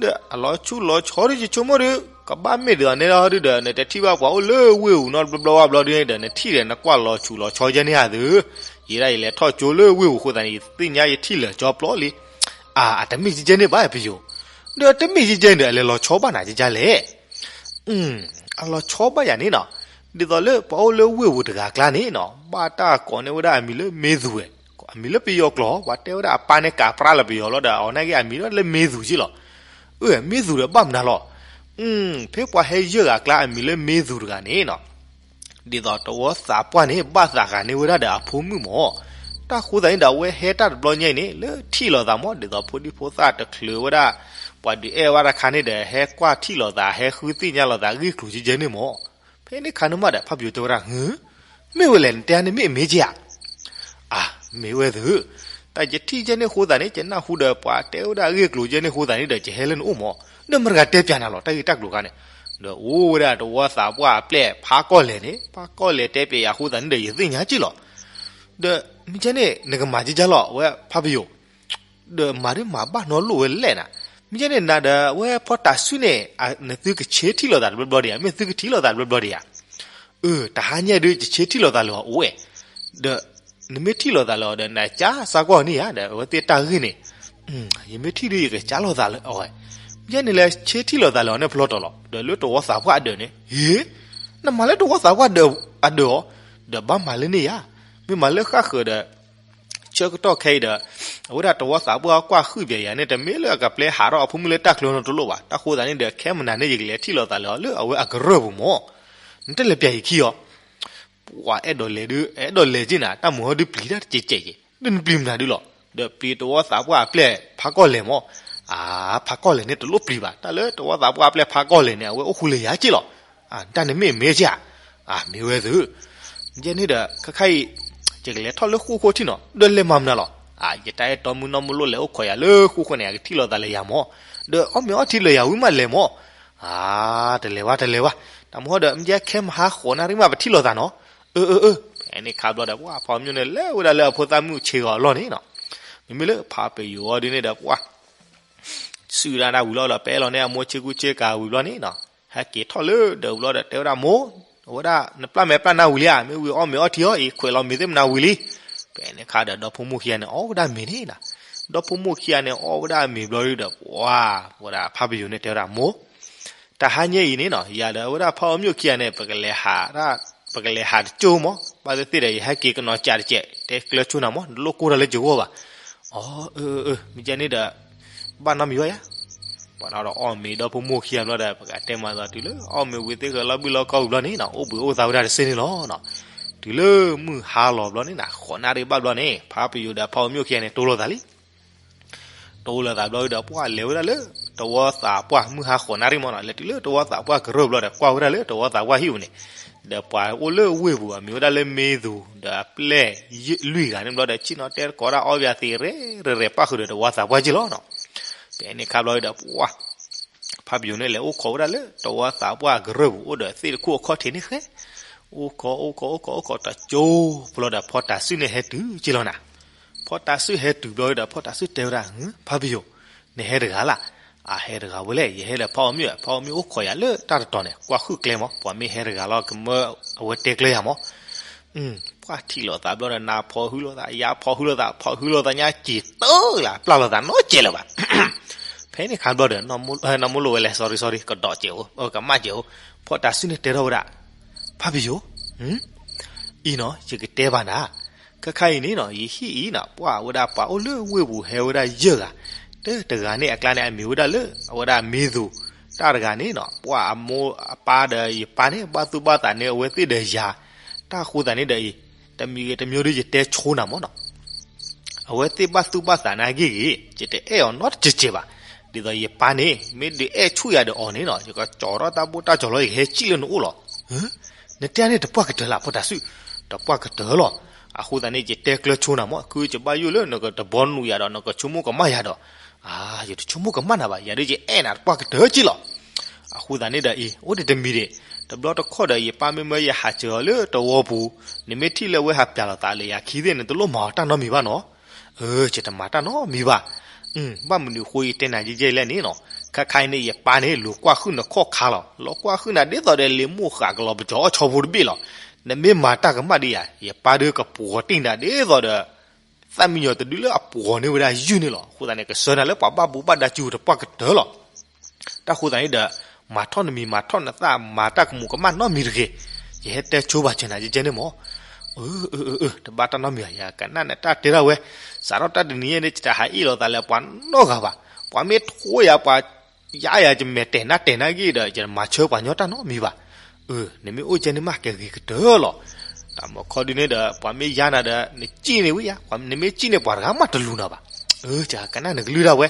ဒီးအလီၤဆူၣ်လီၤဆီဒုး ယဆိကမိၣ်ဒီး ကဘၣ်မ့ၢ်ဒ်သိးန့ၣ်လီၤဒုးဒီး နတထံၣ်ဘၣ်ပှၤအိၣ်လၢဝ့ၢ်ပူၤနီတဘျီဘျီဘျီဒုးန့ၣ်ဒီး နထံၣ်ဒီးနကွၢ်လီၤဆူၣ်လီၤဆီယဲန့ၣ်ဧါသု, ယဲဒၣ်ယလဲၤထီၣ်ကၠိလၢဝ့ၢ်ပူၤအဃိသတးန့ၣ် ယသ့ၣ်ညါယထံၣ်လၢာ်ကၠီပျီလံ, အၢ အတမ့ၢ်ကဲကဲန့ၣ်ဘၣ်ပယိၤ, ဒီးတမ့ၢ်ကဲကဲန့ၣ်ဒီး အလဲၤလီၤဆီဘၣ်နၤကဲကဲလဲၣ် အလီၤဆီဘၣ်ယၤန့ၣ်နီၤ, ဒ်သိးလၢပှၤအိၣ်လၢဝ့ၢ်ပူၤတဂၤအကျါန့ၣ်နီၤ ဘၣ်တၢ်ကိးန့ၢ်ဝဲဒၣ်အမံၤလၢမ့ၢ်သူဝဲ, အမံၤလၢပယီၤကျိာ် ပှၤတဲဝဲဒၣ်အပၢ်န့ၣ်ကးပြၢ်လၢပယီၤလီၤဒီး အီၤနာ်က့အမံၤလၢမ့ၢ်သူက့လီၤ. အၢ မ့ၢ်သူဒီးဘၣ်မနုၤလီၤ. ဖဲပှၤဟဲယဲၢ်ဂၤအကျါအမံၤလၢမ့ၢ်သူတဂၤန့ၣ်နီၤ ဒ်သိးတဝီသးပှၢ်န့ၣ် ဘၣ်သးဂၤန့ၢ်ဝဲဒၣ်ဒီးအဖိမုၣ်မၢ်. တၢ်ဃိသတးန့ၣ်ဒီး အဝဲဟဲတၢ်တဘျီညါအံၤန့ၣ် လၢထံၣ်လိာ်သးမၢ် ဒ်သိးဖိဒံဖိသၣ်တချုးဝဲဒၣ် ပှၤဒုးအဲၣ်ဝဲတခါန့ၣ်ဒီး ဟဲကွၢ်ထံၣ်လိာ်သး ဟဲဃုသ့ၣ်ညါလိာ်သးဂ့ၢ်ကျိၤကဲကဲန့ၣ်မၢ်. ဖဲန့ၣ်ခါန့ၣ်မးဒီး ဖါပယိၤတဲဝဲဒၣ် ဟၢ မ့ၢ်ဝဲလဲၣ် နတဲန့ၣ်မ့ၢ်အမ့ၢ်ကဲဧါ. အၢ မ့ၢ်ဝဲသု တၢ်ယထံၣ်ကဲန့ၣ်ဃိသတးန့ၣ် ယနၢ်ဟူဒီးပှၤတဲဝဲဒၣ်ဂ့ၢ်ကျိၤကဲန့ၣ်ဃိသတးန့ၣ်ဒီး ယဟဲလၢနအိၣ်မၢ်. ဒီးမတၤဂၤတဲပျးနၤလီၤ တၢ်ဂ့ၢ်တၢ်ကျိၤခါန့ၣ်. ဒီးအိၣ်ဝဲဒၣ်တဝီသးပှၢ်အပျဲၢ်ဖးကီၢ်လဲၢ်န့ၣ် ဖးကီၢ်လဲၢ်တဲပျးယၤဃိသတးန့ၣ်ဒီး ယသ့ၣ်ညါက့လီၤ. ဒီးမ့ၢ်ကဲန့ၣ် နကမၤကဲကဲလီၤ အဝဲဖါပယိၤ ဒီးမၤဒ်မၤဘၣ်နီလိၣ်ဝဲလဲၣ်နၤ. မ့ၢ်ကဲန့ၣ် နၤဒီးအဝဲဖီတၢ်စုန့ၣ် နသုကဆ့ထံၣ်လိာ်သးတဘျီဘျီဒံးဧါ, မ့ၢ်သုကထံၣ်လိာ်သးတဘျီဘျီဒံးဧါ. အၢ တဟါညါဒုး ယဆ့ထံၣ်လိာ်သးလၢအအိၣ်ဝဲ, ဒီးနမ့ၢ်ထံၣ်လိာ်သးလၢအီၤဒီး နကစၢ်စၢ်ကွၢ်န့ၣ်ဧါ, ဒီးအဝဲသ့ၣ်တၢ်ဂ့ၢ်န့ၣ်, ယမ့ၢ်ထံၣ်ဒုး ယကစၢ်လိာ်သးလၢအီၤဝဲ. မ့ၢ်ကဲန့ၣ် လဲၤဆ့ထံၣ်လိာ်သးလၢအီၤန့ၣ်ဖျီတီၤလီၤ. ဒီးလၢတဝီသးပှၢ်အဒၢးန့ၣ်, ဟ့, နမၤလၢတဝီသးပှၢ်အဒၢးအီၤ, ဒီးဘၣ်မၤလၢန့ၣ်ယၤ, မ့ၢ်မၤလၢဃၣ်ဃၢၤဒီး ဆၢကတီၢ်ခဲအံၤဒီး အဝဲဒၣ်တဝီသးပှၢ်ကွၢ်ဃုာ်ပျဲယၤန့ၣ် တမ့ၢ်လၢအကပျဲဟးထီၣ်အဖိမုၣ်လၢတၢ်ချၢနီတလိၣ်ဘၣ်. တၢ်ဃိသတးန့ၣ်ဒီး ခဲမနၤန့ၣ် ယကလဲၤထံၣ်လိာ်သးလၢအီၤလၢအဝဲအကရၢၢ်ပူၤမၢ်. နတလဲၤပျဲယခံအီၤ. ပှၤအဲၣ်ဒိးလဲၤဒုး အဲၣ်ဒိးလဲၤက့နၤ, တၢ်မုာ်ဟီဒုးပျံၤတၢ်တကဲးကဲးကဲး, ဒီးနပျံၤမနုၤဒုးလီၤ. ဒီးပျံၤတဝီသးပှၢ်အပျဲၢ်ဖးကီၢ်လဲၢ်မၢ်. အဖးကီၢ်လဲၢ်န့ၣ်တလိၣ်ပျံၤဘၣ်, တၢ်လၢတဝီသးပှၢ်အပျဲၢ်ဖးကီၢ်လဲၢ်န့ၣ် အဝဲအိၣ်ဃုာ်လၢယၤက့လီၤ. တၢ်န့ၣ်မ့ၢ်မ့ၢ်ဧါ. မ့ၢ်ဝဲသု, ယဲန့ၣ်ဒီး ခဲခါအံၤ ယကလဲၤထီၣ်လၢဃိၣ်ဃိထံၣ်နီၤ, ဒီးလဲၤမၤမနုၤလီၤ. ယတၢ်အဲၣ်တီမုၢ်နီၢ်မုၢ်လိၣ်လဲၤအိၣ်ခိးယၤလၢဃိၣ်ဃိန့ၣ် အကထံၣ်လိာ်သးလၢယၤမၢ်, ဒီးအီၣ်မ့ၤအီထံလၢယၤဝံၤမးလဲၤမၢ်. တလဲၤဝဲ တလဲၤဝဲ, တၢ်မဟီဒီး မ့ၢ်ယဲခဲမဟါဃိးနၣ်ရံၣ်မး ပထံၣ်လိာ်သးနီၤ. အၢ အၢ အၢ, ဖဲန့ၣ်ခါဘျီဒီး ပှၤဖးအီၣ်မၠိၣ်န့ၣ် လဲၤဝဲဒၣ်လၢအဖိသၣ်မုၣ်ဆ့ဂီၤအလီၢ်န့ၣ်နီၤ. မ့မ့ၢ်လၢဖးပယိၤအီၤဒ်န့ၣ်ဒီး ပှၤ စုၣ်ဒၣ်နၢ်ဝံၤလီၤဒီး ပဲလီၤန့ၢ်အမိၢ်ဆ့ကူဆ့ကၤဝံၤဘျီန့ၣ်နီၤ, ဟဲက့ၤထီၣ်လၢဒၢးဘျီဒီး တဲဝဲဒၣ်မိၢ်, အဝဲဒၣ်နပျၢ်မဲာ်ပျၢ်နၢ်ဝံၤလံဧါ, မ့ၢ်ဝံၤအီၣ်မ့ၤအီထံအီၣ်အံၤ ခွဲးလီၤမ့ၤသ့ၣ်မနၢ်ဝံၤလံ. ဖဲန့ၣ်ခါဒီး ဒီဖိမိၢ်ခံဂၤန့ၣ် အီၣ်ဝဲဒၣ်မ့ၤန့ၣ်နီၤ. ဒီဖိမိၢ်ခံဂၤန့ၣ် အီၣ်ဝဲဒၣ်မ့ၤဘျီဒီး ပှၤ ဝဲဒၣ်ဖးပယိၤန့ၣ်တဲဝဲဒၣ်မိၢ်, တဟါညါအံၤန့ၣ်နီၤ ယၤဒီးအဝဲဒၣ်ဖးအီၣ်မၠိၣ်ခံဂၤန့ၣ် ပကလဲၤဟး ပကလဲၤဟးတကၠိမၢ်, ဘၣ်သ့ၣ်သ့ၣ်ဒီး ယဟဲက့ၤကနီၤကးတကဲး တဲကျၢၤဆိနၤမၢ်, နလိၣ်ကိၢ်တၢ်လၢယဂီၢ်ဘၣ်. အၢ အၢ အၢ မ့ၢ်ကဲန့ၣ်ဒီး ဘၣ်နီတမံၤဘၣ်ယၤ. ပှၤနီၤဒီးအီၣ်မ့ၤဒီဖိမိၢ်ခံဂၤဘျီဒီး ပကတဲမၤသးတုၤလၢ အီၣ်မ့ၤဝံၤသ့ၣ်ဃၢၤလီၤဘံၣ်လီၤကီၢ်ဝံၤဘျီန့ၣ်နီၤ အိၣ်ဘှံးအိၣ်သါဝဲဒၣ်တစ့ၢ်န့ၣ်လီၤနီၤ. တုၤလၢမုၢ်ဟါလီၤဘျီန့ၣ်နီၤ ဃိးနၣ်ရံၣ်ဘၣ်ဘျီန့ၣ် ဖးပယိၤဒီးဖးအီၣ်မၠိၣ်ခံဂၤန့ၣ် တိၢ်လိာ်သးလံ တိၢ်လိာ်သးဘျီဒီး ပှၤလဲၤဝဲဒၣ်လၢ တဝီသးပှၢ် မုၢ်ဟါဃိးနၣ်ရံၣ်မၢ်နီၤ, လဲၤတုၤလၢတဝီသးပှၢ်ကရၢၢ်ဘျီဒီး ကွၢ်ဝဲဒၣ်လၢတဝီသးပှၢ်ဟံၣ်ပူၤန့ၣ်, ဒီးပှၤအိၣ်လၢဝ့ၢ်ပူၤ အမံၤဝဲဒၣ်လၢမ့ၢ်သူ ဒီးအပျဲၢ်လွံၢ်ဂၤန့ၣ်ဘျီဒီး ဆ့ၣ်နီၤတဲတကိးတၢ်အီၣ်ဘၣ်သ့ၣ် ရဲၣ်ရဲၣ်ရဲၣ် ပၣ်ဃုာ်ဒီးတဝီသးပှၢ်က့လီၤနီၤ. ဖဲန့ၣ်ခါဘျီဒီး ပှၤ ဖးပယိၤန့ၣ်လဲၤအိၣ်ခိးဝဲဒၣ်လၢ တဝီသးပှၢ်ကရၢၢ်ပူၤ အိၣ်ဒီးသ့ၣ်တခိၣ်အခီၣ်ထံးန့ၣ်ဃဲ, အိၣ်ခိး အိၣ်ခိး အိၣ်ခိး အိၣ်ခိးတကၠိ ဘျီဒီး ဖီတၤစုၣ်န့ၣ်ဟဲတုၤက့လီၤနၤ. ဖီတၤစုၣ်ဟဲတုၤဘျီဒီး ဖီတၤစုၣ်တဲဝဲဒၣ် ဖးပယိၤ, နဟဲတဂၤလၢ်. အဟဲတဂၤဝဲလဲၣ်, ယဟဲဒီးဖးအီၣ်မၠိၣ်, ဖးအီၣ်မၠိၣ်အိၣ်ခိးယၤလၢတၢ်တတီၤန့ၣ် ကွၢ်ဃုာ်ကျဲမၢ်, ပှၤမ့ၢ်ဟဲတဂၤလီၤ ကမၢအဝဲတဲကျဲယၤမၢ်. ပှၤထံၣ်လိာ်သးဘျီဒီး နၤဖီၣ်ဟုလိာ်သး ယၤဖီၣ်ဟုလိာ်သး ဖီၣ်ဟုလိာ်သးညါ စံးတၢ်လၢ် ပျၢ်လိာ်သးနီတစဲးလၢၤဘၣ်. ဖဲန့ၣ်ခါဘျီဒီး နီၢ်မူလိၣ်ဝဲလဲၣ် sorry sorry ကဒီးစဲးအိၣ် ကမၣ်စဲးအိၣ်, ဖီတၤစုၣ်န့ၣ်တဲထီၣ်ဝဲဒၣ် ဖးပယိၤ, အံၤနီၤ ယကတဲဘၣ်နၤ, ခဲခါအံၤန့ၣ်နီၤ ယဟံၣ်အံၤနီၤ ပှၤဝဲဒၣ်ပှၤအိၣ်လၢဝ့ၢ်ပူၤဟဲဝဲဒၣ်ယဲၢ်ဂၤ, တတဂၤန့ၣ်အကျါန့ၣ် အမံၤဝဲဒၣ်လၢ အဝဲဒၣ်မ့ၢ်သူ, တၢ်တဂၤန့ၣ်နီၤ ပှၤအမိၢ်အပၢ်ဒီးယပၢ်န့ၣ် ဘၣ်သူၣ်ဘၣ်သးန့ၢ်အဝဲသ့ၣ်ဒီးယၤ, တၢ်ဃိသတးန့ၣ်ဒီးအံၤ, တမံၤဂ့ၤတမံၤဒီးယတဲဆိနၤမၢ်နီၤ အဝဲသ့ၣ်ဘၣ်သူၣ်ဘၣ်သးနာ်က့ဂ့ၤ ယတအဲၣ်အီၤနီတစဲးစဲးဘၣ်. ဒ်သိးယပၢ်န့ၣ် မ့ၢ်ဒုးအဲၣ်ဆူၣ်ယၤဒီးအီၤန့ၣ်နီၤ ယကကၠီၤထီၣ်တၢ်ဘိၣ်တၢ်ကၠီၤလီၤ ယကဟဲစံၣ်လၢနအိၣ်လီၤ. နတဲန့ၣ်တပှၢ်ကတၢၢ်လၢ် ဖီတၤစုၣ်, တပှၢ်ကတၢၢ်လီၤ. အဃိသတးန့ၣ် ယတဲကျၢၤဆိနၤမၢ် ခုယဘၣ်ယိၣ်လၢနကတဘီနုာ်ယၤဒီး နကဆိကမိၣ်ကမၣ်ယၤဒီး, ယတဆိကမိၣ်ကမၣ်နၤဘၣ် ယၤဒ်ယအဲၣ်နၤတပှၢ်ကတၢၢ်က့လီၤ. အဃိသတးန့ၣ်ဒီးအံၤ အိၣ်ဒံးတမံၤဒံး, တဘျီတခီၣ်ဒီး ယပၢ်မ့ၢ်မၢယဟးစၢၤအီၤလၢတဝီပူၤ, နမ့ၢ်ထံၣ်လၢအဝဲဟးပျၢ်လိာ်သးလၢယၤခံသ့ၣ် နတလိၣ်မၤအီၤတၢ်နီတမံၤဘၣ်နီၤ. အၢ ယတမၤတၢ်နီတမံၤဘၣ်. ဘၣ်မနုၤအဃိယတဲနၤယဲၢ်လဲၣ်န့ၣ်နီၤ, ခဲခါအံၤန့ၣ် ယပၢ်န့ၣ် လူၤကွၢ်ဃုာ်နခီၣ်ခါလီၤ. လီၤကွၢ်ဃုာ်နၤဒ်သိးဒီးလံာ်မိၢ်ဃာ်ကလီၤပစီၤအီၣ်ဆီဖိတဘ့ၣ်လီၤ. နမ့ၢ်မၤတၢ်ကမၣ်ဒ်ယၤ ယပၢ်ဒုးကပှီၤတံၢ်နၤဒ်သိးဒီး သၣ်မံညီၤတဒုလၢအပှီၤန့ၢ်ဝဲဒၣ်ယုၢ်န့ၣ်လီၤ. အဃိသတးန့ၣ် ကဆှၢနၤလၢပှၤဘၣ်ဘူးဘၣ်ဒါစုပူၤတပှၢ်ကတၢၢ်လီၤ. တၢ်ဃိသတးန့ၣ်ဒီး မၤထီၣ်နမံၤ မၤထီၣ်နသၣ် မၤတၢ်ကမူးကမၣ်နီတမံၤတဂ့ၤ. ယဟဲတဲဆိဘၣ်စၢၤနၤယဲၢ်န့ၣ်မၢ်. အၢ အၢ အၢ အၢ တဘၣ်တၢ်နီတမံၤဘၣ် ယကနၣ်နတၢ်တဲဒၣ်ဝဲ, စးထီၣ်တၢ်တနံၤညါန့ၣ် ယတဟးအ့ၣ်လိာ်သးလၢပှၤနီတဂၤဘၣ်. ပှၤမ့ၢ်ထိယၤ ပှၤယါယၤ ယမဲာ်တဲာ်နါတဲာ်နါဂ့ၢ်ဒီး ယတမၤဆၢပှၤညီတၢ်နီတမံၤဘၣ်. အၢ နမ့ၢ်အိၣ်ကဲန့ၣ်မး ကဂ့ၤကတၢၢ်လီၤ. တၢ်မခီဒုန့ၣ်ဒီး ပှၤမ့ၢ်ယါနၤဒီး နစံၣ်န့ၢ်ဝံယါ, နမ့ၢ်စံၣ်န့ၢ်ပှၤတဂၤမးတလူၤနၤဘၣ်. အၢ ယကနၣ်နကလုၢ်ဒၣ်ဝဲ.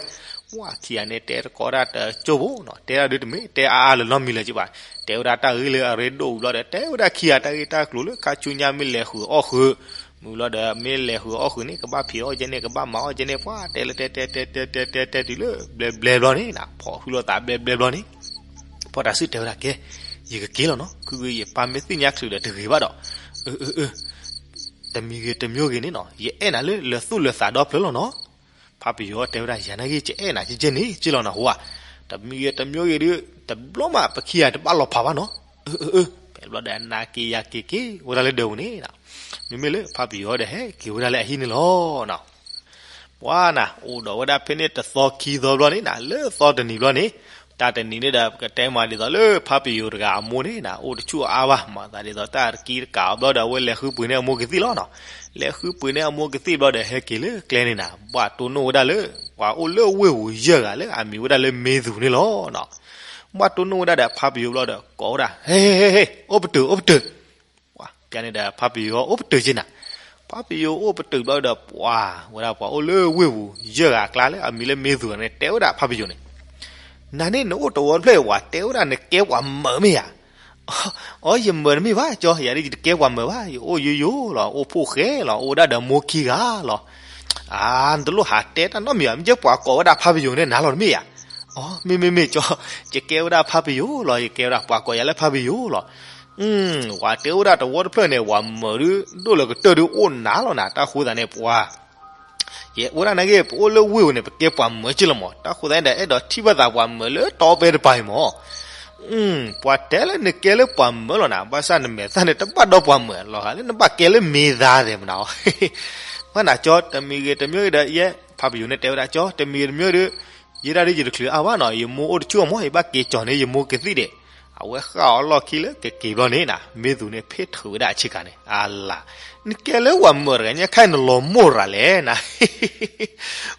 ပှၤခံဂၤန့ၣ် တဲတကိးဒၣ်တကၠိဘိနီၤ, တဲဒၣ်ဒုတမ့ၢ် တဲအါအါလၢၤနီတမံၤလၢၤကဘၣ်, တဲဝဲဒၣ်တၢ်ဂ့ၢ်လၢအရ့ဒိၣ်ဝံၤဘျီဒီး တဲဝဲဒၣ်ခံဂၤတၢ်ဂ့ၢ်တၢ်ကျိၤလၢခါဆူညါမ့ၢ်လဲၤဃုာ်အီၣ်ဃုာ် မုၢ်လီၤဒီး မ့ၢ်လဲၤဃုာ်အီၣ်ဃုာ်န့ၣ် ကဘၣ်ဖံးအီၣ်ကဲန့ၣ် ကဘၣ်မၤအီၣ်ကဲန့ၣ် ပှၤတဲလၢတဲတဲတဲတဲတဲတဲတုၤလၢဘျဲဘျဲဘျီန့ၣ်, ဖီၣ်ဟုလိာ်သးဘျဲဘျဲဘျီန့ၣ်, ဖီၣ်တၢ်စုၣ်တဲဝဲဒၣ်ကဲ, ယကက့ၤလီၤနီၤ, ခုဂ့ၤယပၢ်မ့ၢ်သ့ၣ်ညါချုးဒီးတဂ့ၤဘၣ်ဒီး, အၢ အၢ အၢ တမံၤဂ့ၤတမံၤဂ့ၤန့ၣ်နီၤ ယအဲၣ်နၤလၢလၢသူၣ်လၢသးဒီဖျၢၣ်လီၤနီၤ. ဖးပယီၤတဲဝဲဒၣ် ယၤနာ်က့ ယအဲၣ်နၤကဲကဲန့ၣ် က့လီၤနၤဟိဧါ. တမံၤဂ့ၤတမံၤဂ့ၤဒီး တဘျီမး ပခံဂၤတဘၣ်လီၤဖးဘၣ်နီၤ. အၢ အၢ အၢ ဖဲဘျီဒီး နၤက့ၤယၤက့ၤက့ၤဝဲဒၣ်လၢဒၢးပူၤန့ၣ်, မ့မ့ၢ်လၢဖးပယီၤဒီး ဟဲက့ၤဝဲဒၣ်လၢအဟံၣ်န့ၣ်လီၤ. ပှၤနၤ အိၣ်ဒီးဝဲဒၣ်ဖဲန့ၣ်တသီခံသီဘျီန့ၣ်နၤ လၢသီတနံၤဘျီန့ၣ်, တၢ်တနံၤန့ၣ်ဒီး ပကတဲမးဒ်သိးလၢဖးပယီၤတဂၤအမိၢ်န့ၣ်နၤ အိၣ်တဆူၣ်အါဘၣ် မၤသးဒ်သိးတၢ်တကံတကးအီၤဘျီဒီး အဝဲလဲၤဃုပှ့ၤန့ၢ်အမိၢ်ကသံၣ်လီၤနီၤ. လဲၤဃုပှ့ၤန့ၢ်အမိၢ်ကသံၣ်ဘျီဒီး ဟဲက့ၤလၢကျဲန့ၣ်နၤ ဘၣ်တိၢ်နီၣ်ဝဲဒၣ်လၢ ပှၤအိၣ်လၢဝ့ၢ်ပူၤယဲၢ်ဂၤလၢအမံၤဝဲဒၣ်လၢမ့ၢ်သူန့ၣ်လီၤနီၤ. ဘၣ်တိၢ်နီၣ်ဝဲဒၣ်ဒီးဖးပယီၤဘျီဒီး ကိးဝဲဒၣ် ဟဲ ဟဲ ဟဲ ဟဲ အိၣ်ပတုာ် အိၣ်ပတုာ်. ပှၤကန့ၣ်ဒီး ဖးပယီၤအိၣ်ပတုာ်က့နၤ. ဖးပယိၤအိၣ်ပတုာ်ဘျီဒီး ပှၤဝဲဒၣ်ပှၤအိၣ်လၢဝ့ၢ်ပူၤ ယဲၢ်ဂၤအကျါလၢအမံၤလၢမ့ၢ်သူၣ်န့ၣ် တဲဝဲဒၣ်ဖးပယိၤန့ၣ်, နၤန့ၣ်နအိၣ်တဝီတဖျၢၣ်အံၤ ပှၤတဲဝဲဒၣ်နကဲပှၤမၢးမ့ၢ်ဧါ. အီ ယမၢးတမ့ၢ်ဘၣ်ကၠီ, ယၤဒ်ယတကဲပှၤမၢးဘၣ်, ယအိၣ်ယိယိလီၤ, အိၣ်ဖှိၣ်ဃဲလီၤ, အိၣ်ဒၣ်ဒီးမိၢ်ခံဂၤလီၤ. အါ နတလိၣ်ဟးတဲတၢ်နီတမံၤဘၣ်, မ့ၢ်ကဲပှၤကိးဝဲဒၣ်ဖးပယိၤန့ၣ် နၤလီၤတမ့ၢ်ဧါ. အီ မ့ၢ်မ့ၢ်မ့ၢ်ကၠီ, ယကဲဝဲဒၣ်ဖးပယိၤလီၤ, ယကဲဝဲဒၣ်ပှၤကိးယၤလၢဖးပယိၤလီၤ. ပှၤတဲအိၣ်ဒၣ်တဝီတဖျၢၣ်န့ၣ် ပှၤမၢးဒုးဒိၣ်လၢကတၢၢ်ဒုးအိၣ်နၤလီၤနၤ, တၢ်ဃိသတးန့ၣ် ပှၤ ယဲအိၣ်ဒၣ်နာ်က့ ပအိၣ်လၢဝ့ၢ်ပူၤန့ၣ် ပကဲပှၤမၢးက့လီၤမး, တၢ်ဃိသတးန့ၣ်ဒီး အဲၣ်ဒိးထံၣ်ဘၣ်သးပှၤမၢးလၢတီပဲတပၤအံၤမး. ပှၤတဲလၢနကဲလၢပှၤမၢးလီၤနၤ, ဘၣ်ဆၣ်နမဲာ်သၣ်န့ၣ် တဘၣ်ဒီးပှၤမၢးလီၤ, လၢနဘၣ်ကဲလၢမ့ၢ်သါသ့ၣ်မနၤအီၤ. ဘၣ်နၤကၠီ တမံၤဂ့ၤတမံၤဂ့ၤဒီး ယဲ ဖးပယိၤန့ၣ်တဲဝဲဒၣ်ကၠီ, တမံၤဂ့ၤတမံၤဂ့ၤဒီး ယဲဒၣ်ဒ်ယတချုးအါဘၣ်နီၤ, ယမိၢ်အိၣ်တဆူၣ်အီၤမး, ယဘၣ်က့ၤကၠီၤန့ၢ်ယမိၢ်ကသံၣ်ဒံး. အဝဲဃၣ်အီၤလီၢ်ခံလၢကက့ၤဘျီန့ၣ်နၤ, မ့ၢ်သူၣ်န့ၣ် ဖ့ၣ်ထုးဝဲဒၣ်အဆ့ကၤန့ၣ်, အလၤ, နကဲလၢပှၤမၢးတဂၤညါ ခဲအံၤနလီၤမိၢ်ရၤလဲၣ်နၤ.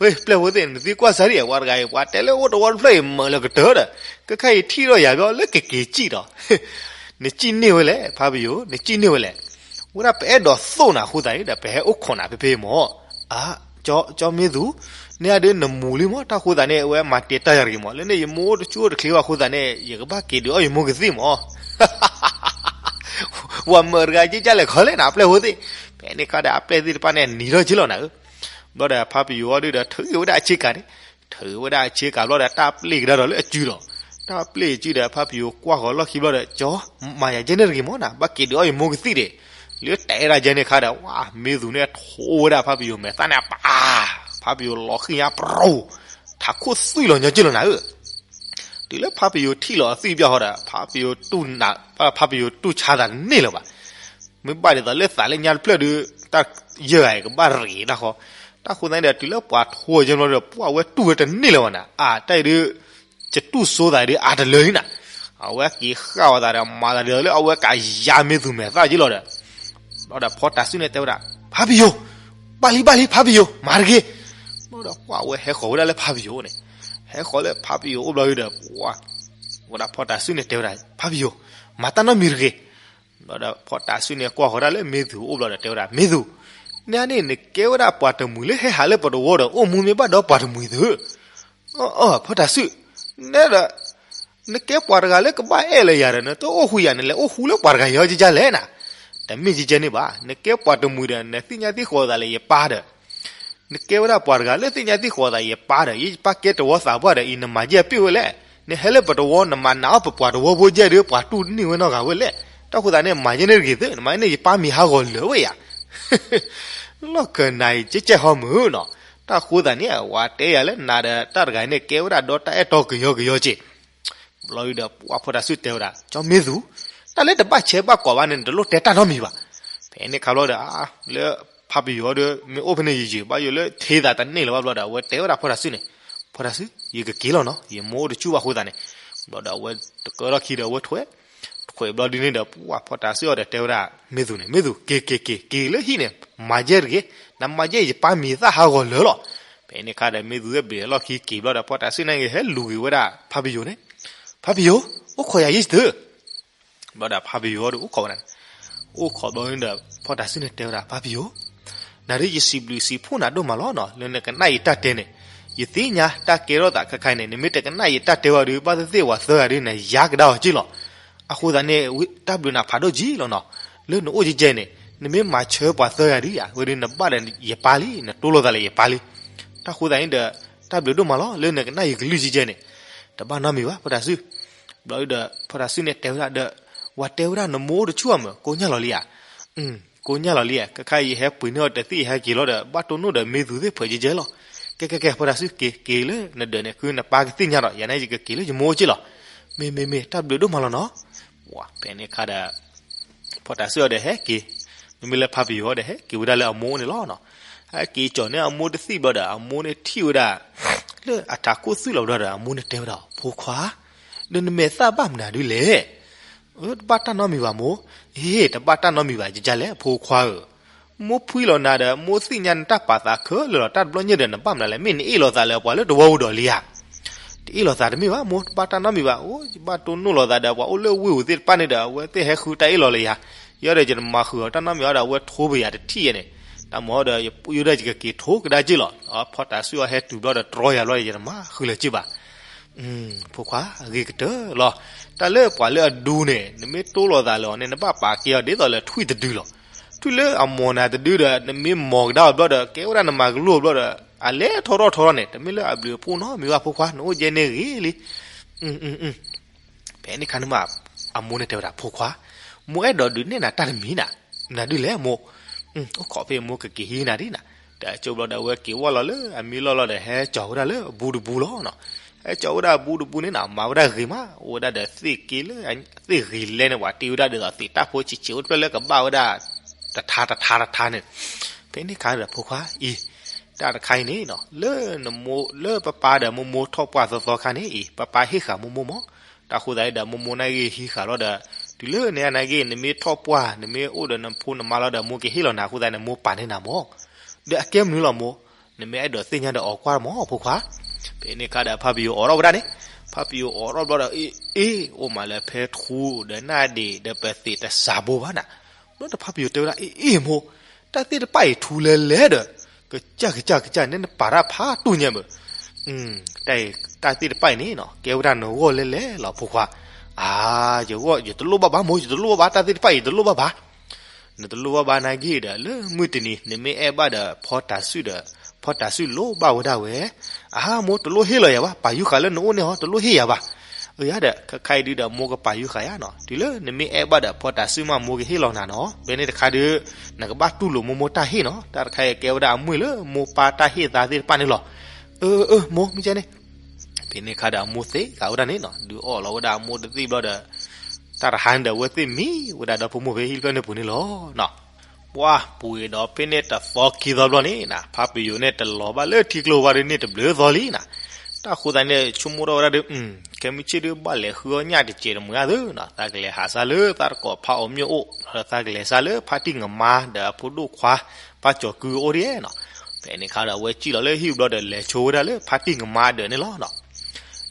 ဝဲပျဲၢ်ဖိသ့ၣ် နသံကွၢ်စၢ်ဒံး ပှၤတဂၤအံၤ ပှၤတဲလၢအိၣ်တဝီတဖျၢၣ်အံၤ မၢးလၢကတၢၢ်ဒီး ကခါအံၤထံၣ်ထီၣ်ယၤဘျီလၢကက့ၤစံၣ်ဒီး နစံၣ်န့ၢ်ဝဲလဲၣ် ဖးပယိၤ, နစံၣ်န့ၢ်ဝဲလဲၣ်. ဝဲဒၣ်ပအဲၣ်ဒိးသိၣ်နၤအဃိသတးန့ၣ်ဒီး ပဟဲအိၣ်ခိးနၤဖဲဖဲမး. အါ ကၠီ ကၠီမ့ၢ်သူၣ်, န့ၣ်အဒုးနမူၤလံမး, တၢ်ဃိသတးန့ၣ် အဝဲမၤတ့ၢ်တၢ်ယၤတဂ့ၤမး, လၢန့ၣ်ယမိၢ်အိၣ်တဆူၣ်အိၣ်တချ့ဘၣ်အဃိသတးန့ၣ် ယကဘၣ်က့ၤဒုးအီၣ်ယမိၢ်ကသံၣ်မး. ပှၤမၢးတဂၤက့ဒ်လဲၣ်ခီလဲၣ်နၤ ပျဲၢ်ဖိသ့ၣ်. ဖဲန့ၣ်ခါဒီး အပျဲၢ်သ့ၣ်တဖၣ်န့ၣ် နံၤထီၣ်က့လီၤနၤဧၢ. ဘျီဒီးဖးပယိၤအီၤဒုးဒီး ထုးက့ၤဝဲဒၣ်အဆ့ကၤန့ၣ်, ထုးဝဲဒၣ်အဆ့ကၤဘျီဒီး တၢ်ပျ့ၢ်ကဒါဒီးလၢအစုလီၤ. တၢ်ပျ့ၢ်အစုဒီး ဖးပယိၤကွၢ်ဃီၤလီၢ်ခံဘျီဒီး ကၠီ, မၤယၤကဲန့ၣ်တဂ့ၤမးနၤ, ဘၣ်က့ၤဒုးအီၣ်ယမိၢ်ကသံၣ်ဒံး. လၢတဲဒၣ်ကဲန့ၣ်ခါဒီး ဝဲ မ့ၢ်သူၣ်န့ၣ်ထိဝဲဒၣ်ဖးပယိၤမဲာ်သၣ်န့ၣ်အပၢ်, ဖးပယိၤလီၤဃံၤညါပရိၤ, ထးခိၣ်သွံၣ်လီၤညီက့လီၤနၤဧၢ. တုၤလၢဖးပယိၤထံၣ်လီၤအသွံၣ်ဘၣ်ဃီဒီး ဖးပယိၤတူၢ်နး, ဖးပယိၤတူၢ်ဆါသးတန့ၢ်လၢၤဘၣ်. မ့ၢ်ဘၣ်ဒ်သိးလၢသးလၢညါတဖျၢၣ်ဒုး တၢ်ယဲၢ်ဂၤအံၤကဘၣ်ရ့းတၢ်ဃီ. တၢ်ဃိသတးန့ၣ်ဒီး တုၤလၢပှၤထိဝဲကဲဘျီဒီး ပှၤဝဲတူၢ်ဝဲတန့ၢ်လၢၤဘၣ်နၤ, အါ တၢ်အံၤဒုး ယတူၢ်စိသးဒုးအါတလၢလံနၤ. အဝဲက့ၤဃၣ်ဝဲသးဒီး မၤသးဒ်သိးလၢအဝဲကယၤမ့ၢ်သူၣ်မဲာ်သၣ်က့လီၤဒီး ဘျီဒီးဖီတၤစုၣ်န့ၣ်တဲဝဲဒၣ် ဖးပယိၤ, ဘၣ်လံဘၣ်လံ ဖးပယိၤ မၤတဂ့ၤ. ဘျီဒီးကွၢ်ဝဲဟဲဃီၤဝဲဒၣ်လၢဖးပယိၤန့ၣ်, ဟဲဃီၤလၢဖးပယိၤအိၣ်ဘျီဒီး ဝဲဒၣ်ဖီတၤစုၣ်န့ၣ်တဲဝဲဒၣ် ဖးပယိၤ, မၤတၢ်နီတမံၤတဂ့ၤ. ဘျီဒီးဖီတၤစုၣ်န့ၣ်ကွၢ်ဃီၤဒၣ်လၢမ့ၢ်သူၣ်အိၣ်ဘျီဒီးတဲဝဲဒၣ် မ့ၢ်သူၣ်, န့ၣ်န့ၣ် နကဲဝဲဒၣ်ပှၤတမှံၤလၢဟဲဟးလၢပတဝီဒီး အိၣ်မူမ့ၢ်ဘၣ်ဒီးပှၤတမှံၤသု အၢ ဖီတၤစုၣ်, နဲဒီး နကဲပှၤတဂၤလၢကဘၣ်အဲၣ်လၢယၤဒီး နတအိၣ်ဃူယၤ နလဲၤအိၣ်ဃူလၢပှၤတဂၤအံၤဟီကလဲၣ်နၤ. တမ့ၢ်ကဲန့ၣ်ဘၣ်, နကဲပှၤတမှံၤဒီး နသ့ၣ်ညါသ့ၣ်ဃီၤသးလၢယပၢ်ဒီး နကဲဝဲဒၣ်ပှၤတဂၤလၢသ့ၣ်ညါသ့ၣ်ဃီၤသးယပၢ်ဒီး ယပၢ်ကဲတဝီသးပှၢ်ဒီးအံၤ နမၤယဲၢ်ပ့ၢ်ဝဲလဲၣ်. နဟဲလၢပတဝီ နမၤနာ်အီၣ်ပပှၤတဝီဖိယဲၢ်ဒီး ပှၤတူၢ်န့ၢ်ဝဲနီတဂၤဝဲလဲၣ်. တၢ်ဃိသတးန့ၣ် မၤယဲၢ်န့ၣ်တဂ့ၤသု, နမၤန့ၣ်ယပၢ်မံၤဟးဂီၤလၢာ်ဝဲယၤ လီၢ်ခၢၣ်နၤအံၤ ကဲကဲဟီမုၢ်နီၤ. တၢ်ဃိသတးန့ၣ် ဝၤတဲယၤလၢနၤဒီးတၢ်တဂၤန့ၣ် ကဲဝဲဒၣ်ဒီတၢ်အဲၣ်တီကယီကယီက့ၤ. ဘျီဒီး ပှၤဖီတၤစုၣ်တဲဝဲဒၣ် ကၠီမ့ၢ်သူၣ်, တၢ်လၢတဘၣ်ဆဲးဘၣ်ကိးဘၣ်န့ၣ် နတလိၣ်တဲတၢ်နီတမံၤဘၣ်. ဖဲန့ၣ်ခါဘျီဒီး လၢဖးပယီၤဒီး မ့ၢ်အိၣ်ဖဲန့ၣ်ယယံာ်ဘၣ်ယိၣ်လၢ ထဲသးတန့ၢ်လၢၤဘၣ်ဘျီဒီး အဝဲတဲဝဲဒၣ်ဖီတၤစုၣ်န့ၣ်, ဖီတၤစုၣ် ယကက့ၤလီၤနီၤ, ယမိၢ်အိၣ်တဆူၣ်ဘၣ်အဃိသတးန့ၣ်. ဘျီဒီးအဝဲတကၢထီၣ်ခံဒီးအဝဲထွဲ ထွဲဘျီဒ်န့ၣ်ဒီး ပှၤဖီတၤစုၣ်အီၤဒီးတဲဝဲဒၣ် မ့ၢ်သူၣ်န့ၣ် မ့ၢ်သူၣ် က့ၤက့ၤက့ၤက့ၤလၢဟံၣ်န့ၣ် မၤယဲၢ်တဂ့ၤ, နမၤယဲၢ်ယပၢ်မံၤသၣ်ဟးဂီၤလၢာ်လီၤ. ဖဲန့ၣ်ခါဒီး မ့ၢ်သူၣ်သ့ၣ်ဘျုးလီၢ်ခံက့ၤဘျီဒီး ဖီတၤစုၣ်န့ၣ်က့ၤဟဲလူၤက့ၤဝဲဒၣ်ဖးပယီၤန့ၣ်, ဖးပယီၤ အိၣ်ခိးယၤယဲၢ်သု ဘျီဒီးဖးပယီၤဒီးအိၣ်ခိးဝဲဒၣ်, အိၣ်ခိးဘျီဒီး ဖီတၤစုၣ်န့ၣ်တဲဝဲဒၣ် ဖးပယီၤ, နၤဒ်ယစံးဘျုးစံးဖှိၣ်နၤဒိၣ်မးလီၤနီၤ, လၢနကနၣ်ယတၢ်တဲန့ၣ်, ယသ့ၣ်ညါတၢ်ကဲထီၣ်သးခဲခါအံၤန့ၣ် နမ့ၢ်တကနၣ်ယတၢ်တဲဘၣ်ဒီး ဘၣ်သ့ၣ်သ့ၣ်ပှၤသၢဂၤဒီး နယါကဒါအီၤက့လီၤ. အဃိသတးန့ၣ် တၢ်ဘျုးနၤဖးဒိၣ်က့လီၤနီၤ, လၢနအိၣ်ကဲကဲန့ၣ် နမ့ၢ်မၤဆၢပှၤသၢဂၤဒ်ယၤ ဝဲဒၣ်နဘၣ်ဒီးယပၢ်လံ, နတိၢ်လိာ်သးလၢယပၢ်လံ. တၢ်ဃိသတးန့ၣ်ဒီး တၢ်ဘျုးဒိၣ်မးလီၤ လၢနကနၣ်ယကလုၢ်ကဲကဲန့ၣ်, တဘၣ်နီတမံၤဘၣ် ဖီတၤစုၣ်. ဘျီဒီး ဖီတၤစုၣ်န့ၣ်တဲဝဲဒၣ်ဒီး ဝၤတဲဝဲဒၣ်နမိၢ်အိၣ်တဆူၣ်အမုၢ် ကိညၢ်လီၤလံဧါ. ကိညၢ်လီၤလံဧါ, ခဲခါအံၤယဟဲပှ့ၤန့ၢ်အီၤတသ့ၣ် ယဟဲက့ၤလီၤဒီး ဘၣ်တိၢ်နီၣ်ဒီးမ့ၢ်သူၣ်သ့ၣ်ဖှဲးကဲကဲလီၤ. ကဲကဲကဲ ဖီတၤစုၣ် က့ၤက့ၤလၢနဒၢးန့ၣ် ဃုနပၢ်ကသ့ၣ်ညါဒီး ယၤန့ၣ်ယကက့ၤလၢယမိၢ်အိၣ်က့လီၤ. မ့ၢ်မ့ၢ်မ့ၢ် တၢ်ဘျုးဒိၣ်မးလီၤနီၤ. ဖဲန့ၣ်ခါဒီး ဖီတၤစုၣ်အီၤဒီးဟဲက့ၤ, မ့မ့ၢ်လၢဖးပယီၤအီၤဒီး ဟဲက့ၤဝဲဒၣ်လၢအမိၢ်န့ၣ်လီၤ. ဟဲက့ၤကၠီၤန့ၢ်အမိၢ်တသ့ၣ်ဘျီဒီး အမိၢ်န့ၣ်ထံၣ်ဝဲဒၣ် လၢအထးခိၣ်သွံၣ်လီၤဘျီဒီး အမိၢ်န့ၣ်တဲဝဲဒၣ် ဖိခွါ, ဒီးနမဲာ်သၣ်ဘၣ်မနုၤဒ်လဲၣ်. တဘၣ်တၢ်နီတမံၤဘၣ်မိၢ်. ဟ့ၣ် တဘၣ်တၢ်နီတမံၤဘၣ် ကကလဲၣ် ဖိခွါဧၢ. မိၢ်ဖှံလီၤနၤဒီး မိၢ်သ့ၣ်ညါနတၢ်ပာ်သးခဲလၢာ်လီၤ. တၢ်တဘျီညါဒီး နဘၣ်မနုၤလဲၣ် မ့ၢ်နအ့ၣ်လိာ်သးလၢပှၤလၢတဝီပူၤဒီးလံဧါ. တအ့ၣ်လိာ်သးတမ့ၢ်ဘၣ်မိၢ်, တဘၣ်တၢ်နီတမံၤဘၣ်. အိၣ် ယဘၣ်တိၢ်နီၣ်လိာ်သးဒီး ပှၤအိၣ်လၢဝ့ၢ်ပူၤသ့ၣ်တဖၣ်န့ၣ်ဒီး အဝဲသ့ၣ်ဟဲဃုတၢ်အ့ၣ်လိာ်လၢယၤ. ယဲဒီးယတမၤဃုာ်အီၤတၢ်နီတမံၤအီၤဒီး အဝဲထိပယၤတထံၣ်ယဲန့ၣ်, တၢ်မၤဒီး ယပူယိၣ်ဒၣ်ယကက့ၤထိကဒါက့ၢ်လီၤ. ဖီတၤဆူၣ်အီၤဟဲတုၤဘျီဒီးတြီယၤဘျီဒီး ယတမၤဃုာ်လၢၤက့ၢ်ဘၣ်. ဖိခွါ, အဂ့ၤကတၢၢ်လီၤ. တၢ်လၢပှၤလၢအဒူန့ၣ် နမ့ၢ်တိၢ်လိာ်သးလၢအီၤန့ၣ် နဘၣ်ပာ်ကဲအီၤဒ်သိးလၢထွံၣ်တဒုလီၤ. ထွံၣ်လၢအမိၢ်နၤတဒုဒီး နမ့ၢ်မိၢ်ကဒါအီၤဘျီဒီး ကဲဝဲဒၣ်နမၤကလူၤအီၤဘျီဒီး အလဲၤထီၣ်ထီၣ်ထီၣ်ထီၣ်န့ၣ် တမ့ၢ်လၢအဘျုးအဖှိၣ်နီတမံၤဘၣ် ဖိခွါ, နအိၣ်ကဲန့ၣ်ဂ့ၤလံ. ဖဲန့ၣ်အခါန့ၣ်မး အမိၢ်န့ၣ်တဲဝဲဒၣ် ဖိခွါ, မိၢ်အဲၣ်ဒိးဒုးနဲၣ်နၤတၢ်တမံၤနၤ, နဒုးလဲၣ်မိၢ်. အိၣ်ခိးဖဲမိၢ်ကက့ၤဟံးနၤဒ်နၤ. တၢ်ကၠိဘျီဒီး အဝဲက့ၤဝီၢ်လီၤလၢအမံလီၢ်လီၤဒီး ဟဲကၠီၤဝဲဒၣ်လၢအဘူးတဘူးလီၤနီၤ. ဟဲကၠီၤဝဲဒၣ်အဘူးတဘူးန့ၣ်နီၤ မၤဝဲဒၣ်ဂ့ၤမး, အိၣ်ဝဲဒၣ်ဒီးသ့ၣ်က့လၢ သ့ၣ်ဂ့ၤလဲန့ၣ် ပှၤတ့ဝဲဒၣ်ဒ်သိးသ့ၣ်တၢ်ဖိဆံးဆံးအိၣ်တဖျၢၣ်လၢကဘၣ်ဝဲဒၣ် တထါတထါတထါန့ၣ်. ဖဲန့ၣ်အခါဒီး ဖိခွါအံၤ, တၢ်တခါအံၤန့ၣ်နီၤ လၢနမိၢ် လၢပပၢ်ဒီးမိၢ်မိၢ်ထီၣ်ပှၢ်သီသီခါန့ၣ်အံၤ ပပၢ်ဟ့ၣ်ဃာ်မိၢ်မိၢ်မး. တၢ်ဃိသတးန့ၣ်ဒီး မိၢ်မိၢ်နာ်က့ဟံးဃာ်လီၤဒီး တုၤလၢန့ၣ်နာ်က့ နမ့ၢ်ထီၣ်ပှၢ် နမ့ၢ်အိၣ်ဒီးနဖိနမါလီၤဒီး မိၢ်ကဟ့ၣ်လီၤနၤအဃိသတးန့ၣ် မိၢ်ပာ်န့ၢ်နၤမး. ဒီးအကဲမနုၤလီၤမိၢ်, နမ့ၢ်အဲၣ်ဒိးသ့ၣ်ညါဒီးအီၣ်ကွၢ်မး ဖိခွါ. ဖဲန့ၣ်အခါဒီး ဖါပယိၤအိးထီၣ်ဝဲဒၣ်န့ၣ်, ဖါပယိၤအိးထီၣ်ဘျီဒီး အ့ အ့ အိၣ်မးလၢဖဲထူဒီးနၢ်ဒံးဒီးပသ့ၣ်တစှၤဘိဘၣ်နၤ. ဘျီဒီးဖါပယိၤတဲဝဲဒၣ် အ့ အ့ မိၢ်, တၢ်သ့ၣ်တဖၣ်အံၤထူလဲၤလဲၤဒီး ကစၢ်ကစၢ်ကစၢ်န့ၣ် နပာ်တၢ်ဖးတူၢ်ညါဘၣ်. တၢ်သ့ၣ်တဖၣ်အံၤန့ၣ်နီၤ ကဲဝဲဒၣ်နဂီၢ်လဲၤလဲၤလီၤ ဖိခွါ. အါ ယဂီၢ် ယတလိၣ်ဘၣ်ဘၣ်မိၢ်, ယတလိၣ်ဘၣ်ဘၣ်, တၢ်သ့ၣ်တဖၣ်အံၤယတလိၣ်ဘၣ်ဘၣ်. နတလိၣ်ဘၣ်ဘၣ်နာ်က့ဒီး လၢမုၢ်တနံၤ နမ့ၢ်အဲၣ်ဘၣ်ဒီး ဖီတၤဆူၣ်ဒီး ဖီတၤဆူၣ်လိၣ်ဘၣ်ဝဲဒၣ်ဝဲ. အါ မိၢ်တလိၣ်ဟ့ၣ်လီၤယၤဘၣ်, ပာ်ယူၤဃာ်လၢနအိၣ်န့ၣ်ဟီ တလိၣ်ဟ့ၣ်ယၤဘၣ်. အၢ ယၤဒီး ခဲခါအံၤဒုဒီး မိၢ်ကပာ်ယူၤဃာ်ယၤနီၤ, တုၤလၢနမ့ၢ်အဲၣ်ဘၣ်ဒီး ဖီတၤဆူၣ်မး မိၢ်ကဟ့ၣ်လီၤနၤနီၤ. ဖဲန့ၣ်တခါဒီး နကဘၣ်တူၢ်လိာ်မိၢ်မိၢ်တၢ်ဟ့ၣ်နီၤ. တၢ်တခါအံၤကဲဝဲဒၣ်အမွေၢ်လၢမိၢ်ပၢ်တၢ်ဟ့ၣ်သါသ့ၣ်တဖၣ်န့ၣ်လီၤ. အၢ အၢ အၢ မိၢ် မ့ၢ်ကဲန့ၣ်. ဖဲန့ၣ်အခါဒီးအမိၢ်သ့ကၤဝဲဒၣ်န့ၣ်နီၤ, ဒုးအီၣ်လီၤဝဲဒၣ်အမိၢ်တသ့ၣ်ဘျီဒီး တၢ်တဟါန့ၣ်ဒီး အဝဲသ့ၣ်မံဝဲဒၣ်ဒီဖိမိၢ်ဖဲဟံၣ်ဖျၢၣ်န့ၣ်ပူၤန့ၣ်လီၤ. ပှၢ်ပူၤဒီးဖဲန့ၣ်တသီခံသီဘျီန့ၣ်နီၤ, ဖါပယိၤန့ၣ်တလီၤဘၣ်လၢထံကျိဘၣ်ဒုးန့ၣ်တဘျုးသီလံနီၤ. တၢ်ဃိသတးန့ၣ် ဆိကမိၣ်ထီၣ်ဝဲဒၣ်ဒီး ခဲမုၢ်ဆ့ၣ်ဒုးဘၣ်လဲၤဃုအီၣ်ညၣ်တစဲးတမှဲၤအါသုနီၤ, သးကလဲၤဟးစၢ်လၢသးတကိးဖါအီၤမျိၣ်အိၣ်, သးကလဲၤစၢ်လၢဖါတံၢ်ငမါဒီးအဖိဒိၣ်ခွါ ဖါကၠီၤကုအအိၣ်ဒ်နီၤ. ဖဲန့ၣ်အခါဒီး အဝဲစံၣ်လီၤလၢဟံၣ်ဘျီဒီးလဲၤဆိဝဲဒၣ်လၢဖါတံၢ်ငမါအဒၢးန့ၣ်လီၤနီၤ.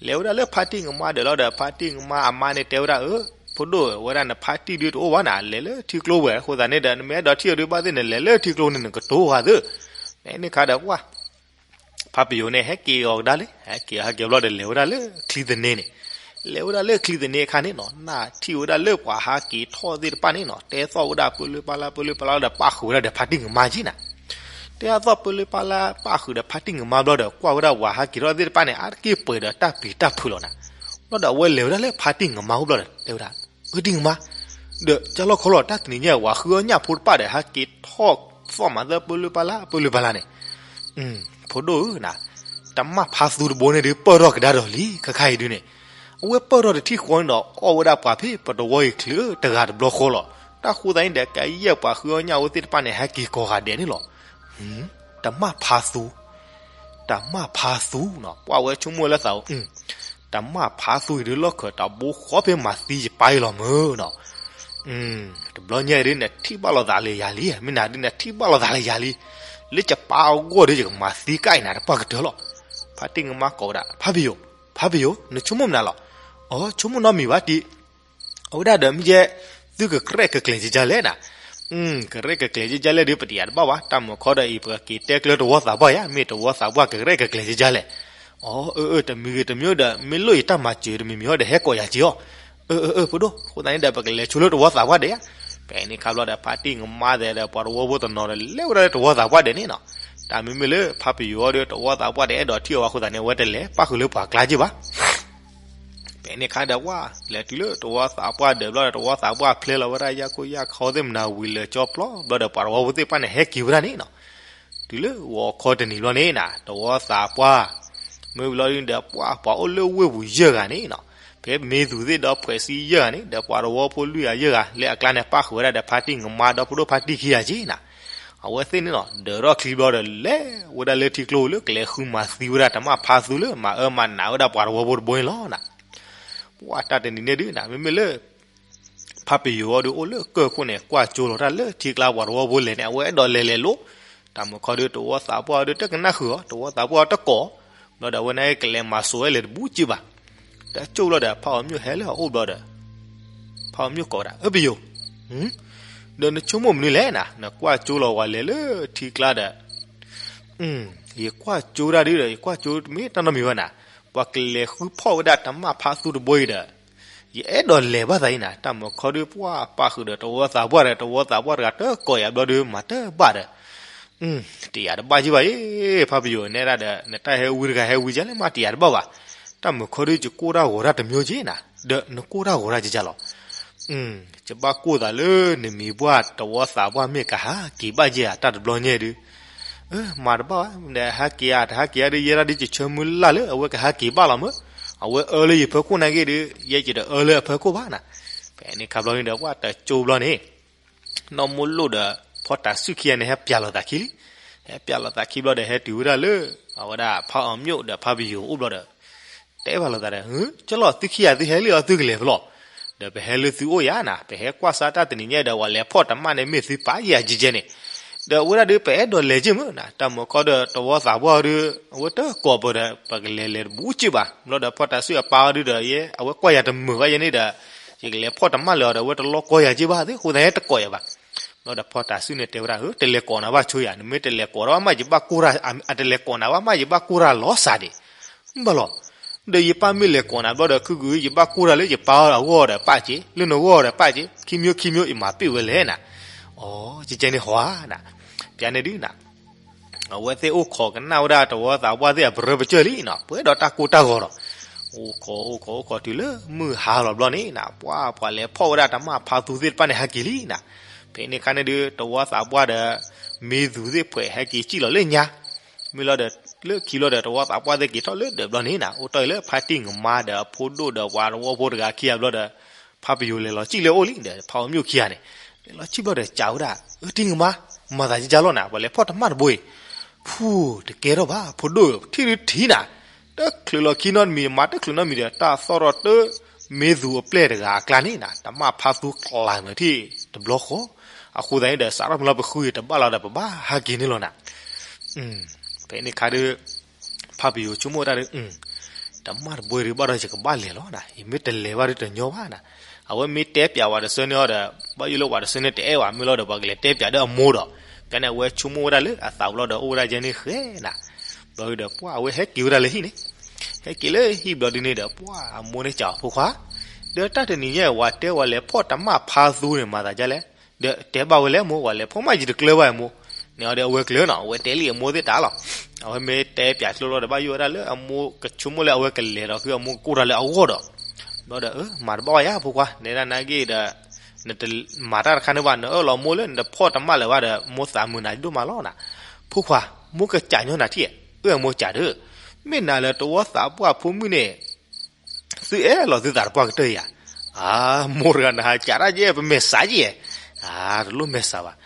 လဲၤဝဲဒၣ်လၢဖါတံၢ်ငမါအဒၢးလီၤဒီး ဖါတံၢ်ငမါအမါန့ၣ်တဲဝဲဒၣ် အၢ ဖိဒိၣ်ဧၢ, ဝဲဒၣ်နဖါတံၢ်ဒုးတအိၣ်ဘၣ်နၤ, လဲၤလၢထံကျိဝဲ, အဃိသတးန့ၣ်ဒီး နမ့ၢ်အဲၣ်ဒိးထံၣ်အီၤဒုးဘၣ်သ့ၣ်န့ၣ် လဲၤလၢထံကျိန့ၣ် နကတိၤဃာ်သု. ဖဲန့ၣ်အခါဒီးပှၢ် ဖါပယိၤန့ၣ် ဟဲက့ၤအီၤကဒါလံ, ဟဲက့ၤဟဲက့ၤဘျီဒီး လဲၤဝဲဒၣ်လၢချံသန့န့ၣ်. လဲၤဝဲဒၣ်လၢချံသန့အခါန့ၣ်နီၤ, နၢ်ထံၣ်ဝဲဒၣ်လၢပှၤဟးက့ၤထီၣ်သ့ၣ်တဖၣ်န့ၣ်နီၤ, တဲသီၣ်ဝဲဒၣ်ပၢလၢပၢလၢ ပၢလၢပၢလၢဒီး ပၣ်ဃုာ်ဝဲဒၣ်ဒီးဖါတံၢ်ငမါက့နီၤ. တဲသီၣ်ပၢလၢပၢလၢ ပၣ်ဃုာ်ဒီးဖါတံၢ်ငမါဘျီဒီး ကွၢ်ဝဲဒၣ်ပှၤဟးက့ၤထီၣ်သ့ၣ်တဖၣ်န့ၣ် အါတက့ၢ်ပှဲၤဒီးတၢ်ပျံၤတၢ်ဖုးလီၤနၤ. ဘျီဒီးအဝဲလဲၤဝဲဒၣ်လၢဖါတံၢ်ငမါအိၣ်ဘျီဒီး တဲဝဲဒၣ်, အၢ တံၢ်ငမါ, ဒီးကၢ်လီၢ်ခီလီၤ တၢ်တနံၤညါ ပှၤဃုအီၣ်ညၣ်ဖိတဖၣ်ဒီး ဟးက့ၤထီၣ်သီၣ်မၤသၢပၢလၢပၢလၢ ပၢလၢပၢလၢန့ၣ်. ဖိဒိၣ်ဧၢနၤ, တမၣ်ဖါသူတဘိန့ၣ်ဒုး ပၢၢ်ထီၣ်ကဒါဒီးလံ ခဲခါအံၤဒုးန့ၣ်. အဝဲပၢၢ်ထီၣ်တထံၣ်ဃီန့ၣ်ဒီး အီၣ်ဝဲဒၣ်ပှၤဖဲပတဝီအံၤချုးတဂၤတဘျီဃီလီၤ. တၢ်ဃိသတးန့ၣ်ဒီး ကယဲၢ်ပှၤဃုအီၣ်ညၣ်ဝဲသ့ၣ်တဖၣ်န့ၣ် ဟဲက့ၤကိးဂၤဒဲးန့ၣ်လီၤ. တမၣ်ဖါသူ တမၣ်ဖါသူနီၤ, ပှၢ်ဝဲဆိကမိၣ်လၢသးအိၣ်, တမၣ်ဖါသူအံၤဒုး လီၢ်ခၢၣ်တၢ်ဘိဃီဖဲမၤသံယပၢ်အံၤလီၤမၢ်နီၤ. တဘျီညါအံၤဒုး နထံၣ်ဘၣ်လိာ်သးလၢယၤလံ, မ့ၢ်နၤဒုးနထံၣ်ဘၣ်လိာ်သးလၢယၤလံ. လၢယပၢ်အဂီၢ်ဒီး ယကမၤသံကၣ်အံၤနၤတပှၢ်ကတၢၢ်လီၤ. ဖါတံၢ်ငမါကိးဝဲဒၣ် ဖါပယိၤ, ဖါပယိၤ နဆိကမိၣ်မနုၤလီၤ. အိ ဆိကမိၣ်နီတမံၤဘၣ်တံၢ်. အဝဲဒၣ်ဒီးမ့ၢ်ယဲ သုကရဲၣ်ကကျဲၤကကလဲၣ်နၤ. ကရဲၣ်ကကျဲၤကကလဲၣ်ဒုး ပတယၤတဘၣ်ဘၣ်, တၢ်မုာ်ခီဒီးအံၤ ပကက့ၤတဲကျၢၤတဝီသးပှၢ်ယါ, မ့ၢ်တဝီသးပှၢ်ကရဲၣ်ကကျဲၤကကလဲၣ်. အိ အၢ အၢ တမံၤဂ့ၤတမံၤဒီး မ့ၢ်လိၣ်ယတၢ်မၤစၢၤတမံၤမံၤအီၤဒီး ဟဲကိးယၤက့ၤအီၤ. အၢ အၢ အၢ ဖိဒိၣ်, အဃိသတးန့ၣ်ဒီး ပကလဲၤဆိလၢတဝီသးပှၢ်ဒဲးဧါ. ဖဲန့ၣ်ခါဘျီဒီး ဖါတံၢ်ငမါသဲးဒီး ပှၤတဝီဖိတနီၤဒီး လဲၤဝဲဒၣ်လၢတဝီသးပှၢ်ဒဲးန့ၣ်နီၤ. တၢ်မ့မ့ၢ်လၢဖါပယိၤအီၤဒီး တဝီသးပှၢ်ဒီး အဲၣ်ဒိးထံၣ်အီၤအဃိသတးန့ၣ် အဝဲတလဲၤပၣ်ဃုာ်လၢပှၤကျါက့ၤဘၣ်. ဖဲန့ၣ်ခါဒီး ဝဲ လဲၤတုၤလၢတဝီသးပှၢ်ဒဲးဘျီဒီး တဝီသးပှၢ်ဖျဲလီၤဝဲဒၣ် ယၢ်ခိၣ်ယၢ်ခီသ့ၣ်မနၤဝံၤလၢာ်ကၠီပျီဘျီဒီး ပှၤတဝီဖိသ့ၣ်တဖၣ်န့ၣ် ဟဲက့ၤဝဲဒၣ်န့ၣ်နီၤ. တုၤလၢဂီၤခီတနံၤဘျီန့ၣ်နီၤ တဝီသးပှၢ် မ့ၢ်ဝံၤလီၤဒုးဒီး ပှၤ ပှၤအိၣ်လၢဝ့ၢ်ပူၤယဲၢ်ဂၤန့ၣ်နီၤ, ဖဲမ့ၢ်သူးသ့ၣ်ဒီးဖှဲးစံယဲၢ်ဂၤန့ၣ် ဒီးပှၤတဝီဖိလွံၢ်ဂၤယဲၢ်ဂၤ လၢအကျါန့ၣ် ပၣ်ဃုာ်ဝဲဒၣ်ဒီးဖါတံၢ်ငမါဒီးဖိဒိၣ်ဖါတံၢ်ခံဂၤက့ၤနီၤ. အဝဲသ့ၣ်န့ၣ်နီၤ ဒၢးထီၣ်ချံဘျီဒီး လဲၤဝဲဒၣ်လၢထံကျိလၢကလဲၤဃုမၤသံဝဲဒၣ် တမၣ်ဖါသူလၢမၤအၢမၤနးဝဲဒၣ်ပှၤတဝီဖိတဘိန့ၣ်လီၤနီၤ. ပှၤတၢ်တနံၤန့ၣ်ဒုးနီၤ မ့မ့ၢ်လၢ ဖါပယိၤအီၤဒီး အိၣ်လၢကၢၢ်ခိၣ်န့ၣ် ကွၢ်ကၠိလီၤတၢ်လၢထံကျါပှၤတဝီဖိလဲၤန့ၣ် အဝဲအဲၣ်ဒိးလဲၤလဲၤလိၤ. တၢ်မုာ်ခီဒီး တဝီသးပှၢ်အီၤဒီး တကနၣ်ဃုာ်အီၤ, တဝီသးပှၢ်အီၤတကိး, ဘျီဒီးအဝဲန့ၣ်ကလဲၤမၤစိၤဝဲလဲၤတဘူးက့ၤဘၣ်. တၢ်ကၠိဘျီဒီး ဖါအီၤမျိၣ်ဟဲလၢအအိၣ်ဘျီဒီး ဖါအီၤမျိၣ်ကိးဝဲဒၣ် အၢ ပယိၤ, ဒီးနဆိကမိၣ်မနုၤလဲၣ်နၤ, နကွၢ်ကၠိလီၤဝဲလဲၤလၢထံကျါဒီး, ယကွၢ်ကၠိဒၣ်ဒုဒီး ယကွၢ်ကၠိမ့ၢ်တၢ်နီတမံၤဘၣ်နၤ, ပှၤကလဲၤဃုဖီၣ်ဝဲဒၣ်တမၣ်ဖးသူတဘိအံၤဒီး ယအဲၣ်ဒိးလဲၤဘၣ်သးအံၤနၤ, တၢ်မုၢ်ခီဒုပှၢ်ပာ်ဃုာ်ဒီးတဝီသးပှၢ်ဒီး တဝီသးပှၢ်တဂၤတကိးယၤဘျီဒု မၤတဘၣ်ဒီး, တယာ်တဘၣ်က့ဘၣ်အံၤ, ဖးပယိၤနဲဒၣ်ဒီး နတၢ်ဟဲဝံတဂၤဟဲဝံကလဲၣ်မး တယာ်တဘၣ်ဘၣ်, တၢ်မုၢ်ခီဒုယကိၢ်တၢ်ဂီၤတၢ်တမျိုးက့နၤ, ဒီးနကိၢ်တၢ်ဂီၤတၢ်ကကလီၤ ယဘၣ်ကိၢ်သးလၢနမံၤပှၢ်တဝီသးပှၢ်မ့ၢ်ကဟးက့ၤဘၣ်ယဲၢ်ဧါ တၢ်တဘျီညါဒု, မၤတဘၣ်ဝဲ ဒီးဟးက့ၤဧါ တဟးက့ၤဧါဒု ယဲဒၣ်ဒု ယဆၢမုၢ်လၢ်လၢအဝဲကဟးက့ၤဘၣ်လီၤမၢ်, အဝဲအၢလၢယဖီခိၣ်နာ်က့ဒု ယဲယတအၢလၢအဖီခိၣ်ဘၣ်နၤ, ဖဲန့ၣ်ခါဘျီန့ၣ်ဒီး ပှၢ်တကၠိဘျီန့ၣ် နီၢ်မိၢ်လိၣ်ဒီး ဖီၣ်တၤဆူၣ်ခံဂၤန့ၣ် ဟဲပျးလိာ်သးခံလံ, ဟဲပျးလိာ်သးခံဘျီဒီး ဟဲတုၤဝဲဒၣ်လၢ အဝဲဒၣ်ဖးအီၤမျိၣ်ဒီးဖးပယိၤအိၣ်ဘျီဒီး တဲဘၣ်လိာ်သးဒီး ကလီၤ သုခံဂၤသုဟဲလၢအီၤသုကလဲၤဖဲလဲၣ်, ဒီးပဟဲလၢသုအိၣ်ယၤနၤ, ပဟဲကွၢ်စါတၢ်တနံၤညါဒီး ပှၤလဲၤဖီၣ်တမၣ်န့ၣ် မ့ၢ်သုပာ်ယၤကကဲန့ၣ်, ဒီးအဝဲဒၣ်ဒု ပအဲၣ်ဒိးလဲၤက့မၢ်နၤ, တၢ်မုၢ်ခီဒီးတဝီသးပှၢ်ဒု အဝဲတကိးပဒီး ပကလဲၤလဲၤတဘူးက့ဘၣ်, ဘျီဒီးဖီၣ်တၤဆူၣ်အပၢ်အီၤဒုဒီး ယဲ အဝဲကွၢ်ယၤတမုာ်ဘၣ်ယဲန့ၣ်ဒီး ယကလဲၤဖီၣ်တမၣ်လၢအီၤဒီး အဝဲတလီကီယၤက့ဘၣ်သ့ၣ် အဃိသတးဟဲတကိးယၤဘၣ်, ဘျီဒီးဖီၣ်တၤဆူၣ်န့ၣ်တဲဝဲဒၣ် တလဲၤကိးနၤဘၣ်ဆိယၤ, နမ့ၢ်တလဲၤကိးထီၣ်ဘၣ်မး ယဘၣ်ကိၢ်တၢ်, အတလဲၤကိးနၤဘၣ်မး ယဘၣ်ကိၢ်တၢ်လီၤစၢ်ဒံး, ဘၣ်လီၤ, ဒီးယပၢ်မ့ၢ်လဲၤကိးနၤဘျီဒီး ခုကု ယဘၣ်ကိၢ်တၢ်လၢယပၢ်အဂီၢ်ဒီးပၢ်က့, လၢနဂီၢ်ဒီးပၢ်က့, ခံမျိုးခံမျိုး ယမၤပ့ၢ်ဝဲလဲၣ်နၤ, အကကဲန့ၣ်ဟီဧါနၤ, ပျးန့ၣ်ဒုနၤ အဝဲသ့ၣ်အိၣ်ခိးကနၣ်ဝဲဒၣ်တဝီသးပှၢ်သ့ၣ်အပရၢပကၢၢ်လံနီၤ, ပှဲၤဒီးတၢ်ကိၢ်တၢ်ဂီၤဒီး, အိၣ်ခိးအိၣ်ခိးအိၣ်ခိးတုၤလၢမုၢ်ဟါလီၤဘျီန့ၣ်နၤ, ပှၤပှၤလဲၤဖီၣ်ဝဲဒၣ်တမၣ်ဖးသူသ့ၣ်တဖၣ်န့ၣ် ဟဲက့ၤလံနၤ, ဖဲန့ၣ်ခါန့ၣ်ဒု တဝီသးပှၢ်ဒီး မ့ၢ်သူသ့ၣ်ဖှဲးဟဲက့ၤစံၣ်လီၤလၢညါ, မ့ၢ်လီၤဒီး လၢခံလီၤဒီး တဝီသးပှၢ်သ့ၣ်က့ၤထီၣ်လၢဒၢးဘျီန့ၣ်နၤ, အိၣ်တီၢ်အံၤလၢဖါတံၢ်ငမါဒီးအဖိဒိၣ်ဒီးပှၤတဝီဖိတဂၤခံဂၤဘျီဒီး ဖးပယိၤလဲၤလီၤစံၣ်လၢအအိၣ်လံဒီး ဖးအီၤမျိၣ်ခံဂၤန့ၣ်, လဲၤလီၤစံၣ်ဘျီဒီး ကးဝဲဒၣ် အၢ တံၢ်ငမါ, မၤသးကကလီၤနၤ, ပှၤလဲၤဖီၣ်တမၣ်တဘိအံၤ, ဖူ တကဲထီၣ်ဘၣ် ဖိဒိၣ် ထံၣ်ဒုထံၣ်နၤ, တချုးလီၤခံနီတမံၤ မၤတချုးနီတမံၤဒီး တၢ်သီၣ်ထီၣ်တၢ် မ့ၢ်သူအပျဲၢ်တဂၤအကျါန့ၣ်နၤ, တမၣ်ဖးသူကျးမးထံၣ်တဘျီဃီ, အဃိသတးန့ၣ်ဒီး စးထီၣ်ဖဲလီၤပဃုအံၤတဘၣ်လီၤဒီး ပဘၣ်ဟဲက့ၤန့ၣ်လီၤနၤ ဖဲန့ၣ်ခါဒု ဖးပယိၤဆိကမိၣ်တၢ်ဒု တမၣ်တဘိဒု ဘၣ်ဒီးယကဘၣ်လဲၤလီၤနၤ, ယမ့ၢ်တလဲၤဘၣ်ဒုတညီဘၣ်နၤ, အဝဲမ့ၢ်တဲပျးဝဲတဆၢန့ၣ်အီၤဒီး ဘၣ်ယိၣ်လၢပှၤတဆၢန့ၣ်တအဲၣ်ဘၣ်, မ့ၢ်လီၤဒီးပှၤကလဲၤတဲပျးဒီးအမိၢ်ဒီး, ဖဲန့ၣ်အဝဲဆိကမိၣ်ဝဲဒၣ်လၢအသးပူၤလီၤဒီး အိၣ်ဝဲဒၣ်ယဲန့ၣ်ဃဲနၤ, ဘျီဒုဒီး ပှၢ်အဝဲဟဲက့ၤဝဲဒၣ်လၢဟံၣ်န့ၣ်, ဟဲက့ၤလၢဟံၣ်ဘျီဒုန့ၣ်ဒီး ပှၢ်အမိၢ်န့ၣ်ကးအီၤဖိခွါ, ဒီးတၢ်တနံၤညါဝဲတဲဝဲလဲၤဖီၣ်တမၣ်ဖးသူန့ၣ် မၤသးဒ်လဲၣ်, ဒီးတဲဘၣ်ဝဲလၢအမိၢ် ဝဲလဲၤဖီၣ်မးယတကျၢၤဘၣ်အမိၢ်, န့ၣ်အီၤဒီးအဝဲကျၢၤနီၤ, အဝဲတဲလံအမိၢ်သ့ၣ်တၢ်လီၤ, အဝဲမ့ၢ်တဲပျးကျိလီၤဒီး ဘၣ်ယိၣ်ဝဲဒၣ်လၢအမိၢ်ကဆိကမိၣ်လၢအဝဲကလဲၤဒီး ဃုအမိၢ်ကကိၢ်တၢ်လၢအဂီၢ်ဒီး, ဘျီဒီး မၤတဘၣ်ဝဲယၤဖိခွါ, နဲဒၣ်နာ်က့ဒီး နတမၤတၢ်တခါန့ၣ်ဘၣ်, နအၢၣ်လီၤမိၢ်လၢနတဖီၣ်တမၣ်လၢၤဘၣ်ဒီး မိၢ်သးမုာ်နၤဒိၣ်မးလီၤနၤ, ဖိခွါ, မိၢ်ကစးညီနၤထံၣ်, အၢၣ်မိၢ်စးဒု, မ့ၢ်နၤလၢတဝီသးပှၢ်ဖိမုၣ်န့ၣ် သုအဲၣ်လီၤသုသးတပှၢ်ကတၢၢ်ဧါ, အမိၢ်တဂၤနဟးကးတၢ်ကဲ ပမဲာ်ဆှးကဲ, တလိၣ်မဲာ်ဆှးဘၣ်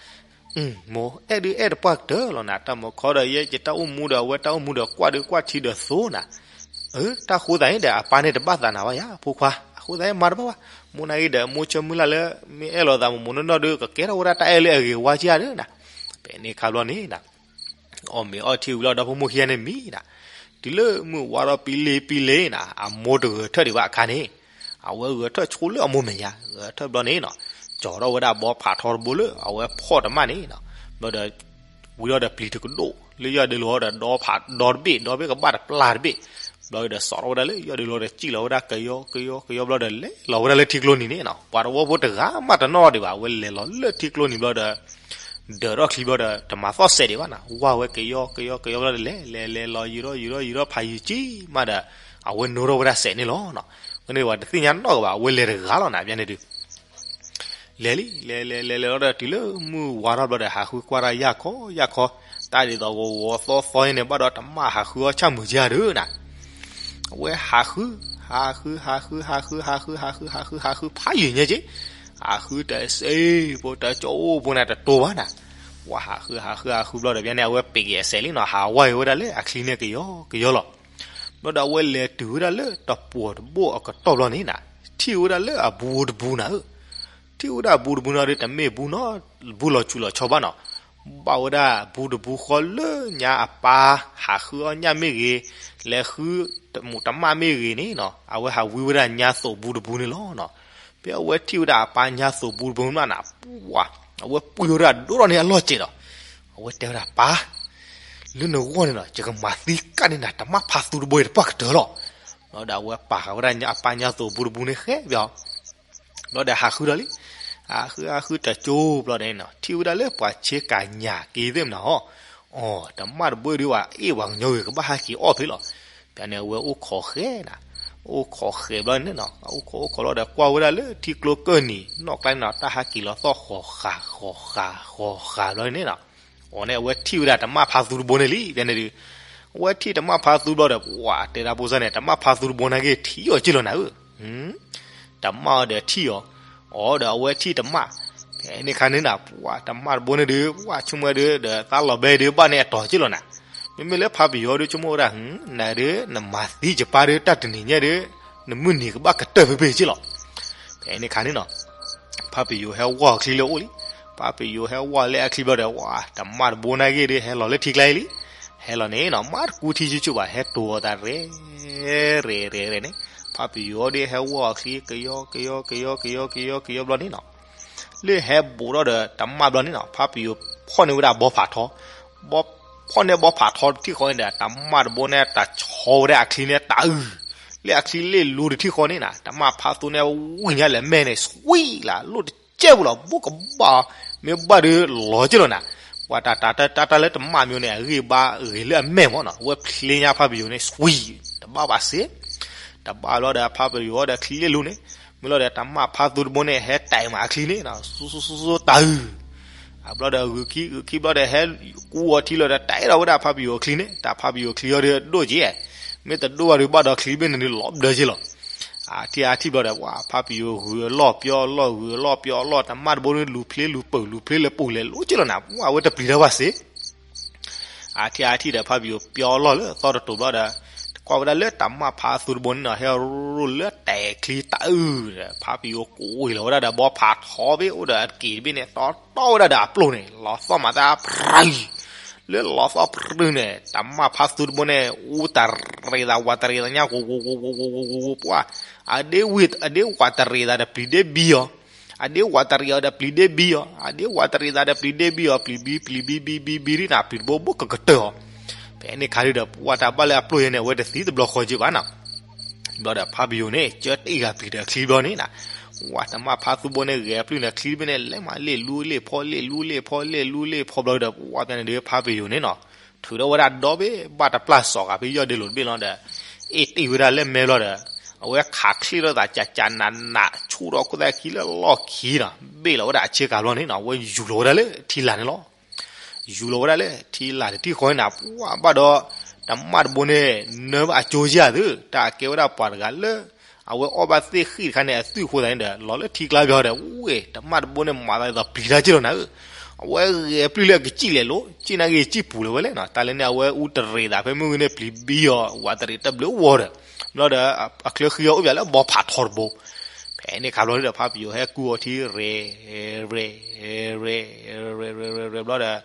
မိၢ်အဲၣ်ဒုးအဲၣ်တပှၢ်ကတၢၢ်လီၤနၤ, တၢ်မုၢ်ခီဒီး ယဲယတၢ်အိၣ်မူဒီး အဝဲတၢ်အိၣ်မူဒီး ကွၢ်ဒုးကွၢ်ထံဒီးသိနၤ, တၢ်ဃိသးန့ၣ်ဒီး အပၢ်န့ၣ်တဘၣ်သးနၤဘၣ်ယၤ ဖိခွါ, အဃိသတးမၤတဘၣ်ဘၣ်, မိၢ်နာ်က့ဒီး မိၢ်ဆၢမုၢ်လၢ်လၢ မ့ၢ်အဲၣ်လိာ်သးမိၢ်မိၢ်နီၢ်နီၢ်ဒုး ကကဲထီၣ်ဝဲဒၣ်တၢ်အဲၣ်လၢအဂ့ၤဝါကယၤဒုးနၤ, ဖဲန့ၣ်ခါဘျီန့ၣ်နၤ အီၣ်မ့ၤအီထံဝံၤလီၤဒီး ဖိမုၣ်ခံဂၤန့ၣ်မံနၤ, တုၤလၢမုၢ်ဝါထီၣ်ပံလ့ပံလ့နၤ အမိၢ်တဂဲၤထၢၣ်ဒံးဘၣ်အခါန့ၣ်, အဝဲဂဲၤထၢၣ်ဆိလၢအမိၢ်မဲာ်ညါ, ဂဲၤထၢၣ်ဘျီန့ၣ်နီၤ, ကၠီထီၣ်ဝဲဒၣ်ဘီဖးထီတဘိလၢအဝဲဖီၣ်တမၣ်န့ၣ်နီၤ, ဘျီဒီး ဝံၤထီၣ်ဒီးပျံၤတကဒိၣ် လၢယီၢ်ဒုးလီၤဒီး ဒီဖးဒီတဘ့ၣ် ဒီဘ့ၣ်ကဘၣ်တပျၢ်တဘ့ၣ်, ဘျီဒီးစးထီၣ်ဝဲဒၣ်လၢယီၢ်ဒုးလီၤဒီး စံၣ်လီၤဝဲဒၣ်ကယီကယီကယီဘျီဒီး လဲၤလီၤဝဲဒၣ်လၢထံကျိနံၤန့ၣ်နီၤ, ပှၤတဝီဖိတဂၤမးတနီၣ်ဒံးဘၣ် အဝဲလဲၤလီၤလၢထံကျိနံၤဘျီဒီး ဒၢးထီၣ်ချံဘျီဒီး တမၤသီၣ်စဲးဒံးဘၣ်နီၤ, ဝၢ်ဝဲကယီကယီကယီဘျီဒီး လဲၤလဲၤလဲၤလီၤယံၤထီၣ်ယံၤထီၣ်ယံၤထီၣ်ဖးယံၤကံမးဒီး အဝဲနိထီၣ်ဝဲဒၣ်စဲးန့ၣ်လီၤနီၤ, ဝဲန့ၣ်ပှၤတသ့ၣ်ညါနီၣ်ကဘၣ် အဝဲလဲၤတဂၤလီၤနၤ ပျဲန့ၣ်ဒုး လဲၤလံ လဲၤလဲၤလဲၤလဲၤလီၤဒီးတုၤလၢမုၢ်ဝါထီၣ်ဘျီဒီး ဟးဃုကွၢ်တၢ်ယၢ်ခီယၢ်ခီ, တၢ်ဒ်သိးကဝီၤသီသီန့ၣ် ဘၣ်ဒီးတမၣ်ဟးဃုအီၣ်ဆၣ်မုာ်က့ၤဒုးနၤ, အဝဲဟးဃု ဟးဃု ဟးဃု ဟးဃု ဟးဃု ဟးဃု ဟးဃု ဖးယံၤညါက့, ဟးဃုတစဲး ဖိတကၠိအိၣ်ဖိန့ၣ်တတိၤဘၣ်နၤ, ဝဲဟးဃု ဟးဃု ဟးဃုဘျီဒီး ပျဲန့ၣ် အဝဲပ့ၤက့ၤအစဲးလံနီၤ, ဟးဝဲဝဲဒၣ်လၢအချံန့ၣ်ကယီကယီလီၤ. ဘျီဒီးအဝဲလဲၤတုၤဝဲဒၣ်လၢ တပှီၤတဘိၣ်အကတီၢ်ဘျီန့ၣ်နၤ, ထံၣ်ဝဲဒၣ်လၢအဘူးတဘူးနၤဧၢ, ထံၣ်ဝဲဒၣ်အဘူးတဘူးန့ၣ်ဒီး တမ့ၢ်ဘူးနီၤ, ဘူးလီၤဆူၣ်လီၤဆီဘၣ်နီၤ, ဘၣ်ဝဲဒၣ်ဘူးတဘူးဃီလၢညါအပၢ် ဟးဃုအီၣ်ညၣ်မ့ၢ်ဂ့ၤ, လဲၤဃုတမူးတမၣ်မ့ၢ်ဂ့ၤန့ၣ်နီၤ, အဝဲဟးဝံဝဲဒၣ်ညါသိးဘူးတဘူးန့ၣ်လီၤနီၤ. ဖဲအဝဲထံၣ်ဝဲဒၣ်အပၢ်ညါသိးဘူးတဘူးန့ၣ်နၤ, ပှၤ အဝဲပှ့ၤဝဲဒၣ်ဒိၣ်ထီၣ်န့ၢ်အလီၢ်စဲးဒီး အဝဲတဲဝဲဒၣ် ပၢ်, လၢနဂီၢ်န့ၣ်ဒီး ယကမၤသံကၣ်န့ၢ်နၤ တမၣ်ဖါသူတဘိအံၤတပှၢ်ကတၢၢ်လီၤ. ဒီးအဝဲပာ်ဃာ်ဝဲဒၣ်အပၢ်ညါသိးပူတပူန့ၣ်ဃဲပၠီ ဘျီဒီးဟးဃုဒီးလံ. ဟးဃုဟးဃုတကၠိဘျီဒီးန့ၣ်နီၤ ထံၣ်ဝဲဒၣ်လၢပှၤဆ့ကၤညၣ်က့ၤသ့ၣ်မနၤဟီ, အိ တမၣ်တဘိအံၤဒုးဝဲအ့ၣ်ပှၤကညီဂ့ၤ ကဘၣ်ဟဲက့ၤအီၣ်ဖဲလီၤ. ပန့ၣ် အဝဲအိၣ်ခိးဃဲနၤ, အိၣ်ခိးဃဲဘျီန့ၣ်နီၤ အိၣ်ခိးအိၣ်ခိးလီၤဒီးကွၢ်ဝဲဒၣ်လၢထံကျိကၢၢ်နံၤ နီၢ်ကျါန့ၣ်နီၤ တၢ်ဟးက့ၤလီၤသီၣ်ဃီၤဃာ်ဃီၤဃာ်ဃီၤဃာ်ဘျီန့ၣ်နီၤ. အိ န့ၣ် အဝဲထံၣ်ဝဲဒၣ်တမၣ်ဖါသူတဘိန့ၣ်လံ ပန့ၣ်ဒုး အဝဲထံၣ်တမၣ်ဖါသူဘျီဒီး ပှၤတဲဒၣ်ဖိစၢ်န့ၣ် တမၣ်ဖါသူတဘိန့ၣ်က့ၤ ထံၣ်အီၤက့ၢ်လီၤနၤဧၢ, တမၣ်အီၤဒီးထံၣ်အီၤ, အိ ဒီးအဝဲထံၣ်တမၣ်, ဖဲန့ၣ်ခါန့ၣ်နၤ ပှၤတမၣ်တဘိန့ၣ်ဒုး ပှၤဆိကမိၣ်ဒုး ဒီးသးလီၤဘဲဒုး ဘၣ်န့ၢ်အတီၤက့ၢ်လီၤနၤ. မ့မ့ၢ်လၢဖါပယီၤဒုး ဆိကမိၣ်ဝဲဒၣ် နဒုး နမၤသံယပၢ်ဒုး တၢ်တနံၤညါဒုး နမုၢ်နံၤကဘၣ်ကတၢၢ်ဖဲဖဲက့ၢ်လီၤ. ဖဲန့ၣ်ခါန့ၣ်နီၤ ဖါပယီၤဟဲဝီၢ်အချံလၢအအိၣ်လံ. ဖါပယီၤဟဲဝီၢ်လၢအချံဘျီဒီး ဝၤ တမၣ်တဘိန့ၣ်က့ၤဒုး ဟဲလီၤလၢထံကျါအံၤလံ. ဟဲလီၤန့ၣ်နီၤ မၤတကူထံဆူၣ်ဆူၣ်ဘၣ် ဟဲတိၤအသးရဲၣ် ရဲၣ် ရဲၣ် ရဲၣ်န့ၣ် ဖါပယီၤဒုးဟဲဝီၢ်အချံ ကယီ ကယီ ကယီ ကယီ ကယီ ကယီဘျီန့ၣ်နီၤ လၢဟဲဘူးထီၣ်ဒီးတမၣ်ဘျီန့ၣ်နီၤ ဖါပယီၤဖီၣ်န့ၢ်ဝဲဒၣ်ဘီဖးထီ, ဘီဖီၣ်န့ၢ်ဘီဖးထီတထံၣ်ဃီန့ၣ်ဒီး တမၣ်တဘိန့ၣ် တၢ်ဆီဝဲဒၣ်အချံန့ၣ် တၢ်အုၣ်, လၢအချံလ့ၣ်လူတထံၣ်ဃီန့ၣ်နီၤ တမၣ်ဖါသူန့ၣ် ဝံၣ်ညါလဲၤမဲာ်န့ၣ် swing လၢလိၣ်တကဲပူၤလီၤ ဘူးကဘၣ်, မ့ၢ်ဘၣ်ဒုးလီၤက့ၢ်လီၤနၤ. ပှၤတၢ်တၢ်တၢ်တၢ်လၢတမၣ်မ့ၢ်န့ၣ် အဂ့ၢ်ဘါဂ့ၤလၢအမဲာ်မ့ၢ်နီၤ အဝဲဖျ့ညါဖါပယီၤန့ၣ် swing တဘၣ်ဘၣ်စ့ တဘၣ်ဘျီဒီးဖါပယီၤဒီးချံလ့ၣ်လူန့ၣ်, မ့ၢ်လီၤဒီးတၢ်မၣ်ဖါသူတဘိန့ၣ် ဟဲတဲာ်မးအချံန့ၣ် စိစိစိစိတၢ်အုၣ်, အဘျီဒီးဂုာ်ခံ ဂုာ်ခံဘျီဒီးဟဲကူအီၤထံလီၤဒီး တဲဒီးဝဲဒၣ်ဖါပယီၤအချံန့ၣ် တၢ်ဖါပယီၤချံအီၤဒီးဒိၣ်က့, မ့ၢ်တဒိၣ်ဘၣ်ဒီးဘၣ်ဒီးချံဘ့ၣ်န့ၣ်ဒုးလီၤဘျၢက့လီၤ. အထံၣ်အထံၣ်ဘျီဒီး ပှၤဖါပယီၤဂုာ်အလီၢ်ပျီအလီၢ် ဂုာ်အလီၢ်ပျီအလီၢ် တၢ်မၣ်တဘိန့ၣ်လူၤဖျ့လူၤပၢၢ်လူၤဖျ့လၢပူၤလဲၤလိက့လီၤနၤ ပှၤအဝဲတပျံၤတၢ်ဘၣ်စ့ အထံၣ်အထံၣ်ဒီးဖါပယီၤပျီအလီၢ်လၢသီတတိၤဘျီဒီး, ကွၢ်ဝဲဒၣ်လၢတၢ်မၣ်ဖါသူတဘိန့ၣ်နီၤ ဟဲရိၣ်လၢတဲာ်ချံတၢ်အုၣ်ဒီး ဖါပယီၤကွံာ်လီၤဝဲဒၣ်ဒီးဘီဖးထီဘ့ၣ်အိၣ်ဒီးအက့ၤတဘ့ၣ်န့ၣ် တီတီဝဲဒၣ်ဒီးအပျိၢ်န့ၣ် လီၤသီၣ်မၤသးဖရံ, လၢလီၤသီၣ်ဖရံန့ၣ် တၢ်မၣ်ဖါသူတဘိန့ၣ် အူတရံးသးဝးတရံးသးညါ ပှၤ အဒ့ဝးတရံးသးဒီးပျံၤဒ့ဘံအီၤ, အဒ့ဝးတရံးအီၤဒီးပျံၤဒ့ဘံအီၤ, အဒ့ဝးတရံးအီၤဒီးပျံၤဒ့ဘံအီၤ, အဒ့ဝးတရံးသးဒီးပျံၤဒ့ဘံအီၤ ပျံၤဘံပျံၤဘံဘံဘံဘံဒ်န့ၣ် ပျံၤတဘိဘိကကတၢၢ်အီၤ, ဖဲန့ၣ်ခါဒုးဒီး ပှၤတၢ်ဘၣ်လၢအပျိၢ်ယဲန့ၣ် အဝဲတသံတဘျီဃီက့ဘၣ်နီၤ, ဘျီဒီးဖါပယီၤန့ၣ် ကၢတ့ၢ်ဂၤပျံၤဒီးချံဘျီန့ၣ်နီၤ, ဝၤတၢ်မၣ်ဖါသူဘိန့ၣ် ဂဲၤပျုၢ်န့ၣ်ချံတဘ့ၣ်န့ၣ် လဲၤမးလ့ၣ်လူလ့ၣ်ဖီလ့ၣ်လူလ့ၣ်ဖီလ့ၣ်လူလ့ၣ်ဖီဘျီဒီး ပှၤဖဲန့ၣ်ဒုးဖါပယီၤန့ၣ်နီၤ, ထုးထီၣ်ဝဲဒၣ်ဒီဘ့ၣ် ဘၣ်တပျၢ်စီၤကးဖဲယီၢ်ဒ့လိာ်တဘ့ၣ်လီၤဒီး အ့ၣ်တ့ၢ်ဝဲဒၣ်လၢမဲဘျီဒီး အဝဲခးချ့ထီၣ်သးကကနးနး ဆူၣ်ထီၣ်ခိၣ်သၣ်ခံလၢလီၢ်ခံနီၤ, ဘ့ၣ်လီၤဝဲဒၣ်အဆ့ကၤဘျီန့ၣ်နီၤ အဝဲယူၤလီၤဝဲဒၣ်လၢထံလာ်န့ၣ်လီၤ. ယူၤလီၤဝဲဒၣ်လၢထံလာ်တထံၣ်ဃီန့ၣ်နီၤ ပှၤဘၣ်ဒီး တၢ်မၣ်တဘိန့ၣ် နၢဘၣ်အကၠိယၢ်သု တၢ်ကဲဝဲဒၣ်ပှၤတဂၤလၢ အဝဲအီၣ်ဘၣ်သ့ၣ်ဃံၣ်တခါန့ၣ် အသွံၣ်အဃိသတးန့ၣ်ဒီး လီၤလၢထံကျါပျီဒီး ဝ့ၢ် တၢ်မၣ်တဘိန့ၣ် မၤသးဒ်သိးပျံၤတၢ်က့ၢ်လီၤနၤဧၢ, အဝဲဂဲၤပျုၢ်လၢအကစံၣ်လဲၤလိၤ စံၣ်နာ်က့ၤစံၣ်ပူၤလၢၤဝဲလဲၣ်နီၤ, တၢ်လၢန့ၣ် အဝဲအူတရံးသးဖဲမုၢ်ဂ့ၤန့ၣ် ပျံၤဘံအီၤ ဝးတရံးတဘျုးဝီၤဒီး ဘျီဒီး အချၢဃံအီၤအိၣ်ပၠးလၢဘီဖးထီတဘိ, ဖဲန့ၣ်ခါဘျီဒီး ဖါပယီၤဟဲကူအီၤထံ ရဲၣ် ရဲၣ် ရဲၣ် ရဲၣ် ရဲၣ် ရဲၣ် ဘျီဒီး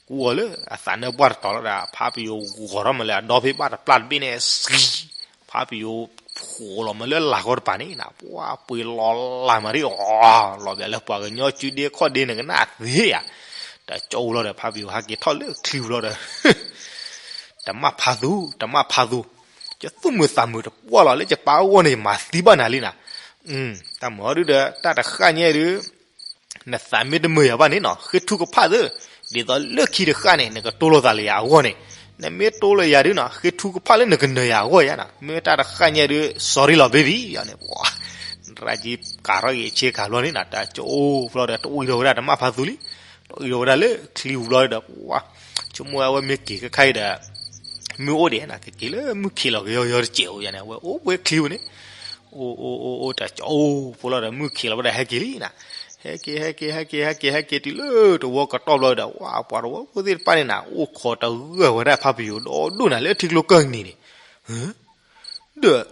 ကူအီၤလၢအသးနၢပှၢ်တတီၤလီၤဒီး ဖါပယီၤဂီၤထီၣ်မးလၢအဒီဖဲဘၣ်တပျၢ်တဘ့ၣ်န့ၣ် စံ ဖါပယီၤဖှိၣ်လီၤမးလၢလၢ်ဃီတပၤန့ၣ်နီၤ ပှၤပှ့ၤလီၤလၢ်မးဒ်အီၤ လီၤပၠးလၢပှၤကညီစုဒ့ခီၣ်ဒ့န့ၣ်ကနၣ်သ့ဧါ, တကၠိလီၤဒီး ဖါပယီၤဟဲက့ၤထီၣ်လၢချံပျီဒီး တၢ်မၣ်ဖါသူ တၢ်မၣ်ဖါသူ, ယသူၣ်မုာ်သးမုာ်တပှၢ်လီၤ လၢယပၢ်အဂီၢ်န့ၣ် ယမၤသံဘၣ်နၤလံနီၤ, တၢ်မၤဒုဒီး တၢ်တဃၣ်ညါဒု နသးမ့ၢ်တမုာ်ယၤဘၣ်န့ၣ်နီၤ ဃ့ထူကဖၣ်သု, ဒ်သိးလၢခံတဃၣ်န့ၣ် နကတိလိာ်သးလၢယၤအဂီၢ်န့ၣ်, နမ့ၢ်တိလိာ်ယၤဒုနီၤ ဃ့ထူကဖၣ်လၢနကနၢၤယၤအဂီၢ်ယါနီၤ မ့ၢ်တၢ်တဃၣ်ညါဒု sorry လီၤ baby ယၤန့ၣ် ပှၤ ရၣ်ကံကၤထီၣ်က့ၤအဆ့ကၤဘျီန့ၣ်နီၤ တၢ်ကၠိပျီဒီး တအံၤဒီးဝဲဒၣ်တၢ်မၣ်ဖါသူလံ, တအံၤဒီးဝဲဒၣ်လၢချံပျီဒီး ပှၤ ဆိကမိၣ်ဝဲမ့ၢ်က့ၤခဲခါအံၤဒီး မုၢ်အိၣ်ဒံးနီၤ ကက့ၤလၢမုၢ်ခံးလီၤကယီယီတစဲးဧိၤယါန့ၣ် အဝဲအိၣ်ဝဲချံပူၤန့ၣ်, အိၣ်အိၣ်အိၣ်အိၣ်တၢ်ကၠိပျီဒီး မုၢ်ခံးလီၤဝဲဒၣ်ဟဲက့ၤလံနီၤ, ဟဲက့ၤ ဟဲက့ၤ ဟဲက့ၤ ဟဲက့ၤ ဟဲက့ၤတုၤလၢတဝီကတီၢ်ဘျီဒီး ဝၤ ပှၤတဝီဖိသ့ၣ်တဖၣ်န့ၣ်နီၤ အိၣ်ခိးတဂၢၢ်ဝဲဒၣ်ဖါပယီၤဒီဒိၣ်နီၤ လၢထံကျိကၢၢ်နံၤန့ၣ်, ဒီး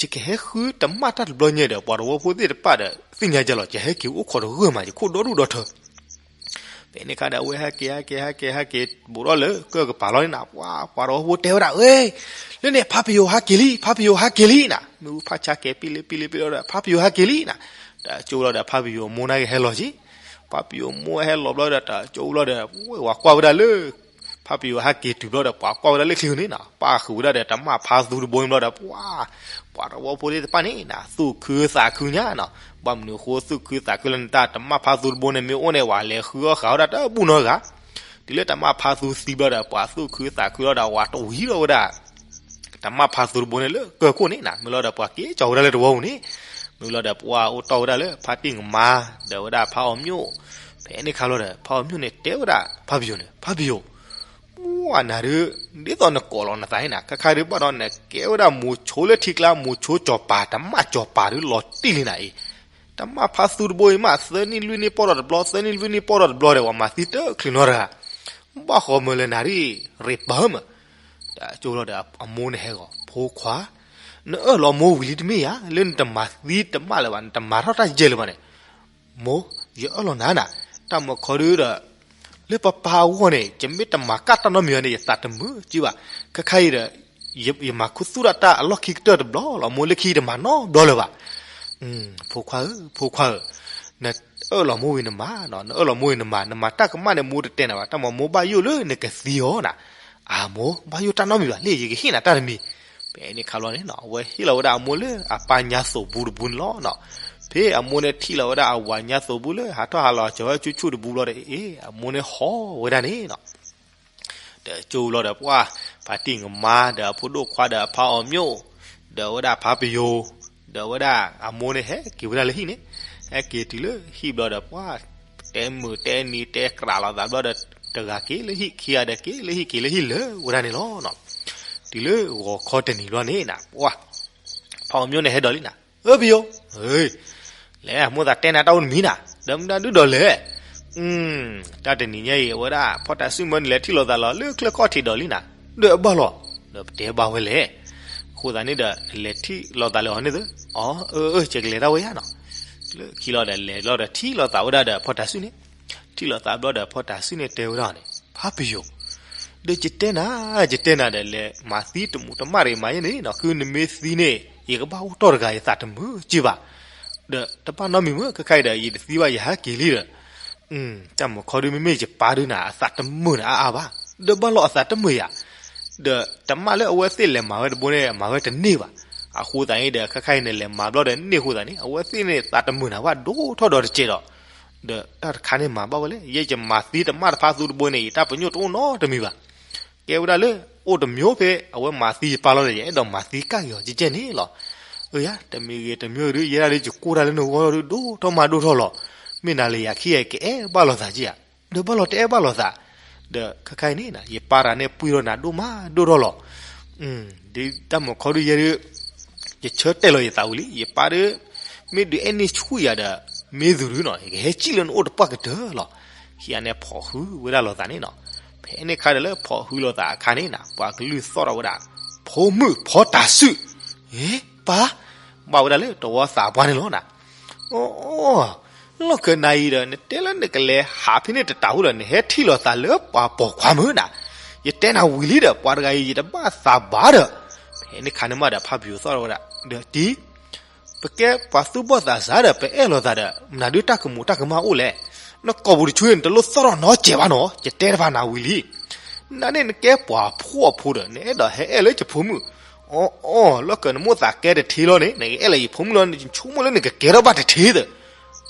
ယကဟဲဃုတၢ်မၣ်တၢ်တဘျီညါဒီး ပှၤတဝီဖိသ့ၣ်တဖၣ်ဒီး သ့ၣ်ညါယါလီၤ ယဟဲက့ၤအိၣ်ခိးတဂၢၢ်မး ယခိၣ်ဒီဒူၣ်ဒီထၢ ဖဲန့ၣ်ခါဒီး အဝဲဟဲက့ၤ ဟဲက့ၤ ဟဲက့ၤ ဟဲက့ၤ ဘူးထီၣ်လၢကၢၢ်ကပၤလီၤန့ၣ်နီၤ ပှၤ ပှၤတဝီဖိတဲဝဲဒၣ် ဝဲ လၢန့ၣ် ဖါပယီၤဟဲက့ၤလံ ဖါပယီၤဟဲက့ၤလံနီၤ မ့ၣ်အူဖးဆါကဲၤပံလ့ပံလ့ပံလီၤဒီး ဖါပယီၤဟဲက့ၤလံနီၤ တၢ်ကၠိလီၤဒီး ဖါပယီၤမိၢ်နာ်က့ၤဟဲလီၤက့ၤ ဖးပယိၤမိၢ်ဟဲလီၤဘျီဒီး တၢ်ကၠိဘျီဒီး ဝဲဝၤကွၢ်ဝဲဒၣ်လၢ ဖးပယိၤဟဲက့ၤတုၤဘျီဒီး ပှၤကွၢ်ဝဲဒၣ်လၢချံန့ၣ်နီၤ, ပၣ်ဃုာ်ဝဲဒၣ်ဒီး တမၣ်ဖးသူတဘိန့ၣ်ဘျီဒီး ပှၤ ပှၤသဝီဖိသ့ၣ်တဖၣ်န့ၣ်နီၤ သူၣ်ခုသးခုညါနီၤ, ဘၣ်မနုၤအဃိသူၣ်ခုသးခုလၢနတၢ်တမၣ်ဖးသူတဘိန့ၣ် မ့ၢ်အိၣ်န့ၣ် ဝဲလဲၤဃုအီၣ်ဃာ်ဝဲဒၣ်တဘူၣ်နီတဂၤ တုၤလၢတမၣ်ဖးသူသံဘျီဒီး ပှၤသူၣ်ခုသးခုလီၤဒီး ဝဲတဝံၤထီၣ်ဝဲဒၣ် တမၣ်ဖးသူတဘိန့ၣ်လၢကၢၢ်ခိၣ်န့ၣ်နီၤ, မ့ၢ်လီၤဒီးပှၤက့ၤကၠီၤဝဲဒၣ်လၢတဝီပူၤန့ၣ်, မ့ၢ်လီၤဒီးပှၤအိၣ်တီၢ်ဝဲဒၣ်လၢဖါတံၢ်ကမါ ဒီးဝဲဒၣ်ဖးအီၤမျိၣ်, ဖဲန့ၣ်ခါလီၤဒီး ဖးအီၤမျိၣ်န့ၣ်တဲဝဲဒၣ်ဖးပယိၤန့ၣ် ဖးပယိၤ ပှၢ်နၤဒုး ဒ်သိးနကိးလီၤနသးန့ၣ်နီၤ, ခဲခါဒုးဘၣ်ဒီးနကဲဝဲဒၣ်မိၤဆိလၢထံကျါ မိၤဆိကၠီၤပၤ တမၣ်ကၠီၤပၤဒုးလီၤတံၢ်လံနၤအံၤ, တမၣ်ဖးသူတဘိအံၤမး သၢနံၣ်လွံၢ်နံၣ်ပီၢ်ဒီးတဘျီ သၢနံၣ်လွံၢ်နံၣ်ပီၢ်ဒီးတဘျီဒီး ပှၤမၤသံတချုးနီတဂၤ, ဘၣ်ဃီမၢလၢနၤဒ် ရ့ပၢမး, တၢ်ကၠိလီၤဒီးအမိၢ်န့ၣ်ဟဲဂီၤ ဖိခွါ, နအၢၣ်လီၤမိၢ်ဝံၤလံတမ့ၢ်ဧါ, လၢနတမၤသံတမၣ်လၢၤဘၣ် နတမၤထီၣ်တၢ်ယဲၢ်လၢၤဘၣ်န့ၣ်, မိၢ်, ယအၢၣ်လီၤနၤနၤ, တၢ်မၤခီဒုဒီး လၢပပၢ်အဂီၢ်န့ၣ် ယမ့ၢ်တမၤကၣ်တၢ်နီတမံၤဘၣ်န့ၣ် ယသးတမုာ်က့ဘၣ်, ခဲခါအံၤဒီး ယမၤခူသူၣ်ဒၣ်တၢ်အလီၢ်ခံကတၢၢ်တဘျီလီၤ, မိၢ်လၢခံယတမၤနီတဘျီလၢၤဘၣ်, ဖိခွါဧၢ ဖိခွါဧၢ, နအၢၣ်လီၤမိၢ်ဝံၤနမၤ, နအၢၣ်လီၤမိၢ်ဝံၤနမၤ, နမၤတၢ်ကမၣ်န့ၣ် မိၢ်တတဲနၤဘၣ်, တၢ်မၤမိၢ်ဘၣ်ယိၣ်လၢနကသံအီၤနၤ, အမိၢ် ဘၣ်ယိၣ်တၢ်နီတမံၤဘၣ်, လၢယကဟ့ၣ်နၤတၢ်တမံၤ, ဖဲန့ၣ်ခါဘျီန့ၣ် အဝဲဟ့ၣ်လီၤဝဲဒၣ်အမိၢ်လၢအပၢ်ညါသိးဘူးတဘူးန့ၣ်လီၤ, ဖဲအမိၢ်န့ၣ်ထံၣ်လီၤဝဲဒၣ်အဝၤညါသိးဘူးလၢဟးထီၣ်ဟးလီၤကၠီၤဝဲဆူၣ်ဆူၣ်တဘူးဘျီဒီး အ့ အမိၢ်န့ၣ်ဟီၣ်ဝဲဒၣ်န့ၣ်လီၤ ဒီးကၠိလီၤဒီးပှၢ် ဖါတံၢ်ကမါ ဒီးအဖိဒိၣ်ခွါဒီးအဖးအီၤမျိၣ်, ဒီးဝဲဒၣ်ဖးပယိၤ, ဒီးဝဲဒၣ်အမိၢ်န့ၣ်ဟဲက့ၤဝဲဒၣ်လၢဟံၣ်န့ၣ်, ဟဲက့ၤတုၤလၢဟံၣ်ဘျီဒီးပှၢ် တဲမုာ်တဲနံၤတဲကြးလိာ်သးဘျီဒီး တဂၤက့ၤလၢဟံၣ်ခံဂၤဒီးက့ၤလၢဟံၣ် က့ၤလၢဟံၣ်လၢဝဲဒၣ်န့ၣ်လီၤ. တုၤလၢဂီၤခီတနံၤဘျီန့ၣ်နၤ ပှၢ် ဖးအီၤမျိၣ်န့ၣ်ဟဲဒိးလံနၤ, အၢပယိၤ, လဲၤမိၢ်သးတဲနၤတၢ်အိၣ်တမံၤနၤ, ဒီးမတၤဒုးဒိးလဲၣ်, တၢ်တနံၤညါအံၤ အဝဲဒၣ်ဖီၣ်တၢ်စုမၢနလဲၤထံၣ်လိာ်သးလီၤ လၢချၢၣ်ခီၣ်ထံးဒိးလံနၤ, ဒီးအဘၣ်လီၤ, ဒီးပတဲဘၣ်ဝဲလဲၣ်, အဃိသတးန့ၣ်ဒီး နလဲၤထံၣ်လိာ်သးလၢအီၤန့ၣ်သၢ, အၢ အၢ ယကလဲၤဒၣ်ဝဲယါနီၤ, လၢခံလီၤဒီးလဲၤလီၤဒီးထံၣ်လိာ်သးဝဲဒၣ်ဒီးဖီၣ်တၢ်စုန့ၣ်, ထံၣ်လိာ်သးဘျီဒီးဖီၣ်တၢ်စုန့ၣ်တဲဝဲဒၣ်န့ၣ် ဖးပယိၤ ဒီးယတဲနၤ, ယတဲနၤဒီးလဲၤမၤသံတမူးတမၣ်ရံးမၤယဲန့ၣ်နီၤ, ဃုနမ့ၢ်သံန့ၣ် ယကဘၣ်အိၣ်တီၢ်တဂၤယသးတမုာ်က့ဘၣ်, ဒီးတဘၣ်နီတမံၤမ့ၢ် ခဲခါအံၤဒီး ယတသံဘၣ်ယဟဲက့ၤလံဒီး, တၢ်မုာ်ခီဒုမ့မ့ၢ်ယပၢ်ဒုနၤ အသးတမုာ်နၤအါအါဘၣ်, ဒီးဘၣ်လီၤအသးတမုာ်ယၤ, ဒီးတမၣ်လၢအဝဲသ့ၣ်လဲၤမၤဝဲတဘိန့ၣ် မၤဝဲတန့ၢ်ဘၣ်, အဃိသတးန့ၣ်ဒီး ခဲခါအံၤန့ၣ် လဲၤမၤဘျီဒီးန့ၢ်အဃိသတးန့ၣ် အဝဲသ့ၣ်န့ၣ်သးတမုာ်နၤဘၣ်ဒိၣ်ထီၣ်ဒီးတကဲးဒီး ဒီးတၢ်တခါန့ၣ်မၤဘၣ်ဝဲလဲၣ်, ယဲယမၤသံတမၣ်တဖၣ်သူတဘိန့ၣ် ယတၢ်ပညိၣ်တအိၣ်နီတမံၤဘၣ်, ကဲဝဲဒၣ်လၢ အိၣ်တမံၤဖဲ အဝဲမၤသံယပၢ်လီၤဒီး ယအဲၣ်ဒိးမၤသံကၣ်က့ၤအီၤကဲကဲန့ၣ်လီၤ. အၢယၤ တမံၤဂ့ၤတမံၤဂ့ၤဒုး ယဲဒၣ်ဒုး ယကိၢ်တၢ်လၢနဂီၢ်ဒုး ဒိၣ်ထီၣ်မးဒိၣ်ထီၣ်လီၤ. မ့ၢ်နၤလၢယၤခံဂၤ ကအဲၣ်ဘၣ်လိာ်သးက့ဧါ, ဒီးဘၣ်လီၤတအဲၣ်ဘၣ်လိာ်သး, ဒီးခဲခါအံၤန့ၣ် ယပၢ်တဂၤန့ၣ် ပှံၢ်ထီၣ်နၤဒိၣ်မးဒိၣ်ထီၣ်လီၤ. ဒ်တၢ်မုာ်ခီဒုးယဲဒုး ယဆၢတဲာ်လီၤယသးဝံၤလံ ယပၢ်ဒုး, မ့ၢ်ဒုးအဲၣ်န့ၢ်ဆူၣ်ယၤဒီး မ့ၢ်သူၣ်ဒုးနီၤ ယကဟဲစံၣ်လၢနအိၣ်တပှၢ်ကတၢၢ်လီၤ. ခံဂၤန့ၣ်ဖီၣ်ဃုဝဲဒၣ်လိာ်သးန့ၣ်နီၤ. ဖဲန့ၣ်ခါဒီးလၢဖီၣ်ဃုလိာ်သးအခါန့ၣ်နၤ ပှၤကလုၢ်သီၣ်ထီၣ်ဝဲဒၣ် ဖိမုၣ်ဖီတၢ်စုၣ်, ဟ့ ပၢ်, ဘၣ်ဝဲဒၣ်လၢတဝီသးပှၢ်န့ၣ်လီၤနၤ. အိ လီၢ်ခၢၣ်နၤအံၤဒီး နတဲလၢနကလဲၤဟးဖဲန့ၣ်တတးဟူဒီး နဟဲထံၣ်လိာ်သးလၢပှၤပိာ်ခွါမုၣ်နၤ. ယတဲနၤဝံၤလံဒီး ပှၤတဂၤအံၤ ယတဘၣ်သးဘၣ်ဒီး, ဖဲန့ၣ်ခါန့ၣ်မးဒီး ဖါပယိၤသီၣ်ထီၣ်ဝဲဒၣ်, ဒီးတံၤ ပကဲပှၤသူၣ်ဘီၣ်သးစၢ်ဒီး ပအဲၣ်လိာ်သးဒီး မနုၤဒုးတၢ်ကမူးတၢ်ကမၣ်အိၣ်လဲၣ်. နကိာ်ပူၤတဆူန့ၣ် နတလိၣ်သီၣ်ထီၣ်နီတစဲးဘၣ်နီၤ ယတဲတဖၣ်နၤဝံၤလံ. နန့ၣ်နကဲပှၤဖိအဖိဒီး နအဲၣ်ဒိးဟဲအဲၣ်လၢယဖိမုၣ်, အိ အိ လီၢ်ခၢၣ်နမိၢ်သးကဲတထံလီၤန့ၣ် နကအဲၣ်လၢယဖိမုၣ်လီၤ နဆိကမိၣ်လၢနကကဲထီၣ်ဘၣ်တထံသၢ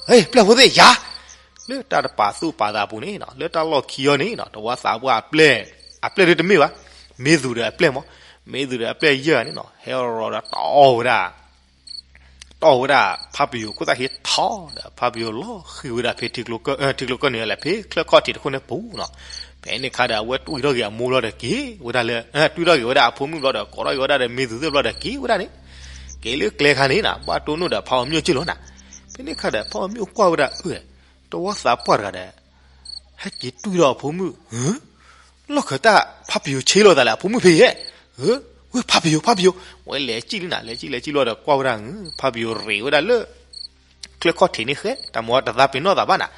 ဟ့ ပျဲၢ်ဖိသ့ၣ်ယၤ, လၢတၢ်တပာ်သူၣ်ပာ်သးအပူၤန့ၣ်နီၤ လၢတၢ်လီၢ်ခံအီၤန့ၣ်နီၤ တဝီသးပှၢ်အပျဲၢ်, အပျဲၢ်ဒုးတမ့ၢ်ဘၣ်, မ့ၢ်သူၣ်ဒီးအပျဲၢ်မး, မ့ၢ်သူၣ်ဒီးအပျဲၢ်ယဲၢ်ဂၤန့ၣ်နီၤ ဟဲရီၤဒီးတီၢ်ဝဲဒၣ်, တီၢ်ဝဲဒၣ်ဖးပယိၤခိၣ်သၣ်ဟ့ထီၣ်ဒီး ဖးပယိၤလီၤဃံၤဝဲဒၣ်ဖဲ ထံကျိကၢၢ်န့ၣ်လၢဖဲချၢၣ်ခီၣ်ထံးတခိၣ်န့ၣ်ပူၤနီၤ. ဖဲန့ၣ်ခါဒီး အဝဲတွံၢ်ထီၣ်က့ၤအမိၢ်ဘျီဒီးက့ၤဝဲဒၣ်လၢ, တွံၢ်ထီၣ်က့ၤဝဲဒၣ်အဖိမုၣ်ဘျီဒီး ကိးထီၣ်က့ၤဝဲဒၣ်ဒီးမ့ၢ်သူၣ်သ့ၣ်ဘျီဒီးက့ၤဝဲဒၣ်န့ၣ်, က့ၤလၢကျဲခါန့ၣ်နီၤ ဘၣ်တိၢ်နီၣ်ဒီးဖးအီၤမျိၣ်က့ၢ်လီၤနၤ. ဖဲန့ၣ်ခါဒီး ဖးအီၤမျိၣ်ကွၢ်ဝဲဒၣ်အၢ တဝီသးပှၢ်တဂၤဒီး ဟဲက့ၤတွံၢ်ထီၣ်အဖိမုၣ်, လီၢ်ခၢၣ်တၢ်ဖးပယိၤဆ့လိာ်သးလၢအဖိမုၣ်ဖဲယဲၢ်, ဝဲဖးပယိၤ ဖးပယိၤ, ဝဲလဲၤကံၣ်လံနၤ လဲၤကံၣ်လဲၤကံၣ်လီၤဒီး ကွၢ်ဝဲဒၣ် ဖးပယိၤရ့းဝဲဒၣ်လၢ ချၢၣ်ခီၣ်ထံးန့ၣ်ဃဲ တၢ်မၤတသးပ့ၤနီၣ်သးဘၣ်နၤ.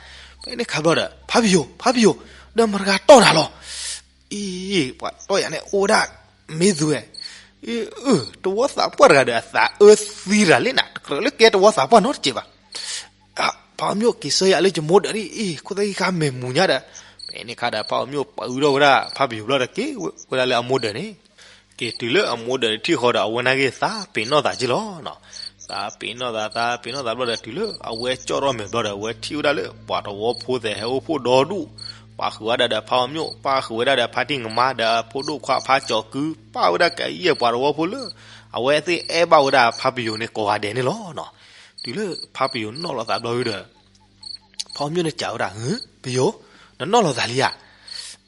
ဖဲန့ၣ်ခါဘျီဒီး ဖးပယိၤ ဖးပယိၤ, ဒီးမတၤတဂၤတီၢ်နၤလီၤ. အံၤ ပှၤတီၢ်ယၤန့ၣ် အိၣ်ဝဲဒၣ် မ့ၢ်သူဝဲ, တဝီသးပှၢ်တဂၤဒီးအသးအၢသံတဂၤလံနၤ တကြၢးလၢကဲတဝီသးပှၢ်နီတစဲးဘၣ်. ဖးအီၤမျိၣ်က့ၤဆၢယၤလၢယမိၢ်ဒၢးဒ်အံၤ ခိၣ်သၣ်ဃံခါမဲာ်မူၤညါဒီး, ဖဲန့ၣ်ခါဒီး ဖးအီၤမျိၣ်ပာ်အူထီၣ်ဝဲဒၣ်ဖါပယိၤဘျီဒီးက့ၤဝဲဒၣ်လၢအမိၢ်ဒၢးန့ၣ်, က့ၤတုၤလၢအမိၢ်ဒၢးထံၣ်ဃီဒီး အဝဲန့ၣ်က့ၤသးပ့ၤနီၣ်သးက့ၤလီၤနီၤ. သးပ့ၤနီၣ်သး သးပ့ၤနီၣ်သးဘျီဒီး တုၤလၢအဝဲကၠီၣ်ထီၣ်မဲာ်ဘျီဒီး အဝဲထံၣ်ဝဲဒၣ်လၢပှၤတဝီဖိသ့ၣ်ဟဲအိၣ်ဖှိၣ်ဒီဒူၣ်, ပာ်ဃုာ်ဝဲဒၣ်ဒီးဖးအီၤမျိၣ်, ပာ်ဃုာ်ဝဲဒၣ်ဒီးဖါတံၢ်ကမါဒီးအဖိဒိၣ်ခွါဖးကၠီၤကု, ပာ်ဝဲဒၣ်ကယဲၢ်ပှၤတဝီဖိလၢ အဝဲသ့ၣ်အဲၣ်ဘၣ်ဝဲဒၣ်ဖါပယိၤန့ၣ်ကိးဂၤဒဲးန့ၣ်လီၤနီၤ. တုၤလၢဖါပယိၤနီၣ်လီၤသးဘျီဒီး ဖးအီၤမျိၣ်န့ၣ်စံးဝဲဒၣ်, ပယိၤ, နနီၣ်လီၤသးလံဧါ.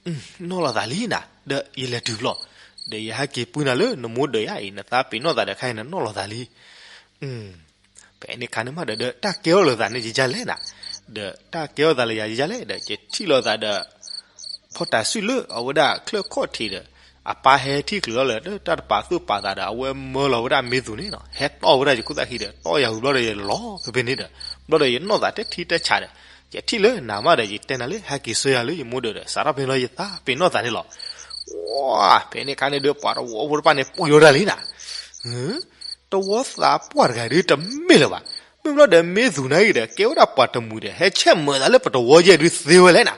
နီၣ်လီၤသးလံနၤ, ဒီးယလဲၤတုၤဘျီ, ဒီးယဟဲက့ၤပှ့ၤနၤလၢနမိၢ်ဒၢးယါအံၤ နသးပ့ၤနီၣ်သးဒီးခါအံၤ နနီၣ်လီၤသးလံ. ဖဲန့ၣ်ခါန့ၣ်မးဒီး ဒီးတၢ်ကဲထီၣ်လိာ်သးန့ၣ်ယကလဲၣ်နၤ, ဒီးတၢ်ကဲထီၣ်သးလၢယၤယကလဲၣ်ဒီး ယထံၣ်လိာ်သးဒီး ဖီၣ်တၤဆူၣ်လၢအဝဲဒၣ်ချၢၣ်ခီၣ်ထံးဒီး အပၢ်ဟဲထံၣ်ချုးလီၤလၢ တၢ်တပာ်သူၣ်ပာ်သးဒီး အဝဲမၢလီၤဝဲဒၣ်မ့ၢ်သူန့ၣ်နီၤ, ဟဲတီၢ်ဝဲဒၣ်ယခိၣ်သၣ်ဃံဒီး တီၢ်ယၤဝံၤဘျီဒီးယလီၤဖဲဖဲန့ၣ်ဒီး ဘျီဒီးယနီၢ်သးတဲထံတဲဆးဒီး ယထံၣ်လၢနၤမးဒီး ယတဲနၤလၢဟဲက့ၤဆၢယၤလၢယမိၢ်ဒၢးဒီး စးထီၣ်ဖဲန့ၣ်လီၤယသးပ့ၤနီၣ်သးန့ၣ်လီၤ. ဝါ, ဖဲန့ၣ်ခါန့ၣ်ဒီး ပှၤတဝီဖိတဖၣ်န့ၣ် ပှံၢ်ဝဲဒၣ်လံနၤ. တဝီသးပှၢ်တဂၤဒုးတမ့ၢ်လၢၤဘၣ်. မ့ၢ်ဘျီဒီးမ့ၢ်သူန့ၣ်ဂ့ၤဒီး ကဲဝဲဒၣ်ပှၤတမှံၤဒီး ဟဲဆဲးမၤသးလၢပတဝီယဲၢ်ဒုးသ့ဝဲလဲၣ်နၤ.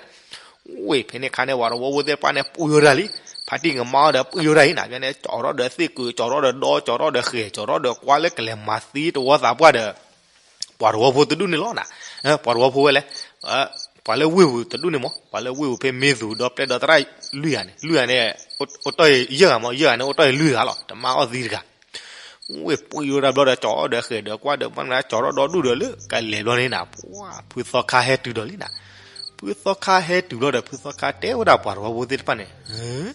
ဝဲဖဲန့ၣ်ခါန့ၣ် ပှၤတဝီဖိသ့ၣ်တဖၣ်န့ၣ် ပှံၢ်ဝဲဒၣ်လံ. ဖါတံၢ်ကမါအီၤဒီးပှံၢ်ဝဲဒၣ်အံၤနၤ, ဘၣ်န့ၣ် ကၠီထီၣ်ဒီးသ့ၣ်ကုာ်, ကၠီထီၣ်ဒီးဒီ, ကၠီထီၣ်ဒီးဃဲၤ, ကၠီထီၣ်ဒီးကွါလၢကလဲၤမၤသံတဝီသးပှၢ်ဒီး ပှၤတဝီဖိတဒူၣ်န့ၣ်လီၤနၤ. ပှၤတဝီဖိဝဲလဲၣ်, ပှၤလၢဝ့ၢ်ပူၤတဒူၣ်န့ၣ်မး, ပှၤလၢဝ့ၢ်ပူၤဖဲမ့ၢ်သူဒီပျဲၢ်ဒီသရၣ်လွံၢ်ဂၤန့ၣ်, လွံၢ်ဂၤန့ၣ် အိၣ်တီၢ်ယဲၢ်ဂၤမး, ယဲၢ်ဂၤန့ၣ် အိၣ်တီၢ်ယဲၢ်လွံၢ်ဂၤလီၤ, တမါအီၣ်သံတဂၤ. ဝ့ၢ်ပှံၢ်ဝဲဒၣ်ဘျီဒီး ကၠီဒီးဃဲၤဒီးကွါဒီး ဘၣ်မနုၤကၠီထီၣ်ဒီဒူၣ်ဒီးလၢကလဲၤဘျီန့ၣ်နၤ, ပှၤဖုသီခါဟဲတုၤဒီးလံနၤ. ဖုသီခါဟဲတုၤဘျီဒီး ဖုသီခါတဲဝဲဒၣ်ပှၤတဝီဖိသ့ၣ်တဖၣ်န့ၣ်,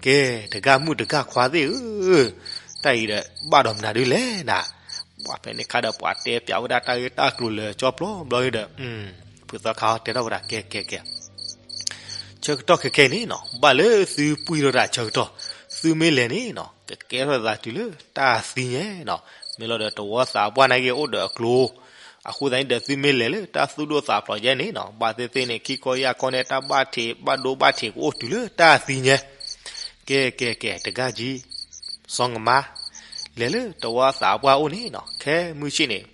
ကဲ, တဂၤမုၣ်တဂၤခွါသ့ၣ်ဧၢ, တၢ်အံၤဒီးဘၣ်ဒီးမနုၤဒုးလဲၣ်နၤ. ပှၤဖဲန့ၣ်ခါဒီး ပှၤတဲပၠးဝဲဒၣ်တၢ်ဂ့ၢ်တၢ်ကျိၤလၢကၠီပျီဘျီဒီး, ဖုသီခါတဲထီၣ်ဝဲဒၣ် ကဲကဲကဲ ဆၢကတီၢ်ခဲခဲအံၤန့ၣ်နီၤ, ဘၣ်လၢသုပှံၢ်ထီၣ်တၢ်ဆၢကတီၢ်, သုမ့ၢ်လဲၤန့ၣ်နီၤ, ကကဲထီၣ်သးတုၤလၢတၢ်သံညါနီၤ, မ့ၢ်လီၤဒီးတဝီသးပှၢ်န့ၣ်ဂ့ၤအိၣ်ဒီးအကျိၤ, အဃိသတးန့ၣ်ဒီး သုမ့ၢ်လဲၤလၢတၢ်သူၣ်ဒိၣ်သးဖျိးယဲန့ၣ်နီၤ, ဘၣ်သ့ၣ်သ့ၣ်န့ၣ် ခံခီယၢ်ခီန့ၣ် တၢ်ဘၣ်ထံးဘၣ်ဒိဘၣ်ထံးကအိၣ်တုၤလၢတၢ်သံညါ. ကဲကဲကဲ တဂၤကံ စီၤကမါ, လဲၤလၢတဝီသးပှၢ်အိၣ်န့ၣ်နီၤ, ခဲမုၢ်ဆ့ၣ်န့ၣ်,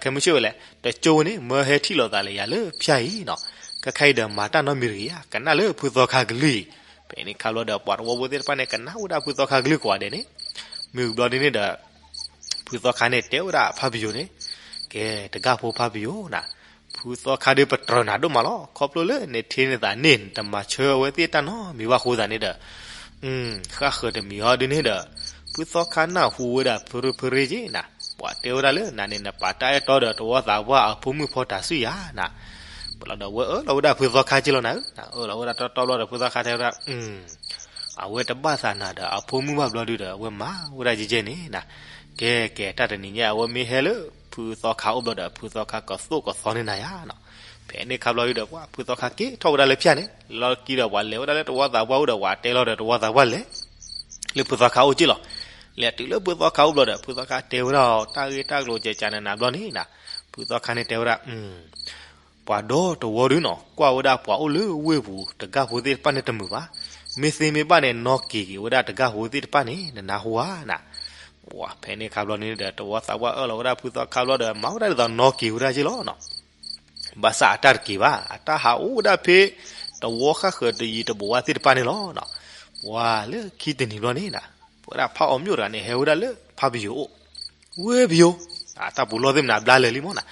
ခဲမုၢ်ဆ့ၣ်ဝဲလဲၣ်, တကၠိဝဲန့ၣ် မၢဟဲထံၣ်လိာ်သးလၢယၤလၢဖၠၣ်အံၤနီၤ, ခဲခါအံၤဒီးမၤတၢ်နီတမံၤတဂ့ၤဧါ, ကနၣ်လၢဖုသီခါကလုၢ်အံၤ. ဖဲန့ၣ်ခါဘျီဒီး ပှၤတဝီဖိသ့ၣ်တဖၣ်န့ၣ် ကနၣ်ဝဲဒၣ်ဖုသီခါကလုၢ်ကိးဂၤဒဲးန့ၣ်, မ့ၢ်ဘျီဒ်န့ၣ်ဒီး ဖုသီခါန့ၣ်တဲဝဲဒၣ်ဖါပယိၤန့ၣ်, ကဲ, တဂၤဖိဖါပယိၤနၤ, ဖုသီခါဒီးပတြၢၤနၤဒိၣ်မးလီၤ, ခီဖျိလၢနထံၣ်န့ၢ်သးန့ၣ် နတမၤဆၢဝဲသ့ၣ်တၢ်နီတမံၤဘၣ်အဃိသတးန့ၣ်ဒီး, ဃၣ်ဃၢၤတမံၤဟီဒ်န့ၣ်ဒီး, ဖုသီခါနၢ်ဟူဝဲဒၣ်ဖုရ့ဖုရ့က့နၤ, ပှၤတဲဝဲဒၣ်လၢနၤန့ၣ် နပာ်တၢ်အဲၣ်တီဒီးတဝီသးပှၢ်အဖိမုၣ်ဖီတၤဆူၣ်ယၤနၤ. ပလီၤဒီး အဝဲအၢၣ်လီၤဝဲဒၣ်ဖုသီခါက့လီၤနၤ, အၢၣ်လီၤဝဲဒၣ်တီတီဘျီဒီး ဖုသီခါတဲဝဲဒၣ် အဝဲတဘၣ်သးနၤဒီးအဖိမုၣ်ဘၣ်ဘျီဒုဒီး အဝဲမၤဝဲဒၣ်ယဲယဲန့ၣ်နၤ. ကဲကဲ တၢ်တနံၤညါ အဝဲမ့ၢ်ဟဲလၢဖုသီခါအိၣ်ဘျီဒီး ဖုသီခါကသိၣ်ကသီန့ၢ်နၤယါနီၤ. ဖဲန့ၣ်ခါဘျီဒုဒီး ပှၤဖုသီခါက့ၤထီၣ်ဝဲဒၣ်လၢဖၠၣ်န့ၣ်, လီၢ်ခံဒီးပှၤလဲၤဝဲဒၣ်လၢတဝီသးပှၢ်အိၣ်ဒီး ပှၤတဲလီၤဒီးတဝီသးပှၢ်လဲၤ လၢဖုသီခါအိၣ်က့လီၤ. လဲၤတုၤလၢဖုသီခါအိၣ်ဘျီဒီး ဖုသီခါတဲဝဲဒၣ်တၢ်ဂ့ၢ်တၢ်ကျိၤကဲကနနၤဘျီန့ၣ်နၤ, ဖုသီခါန့ၣ်တဲဝဲဒၣ် ပှၤဒီတဝီဒုနီၤ ကွၢ်ဝဲဒၣ်ပှၤအိၣ်လၢဝ့ၢ်ပူၤတဂၤဖိသ့ၣ်တဖၣ်န့ၣ်တမုာ်ဘၣ်. မ့ၢ်သ့မ့ၢ်ဘၣ်န့ၣ် နီၣ်က့ၤက့ၤဝဲဒၣ်တဂၤဖိသ့ၣ်တဖၣ်န့ၣ် နနၢ်ဟူဧါနၤ. ပှၤဖဲန့ၣ်ခါဘျီန့ၣ်ဒီး တဝီသးပှၢ်အၢၣ်လီၤဝဲဒၣ်ဖုသီခါဘျီဒီး မၤဝဲဒၣ်ဒ်သိးနီၣ်က့ၤဝဲဒၣ်က့လီၤနီၤ. ဘၣ်ဆၣ်အတၢ်တက့ၤဘၣ် အတၢ်ဟးအိၣ်ဝဲဒၣ်ဖဲ တဝီဃၣ်ဃၢၤတယံၤတဘိးဝဲသ့ၣ်တဖၣ်န့ၣ်လီၤနီၤ. ပှၤလၢခံတနံၤဘျီန့ၣ်နၤ ပဝဲဒၣ်ဖးအီၤမျိၣ်တဂၤန့ၣ် ဟဲဝဲဒၣ်လၢဖးပယိၤအိၣ်, ဝ့ၢ်ပယိၤ, တၢ်ပူၤလီၢ်သ့ၣ်မနၤဘျါလၢာ်လံမ့ၢ်နၤ,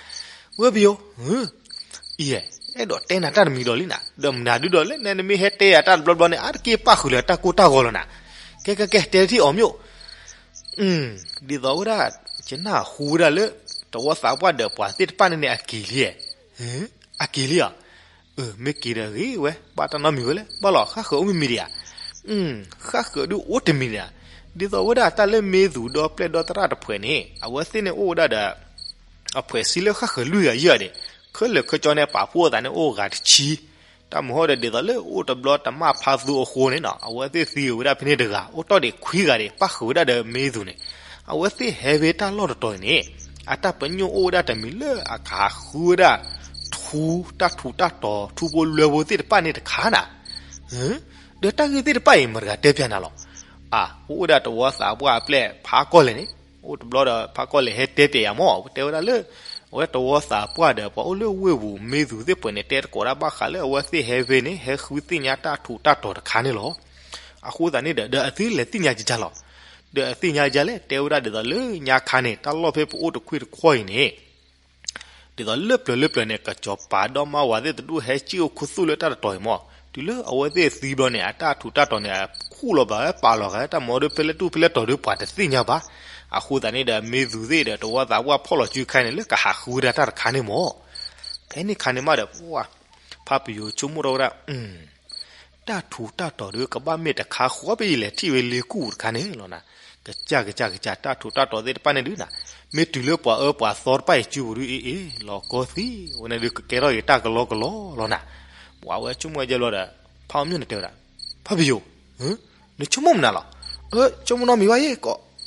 ဝ့ၢ်ပယိၤ, အံၤ, အဲၣ်ဒိးတဲနၤတၢ်တမံၤဒီးလံနၤ, ဒီးမနုၤဒုဒီးလၢနဲနမ့ၢ်ဟဲတဲယၤတၢ်တဘျီဘျီန့ၣ် အါတက့ၢ်ပၣ်ဃုာ်လၢတၢ်ကိၢ်တၢ်ဂီၤလီၤနၤ. ကဲကဲကဲ တဲထံၣ်အီၤမျိၣ် ဒ်သိးဝဲဒၣ် ယနၢ်ဟူဝဲဒၣ်လၢ တဝီသးပှၢ်ဒီးပှၤသ့ၣ်တဖၣ်န့ၣ်န့ၣ် အက့ၤလံ, အက့ၤလံဧါ. မ့ၢ်က့ၤဒီးဂ့ၤဝဲ ဘၣ်တၢ်နီတမံၤဝဲလဲၣ်, ဘၣ်လီၤဃၣ်ဃၢၤအိၣ်မ့ၢ်မံၤဒံးဧါ. ဃၣ်ဃၢၤဒုအိၣ်တမံၤဒံးဧါ. ဒ်သိးဝဲဒၣ်တၢ်လၢမ့ၢ်သူၣ်ဒီပျဲၢ်ဒီသရၣ်တဖုန့ၣ် အဝဲသ့ၣ်န့ၣ်အိၣ်ဝဲဒၣ်ဒီး အဖုစံလၢဃၣ်ဃၢၤလွံၢ်ဂၤယဲၢ်ဂၤဒံး, ခဲလၢာ်ခဲဆ့န့ၣ် ပာ်ဖှိၣ်အသးန့ၣ်အိၣ်ဂၤတဆံ, တၢ်မုၢ်ဟီၣ်ဒီးဒ်သိးလၢအိၣ်တဘျီတမၣ်ဖးသူအဃိန့ၣ်နီၤ အဝဲသ့ၣ်သံဝဲဒၣ်ဖဲန့ၣ်တဂၤ အိၣ်တီၢ်ဒံးခွံဂၤဒံး ပၣ်ဃုာ်ဝဲဒၣ်ဒီးမ့ၢ်သူၣ်န့ၣ်, အဝဲသ့ၣ်ဟဲဖဲတၢ်လီၢ်တတီၤန့ၣ် အတၢ်ပညိၣ်အိၣ်ဝဲဒၣ်တမံၤလၢအကဟးဃုဝဲဒၣ် ထူတၢ်ထူးတၢ်တီၤ ထူဖိလွဲဖိသ့ၣ်တဖၣ်န့ၣ်တခါနၤ, ဒီးတၢ်ဂ့ၢ်သ့ၣ်တဖၣ်အံၤ မတၤတဂၤတဲပၠးနၤလီၤ. အအိၣ်ဝဲဒၣ်တဝီသးပှၢ်အပျဲၢ်ဖးကီၢ်လဲၣ်န့ၣ်, အိၣ်တဘျီဒီးဖးကီၢ်လဲၣ်ဟဲတဲပၠးယၤမ့ၢ် တဲဝဲဒၣ်လၢ အဝဲတဝီသးပှၢ်ဒီး ပှၤအိၣ်လၢဝ့ၢ်ပူၤ မ့ၢ်သူးသ့ၣ်ပှဲၤန့ၣ် တဲတကိးတၢ်ဘၣ်ဃးလၢအဝဲသ့ၣ်ဟဲဖဲန့ၣ် ဟဲဃုသ့ၣ်ညါတၢ်ထူးတၢ်တီၤတခါန့ၣ်လီၤ. အဃိသတးန့ၣ်ဒီး ဒီးအသ့ၣ်လဲၤသ့ၣ်ညါကဒါလီၤ. ဒီးအသ့ၣ်ညါကဒါလဲၣ် တဲဝဲဒၣ်ဒ်သိးလၢညါခါန့ၣ် တၢ်လီၢ်ဖဲပအိၣ်တခွ့ၣ်တခွီၢ်အံၤန့ၣ် ဒ်သိးလၢပျၢၤလၢပျၢၤန့ၣ် ကစီၤပၤဒီမါဝၤသ့ၣ်တဒူၣ် ဟဲစံၣ်အိၣ်ခူသူၣ်လၢတၢ်တတီၤအံၤမး, တုၤလၢအဝဲသ့ၣ်သံဘျီန့ၣ် အတၢ်ထူးတၢ်တီၤန့ၣ် ခူၣ်လီၤဘၣ်ဝဲ ပာ်လီၤဃာ်တၢ်မၤဒီဖဲလဲၣ်တူၢ်ဖဲလဲၣ်တီၤဒီး ပှၤတသ့ၣ်ညါဘၣ်. အဃိသတးန့ၣ်ဒီး မ့ၢ်သူးသ့ၣ်ဒီး တဝီသးပှၢ်ဖီၣ်လီၤစုခါန့ၣ် လၢကဟးဃုဝဲဒၣ်တၢ်တခါန့ၣ်မး. ဖဲန့ၣ်ခါန့ၣ်မးဒီး ပှၤ ဖးပယိၤဆိကမိၣ်ထီၣ်ဝဲဒၣ် တၢ်ထူးတၢ်တီၤဒီး ကဘၣ်မ့ၢ်တခါဃီ ဖဲယလဲၤထံၣ်ဝဲလ့ကူၣ်တခါန့ၣ်လီၤနၤ. ကစၢ်ကစၢ်ကစၢ် တၢ်ထူးတၢ်တီၤသ့ၣ်တဖၣ်န့ၣ်ဒုးနၤ, မ့ၢ်တုၤလၢပှၤအၢပှၤသီတဖၣ်အံၤစုပူၤဒုး အ့အ့ လီၤကီသံဝဲန့ၣ်ဒုး ကကဲထီၣ်က့ၤတၢ်ကလီကလီလီၤနၤ. ပှၤဝဲဆိကမိၣ်ဝဲဒၣ်ဘျီဒီး ဖးအီၤမၠိၣ်န့ၣ်တဲဝဲဒၣ် ဖးပယိၤ နဆိကမိၣ်မနုၤလီၤ. အၢ ဆိကမိၣ်နီတမံၤဘၣ်ယဲ ကီး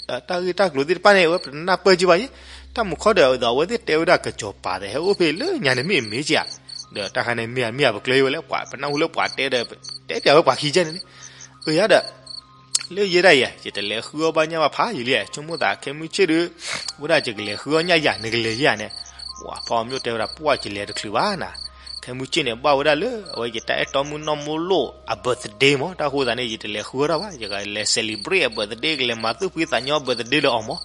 တၢ်ဂ့ၢ်တၢ်ကျိၤသ့ၣ်တဖၣ်န့ၣ် အဝဲပတနၢ်ပၢၢ်က့ဘၣ်ယဲ. တၢ်မူခီဒီး အဝဲသ့ၣ်တဲဝဲဒၣ် ကစီၤပၤသ့ၣ် ဟဲအိၣ်ဖဲလၢညါန့ၣ် မ့ၢ်အမ့ၢ်က့ဧါ. ဒီးတၢ်ခါန့ၣ် မ့ၢ်အမ့ၢ်အပကျဲဝဲလၢ ပှၤပနၢ်ဟူလၢပှၤတဲဒီး တဲပၠးဝဲပှၤခံကဲန့ၣ်န့ၣ်, အၢယၤဒီး လၢယဲဒၣ်ယဲ ယတလဲၤဃုအီၣ်ဘၣ်ညၣ်ဘၣ်ဖးယံာ်လံ, ဆိကမိၣ်သးခဲမုၢ်ဆ့ၣ်ဒီး ဝဲဒၣ်ယကလဲၤဃုအီၣ်ညၣ်ယၤ နကလဲၤယဲဧါန့ၣ်. ပှၤဖးအီၤမၠိၣ်တဲဝဲဒၣ် ပှၢ်ယလဲၤတချုးဘၣ်နၤ. ခဲမုၢ်ဆ့ၣ်န့ၣ် ဘၣ်ဝဲဒၣ်လၢ အဝဲယတၢ်အဲၣ်တီမုၣ်နီၢ်မိၢ်လိၣ်အ birthday မး, တၢ်ဃိသးန့ၣ် ယတလဲၤဃုအီၣ်တၢ်ဘၣ်, ယကလဲၤ celebrate အ birthday ကလဲၤမၤသူၣ်ဖှံသးညီ birthday လၢအီၤမး.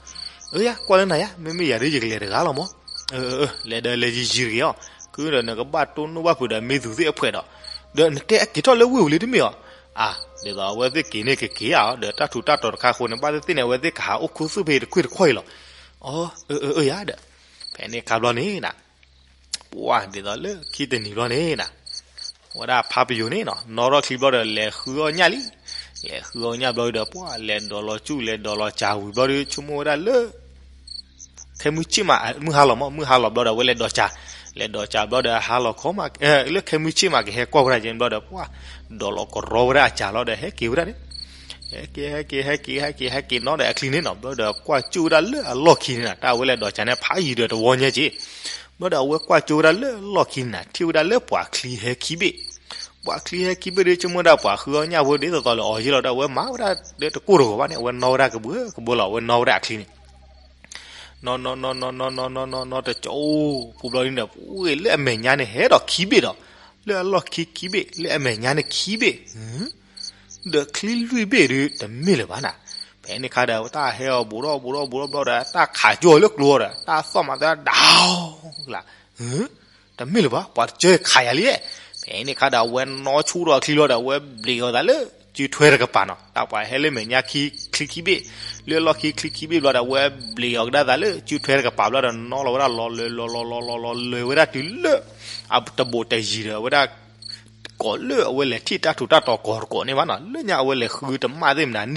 အၢယၤ ကွၢ်လၢနၤယၤ မ့မ့ၢ်ယၤဒီး ယကလဲၤတဂၤလီၤမး. အၢ လဲၤဒီးလဲၤယံာ်ယံာ်တဂ့ၤအီၤ, ခုဒီးနကဘၣ်တိၢ်နီၣ်ဘၣ်ဖုးဒီး မ့ၢ်သူးသ့ၣ်အဖှဲးဒီး, ဒီးနတဲအက့ၤထီၣ်လၢဝ့ၢ်ပူၤလံတမ့ၢ်အီၤ. အၢ ဒ်သိးအဝဲသ့ၣ်က့ၤန့ၣ်ကက့ၤဧါ, ဒီးတၢ်ထူးတၢ်တီၤတခါအဃိန့ၣ် ဘၣ်သ့ၣ်သ့ၣ်န့ၣ် အဝဲသ့ၣ်ကဟးအိၣ်ခူသူၣ်ဖဲတခွ့ၣ်တခွီၢ်အံၤလီၤ. အၢ အၢ အၢယၤဒီး ဖဲန့ၣ်ခါဘျီန့ၣ်နၤ ပှၢ်ဒ်သိးလၢခံတနံၤဘျီန့ၣ်နၤ, ဝဲဒၣ်ဖးပယိၤန့ၣ်နီၤ နီၣ်ထီၣ်ချံဘျီဒီး လဲၤဃုအီၣ်ညၣ်လံ. လဲၤဃုအီၣ်ညၣ်ဘျီဒီး ပှၢ်လဲၤဒိးလီၤစူၣ် လဲၤဒိးလီၤစၢ်ဝံၤဘျီဒီး ဆိကမိၣ်ဝဲဒၣ်လၢ ခဲမုၢ်ဆ့ၣ်မး မုၢ်ဟါလီၤမး, မုၢ်ဟါလီၤဘျီဒီး အဝဲလဲၤဒိးစၢ်, လဲၤဒိးစၢ်ဘျီဒီး ဟါလီၤခီမး လၢခဲမုၢ်ဆ့ၣ်မး ကဟဲကွၢ်ဝဲဒၣ်က့ဘျီဒီး ပှၢ်ဒိးလီၤကရီဝဲဒၣ်အစၢ်လီၤဒီး ဟဲက့ၤဝဲဒၣ်န့ၣ် ဟဲက့ၤ ဟဲက့ၤ ဟဲက့ၤ ဟဲက့ၤ ဟဲက့ၤနီၣ်ဒီးအချံန့ၣ်နီၤ, ဘျီဒီးကွၢ်ကၠိဝဲဒၣ်လၢအလီၢ်ခံန့ၣ်နၤ, တၢ်ဝဲလဲၤဒိးစၢ်န့ၣ် ဖးယံၤဒီးတဝီညါက့, ဘျီဒီးအဝဲကွၢ်ကၠိဝဲဒၣ်လၢအလီၢ်ခံန့ၣ်နၤ, ထံၣ်ဝဲဒၣ်လၢပှၤချံဟဲခံဘ့ၣ်, ပှၤချံဟဲခံဘ့ၣ်ဒီး ဆိကမိၣ်ဝဲဒၣ်ပှၤဃုအီၣ်ညၣ်ဖိဒ်သိးသိးလၢအီၤယ့ၢ်လီၤဒီး အဝဲမၤဝဲဒၣ်ဒီးတကိၢ်တဂီၤဘၣ်န့ၣ် အဝဲနီၣ်ဝဲဒၣ်ကဘှၢကဘှၢလီၤ, အဝဲနီၣ်ဝဲဒၣ်အချံန့ၣ် နီၣ်နီၣ်နီၣ်နီၣ်နီၣ်နီၣ်နီၣ်နီၣ်နီၣ် တကၠိဖိဘျီဒ်န့ၣ်ဒီး ပှ့ၤလၢအမဲာ်ညါန့ၣ် ဟဲဒီးခံဘ့ၣ်ဒီး လၢအလီၢ်ခံခံဘ့ၣ် လၢအမဲာ်ညါန့ၣ်ခံဘ့ၣ်, ဒီးချံလွံၢ်ဘ့ၣ်ဒီး တမ့ၢ်လၢၤဘၣ်နၤ. ဖဲန့ၣ်ခါဒီး တၢ်ဟဲအီၤဘူးထီၣ်ဘူးထီၣ်ဘူးထီၣ်ဘျီဒီး တၢ်ခးကၠိအီၤလၢကျိအီၤဒီး တၢ်သီၣ်မၤသးဒၣ်လၢ တမ့ၢ်လၢၤဘၣ် ပှၤတကၢခးယၤလံ. ဖဲန့ၣ်ခါဒီး အဝဲနီၣ်ဆူၣ်ဒီးအချံလီၤဒီး အဝဲဘျ့းအီၤသးလၢ စုထွဲတကပၤနီၤ, တၢ်ပှၤဟဲလၢမဲာ်ညါခံချံခံဘ့ၣ် လၢအလီၢ်ခံချံခံဘ့ၣ်ဘျီဒီး အဝဲဘျ့းအီၤကဒါသးလၢ စုထွဲတကပၤဘျီဒီး နီၣ်လီၤဝဲဒၣ်လီၤလၢၤလီၤလီၤလီၤလီၤလၢၤဝဲဒၣ်တုၤလၢ အတဘိးတယံၤဒီး အဝဲဒၣ် ကိးလၢအဝဲလဲၤထံၣ်တၢ်ထူးတၢ်တီၤကီၢ်တကီးန့ၣ်ဘၣ်နီၤ, လၢညါအဝဲလဲၤဃုတမၣ်သ့ၣ်မနုၤန့ၣ် ဒ်သိ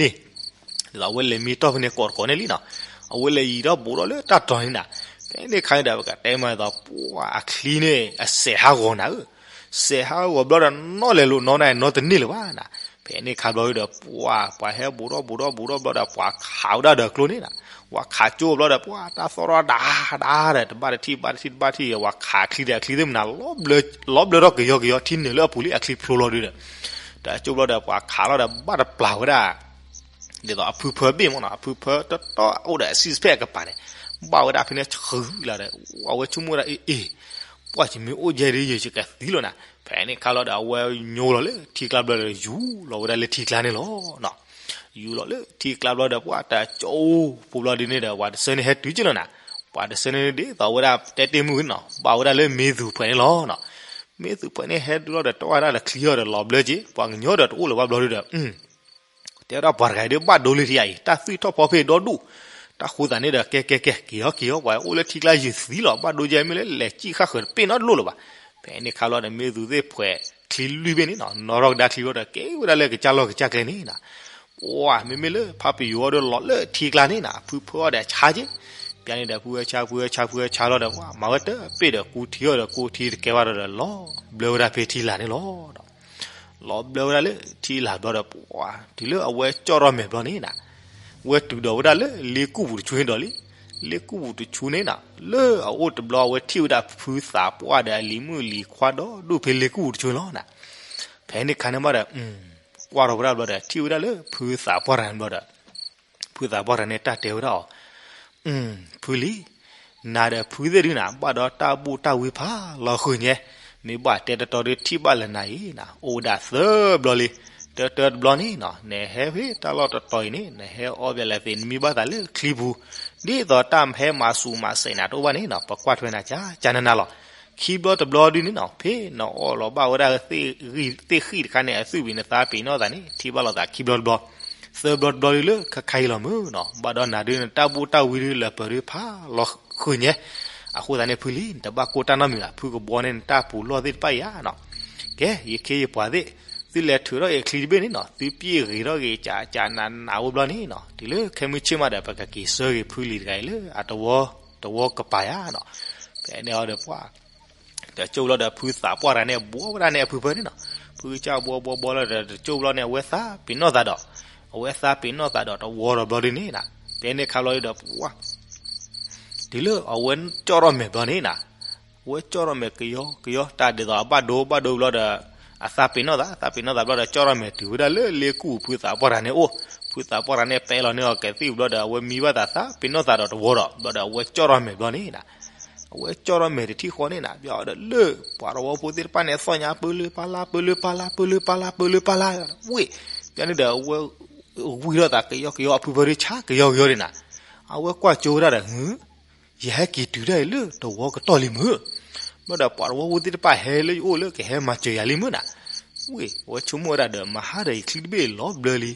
းအဝဲလဲၤမံတီၢ်ဖဲန့ၣ်ကီၢ်တကီးန့ၣ်လံနီၤ, အဝဲလဲၤယံၤထီၣ်ဘူးထီၣ်လၢတၢ်တီၤန့ၣ်နၤ, ဖဲန့ၣ်ခါန့ၣ်ဒီး ပကတဲမးဒ်သိး ပှၤအချံန့ၣ် အစဲးဟးဂီၤနၤဧၢ, စဲးဟးဂီၤဘျီဒီး နီၣ်လဲၤလိာ်နီၣ်န့ၣ် နီၣ်တန့ၢ်လၢၤဘၣ်နၤ, ဖဲန့ၣ်ခါဘျီဒီး ပှၤ ပှၤဟဲဘူးထီၣ်ဘူးထီၣ်ဘူးထီၣ်ဘျီဒီး ပှၤခးဝဲဒၣ်ဒီးကျိန့ၣ်နၤ, ပှၤခးကၠိဘျီဒီး ပှၤတၢ်သီၣ်ထီၣ်ဒၣ်ဒၣ်ဒီး တဘၣ်တထံၣ်ဘၣ်တထံၣ်တဘၣ်ထံၣ် ပှၤခးချံဒီးအချံသ့ၣ်မနုၤ လီၤဘျၢထီၣ်ကယီကယီ ထံနုာ်လၢအပူၤလံ အချံဖျိလီၤဒုဒီး တၢ်ကၠိဘျီဒီး ပှၤခးလီၤဒီး ဘၣ်တပျၢ်ဝဲဒၣ် ဒ်သိးအဖုဖၢဘ့ၣ်မ့ၢ်နီၤ, အဖုဖၢတီတီအိၣ်ဒီး six pack အကပၤန့ၣ်, ဘၣ်ဝဲဒၣ်ဖဲန့ၣ်ဆှုလီၤဒီး အဝဲဆိကမိၣ်ဝဲဒၣ် အ့ၣ်အ့ၣ်, ပှၢ်ယမ့ၢ်အိၣ်ယဲဒ်ယဲယကသံလီၤနၤ, ဖဲန့ၣ်ခါလီၤဒီး အဝဲညိလီၤလၢထံကျါဘျီဒီး ယူၤလီၤဝဲဒၣ်လၢထံကျါန့ၣ်လီၤ. ယူၤလီၤလၢထံကျါဘျီဒီး ပှၢ်တၢ်ကၠိဖိဘျီဒ်န့ၣ်ဒီး ပှၤတဆၢန့ၣ်ဟဲတုၤက့လီၤနၤ, ပှၤတဆၢန့ၣ်ဒ်သိးဝဲဒၣ်တဲတ့ၢ်မုၢ်ဝဲနီၤ, ဘၣ်ဝဲဒၣ်လၢမ့ၢ်သူးဖှဲးန့ၣ်လီၤ. မ့ၢ်သူးဖှဲးန့ၣ်ဟဲတုၤလီၤဒီး တဝဲဒၣ်ဒီးချံအီၤဒီးလီၤဘျၢက့, ပှၤကညီဒီးတအိၣ်လၢၤဘၣ်ဘျီဒုဒီး တဲဝဲဒၣ်ပှၤတဂၤအံၤဒ်ဘၣ်ဒိလံထံအံၤ တၢ်သွံၣ်ထီၣ်ဖီဖ့ဒိၣ်ဒိၣ်, တၢ်ဃိသးန့ၣ်ဒီး ကဲကဲကဲ က့ၤဟီက့ၤဟီ ပှၤအိၣ်လၢထံကျါယုာ်သံလီၤ, ဘၣ်ဒိယဲမ့ၢ်လၢလဲၤစံၣ်ဃၣ်ဃၢၤတပ့ၢ်နီတလိၣ်လၢၤဘၣ်. ဖဲန့ၣ်ခါလီၤဒီးမ့ၢ်သူးသ့ၣ်ဖှဲးချံလွံၢ်ဘ့ၣ်န့ၣ်နီၤ နီၣ်ထီၣ်ကဒါချံဘျီဒီး ကဲဝဲဒၣ်လၢကစၢ်လီၢ်ကစၢ်ကျဲန့ၣ်နီၤ ပှၤမ့မ့ၢ်လၢဖးပယိၤအီၤဒီးလီၤလၢထံကျါန့ၣ်နီၤ ဖုဖၢအီၤဒီးဆါက့, ပျဲန့ၣ်ဒီး ဖုဖၢဆါ ဖုဖၢဆါ ဖုဖၢဆါလီၤဒီး ပှၤမၤဝဲတပ့ၢ်ဒီးကူထံအီၤဒီး ကူထံတကဲဘၣ်ဒီး လီၤဘျၢဝဲဒၣ်ဖဲထံလာ်န့ၣ်လီၤ. လီၤဘျၢဝဲဒၣ်လၢထံလာ်ဘျီဒီး ပှၤတုၤလၢအဝဲကၠီၣ်ထီၣ်မဲာ်ဘျီန့ၣ်နီၤ ဝဲတုၤဒီးဝဲဒၣ်လၢလ့ကူၣ်ပူၤတဆူန့ၣ်ဒီးလံ. လ့ကူၣ်ပူၤတဆူန့ၣ်နီၤ လၢအအိၣ်တဘျီ အဝဲထံၣ်ဝဲဒၣ်ဖုသးပှၢ်ဒီးအလံၤမုၣ်လံၤခွါဒီးဒူၣ်ဖဲလ့ကူၣ်ပူၤတဆူန့ၣ်လီၤနီၤ. ဖဲန့ၣ်ခါန့ၣ်မးဒီး ကွၢ်ထီၣ်ဝဲဒၣ်ဘျီဒီး ထံၣ်ဝဲဒၣ်လၢဖုသးပှၢ်တဂၤန့ၣ်ဘျီဒီး ဖုသးပှၢ်တဂၤန့ၣ် တၢ်တဲဝဲဒၣ်အီၤ, ဖုလံၤ, နၤဒီးဖုသ့ၣ်ဒုနၤ ဘၣ်ဒီးတၢ်ဘူၣ်တၢ်ဝံဖးလီၤဃုာ်ညါ, မ့ၢ်ဘၣ်တဲတတီဒုထံၣ်ဘၣ်လၢနၤအံၤနၤ အိၣ်ဝဲဒၣ်သၢဘျီလံ, တၢတၢတဘျီန့ၣ်နၤ နဟဲဖဲတၢ်လီၢ်တတီၤအံၤန့ၣ် နဟဲအီၣ်ဘၣ်လဲၤသ့ နမံဘၣ်သးလၢချံပူၤ, ဒ်သိးတၢ်ဟဲမၤဆူးမၤစဲးနၤတအိၣ်ဘၣ်န့ၣ်နၤ ပကွၢ်ထွဲနၤကကနနၤလီၤ. ခံဘျီတဘျီဒုန့ၣ်နၤ ဖဲနအီၣ်လီၤဘၣ်ဝဲဒၣ်သ့ၣ်ဃံၣ်တခါန့ၣ် အသွံၣ်ဘံၤနသးပ့ၤနီၣ်သးန့ၣ် ထံၣ်ဘၣ်လိာ်သးခံဘျီတဘျီ, သၢဘျီတဘျီဒုလၢခါခါအံၤလီၤမုၢ်နၤ, ဘၣ်ဒီးနၤဒုနတၢ်ဘူၣ်တၢ်ဝံဒု လၢပၢၤဒုဖးလီၤဃုာ်ညါ, အဃိသတးန့ၣ်ဖုလံ နတဘၣ်ကိၢ်တၢ်နီတမံၤဘၣ်, ဖုကဘီန့ၢ်နတၢ်ပူၤလီၢ်သ့ၣ်တဖၣ်အံၤဧါနၤ, ကဲ ယခ့ယပှၤသ့ၣ်, သုလဲၤထုးထီၣ်အံၤချံတဘ့ၣ်န့ၣ်နၤ သုပျ့ၢ်ဂ့ၤထီၣ်ဂ့ၤကကနနၤအိၣ်ဘျီန့ၣ်နၤ တုၤလၢခဲမုၢ်ဆ့ၣ်မးဒီး ပကက့ၤဆှၢက့ၤဖုလံၤတဂၤအံၤလၢအတဝီ, တဝီကပၤယါနၤ, ဖဲန့ၣ်အီၤဒီးပှၤ တကၠိၢ်ဘျီဒီးဖုသးပှၢ်တဂၤန့ၣ် ဘှီဝဲဒၣ်န့ၣ်အဖုဖၢန့ၣ်နၤ, ဖုကစၢ်ဘှီဘှီဘှီလီၤဒီး တကၠိၢ်ဘျီန့ၣ် အဝဲသးပ့ၤနီၣ်သးဒီး, အဝဲသးပ့ၤနီၣ်သးဒီးတဝီဒီးဘျီဒုန့ၣ်နၤ, ဖဲန့ၣ်ခါဘျီဒုဒီးပှၤ တုၤလၢအဝဲကၠီၣ်ထီၣ်မဲာ်ဘျီန့ၣ်နၤ, အဝဲကၠီၣ်ထီၣ်မဲာ်ကယီကယီ တၢ်ဒ်သိးအဘၣ်ဒိဘၣ်ဒိဘျီဒီး အသးပ့ၤနီၣ်သး သးပ့ၤနီၣ်သးဘျီဒီး ကၠီၣ်ထီၣ်မဲာ်တုၤဝဲဒၣ်လၢလ့ကူၣ်ဖုသးပှၢ်တဂၤန့ၣ်အိၣ်, ဖုသးပှၢ်တဂၤန့ၣ် ပဲလီၤန့ၢ်အီၤကသံၣ်ဘျီဒီး အဝဲမံဘၣ်သးသးပ့ၤနီၣ်သးဒီးတဝီဒီး ဘျီဒီးအဝဲကၠီၣ်ထီၣ်မဲာ်ဘျီန့ၣ်နၤ အဝဲကၠီၣ်ထီၣ်မဲာ်တထံၣ်ဃီန့ၣ်နၤ ဘၣ်ဒီးလၢပှၤတဝီဖိသ့ၣ်တဖၣ်န့ၣ် သီၣ်ညါပၢလၢပၢ်လၢ် ပၢလၢပၢ်လၢ် ပၢလၢပၢ်လၢ် ပၢလၢပၢ်လၢ် ဝ့ၢ်, ဘၣ်န့ၣ်ဒီးအဝဲ ဝံၤဒီးသးကယီကယီ အဖုဖၢဒုဆါကယီကယီဒၣ်နၤ, အဝဲကွၢ်ကၠိဝဲဒၣ်ဒီး ယဟဲက့ၤတုၤဒၣ်အံၤလၢတဝီကတီၢ်လံမုၢ်, ဘၣ်ဒီးပှၤတဝီဖိသ့ၣ်တဖၣ်ဟဲလၢယအိၣ်လၢကဟဲမၤစၢၤယၤလံမုၢ်နၤ, ဝ့ၢ် အဝဲဆိကမိၣ်ဝဲဒၣ်ဒီး မဟါဒီးယချံတဘ့ၣ်လီၤဘျၢလံ,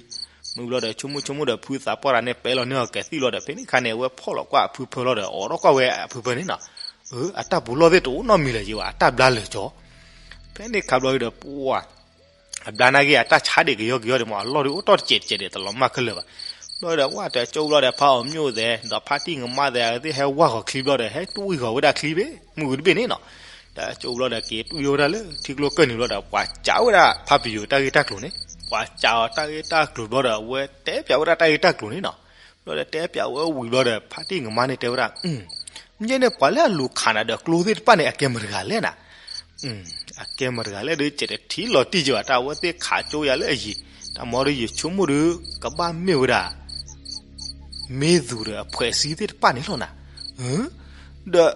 မုၢ်ဘျီဒီးဆိကမိၣ်ဆိကမိၣ်ဒီး ဖုသးပှၢ်တဂၤန့ၣ် ပဲလီၤန့ၢ်အီၤကသံၣ်ဘျီဒီး ဖဲန့ၣ်ခါန့ၣ် အဝဲဖီၣ်လီၤကွၢ်အဖုဖၢလီၤဒီး အိးထီၣ်ကွၢ်ဝဲအဖုဖၢန့ၣ်နၤ, အတၢ်ပူၤလီၢ်သ့ၣ်တအိၣ်နီတမံၤလၢၤယံၤဘၣ် အတၢ်ဘျါလၢာ်ကၠီ, ဖဲန့ၣ်ခါဘျီဒီးပှၤ အဘျါနာ်က့ အတၢ်ဆါဒံးကယီကယီဒံးမး အလီၢ်ဒုးအိၣ်တီၢ်တစဲးတစဲးဒံး တလီၤမၢ်ခဲလၢာ်ဘၣ်, ဘျီဒီးပှၤတကၠိၢ်ဘျီဒီး ဖးအီၤမၠိၣ်သဲး ဒီးဖါတံၢ်ကမါသဲး အဝဲသ့ၣ်ဟဲဝၢ်ဃီၤချံဘျီဒီး ဟဲတွံၢ်ဃီၤဝဲဒၣ်ချံဘ့ၣ် မုၢ်ဂုၤတဘ့ၣ်န့ၣ်နၤ, တကၠိၢ်ဘျီဒီးက့ၤတွံၢ်ဝဲဒၣ်လၢထံကျိကၢၢ်နံၤဘျီဒီး ပှၤစံးဝဲဒၣ်ဖါပယိၤတၢ်ဂ့ၢ်တၢ်ကျိၤန့ၣ်, ပှၤစံးအီၤတၢ်ဂ့ၢ်တၢ်ကျိၤဘျီဒီး အဝဲတဲပၠးဝဲဒၣ်တၢ်ဂ့ၢ်တၢ်ကျိၤန့ၣ်နၤ, ဘျီဒီးတဲပၠးဝဲဝံၤဘျီဒီး ဖါတံၢ်ကမါန့ၣ်တဲဝဲဒၣ် မ့ၢ်န့ၣ် ပှၤလၢအလူၤခးနၤဒီးကျိသ့ၣ်တဖၣ်န့ၣ် အကဲမတၤတဂၤလဲၣ်နၤ, အကဲမတၤတဂၤလဲၣ်ဒီး ကဲတထံၣ်လီၤတံၢ်ကဘၣ် တၢ်အဝဲသ့ၣ်ခးကၠိယၤလၢအယံၤ, တၢ်မၤဒီးယဆိကမိၣ်ဒီး ကဘၣ်မ့ၢ်ဝဲဒၣ် မ့ၢ်သူဒီးအဖှဲးစံသ့ၣ်တဖၣ်န့ၣ်လီၤနၤ, ဒီး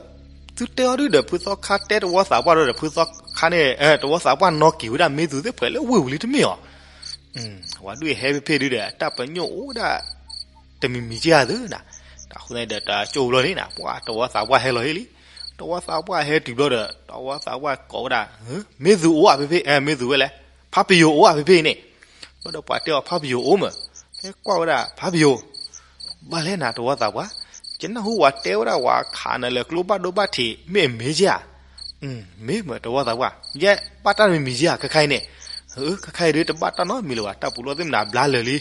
သုတဲအီၤဒုဒီး ဖုသီခါတဲတဝီသးပှၢ်ဒီး ဖုသီခါန့ၣ် တဝီသးပှၢ်နီၣ်က့ၤဝဲဒၣ်မ့ၢ်သူသ့ၣ်ဖှဲးလၢဝ့ၢ်ပူၤလံတမ့ၢ်အီၤ ဝဲဒုးဟဲဖဲဖဲဒုဒီး တၢ်ပညိၣ်အိၣ်ဝဲဒၣ် တမံၤမံၤက့ၤဧါသ့နၤ, တၢ်ဃိသတးဒီး တၢ်ကၠိၢ်ဘျီန့ၣ်နၤ ပှၤတဝီသးပှၢ်ဟဲလီၤဟ့ၣ်လံ, တဝီသးပှၢ်ဟဲတုၤဘျီဒီး တဝီသးပှၢ်ကိးဝဲဒၣ် မ့ၢ်သူအိၣ်ဧါဖဲဖဲ မ့ၢ်သူဝဲလဲၣ်, ဖါပယိၤအိၣ်ဧါဖဲဖဲအံၤန့ၣ်, ဘျီဒီးပှၤတဲအီၤဖါပယိၤအိၣ်မး, ဟဲကွၢ်ဝဲဒၣ်ဖါပယိၤ ဘၣ်လဲၣ်နၤတဝီသးပှၢ်, ယနၢ်ဟူဝဲတဲဝဲဒၣ်ဝဲခးနၤလၢကျိဘၣ်ဒိဘၣ်ထံး မ့ၢ်အမ့ၢ်က့ၤဧါ, မ့ၢ်မးတဝီသးပှၢ်, ယဲဘၣ်တၢ်တမံၤမံၤက့ၤဧါ ခဲခါအံၤန့ၣ်, ခဲခါအံၤဒုးတဘၣ်တၢ်နီတမံၤလၢၤဘၣ် တၢ်ပူၤလီၢ်သ့ၣ်မနုၤဘျါလၢာ်လံ,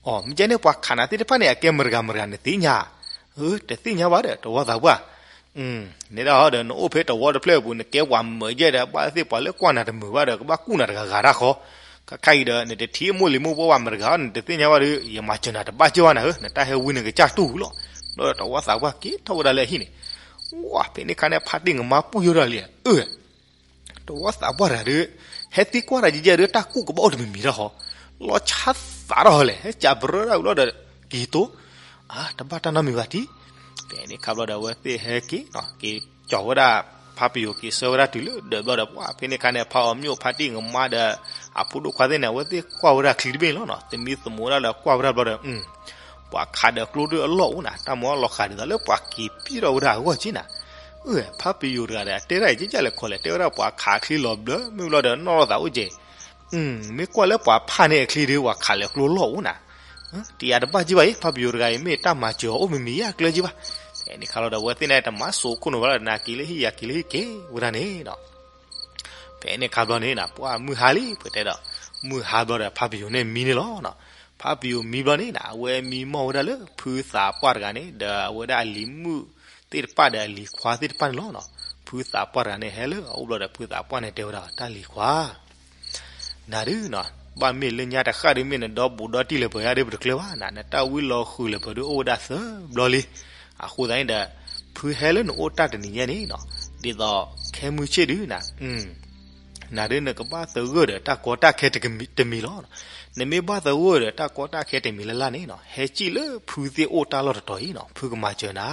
အမ့ၢ်ကဲန့ၣ်ပှၤခးနၤသ့ၣ်တဖၣ်န့ၣ် အကဲမတၤတဂၤမတၤတဂၤနသ့ၣ်ညါ, တသ့ၣ်ညါဘၣ်ဒီးတဝီသးပှၢ်, န့ၣ်ဒၣ်ဟီဒီးနအိၣ်ဖဲတဝီတဖျၢၣ်အပူၤ နကဲပှၤမၢယဲၢ်ဒီး ဘၣ်သ့ၣ်ပှၤလၢကွၢ်နၤတမုာ်ဘၣ်ဒီး ကဘၣ်ကူၣ်နၤတဂၤဂၤတၢ်ဃီ, ခဲခါအံၤဒီး နတထံၣ်မိၢ်လံၤမိၢ်ပှၢ်ဘၣ်မတၤတဂၤ နတသ့ၣ်ညါဘၣ်ဒီး ယမၤစၢၤနၤတဘၣ်က့ၤဘၣ်နၤဧၢ နတၢ်ဟဲဝံန့ၣ်ကစၢ်တူၢ်ဝံၤလီၤ, ဘျီဒီးတဝီသးပှၢ်က့ၤထီၣ်ဝဲဒၣ်လၢအဟံၣ်န့ၣ်, ဝဲဖဲန့ၣ်ခါန့ၣ် ဖါတံၢ်ကမါပူၢ်ယိၣ်ဒၣ်လံ, တဝီသးပှၢ်တဂၤဒီး ဟဲသံကွၢ်တၢ်ယဲၢ်ယဲၢ်ဒီး တၢ်ကူၣ်ကဘၣ်အိၣ်တမံၤမံၤတၢ်ဃီ, လီၤဆါသးထီၣ်ဟီလဲၣ် ဟဲကးပြၢဒၣ်ဝံၤလီၤဒီး က့ၤတိ, တဘၣ်တၢ်နီတမံၤဘၣ်တံၢ်, ဖဲန့ၣ်ခါဘျီဒီး အဝဲသ့ၣ်ဟဲက့ၤ က့ၤကၠီၤဝဲဒၣ် ဖါပယိၤက့ၤဆှၢဝဲဒၣ်တုၤလၢဒၢးဘျီဒီး ပှၤဖဲန့ၣ်ခါန့ၣ် ဖါအီၤမၠိၣ်ဖါတံၢ်ကမါဒီး အဖိဒိၣ်ခွါသ့ၣ်န့ၣ် အဝဲသ့ၣ်ကွၢ်ဝဲဒၣ်ချံတဘ့ၣ်လီၤနီၤ, သမံသမိးဝဲဒၣ်လၢကွၢ်ဝဲဒၣ်ဘျီဒီး ပှၤခးဒီးကျိဒုးအလီၢ်အိၣ်နၤ, တၢ်မၤလီၤဃာ်ဒ်သိးလၢပှၤက့ၤပံၣ်ထီၣ်ဝဲဒၣ်အဂီၢ်က့နၤ, ဖါပယိၤတဂၤဒီး အတဲဒၣ်အံၤကဲလဲၣ်ခီလဲၣ်, တဲဝဲဒၣ်ပှၤခးချံလီၤဘျၢ မ့ၢ်ဘျီဒီးနီၣ်လီၤသးအိၣ်ကဲ, မ့ၢ်ကွၢ်လၢပှၤဖးန့ၢ်အချံဒီး ပှၤခးလၢကျိလီၢ်အိၣ်နၤ, တယၤတဘၣ်က့ဘၣ်အံၤ ဖါပယိၤတဂၤအံၤ မ့ၢ်တၢ်မၤစၢၤအီၤအိၣ်မံၤမံၤယၤကျၢၤက့ဘၣ်, ဖဲန့ၣ်ခါလီၤဒီး အဝဲသ့ၣ်န့ၣ် တမၤစိးခိၣ်နူာ်ဘၣ်လီၤဒီး နၤက့ၤလၢဟံၣ် ယၤက့ၤလၢဟံၣ်က့ၤဝဲဒၣ်န့ၣ်နီၤ ဖဲန့ၣ်ခါဘျီန့ၣ်နၤ ပှၤမုၢ်ဟါလံ ပတဲဒီး မုၢ်ဟါဘျီဒီး ဖါပယိၤန့ၣ်မံန့ၣ်လီၤနီၤ. ဖါပယိၤမံဘျီန့ၣ်နၤ အဝဲမံမီၢ်ဝဲဒၣ်လၢ ဖုသးပှၢ်တဂၤန့ၣ် ဒီးအဝဲဒၣ်အလံၤမုၣ်သ့ၣ်တဖၣ်ဒီးအလံၤခွါသ့ၣ်တဖၣ်န့ၣ်လီၤနီၤ. ဖုသးပှၢ်တဂၤန့ၣ် ဟဲလၢအအိၣ်ဘျီဒီး ဖုသးပှၢ်န့ၣ်တဲဝဲဒၣ် တၢ်လံၤခွါ နၤဒုးနီၤ ဘၣ်မ့ၢ်လၢညါတဃၣ်ဒုး မ့ၢ်နဒီဘူးဒီတံၢ်လၢပှဲၤဧါဒုး ပတကျၢၤဘၣ်နၤ, နတၢ်ဝံလီၤဃုာ်လၢပှဲၤဒုးအိၣ်ဝဲဒၣ်သၢဘျီလံ. အဃိသတးန့ၣ်ဒီး ဖုဟဲလၢနအိၣ်တၢ်တနံၤညါန့ၣ်နီၤ ဒ်သိးခဲမုၢ်ဆ့ၣ်ဒုးနၤ နၤဒုးနကဘၣ်သဂၢၢ်ဒီးတၢ်ကီတၢ်ခဲတမံၤလီၤ. နမ့ၢ်ဘၣ်သဂၢၢ်ဒီးတၢ်ကီတၢ်ခဲတမံၤလၢ်လၢ်န့ၣ်နီၤ ဟဲစံၣ်လၢဖုသ့ၣ်အိၣ်တၢ်လီၢ်တတီၤအံၤနီၤ ဖုကမၤစၢၤနၤ.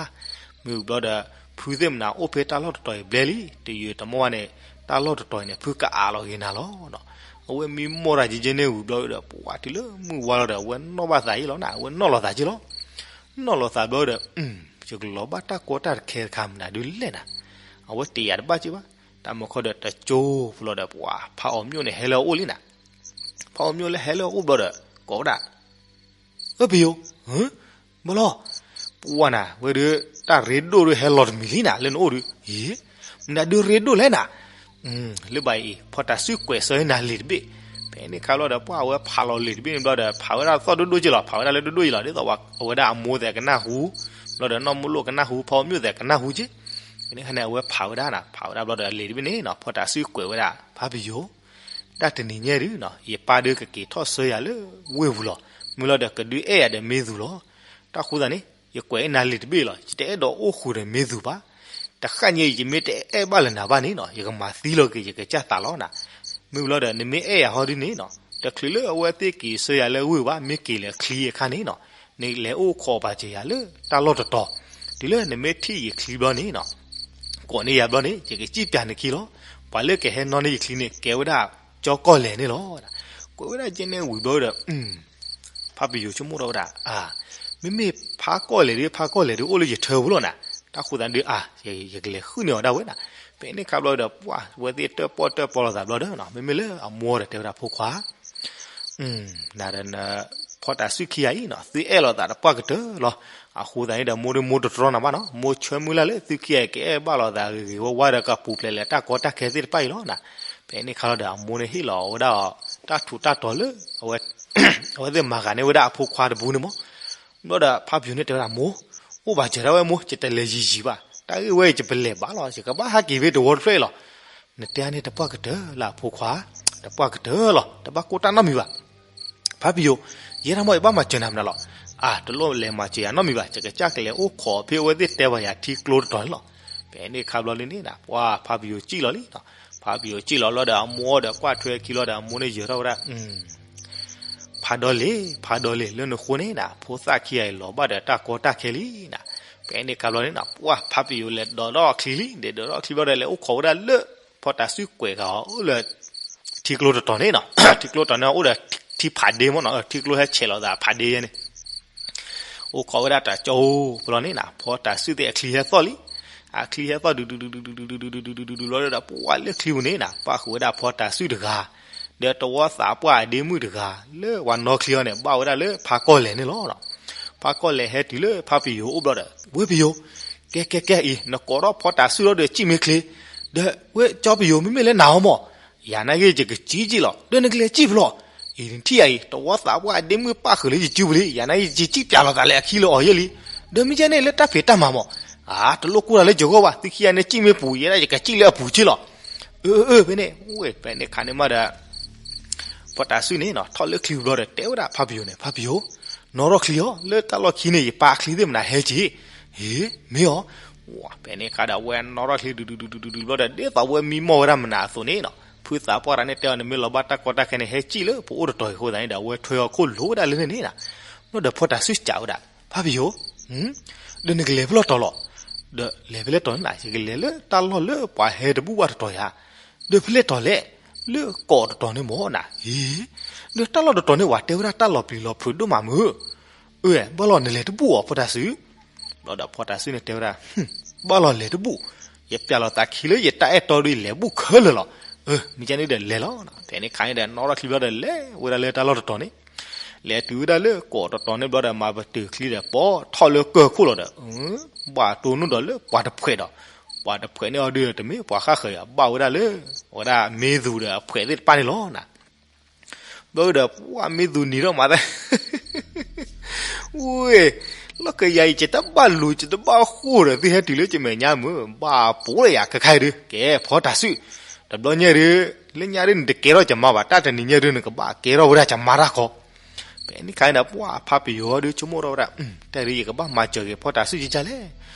မ့ၢ်ဘျီဒီး ဖုသ့ၣ်မနၤအိၣ်ဖဲတၢ်လီၢ်တတီၤအံၤဘျဲၣ်လံ, တယုာ်တမီၢ်ဘၣ်န့ၣ် တၢ်လီၢ်တတီၤအံၤန့ၣ် ဖုကအးလီၤဂ့ၤနၤလီၤ. အဝဲမံမီၢ်တၢ်ကကဲန့ၣ်ဝံၤဘျီဒီး ပှၤတုၤလၢမုၢ်ဝါလီၤဒီး အဝဲနီၣ်ဘၣ်သးယ့ၣ်လီၤနၤ, အဝဲနီၣ်လီၤသးက့လီၤ. နီၣ်လီၤသးဘျီဒီး ယကလီၤဘၣ်တၢ်ကီတၢ်ခဲတခါမနုၤဒုလဲၣ်နၤ. အဝဲတယာ်တဘၣ်က့ဘၣ်. တၢ်မၤခီဒီးတကၠိဖိလီၤဒီး ပှၤဖးအီၤမျိၣ်န့ၣ် ဟဲလၢအအိၣ်လံနၤ. ဖးအီၤမျိၣ်လၢဟဲလၢအအိၣ်ဘျီဒီး ကိးဝဲဒၣ် အၢ ပယိၤ, ဘၣ်လီၤ, ပှၤနၤ ဝဲဒၣ် တၢ်ရ့ဒိၣ်ဒုးဟဲလီၤတမံၤလံနၤ လၢနအိၣ်ဒုး, အ့ မနုၤဒုးရ့ဒိၣ်လဲၣ်နၤ. လၢဘၣ်အံၤ ဖီတၢ်စုကွဲးစၢၤနၤလံာ်တဘ့ၣ်. ဖဲန့ၣ်ခါဘျီဒီး ပှၤအဝဲဖးလီၤလံာ်တဘ့ၣ်န့ၣ်ဘျီဒီး ဖးဝဲဒၣ်သီၣ်ဒိၣ်ဒိၣ်က့လီၤ, ဖးဝဲဒၣ်လၢဒိၣ်ဒိၣ်က့လီၤ, ဒ်သိးအဝဲဒၣ်အမိၢ်သဲးကနၢ်ဟူ, ဘျီဒီးနီၢ်မိၢ်လိၣ်ကနၢ်ဟူ, ဖးအီၤမျိၣ်သဲးကနၢ်ဟူက့. ဖဲန့ၣ်ခါန့ၣ် အဝဲဖးဝဲဒၣ်နၤ, ဖးဝဲဒၣ်ဘျီဒီးလံာ်တဘ့ၣ်န့ၣ်နီၤ ဖီတၢ်စုကွဲးဝဲဒၣ် ဖးပယိၤ တၢ်တနံၤညါဒုးနီၤ ယပၢ်ဒုးကက့ၤထီၣ်ဆှၢယၤလၢဝ့ၢ်ပူၤလီၤ. မ့ၢ်လီၤဒီးကဒုးအဲၣ်ယၤဒီးမ့ၢ်သူလီၤ. တၢ်ဃိသတးန့ၣ် ယကွဲးနၤလံာ်တဘ့ၣ်လီၤ. ယတအဲၣ်ဒိးအိၣ်ဃုာ်ဒီးမ့ၢ်သူဘၣ်. တဃၣ်ညါအံၤ ယမ့ၢ်တအဲၣ်ဘၣ်လၢၤနၤဘၣ်န့ၣ်နီၤ ယကမၤသံလီၤက့ၤ ယကစၢ်သးလီၤနၤ. မ့ၢ်လီၤဒီး နမ့ၢ်အဲၣ်ယၤဟီဒုးန့ၣ်နီၤ တချုးလၢအဝဲသ့ၣ်က့ၤဆှၢယၤလၢဝ့ၢ်ဘၣ် မ့ၢ်က့ၤလၢအချံအခါန့ၣ်နီၤ နလဲၤအိၣ်ခိးပာ်စၢၤယၤလၢတၢ်လီၢ်တတီၤ. တုၤလၢနမ့ၢ်ထံၣ်ယချံဘျီန့ၣ်နီၤ ကိးန့ၢ်ယၤဘျီန့ၣ် ယကစံၣ်ပၠးနခံလီၤ. ပှၤလၢကဟဲနီၣ်န့ၢ်ယချံန့ၣ် ကဲဝဲဒၣ်ကၠီကီၢ်လဲၢ်န့ၣ်လီၤ. ကွဲးဝဲဒၣ်ကဲန့ၣ်ဝံၤဘျီဒီး ဖးပယိၤဆိကမိၣ်ထီၣ်ဝဲဒၣ် အါ မ့မ့ၢ်ဖးကီၢ်လဲၢ်ဒုး ဖးကီၢ်လဲၢ်ဒုးအိၣ်လၢယထၢပူၤလီၤနၤ. တၢ်ဃိသတးဒုး အါ ယကလဲၤဃုန့ၢ်အီၤဒၣ်ဝဲနၤ. ဖဲန့ၣ်ခါဘျီဒီး ပှၤဝဲသ့ၣ်တၢၣ်ပီၣ်တၢၣ်ပီလိာ်သးဘျီဒီးနီၤ မ့မ့ၢ်လၢအမိၢ်ဒီးတဲဝဲဒၣ်ဖိခွါ နၤဒီး ဖီတၢ်စုခံဂၤအံၤနီၤ သုအဲၣ်လိာ်သးတပှၢ်ကတၢၢ်လီၤ. အဃိသတးန့ၣ်ဒီး မိၢ်ဒုးမိၢ်တတြီနၤဘၣ်နီၤ မိၢ်ဆၢမုၢ်လၢ်လၢသုခံဂၤကအဲၣ်ဘၣ်လိာ်သးဂ့ၤဂ့ၤဝါဝါဒီးကပူၤဖျဲးလၢတၢ်ကီတၢ်ခဲသ့ၣ်တဖၣ်အံၤလီၤနၤ. ဖဲန့ၣ်ခါလီၤဒီး အမိၢ်န့ၣ်ဟ့ၣ်လီၤဝဲဒၣ်အီၤ တၢ်ထူးတၢ်တီၤလၢ အဝဲသ့ၣ်မၤဂၤန့ၢ်ဝဲဒၣ်အဖိခွါတဘိန့ၣ်မး. ဘျီဒီးဖးပယိၤန့ၣ်တဲဝဲဒၣ် မိၢ်, အိၣ်ဘၣ်စၢၤဒၣ်ဝဲမိၢ် ယတလဲၤယံၤယံၤဘၣ်. တၢ်ဂ့ၢ်ဝဲအံၤ ယပလဲၤဘၣ်လီၤ ယကဘၣ်ဟဲက့ၤဖဲတဝီတဖျၢၣ်အံၤလီၤ. နတဲန့ၣ်တပှၢ်ကတၢၢ်လၢအဖိခွါ, တပှၢ်ကတၢၢ်လီၤ တဘၣ်ကိၢ်တၢ်နီတမံၤဘၣ်. ဖးပယိၤ, ယဲဒၣ်မ့ၢ် ယဘၣ်မၤစၢၤနၤမနုၤလီၤ. အါ တလိၣ်လဲၤမၤစၢၤယၤနီတမံၤဘၣ် ယကစၢ်ကလဲၤအိၣ်ခိးဖဲအဝဲသ့ၣ်တဲဘၣ်ယၤထံကျိတတီၤန့ၣ်လီၤ. ဖဲန့ၣ်ခါဘျီလံန့ၣ် ပှၤဖးပယိၤစံၣ်လီၤလံ. ဖးပယိၤစံၣ်လီၤလီၤဒီးအမိၢ်ဒီးကွၢ်ထွဲခံလီၤဒီးအမိၢ်န့ၣ်ယၢၤထီၣ်ဝဲဒၣ် ဖးဒိၣ်လံ ဖးဒိၣ်လံ လၢနဃိန့ၣ် ဖိသၣ်ခံဂၤအံၤလီၤဘၣ်ဒီးတၢ်ကီတၢ်ခဲလံနၤ. ဖဲန့ၣ်ခါဘျီန့ၣ် ပှၤဖးပယိၤလဲၤဒိးထီၣ်ချံလံ ဒိးထီၣ်ချံဘျီဒီးလဲၤအိၣ်ခိးဝဲဒၣ်လၢ ဖီတၢ်စုကွဲးဂၤအီၤအိၣ်လၢ ထံကျိတတီၤန့ၣ်နီၤ. ထံကျိတတီၤန့ၣ်အိၣ်ဒီးထံဖးဒ့မ့ၢ်နီၤ ထံကျိဟဲဆဲးလီၤသးဖးဒ့ယဲန့ၣ် အိၣ်ခိးဝဲဒၣ်တၢ်ကၠိဖိလီၤန့ၣ်နၤ ဖီတၢ်စုသ့ၣ်အချံဟဲသီၣ်လံ. အချံဟဲသီၣ်ဒုးဒုးဒုးဒုးဒုးဒုးဒုးဒုးဒုးဒုးဒုးလီၤဒီး ပှၤလၢချံပူၤန့ၣ်နၤ ပၣ်ဃုာ်ဝဲဒၣ်ဖီတၢ်စုတဂၤ ဒီးတဝီသးပှၢ်အဒ့မုၣ်တဂၤ လၢပှၤနီၣ်ချံအီၤန့ၣ် ဘၣ်ဝဲဒၣ်လၢဖးကီၢ်လဲၢ်န့ၣ်လီၤ. ဖးကီၢ်လဲၢ်ဟဲတုၤလၢဖးပယိၤအိၣ်ဘျီဒီး ဝဲပယိၤ, ကဲကဲကဲအံၤ နကိးထီၣ်ဖီတၢ်စုလီၤဒီးစံၣ်မ့ၢ်ချ့, ဒီးဝဲကၠီပယိၤမ့မ့ၢ်လၢနၤအီၤမး ယၤနာ်က့ ယကစံၣ်က့လီၤ ဒီးနကလဲၤစံၣ်ဖဲလဲၣ်. အံၤနထံၣ်ယၤအံၤ တဝီသးပှၢ်အဒ့မုၣ်ပၣ်ဃုာ်လၢယစုပူၤလံ ယၤနာ်က့ ယစံၣ်ပၠးလိာ်သးလၢအခံလၢအီၤယဲလံ. ဒီးမ့ၢ်ကဲန့ၣ်လၢတၢ်ဖံးတၢ်မၤမး, အါ တလိၣ်ကူၣ်တၢ်လၢယဂီၢ်ဘၣ် သုခံဂၤန့ၣ်စံၣ်မ့ၢ်ပူၤ ယဲဒၣ်ယကစံၣ်လၢအပူၤက့လီၤ. အၢ အၢ ဖဲန့ၣ် ဝဲ ဖဲန့ၣ်ခါန့ၣ်မးဒီး ဖီတၢ်စုန့ၣ်နီၤ ထီၣ်လၢချံဘျီဒီးတဲဝဲဒၣ်ဖးပယိၤန့ၣ် ဖးပယိၤ, နီၣ်ထီၣ်ချံအီၤ လၢတၢ်လီၢ်ခံန့ၣ် ယပၢ်အချံသ့ၣ်မနၤဟဲက့ၤ, ဟ့ မ့ၢ်အီၤ, ဝဲ ဖဲန့ၣ်ခါဒီး အဝဲနီၣ်ထီၣ်ချံဒုးဒုးဒုးဒုးဒုးဒုးဘျီဒီး ဒ်သိးအဝဲမံမီၢ်ဝဲဒၣ်မနုၤအသိးန့ၣ်နီၤ ဖုသးပှၢ်တဂၤန့ၣ်တဲအီၤ နမ့ၢ်လီၤဘၣ်တၢ်ကီတၢ်ခဲန့ၣ် ဟဲစံၣ်လၢပအိၣ်တတီၤအံၤအဃိသတးန့ၣ်ဒီး အဝဲထွဲအီၤခိၣ်လိာ်ဝဲဒၣ်လၢန့ၣ်န့ၣ်နီၤ, ဘျီဒီးဖီတၢ်စုစံးဝဲဒၣ် ဖးပယိၤ ဒီးနကလဲၤဖဲလဲၣ်တီၤလီၤ. ဒီးလဲၤဖဲလဲၣ်တီၤန့ၣ်နၤ ယကလဲၤလၢတၢ်လီၢ်လၢပှၤဟဲတဘူၣ်ဘၣ်တတီၤယၤ, ဒီးဖဲလဲၣ်တီၤလဲၣ်, လၢကီးတတီၤန့ၣ်မ့ၢ်နၤ, အ့ ဒီးတၢ်လီၢ်တတီၤန့ၣ် ပှၤတဲဝဲဒၣ်တၢ်လီၤပျံၤလီၤဖုးဒိၣ်မးမုၢ်, အၢ ဘၣ်လီၤနလဲၤတဘူၣ်အီၤဖီတၢ်စု, ဘျီဒီးဖီတၢ်စုန့ၣ်တဲဝဲဒၣ်, ဘၣ်လီၤလဲၤတဘူၣ်, ယပျးလီၤသးခံလၢယတၢ်အဲၣ်တီဒီးယလဲၤဘူၣ်ခဲလၢာ်လီၤ, အၢ မ့ၢ်ကဲန့ၣ်ဒီးလဲၤလီၤ, ဖဲန့ၣ်ခါန့ၣ်ဒီး နီၣ်ထီၣ်ချံဘျီဒီးလဲၤဝဲဒၣ်လၢတၢ်လီၢ်တတီၤန့ၣ် လဲၤတုၤဝဲဒၣ်လၢကီးတတီၤန့ၣ်ဘျီဒီး မၤပတုာ်ချံဒီး ပိာ်ထီၣ်လၢကၢၢ်ခိၣ်လီၤဒီး, ဘၣ်တိၢ်နီၣ်ဒီးလၢပှၤတဖှဲးဒီး, ပှၤတဖှဲးန့ၣ်အီၤဒုးတမ့ၢ်ပှၤဃၣ်ဃၢၤအံၤ ဘၣ်ဝဲဒၣ်လၢ, ဝဲဒၣ်မ့ၢ်သူဒီးအဖှဲးသ့ၣ်တဖၣ်န့ၣ်လီၤနၤ, ဘျီဒီးပှၤမ့ၢ်သူနံၤထီၣ်မၤသး ဝဲ, လီၢ်ကယၤအံၤ ယတဘၣ်လူၤ ယတဘၣ်ဃိၣ်ဒီး သုဟဲတုၤလၢယမဲာ်ညါမုၢ် ဘၣ်ပိာ်လၢယၤခဲခါအံၤဒုး ကဲဖီတၢ်စု, တဘျီညါဒုး, လၢညါဒုးနတကဲထီၣ်ယမါဘၣ် တၢ်တနံၤညါဒုး နကဘၣ်ကဲထီၣ်ဝဲဒၣ်ယမါတၢ်ခီ, ဖဲန့ၣ်ခါန့ၣ်ဒီး ပှၤဖးပယိၤဒုး ဆိကမိၣ်ထီၣ်ဝဲဒၣ်, တၢ်ဒုးယကဘၣ်မၤစၢၤက့ၤဖီတၢ်စုကကလဲၣ်,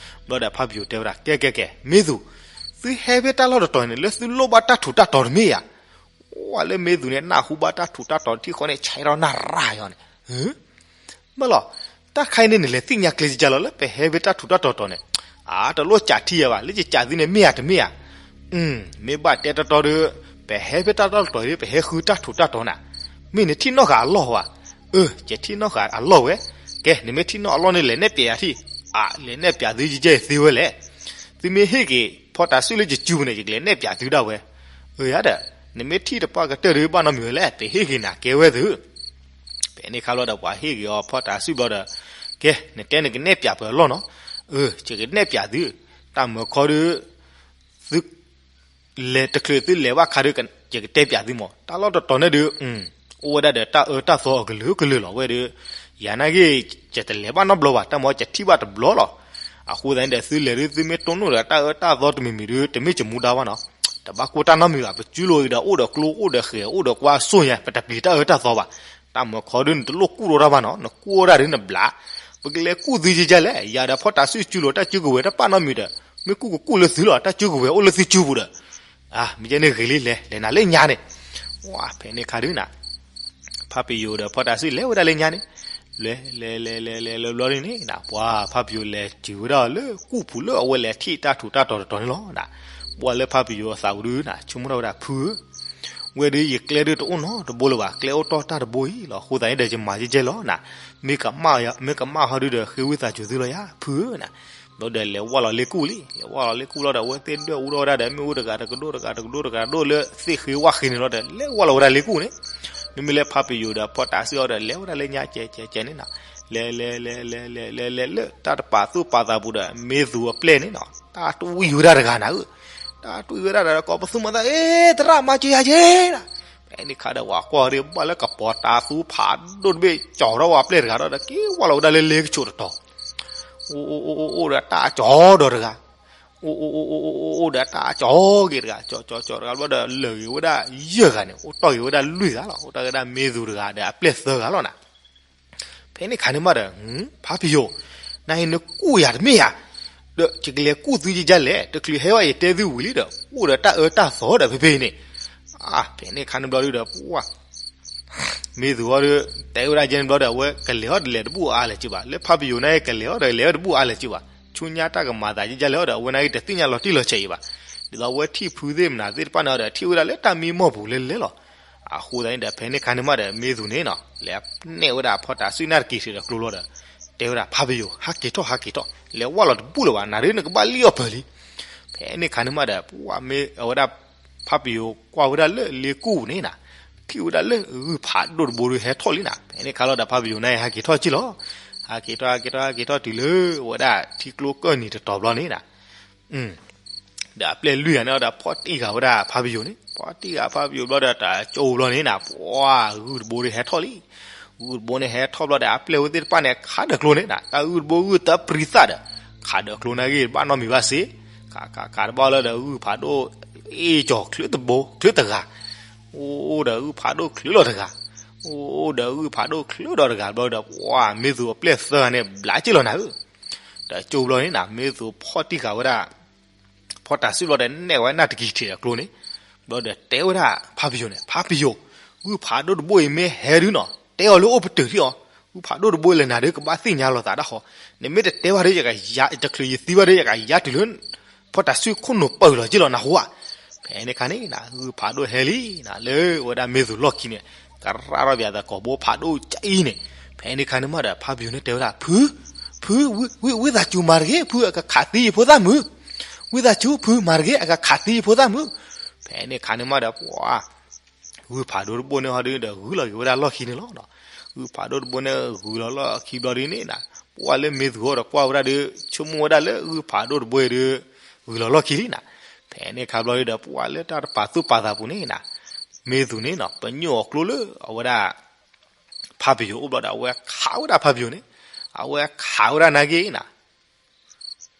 ဘျီဒီးဖးပယိၤတဲဝဲဒၣ် ကဲကဲကဲ မ့ၢ်သူ, သုဟဲဖဲတၢ်လီၢ်တတီၤန့ၣ် လၢသုလိၣ်ဘၣ်တၢ်ထူးတၢ်တီၤတမ့ၢ်ဧါ ဝဲလၢမ့ၢ်သူန့ၣ် နၢ်ဟူဘၣ်တၢ်ထူးတၢ်တီၤထံၣ်ဃီန့ၣ် ဆဲးထီၣ်နၢ်ရၢ်ယီၤန့ၣ်, ဘၣ်လီၤ, တၢ်ခါအံၤန့ၣ် နလဲၤသ့ၣ်ညါကျဲကကလီၤ လၢပဟဲဖဲတၢ်ထူးတၢ်တီၤတီၤန့ၣ်, အတလိၣ်ကးထံၣ်ယၤဘၣ်, လၢယကးသုန့ၣ်မ့ၢ်ဧါတမ့ၢ်ဧါ. မ့ၢ်ဘၣ်တဲတီတီဒီး ပဟဲဖဲတၢ်တီတတီၤဒီး ပဟဲဃုတၢ်ထူးတၢ်တီၤနၤ, မ့ၢ်နထံၣ်နီၣ်ဃာ်အလီၢ်ဧါ. အၢ ယထံၣ်နီၣ်ဃာ်အလီၢ်ဝဲ. ကဲ နမ့ၢ်ထံၣ်နီၣ်အလီၢ်န့ၣ် လဲၤနဲၣ်ပၠးယၤထံၣ်. အၢ လဲၤနဲၣ်ပၠးသုယကဲသ့ဝဲလဲၣ်. သုမ့ၢ်ဟ့ၣ်က့ၤဖီၣ်တၢ်စုၣ်လၢယစုပူၤန့ၣ် ယကလဲၤနဲၣ်ပၠးသုဒၣ်ဝဲ. အၢ ယၤဒီး နမ့ၢ်ထံၣ်တပှၢ်ကတၢၢ်ဒီး ဘၣ်နီတမံၤဝဲလဲၣ်, ပဟ့ၣ်က့ၤနၤကဲဝဲသု. ဖဲန့ၣ်ခါလီၤဒီး ပှၤဟ့ၣ်က့ၤအီၤဖီၣ်တၢ်စုၣ်ဘျီဒီး, ကဲ နတဲနကနဲၣ်ပၠးပှၤအလီၢ်နီၤ. အၢ ယကနဲၣ်ပၠးသု, တၢ်မၢခီဒီး သု လဲၤတချုးသုလဲၤဘၣ်ခါဒီး ယကတဲပၠးသုမး. တၢ်လီၢ်တတီၤန့ၣ်ဒီး အိၣ်ဝဲဒၣ်ဒီးတၢ်အၢတၢ်သီအကလုာ်ကလုာ်လီၤဝဲဒီး, ယၤနာ်က့ ယတလဲၤဘၣ်နီတဘျီဘၣ်, တၢ်မၢယထံၣ်ဘၣ်တဘျီလီၤ. အဃိသတးန့ၣ်ဒီး သုလဲၤဒီး သုမ့ၢ်တိၢ်နီၣ်ဒီးတၢ်အၢတၢ်သီတမံၤမံၤဒီး တမ့ၢ်ယမူဒါဘၣ်နီၤ. တဘၣ်ကိၢ်တၢ်နီတမံၤဘၣ်, ပစုလိၤအံၤဒီး အိၣ်ဒီးကျိ အိၣ်ဒီးဃဲၤ အိၣ်ဒီးကွၢ်စိၣ်ညါ, ပတပျံၤတၢ်အၢတၢ်သီဘၣ်. တၢ်မၢခီဒီး နတလိၣ်ကူၣ်ထီၣ်တၢ်ဘၣ်နီၤ, နကူၣ်ထီၣ်တၢ်ဒီးနဘျး. ပကလဲၤကူၣ်သုယကဲလဲၣ်, ယၤဒီးဖီၣ်တၢ်စုၣ်စုလိၤ တၢ်စုကဝဲၤတပာ်နီတမံၤဒီး, မ့ၢ်ကူၣ်ကကူၣ်လၢသုလီၤ, တၢ်စုကဝဲၤအိၣ်လၢသုစုပူၤဒီး. အၢ မ့ၢ်ကဲန့ၣ်ဂ့ၤလံ, လဲၤ လဲၤနၤလၢညါန့ၣ်. ဝါ ဖဲန့ၣ်ခါဒုးနၤ ဖါပယိၤဒီးဖီၣ်တၢ်စုၣ်လဲၤဝဲဒၣ်လၢညါန့ၣ်, လဲၤ လဲၤ လဲၤ လဲၤ လဲၤ လဲၤ ဘျီဒ်န့ၣ်နၤ, ပှၤဖါပယိၤလဲၤတုၤဝဲဒၣ်လၢကူၣ်ပူၤလၢအဝဲလဲၤထံၣ်တၢ်ထူးတၢ်တီၤတတီၤန့ၣ်လီၤနၤ. ပှၤလၢဖါပယိၤအသးပူၤဒုးနၤ ဆိကမိၣ်ထီၣ်ဝဲဒၣ်ဖုဧၢ, ဝဲဒုးယကျဲဒုးတအိၣ်နီတဘိလၢၤဘၣ်, ကျဲအိၣ်တီၢ်တၢ်တဘိအံၤလီၤ, အဃိသတးန့ၣ်ဒီးယမၤယဲၢ်ယဲၢ်လီၤနၤ. မ့ၢ်ကမၣ် မ့ၢ်ကမၣ်ဟီဒုးဒီး ဃ့ဝံသးစူၤသုလီၤယၤ ဖုဧၢနၤ. ဘျီဒီးလဲၤဝၢ်လီၤလ့ကူၣ်လံ, လဲၤဝၢ်လီၤလ့ကူၣ်လီၤဒီး အဝဲသ့ၣ်ဒွဲၣ်အူထီၣ်ဝဲဒၣ်ဒီး မ့ၣ်အူတဂၤတကဒိၣ်တဂၤတကဒိၣ်တဂၤဒိၣ်လၢသ့ၣ်ဃ့ဝၣ်ဃ့န့ၣ်လီၤဒီး လဲၤဝၢ်လီၤဝဲဒၣ်လ့ကူၣ်န့ၣ်. မ့မ့ၢ်လၢဖါပယိၤဒီးဖီၣ်တၢ်စုၣ်အီၤဒီး လဲၤဝဲဒၣ်လၢညါကဲကဲကဲန့ၣ်နၤ, လဲၤ လဲၤ လဲၤ လဲၤ လဲၤ လဲၤ လဲၤ လၢတၢ်တပာ်သူၣ်ပာ်သးပူၤဒီး မ့ၢ်သူၤအပျဲၢ်န့ၣ်နၤ, တၢ်တွံၢ်ဝဲဒၣ်တဂၤနၤဧၢ. တၢ်တွံၢ်ဝဲဒၣ်တဂၤဒီး ကိးပသူမၤသး အ့ သရၣ်မၤစၢၤယၤကဲနၤ. ဖဲန့ၣ်ခါဒီး ဝၤကွၢ်ဒီး ဘၣ်လၢကပီၤတၢ်သူဖးဒိၣ်တဘ့ၣ် ကၠီၤထီၣ်ဝဲအပျဲၢ်တဂၤဒီး က့ၤဝၢ်လီၤဝဲဒၣ်လၢလ့ကဆိးတတီၤ အိၣ်အိၣ်အိၣ်အိၣ်ဒီးတၢ်ကၠီၤဒီးတဂၤ, အိၣ်အိၣ်အိၣ်အိၣ်အိၣ်အိၣ်ဒီးတၢ်ကၠီၤက့ၤတဂၤ, ကၠီၤကၠီၤကၠီၤတဂၤဘျီဒီး လၢာ်ဂ့ၤဝဲဒၣ်ယဲၢ်ဂၤန့ၣ်, အိၣ်တီၢ်ဂ့ၤဝဲဒၣ်လွံၢ်ဂၤလီၤ. အိၣ်တီၢ်ဂ့ၤဝဲဒၣ်မ့ၢ်သူၤတဂၤဒီးအပျဲၢ်သၢဂၤလီၤနၤ. ဖဲန့ၣ်ခါန့ၣ်မးဒီး ဖါပယိၤ, နအံၤနကူၣ်ယၤတမ့ၢ်ဧါ, ဒီးယကလဲၤကူၣ်သုယကလဲၣ်, တချုးဟဲဘၣ်ယတဲသုဝံၤလံဒီး အိၣ်ဒီးတၢ်အၢတၢ်သီဒီးဖဲဖဲအံၤန့ၣ်. အါ ဖဲန့ၣ်ခါန့ၣ်ဘျီဒုဒီး ပှၤ မ့ၢ်သူၤအီၤဒီး တဲဝဲဒၣ်ကဲန့ၣ်ဘျီဒီး အဝဲကလဲၤအီၤတလဲၤတဘူၣ်အါလဲၣ်က့ဘၣ်, လၢဖါပယိၤန့ၣ်ကလဲၤအီၤဒီးလဲၤအီၤတဘူၣ်အါလဲၣ်က့ဘၣ်, ဆူညါတၢ်ကမၤသးယကလဲၤအီၤဒီး အဝဲန့ၣ်က့တသ့ၣ်ညါလီၤတံၢ်လီၤဆဲးအံၤဘၣ်. ဒ်သိးအဝဲထံၣ်ဖုသ့ၣ်မနၤသ့ၣ်တဖၣ်န့ၣ်ဒီး ထံၣ်ဝဲဒၣ်လၢတၢ်မံမီၢ်ပူၤလဲၤလဲၤလီၤ. အဃိသတးန့ၣ်ဒီး ဖဲန့ၣ်ခါန့ၣ်မးဒီး မ့ၢ်သူၤန့ၣ်နီၤ လဲၤနဲၣ်ဝဲဒၣ်ဖီၣ်တၢ်စုၣ်နၢ်တက့ၤထံးဒီးကျိလီၤဒီး တဲဝဲဒၣ်ဖါပယိၤ ဟးက့ၤထီၣ် ဟးက့ၤထီၣ် လဲၤဝဲလီၤတဘူၣ်လၢၤဘၣ်, နၤဒ်နကဘၣ်လံၣ်အီၣ်ပၢၤလံ. ဖဲန့ၣ်ခါန့ၣ်မးဒီး ပှၤမ့ၢ်အဝဲဒၣ် ဖါပယိၤကွၢ်ဝဲဒၣ်လၢလ့ကူၣ်န့ၣ်နၤ, ထံၣ်ဝဲဒၣ်လၢဂုၢ်ဖးဒိၣ်တဘိဒီးဟဲထီၣ်လံနၤ. ဖဲန့ၣ်ခါလီၤဒီး ဖါပယိၤန့ၣ် ဟးက့ၤထီၣ်က့ၤလီၤ. ဟးက့ၤထီၣ် ဟးက့ၤထီၣ် ဟးက့ၤထီၣ်တုၤလၢ အဝဲဒၣ်ထံကျိကၢၢ်နံၤတတီၤဘျီန့ၣ်နၤ ဒီးအပျဲၢ်လွံၢ်ဂၤန့ၣ်ဒီး ဖီၣ်တံၢ်ဃာ်ဝဲဒၣ်ဖါပယိၤန့ၣ်, ဖီၣ်တံၢ်ဃာ်ဖါပယိၤဘျီဒီး တၢ်ကၠိဘျီန့ၣ်နၤ, ပှၤဂုၢ်တဘိဒီးဟဲထီၣ်လံ. ဂုၢ်တဘိန့ၣ်ဟဲထီၣ်ဘျီဒီး အပျဲၢ်ဝဲသ့ၣ်တဖၣ်န့ၣ် ခးဒီးကျိန့ၣ်နၤ, တၢ်ဂုၢ်တဘိဂုၢ်တပျံၤသၣ်ဒီး ခးဒီးကျိန့ၣ်ဂ့ၤ တဘၣ်နီတမံၤဘၣ်စ့ၢ်, ခးခးခးတဘၣ်လၢဒီး ဂုၢ်ဖးဒိၣ် အ့ၣ်ကၠီၤချၢတဘိ ချၢတဂၤ, အိၣ်ဒီးဂုၢ်ဖးဒိၣ်ချၢလီၤတဂၤ, အိၣ်ဒီးဂုၢ်ဖးဒိၣ်ချၢဒီးတဂၤဘျီဒီး ပှၤမ့ၢ်သူၤအပျဲၢ်သၢဂၤန့ၣ် ဘျးက့ၢ်လီၤနၤဧၢ. တၢ်ကၠိဘျီန့ၣ်နၤ မ့ၢ်သူၤဖီၣ်တံၢ်ဃာ်ဝဲဒၣ် ဖီၣ်တၢ်စုၣ်ဘျီဒီး နဲၣ်ဝဲနၢ်တကံၤထံးဒီးကျိန့ၣ်, ဘျီဒီးတဲဝဲဒၣ်ဖါပယိၤန့ၣ်, ဖါပယိၤ, ဂုၢ်ဖးဒိၣ်တဘိအံၤမ့ၢ်ဟဲဒုနီၤ, တဲအီၤလၢအိၣ်ပတုာ်ထံၣ်အီၤ, ဂုၢ်ဖးဒိၣ်တဘိအံၤလဲၣ်နၤဒီး ကဘၣ်သ့ၣ်ညါလီၤသးတၢ်ဃီ, နမ့ၢ်တတဲဘၣ်ဒီး ယကယါ တချုးယသံဘၣ်ဒီး ယကယါတုၤလၢ ဖီၣ်တၢ်စုၣ်ခိၣ်နူာ်ပၢၢ်လီၤက့ၢ်လီၤနၢ်ဟူဧါ. ဖဲန့ၣ်ခါန့ၣ် ဂုၢ်ဖးဒိၣ်ဟဲလံနၤ လၢဝဲဒၣ်မ့ၢ်သူၤလီၢ်ခံန့ၣ်, ကရၣ်ထီၣ်ပၠးသကိးဘိဖးဒိၣ်ကအံၤန့ၣ်, ဖဲန့ၣ်ခါန့ၣ်မးဒီး ဖါပယိၤန့ၣ်တဲဝဲဒၣ် ဖု, ဖု, ဝံသးစူၤမၤတဂ့ၤ ဖု အကခးသံယဖိသၣ်မုၣ်, ဝံသးစူၤ ဖုမၤတဂ့ၤ အကခးသံယဖိသၣ်မုၣ်. ဖဲန့ၣ်ခါန့ၣ်မးဒီး ပှၤ ဂုၢ်ဖးဒိၣ်တဘိန့ၣ်ဟီဒုဒီး ဂုၤလီၤက့ၤဝဲဒၣ်လီၢ်ခံန့ၣ်လီၤ. ဂုၢ်ဖးဒိၣ်တဘိန့ၣ် ဂုၤလီၤလီၢ်ခံဘျီဒုန့ၣ်နၤ, ပှၤလၢမ့ၢ်သူၤအီၤဒီးကွၢ်ဝဲဒၣ်ဒီး ဆိကမိၣ်ဝဲဒၣ်လၢဂုၢ်ဖးဒိၣ်တဘိအံၤဒီး ဂုၤလီၤလီၢ်ခံလံနၤ. ဖဲန့ၣ်ခါဘျီဒုဒီး ပှၤလၢတၢ်တပာ်သူၣ်ပာ်သးပူၤန့ၣ်နၤ, မ့ၢ်သူၤန့ၣ်နၤ ပညိၣ်အီၤကျိလၢအဝဲဒၣ် ဖါပယိၤအိၣ်ဘျီဒီး အဝဲခးဝဲဒၣ်ဖါပယိၤန့ၣ်, အဝဲခးဝဲဒၣ်နာ်က့နၤ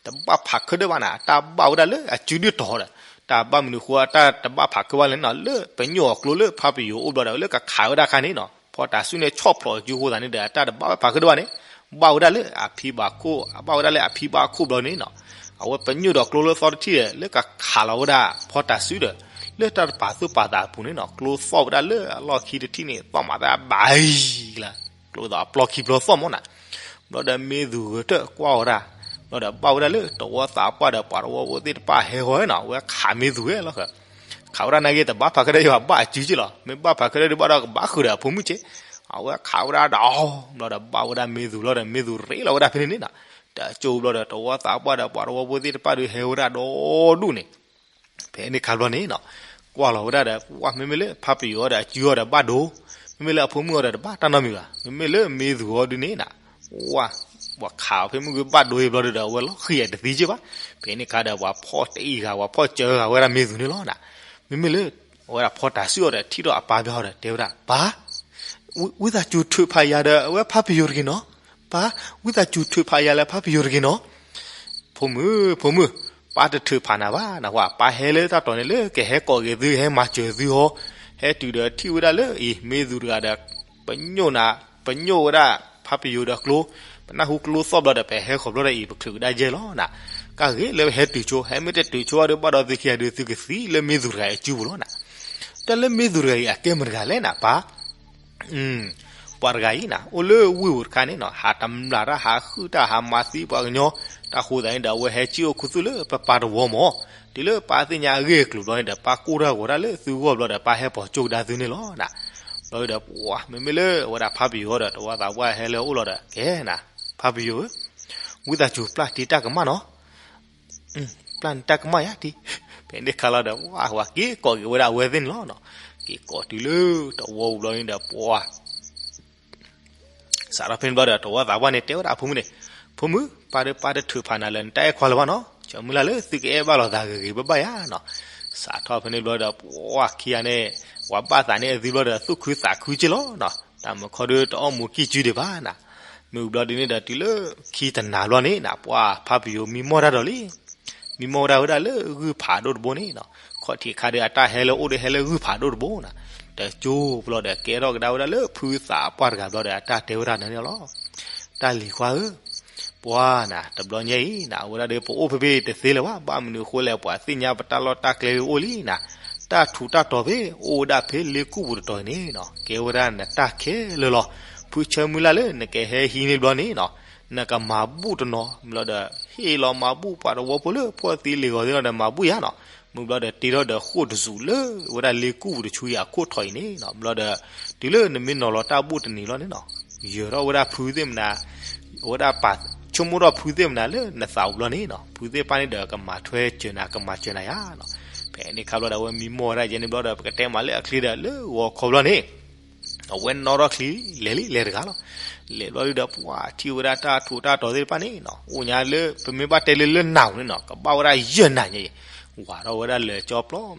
တဘၣ်ဖးခၢၣ်ဒၢၣ်ဘၣ်နၤ, တၢ်ဘၣ်ဝဲဒၣ်လၢအစုဒုၣ်တီၤဒီး, တၢ်ဘၣ်မနုၤဃိ တၢ်တဘၣ်ဖးခၢၣ်ဘၣ်လဲၣ်နၤ, လၢပညိၣ်အီၤကျိလၢဖါပယိၤအိၣ်ဘျီဒီး လၢကခးဝဲဒၣ်ခါန့ၣ်နၤ, ဖီၣ်တၢ်စုၣ်န့ၣ်ဆီၣ်ဖျိးအစုဃိသးန့ၣ်ဒီး တၢ်တဘၣ်ဖးခၢၣ်ဒၢၣ်ဘၣ်န့ၣ်, ဘၣ်ဝဲဒၣ်လၢအဖံဘၣ်ခိၣ်, ဘၣ်ဝဲဒၣ်လၢအဖံဘၣ်ခိၣ်ဘျီန့ၣ်နၤ, အဝဲပညိၣ်ဒီးကျိလၢသီတထံၣ်ဒီး လၢကခးလီၤဝဲဒၣ်ဖီၣ်တၢ်စုၣ်ဒီး, လၢတၢ်တပာ်သူၣ်ပာ်သးအပူၤန့ၣ်နၤ, ကျိသီၣ်ဝဲဒၣ်လၢအလီၢ်ခံတထံၣ်န့ၣ် သီၣ်မးသးဘၣ်အံၤလၢ ကျိသီၣ်အပျီခံပျီသီၣ်မးနၤ. ဘျီဒီးမ့ၢ်သူၤဂဲၤထၢၣ်ကွၢ်ဝဲဒၣ်, ဘျီဒီးဘၣ်ဝဲဒၣ်လၢတဝီသးပှၢ်ဒီးပှၤတဝီဖိသ့ၣ်တဖၣ်ဟဲဃီၤနီၤ, အဝဲခးမ့ၢ်သူဝဲလီၤ. ခးဝဲဒၣ်နာ်က့ တဘၣ်ဖးကရၢယွၤဘၣ်အစုက့လီၤ, မ့ၢ်ဘၣ်ဖးကရၢဒုးဘၣ်ဒီးကဘၣ်ဃုာ်ဒီးအဖိမုၣ်က့, အဝဲခးဝဲဒၣ်ဒီး ဘျီဒီးဘၣ်ဝဲဒၣ်မ့ၢ်သူလီၤဒီး မ့ၢ်သူရ့လီၤဝဲဒၣ်ဖဲန့ၣ်န့ၣ်နီၤ, တကၠိဘျီဒီးတဝီသးပှၢ်ဒီးပှၤတဝီဖိသ့ၣ်တဖၣ်ဒုးဟဲဝဲဒၣ်ဒီဒူၣ်န့ၣ် ဖဲန့ၣ်ခါဘျီန့ၣ်နီၤ, ကွၢ်လီၤဝဲဒၣ်ဒီး ဝဲမ့မ့ၢ်လၢဖးပယိၤအီၤဒီးအစုအီၤဒီးဘၣ်ဒိ, မ့မ့ၢ်လၢအဖိမုၣ်အီၤဒီးတဘၣ်တၢ်နီတမံၤဘၣ်, မ့မ့ၢ်လၢမ့ၢ်သူအီၤဒုးန့ၣ်နီၤ, ဝဲ ပှၤခးအီၤဖဲမုၢ်ဂ့ၤဘၣ်ဒိဘျီဒီး အဝဲလီၤဃံၤအတသံက့ဘၣ်, ဖဲန့ၣ်ခါဒီးပှၤဖီၣ်တအံၤဂၤ ပှၤဖီၣ်စၢဂၤဝဲဒၣ်မ့ၢ်သူန့ၣ်လီၤနီၤ, မ့မ့ၢ်လၢ အဝဲဒၣ်ဖီၣ်တၢ်စုအီၤဒီးထံၣ်ထီၣ်အပၢ်ဘျီဒီးတဲဝဲဒၣ် ပၢ် ဝံသးစူၤထုးဖးယၤဒီးအဝဲဖးပယိၤတဂ့ၤနီၤ, ပၢ် ဝံသးစူၤထုးဖးယၤလၢဖးပယိၤတဂ့ၤနီၤ, ဖိမုၣ် ဖိမုၣ်, ပၢ်တထုးဖးနၤဘၣ်နဝဲ, ပၢ်ဟဲလၢတၢ်တီၤန့ၣ်လၢကဟဲကိးက့ၤသု ဟဲမၤစၢၤသုဟီ, ဟဲတုၤဒီးထံၣ်ဝဲဒၣ်လၢအံၤ မ့ၢ်သူတဂၤဒီး ပညိၣ်နၤ, ပညိၣ်ဝဲဒၣ်ဖးပယိၤဒီးကျိ, ပနၢ်ဟူကျိသီၣ်ဘျီဒီးပဟဲဃီၤဘျီဒီးအံၤ ပချုးကဒါယဲၢ်လီၤနၤ, ကၣ်ဂ့ၤလၢပဟဲတုၤဆိ ဟဲမ့ၢ်တတုၤဆိအီၤဒီးဘၣ်ဒီးသုခံဂၤဒုး သုကသံလၢမ့ၢ်သူတဂၤအံၤအစုပူၤလီၤနၤ, တၢ်လၢမ့ၢ်သူတဂၤအံၤအကဲမတၤတဂၤလဲၣ်နၤ ပၢ် ပှၤတဂၤအံၤနၤ အိၣ်လၢဝ့ၢ်ပူၤတခါန့ၣ်နီၤ, ဟးတမျၢ်တၢ် ဟးဟုၣ်တၢ် ဟးမၤသံပှၤကညီ, တၢ်ဃိသးန့ၣ်ဒီး အဝဲဟဲက့ၢ်အိၣ်ခူသူၣ်လၢပပၢ်တဝီမၢ်, တုၤလၢပၢ်သ့ၣ်ညါအဂ့ၢ်အကျိၤဘျီန့ၣ်ဒီး ပၢ်ကိၢ်တၢ်ဂီၤတၢ်လၢသုဂီၢ်ဘျီဒီး ပၢ်ဟဲပိာ်ကၠိကဒါသုန့ၣ်လီၤနၤ, ဘျီဒီး ပှၤမ့မ့ၢ်လၢအဝဲဒၣ်ဖးပယိၤဒီးတဝီသးပှၢ်ဟဲလၢအအိၣ်လီၤဒီး ကဲနၤ, ဖးပယိၤဧၢ, ဝံသးစူၤပျၢ်တံတၢ်ကမၣ်နီၤ ပျၢ်န့ၣ်တၢ်ကမၣ်ယါတံ, ဖဲန့ၣ်ခါလီၤဒီး ပှၤက့ၤကိးက့ၤဝဲဒၣ်အဝဲသ့ၣ်န့ၣ်လီၤ, က့ၤကိးတုၤလၢတဝီပူၤဘျီန့ၣ်ဒီး ပှၤ စးထီၣ်ဖဲန့ၣ်ဘျီဒီး တဝီသးပှၢ်န့ၣ်တဲဝဲဒၣ်အဖိမုၣ်န့ၣ်, ဖိမုၣ်, ပၢ်ဒီးပၢ်တထုးဖးနၤလၢနတၢ်အဲၣ်ခွါလၢၤဘၣ်နီၤ, ဆၢမုၢ်လၢ်လၢသုကအဲၣ်ဘၣ်လိာ်သးဂ့ၤဂ့ၤဘၣ်ဘၣ်ယါနီၤ, စးထီၣ်ဖဲန့ၣ်ဘျီဒီး ပှၤခံဂၤန့ၣ် ပှၤဘၣ်သးန့ၢ်အသုဘျီဒီး သူၣ်ခုသးခုက့လီၤနီၤ, တၢ်မုၢ်ခီဒုးတအီၣ်မူးကံၢ်စုဒံးဘၣ်နၤ, မ့ၢ်ဘျီဒုးန့ၣ်ဒီး တုၤလၢခံတနၤဘျီန့ၣ်နၤ ပှၤဖးပယိၤမံမီၢ်တၢ်ဒီးလံ မံမီၢ်ဝဲဒၣ်ဝဲဒၣ်လၢဂုၢ်ဖးဒိၣ်တဘိန့ၣ်နီၤ, ခီၣ်ထံးခါဒီးအတၢ်ဟဲလၢအိၣ်ဒီးဟဲလၢဂုၢ်ဖးဒိၣ်တဘိနၤ, တကၠိပျီဒီး ကဲထီၣ်ကဒါဝဲဒၣ်လၢဖုသးပှၢ်တဂၤဘျီဒီး အတၢ်တဲဝဲဒၣ်န့ၣ်လီၤ, တၢ်လံၤခွါဧၢ, ပှၤနၤ တဘျီညါအံၤနၤ အဝဲဒၣ်ဒီးပအိၣ်ဖဲဖဲတသ့လၢၤဘၣ်, ဘၣ်မနုၤအဃိလဲၣ် ပှၤသ့ၣ်ညါပတၢ်လီၢ်တၢ်ကျဲအိၣ်လံနၤ, တၢ်ထူးတၢ်တီၤဖဲအိၣ်ဝဲဒၣ်ဖဲလ့ကူၣ်ပူၤတတီၤအံၤန့ၣ်နီၤ ကဲဝဲဒၣ်နတၢ်ခဲလၢာ်လီၤ, ဖုဆၢမုၢ်လၢ်လၢနကဟဲဟံးန့ၢ်ဘျီန့ၣ်နီၤ နကမၤဘူၣ်တနီၤဘျီဒီး ဟ့ၣ်လီၤမၤဘူၣ်ပှၤတဝီဖိလၢဖှီၣ်သံလ့ၤဂီၤသ့ၣ်လီၤဒီးမၤဘူၣ်ယါနီၤ, မ့ၢ်ဘျီဒီးတ့ထီၣ်ဒီးဃိၣ်တစူးလၢဝဲဒၣ်လ့ကူၣ်ပူၤတဆူအံၤအခိၣ်ထီၣ်အံၤန့ၣ်နီၤ, ဘျီဒီး တုၤလၢနမ့ၢ်နီၤလီၤတၢ်ဘူၣ်တနံၤလီၤန့ၣ်နီၤ, ယၢၤထီၣ်ဝဲဒၣ်ဖုသ့ၣ်မနၤ အဝဲဒၣ်ပာ်ဆိကမိၣ်ထီၣ်ဖုသ့ၣ်မနၤလၢနသးပူၤဘျီန့ၣ်နီၤ ဖုသ့ၣ်တဖၣ်န့ၣ်ဒီးကမၤထွဲစၢၤနၤ ကမၤစၢၤနၤယါနီၤ, ဖဲန့ၣ်ခါဘျီဒီးအဝဲမံမီၢ်ဝဲဒၣ်ယဲန့ၣ်ဘျီဒီး ပကတဲမးလၢအချ့ဒီးလၢဂီၤခီဘျီန့ၣ် အဝဲနီၣ်ထီၣ်ချံလဲၤလံ လဲၤတဂၤလီၤ, လဲၤဘျီဒုးဒီး ပှၤထံၣ်ဝဲဒၣ်တၢ်ထူးတၢ်တီၤသ့ၣ်တဖၣ်န့ၣ်နီၤ အိၣ်ညါလၢပမ့ၢ်ဘၣ်တဲလၢလၢနၤန့ၣ်နီၤ ကဘၣ်ဝဲဒၣ်ယဲၢ်နၤညါအံၤ, ဝးထီၣ်ဝဲဒၣ်လၢာ်ကၠီ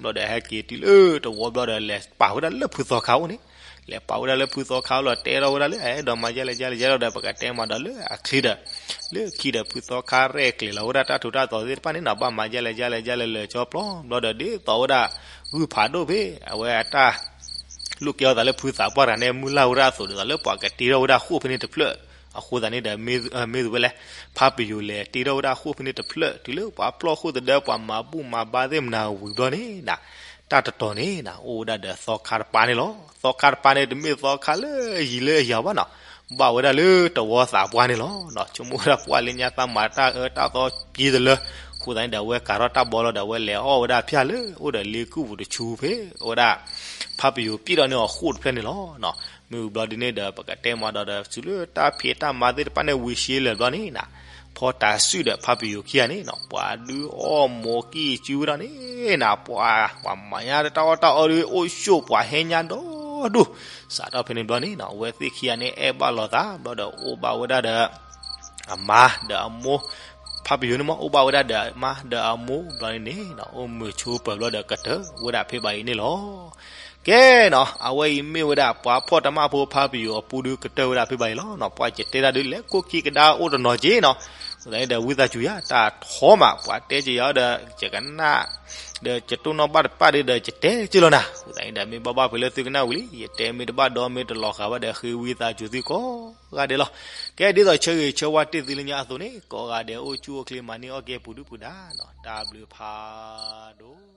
ပျီဘျီဒီး ဟဲက့ၤတုၤလၢတဝီဘျီဒီး လဲၤပာ်ဝဲဒၣ်လၢဖုသီခါအိၣ်န့ၣ်, လဲၤပာ်ဝဲဒၣ်လၢဖုသီခါအိၣ်လီၤ တဲထီၣ်ဝဲဒၣ်လၢ အဲၣ်ဒိးမၤယဲလဲၣ်ယဲလဲၣ်ယဲလဲၣ်ဒီး ပကတဲမးဒီးလၢအချ့ဒီး လၢခံဒီးဖုသီခါရဲၣ်ကျဲၤလီၤဝဲဒၣ်တၢ်ထူးတၢ်တီၤသ့ၣ်တဖၣ်န့ၣ်နီၤ ဘၣ်မၤယဲလဲၣ်ယဲလဲၣ်ယဲလဲၣ်လၢာ်ကၠီပျီဘျီဒီး ဒ်သိးဝဲဒၣ်ဂုၢ်ဖးဒိၣ်ဖဲ အဝဲအတၢ် လိာ်ကဲအီၤသးလၢဖုသးပှၢ်တဂၤန့ၣ် မုၢ်လၢ်ဝဲဒၣ်အသိးဒ်သိးလၢပှၤကတ့ထီၣ်ဝဲဒၣ်ဃိၣ်ဖဲန့ၣ်တဖျၢၣ်, အဃိသတးန့ၣ်ဒီး မ့ၢ်သူဝဲလဲၣ်, ဖးပယိၤလဲၤတ့ထီၣ်ဝဲဒၣ်ဃိၣ်ဖဲန့ၣ်တဖျၢၣ် တုၤလၢပှၤပျီၢ်ဃိၣ်သဒၢ ပှၤမၤဘူၣ်မၤဘါသ့ၣ်မနၤဝံၤဘျီန့ၣ်နၤ, တၢ်တတီၤန့ၣ်နၤ အိၣ်ဝဲဒၣ်ဒီးသီခါတပၤန့ၣ်လီၤ. သီခါတပၤန့ၣ် တမ့ၢ်သီခါလၢယံၤလၢယၤဘၣ်နီၤ, ဘၣ်ဝဲဒၣ်လၢတဝီသးပှၢ်န့ၣ်လီၤ. ဆိကမိၣ်ဝဲဒၣ်ပှၢ်လၢညါသးမၤတၢ်အၢတၢ်သီပှဲၤတလၢ, အဃိသတးန့ၣ်ဒီး အဝဲကၤထီၣ်တၢ်ဘီလီၤဒီး အဝဲလဲၤအီၣ်ဝဲဒၣ်ဖၠၣ်လၢအိၣ်ဒီးလ့ကူၣ်ပူၤတဆူဖဲ အဝဲဒၣ် ဖးပယိၤပျံၢ်ဒီးန့ၢ်အီၤဃိၣ်တဖျၢၣ်န့ၣ်လီၤ. မ့ၢ်ဝံၤဘျီဒ်န့ၣ်ဒီး ပကတဲမးဒီးဒီး တုၤလၢတၢ်ဖံးတၢ်မၤသ့ၣ်တဖၣ်န့ၣ်ဝံၤဆံးလၢာ်ဘျီန့ၣ်နၤ, ဖီတၤစုၣ်ဒီးဖးပယိၤခံဂၤန့ၣ်နီၤ ပှၤဒုးအီၣ်မိၤကံၢ်စုဝဲဒၣ်န့ၣ်နၤ, ပှၤ ပှၤမၤညါတၢ်အီၣ်တၢ်အီဒီးအိၣ်ဆိးပှၤဟဲညါဒီဒူၣ်, စးထီၣ်ဖဲန့ၣ်ဘျီန့ၣ်နီၤ အဝဲသ့ၣ်ခံဂၤန့ၣ် အဲၣ်ဘၣ်လိာ်သးဘျီဒီး အိၣ်ဘၣ်ဝဲဒၣ်ဒီး အမါဒီးအမိၢ်, ဖးပယိၤန့ၣ်မ့ၢ် အိၣ်ဘၣ်ဝဲဒၣ်ဒီးအမါဒီးအမိၢ်ဘျီန့ၣ်န့ၣ်နီၤ အိၣ်မုာ်ဆိးပၢၤဘျီဒီးကတၢၢ်ဝဲဒၣ်ဖဲဘၣ်အံၤန့ၣ်လီၤ. ကဲနီၤ အဝဲအံၤမ့ၢ်ဝဲဒၣ်ပှၤဖှီၣ်တၢ်မၢဖိဖးပယိၤအပူဒုးကတၢၢ်ဝဲဒၣ်ဖဲဘၣ်အံၤလီၤနီၤ. ပှၤယတဲတၢ်ဒုးလဲၤကိၢ်ခံကဒါအိၣ်တနီၤက့နီၤ. အဃိသတးန့ၣ်ဒီး ဝံသးစူၤယါ တၢ်ထီမး ပှၤတဲက့ၤယၤဒီး ယကနၣ် ဒီးယတိၢ်နီၣ်ဘၣ်တပၣ်ဒုးဒီး ယတဲက့ၤလီၤနၤ. အဃိသတးန့ၣ်ဒီး မ့ၢ်ဘၣ်ဘၣ်ဖဲလၢသုကနၣ်ဝံၤလံ ယတဲမ့ၢ်တဘၣ်ဒီးမ့ၢ်တလီၤဃာ်ဘၣ်ဒီး ဃ့ဝံသးစူၤသုကိးဂၤဒဲးလီၤ. ကဲဒ်သိးဆၢဂ့ၤဆၢဝါတ့ၢ်သုလၢညါအသိးန့ၣ် ကိးဂၤဒဲးအိၣ်ဆူၣ်အိၣ်ချ့မၤန့ၢ်အီၣ်ကဲပူၤဒုၣ်ပူၤဒါနီၤ. တၢ်ဘျုးဖးဒိၣ်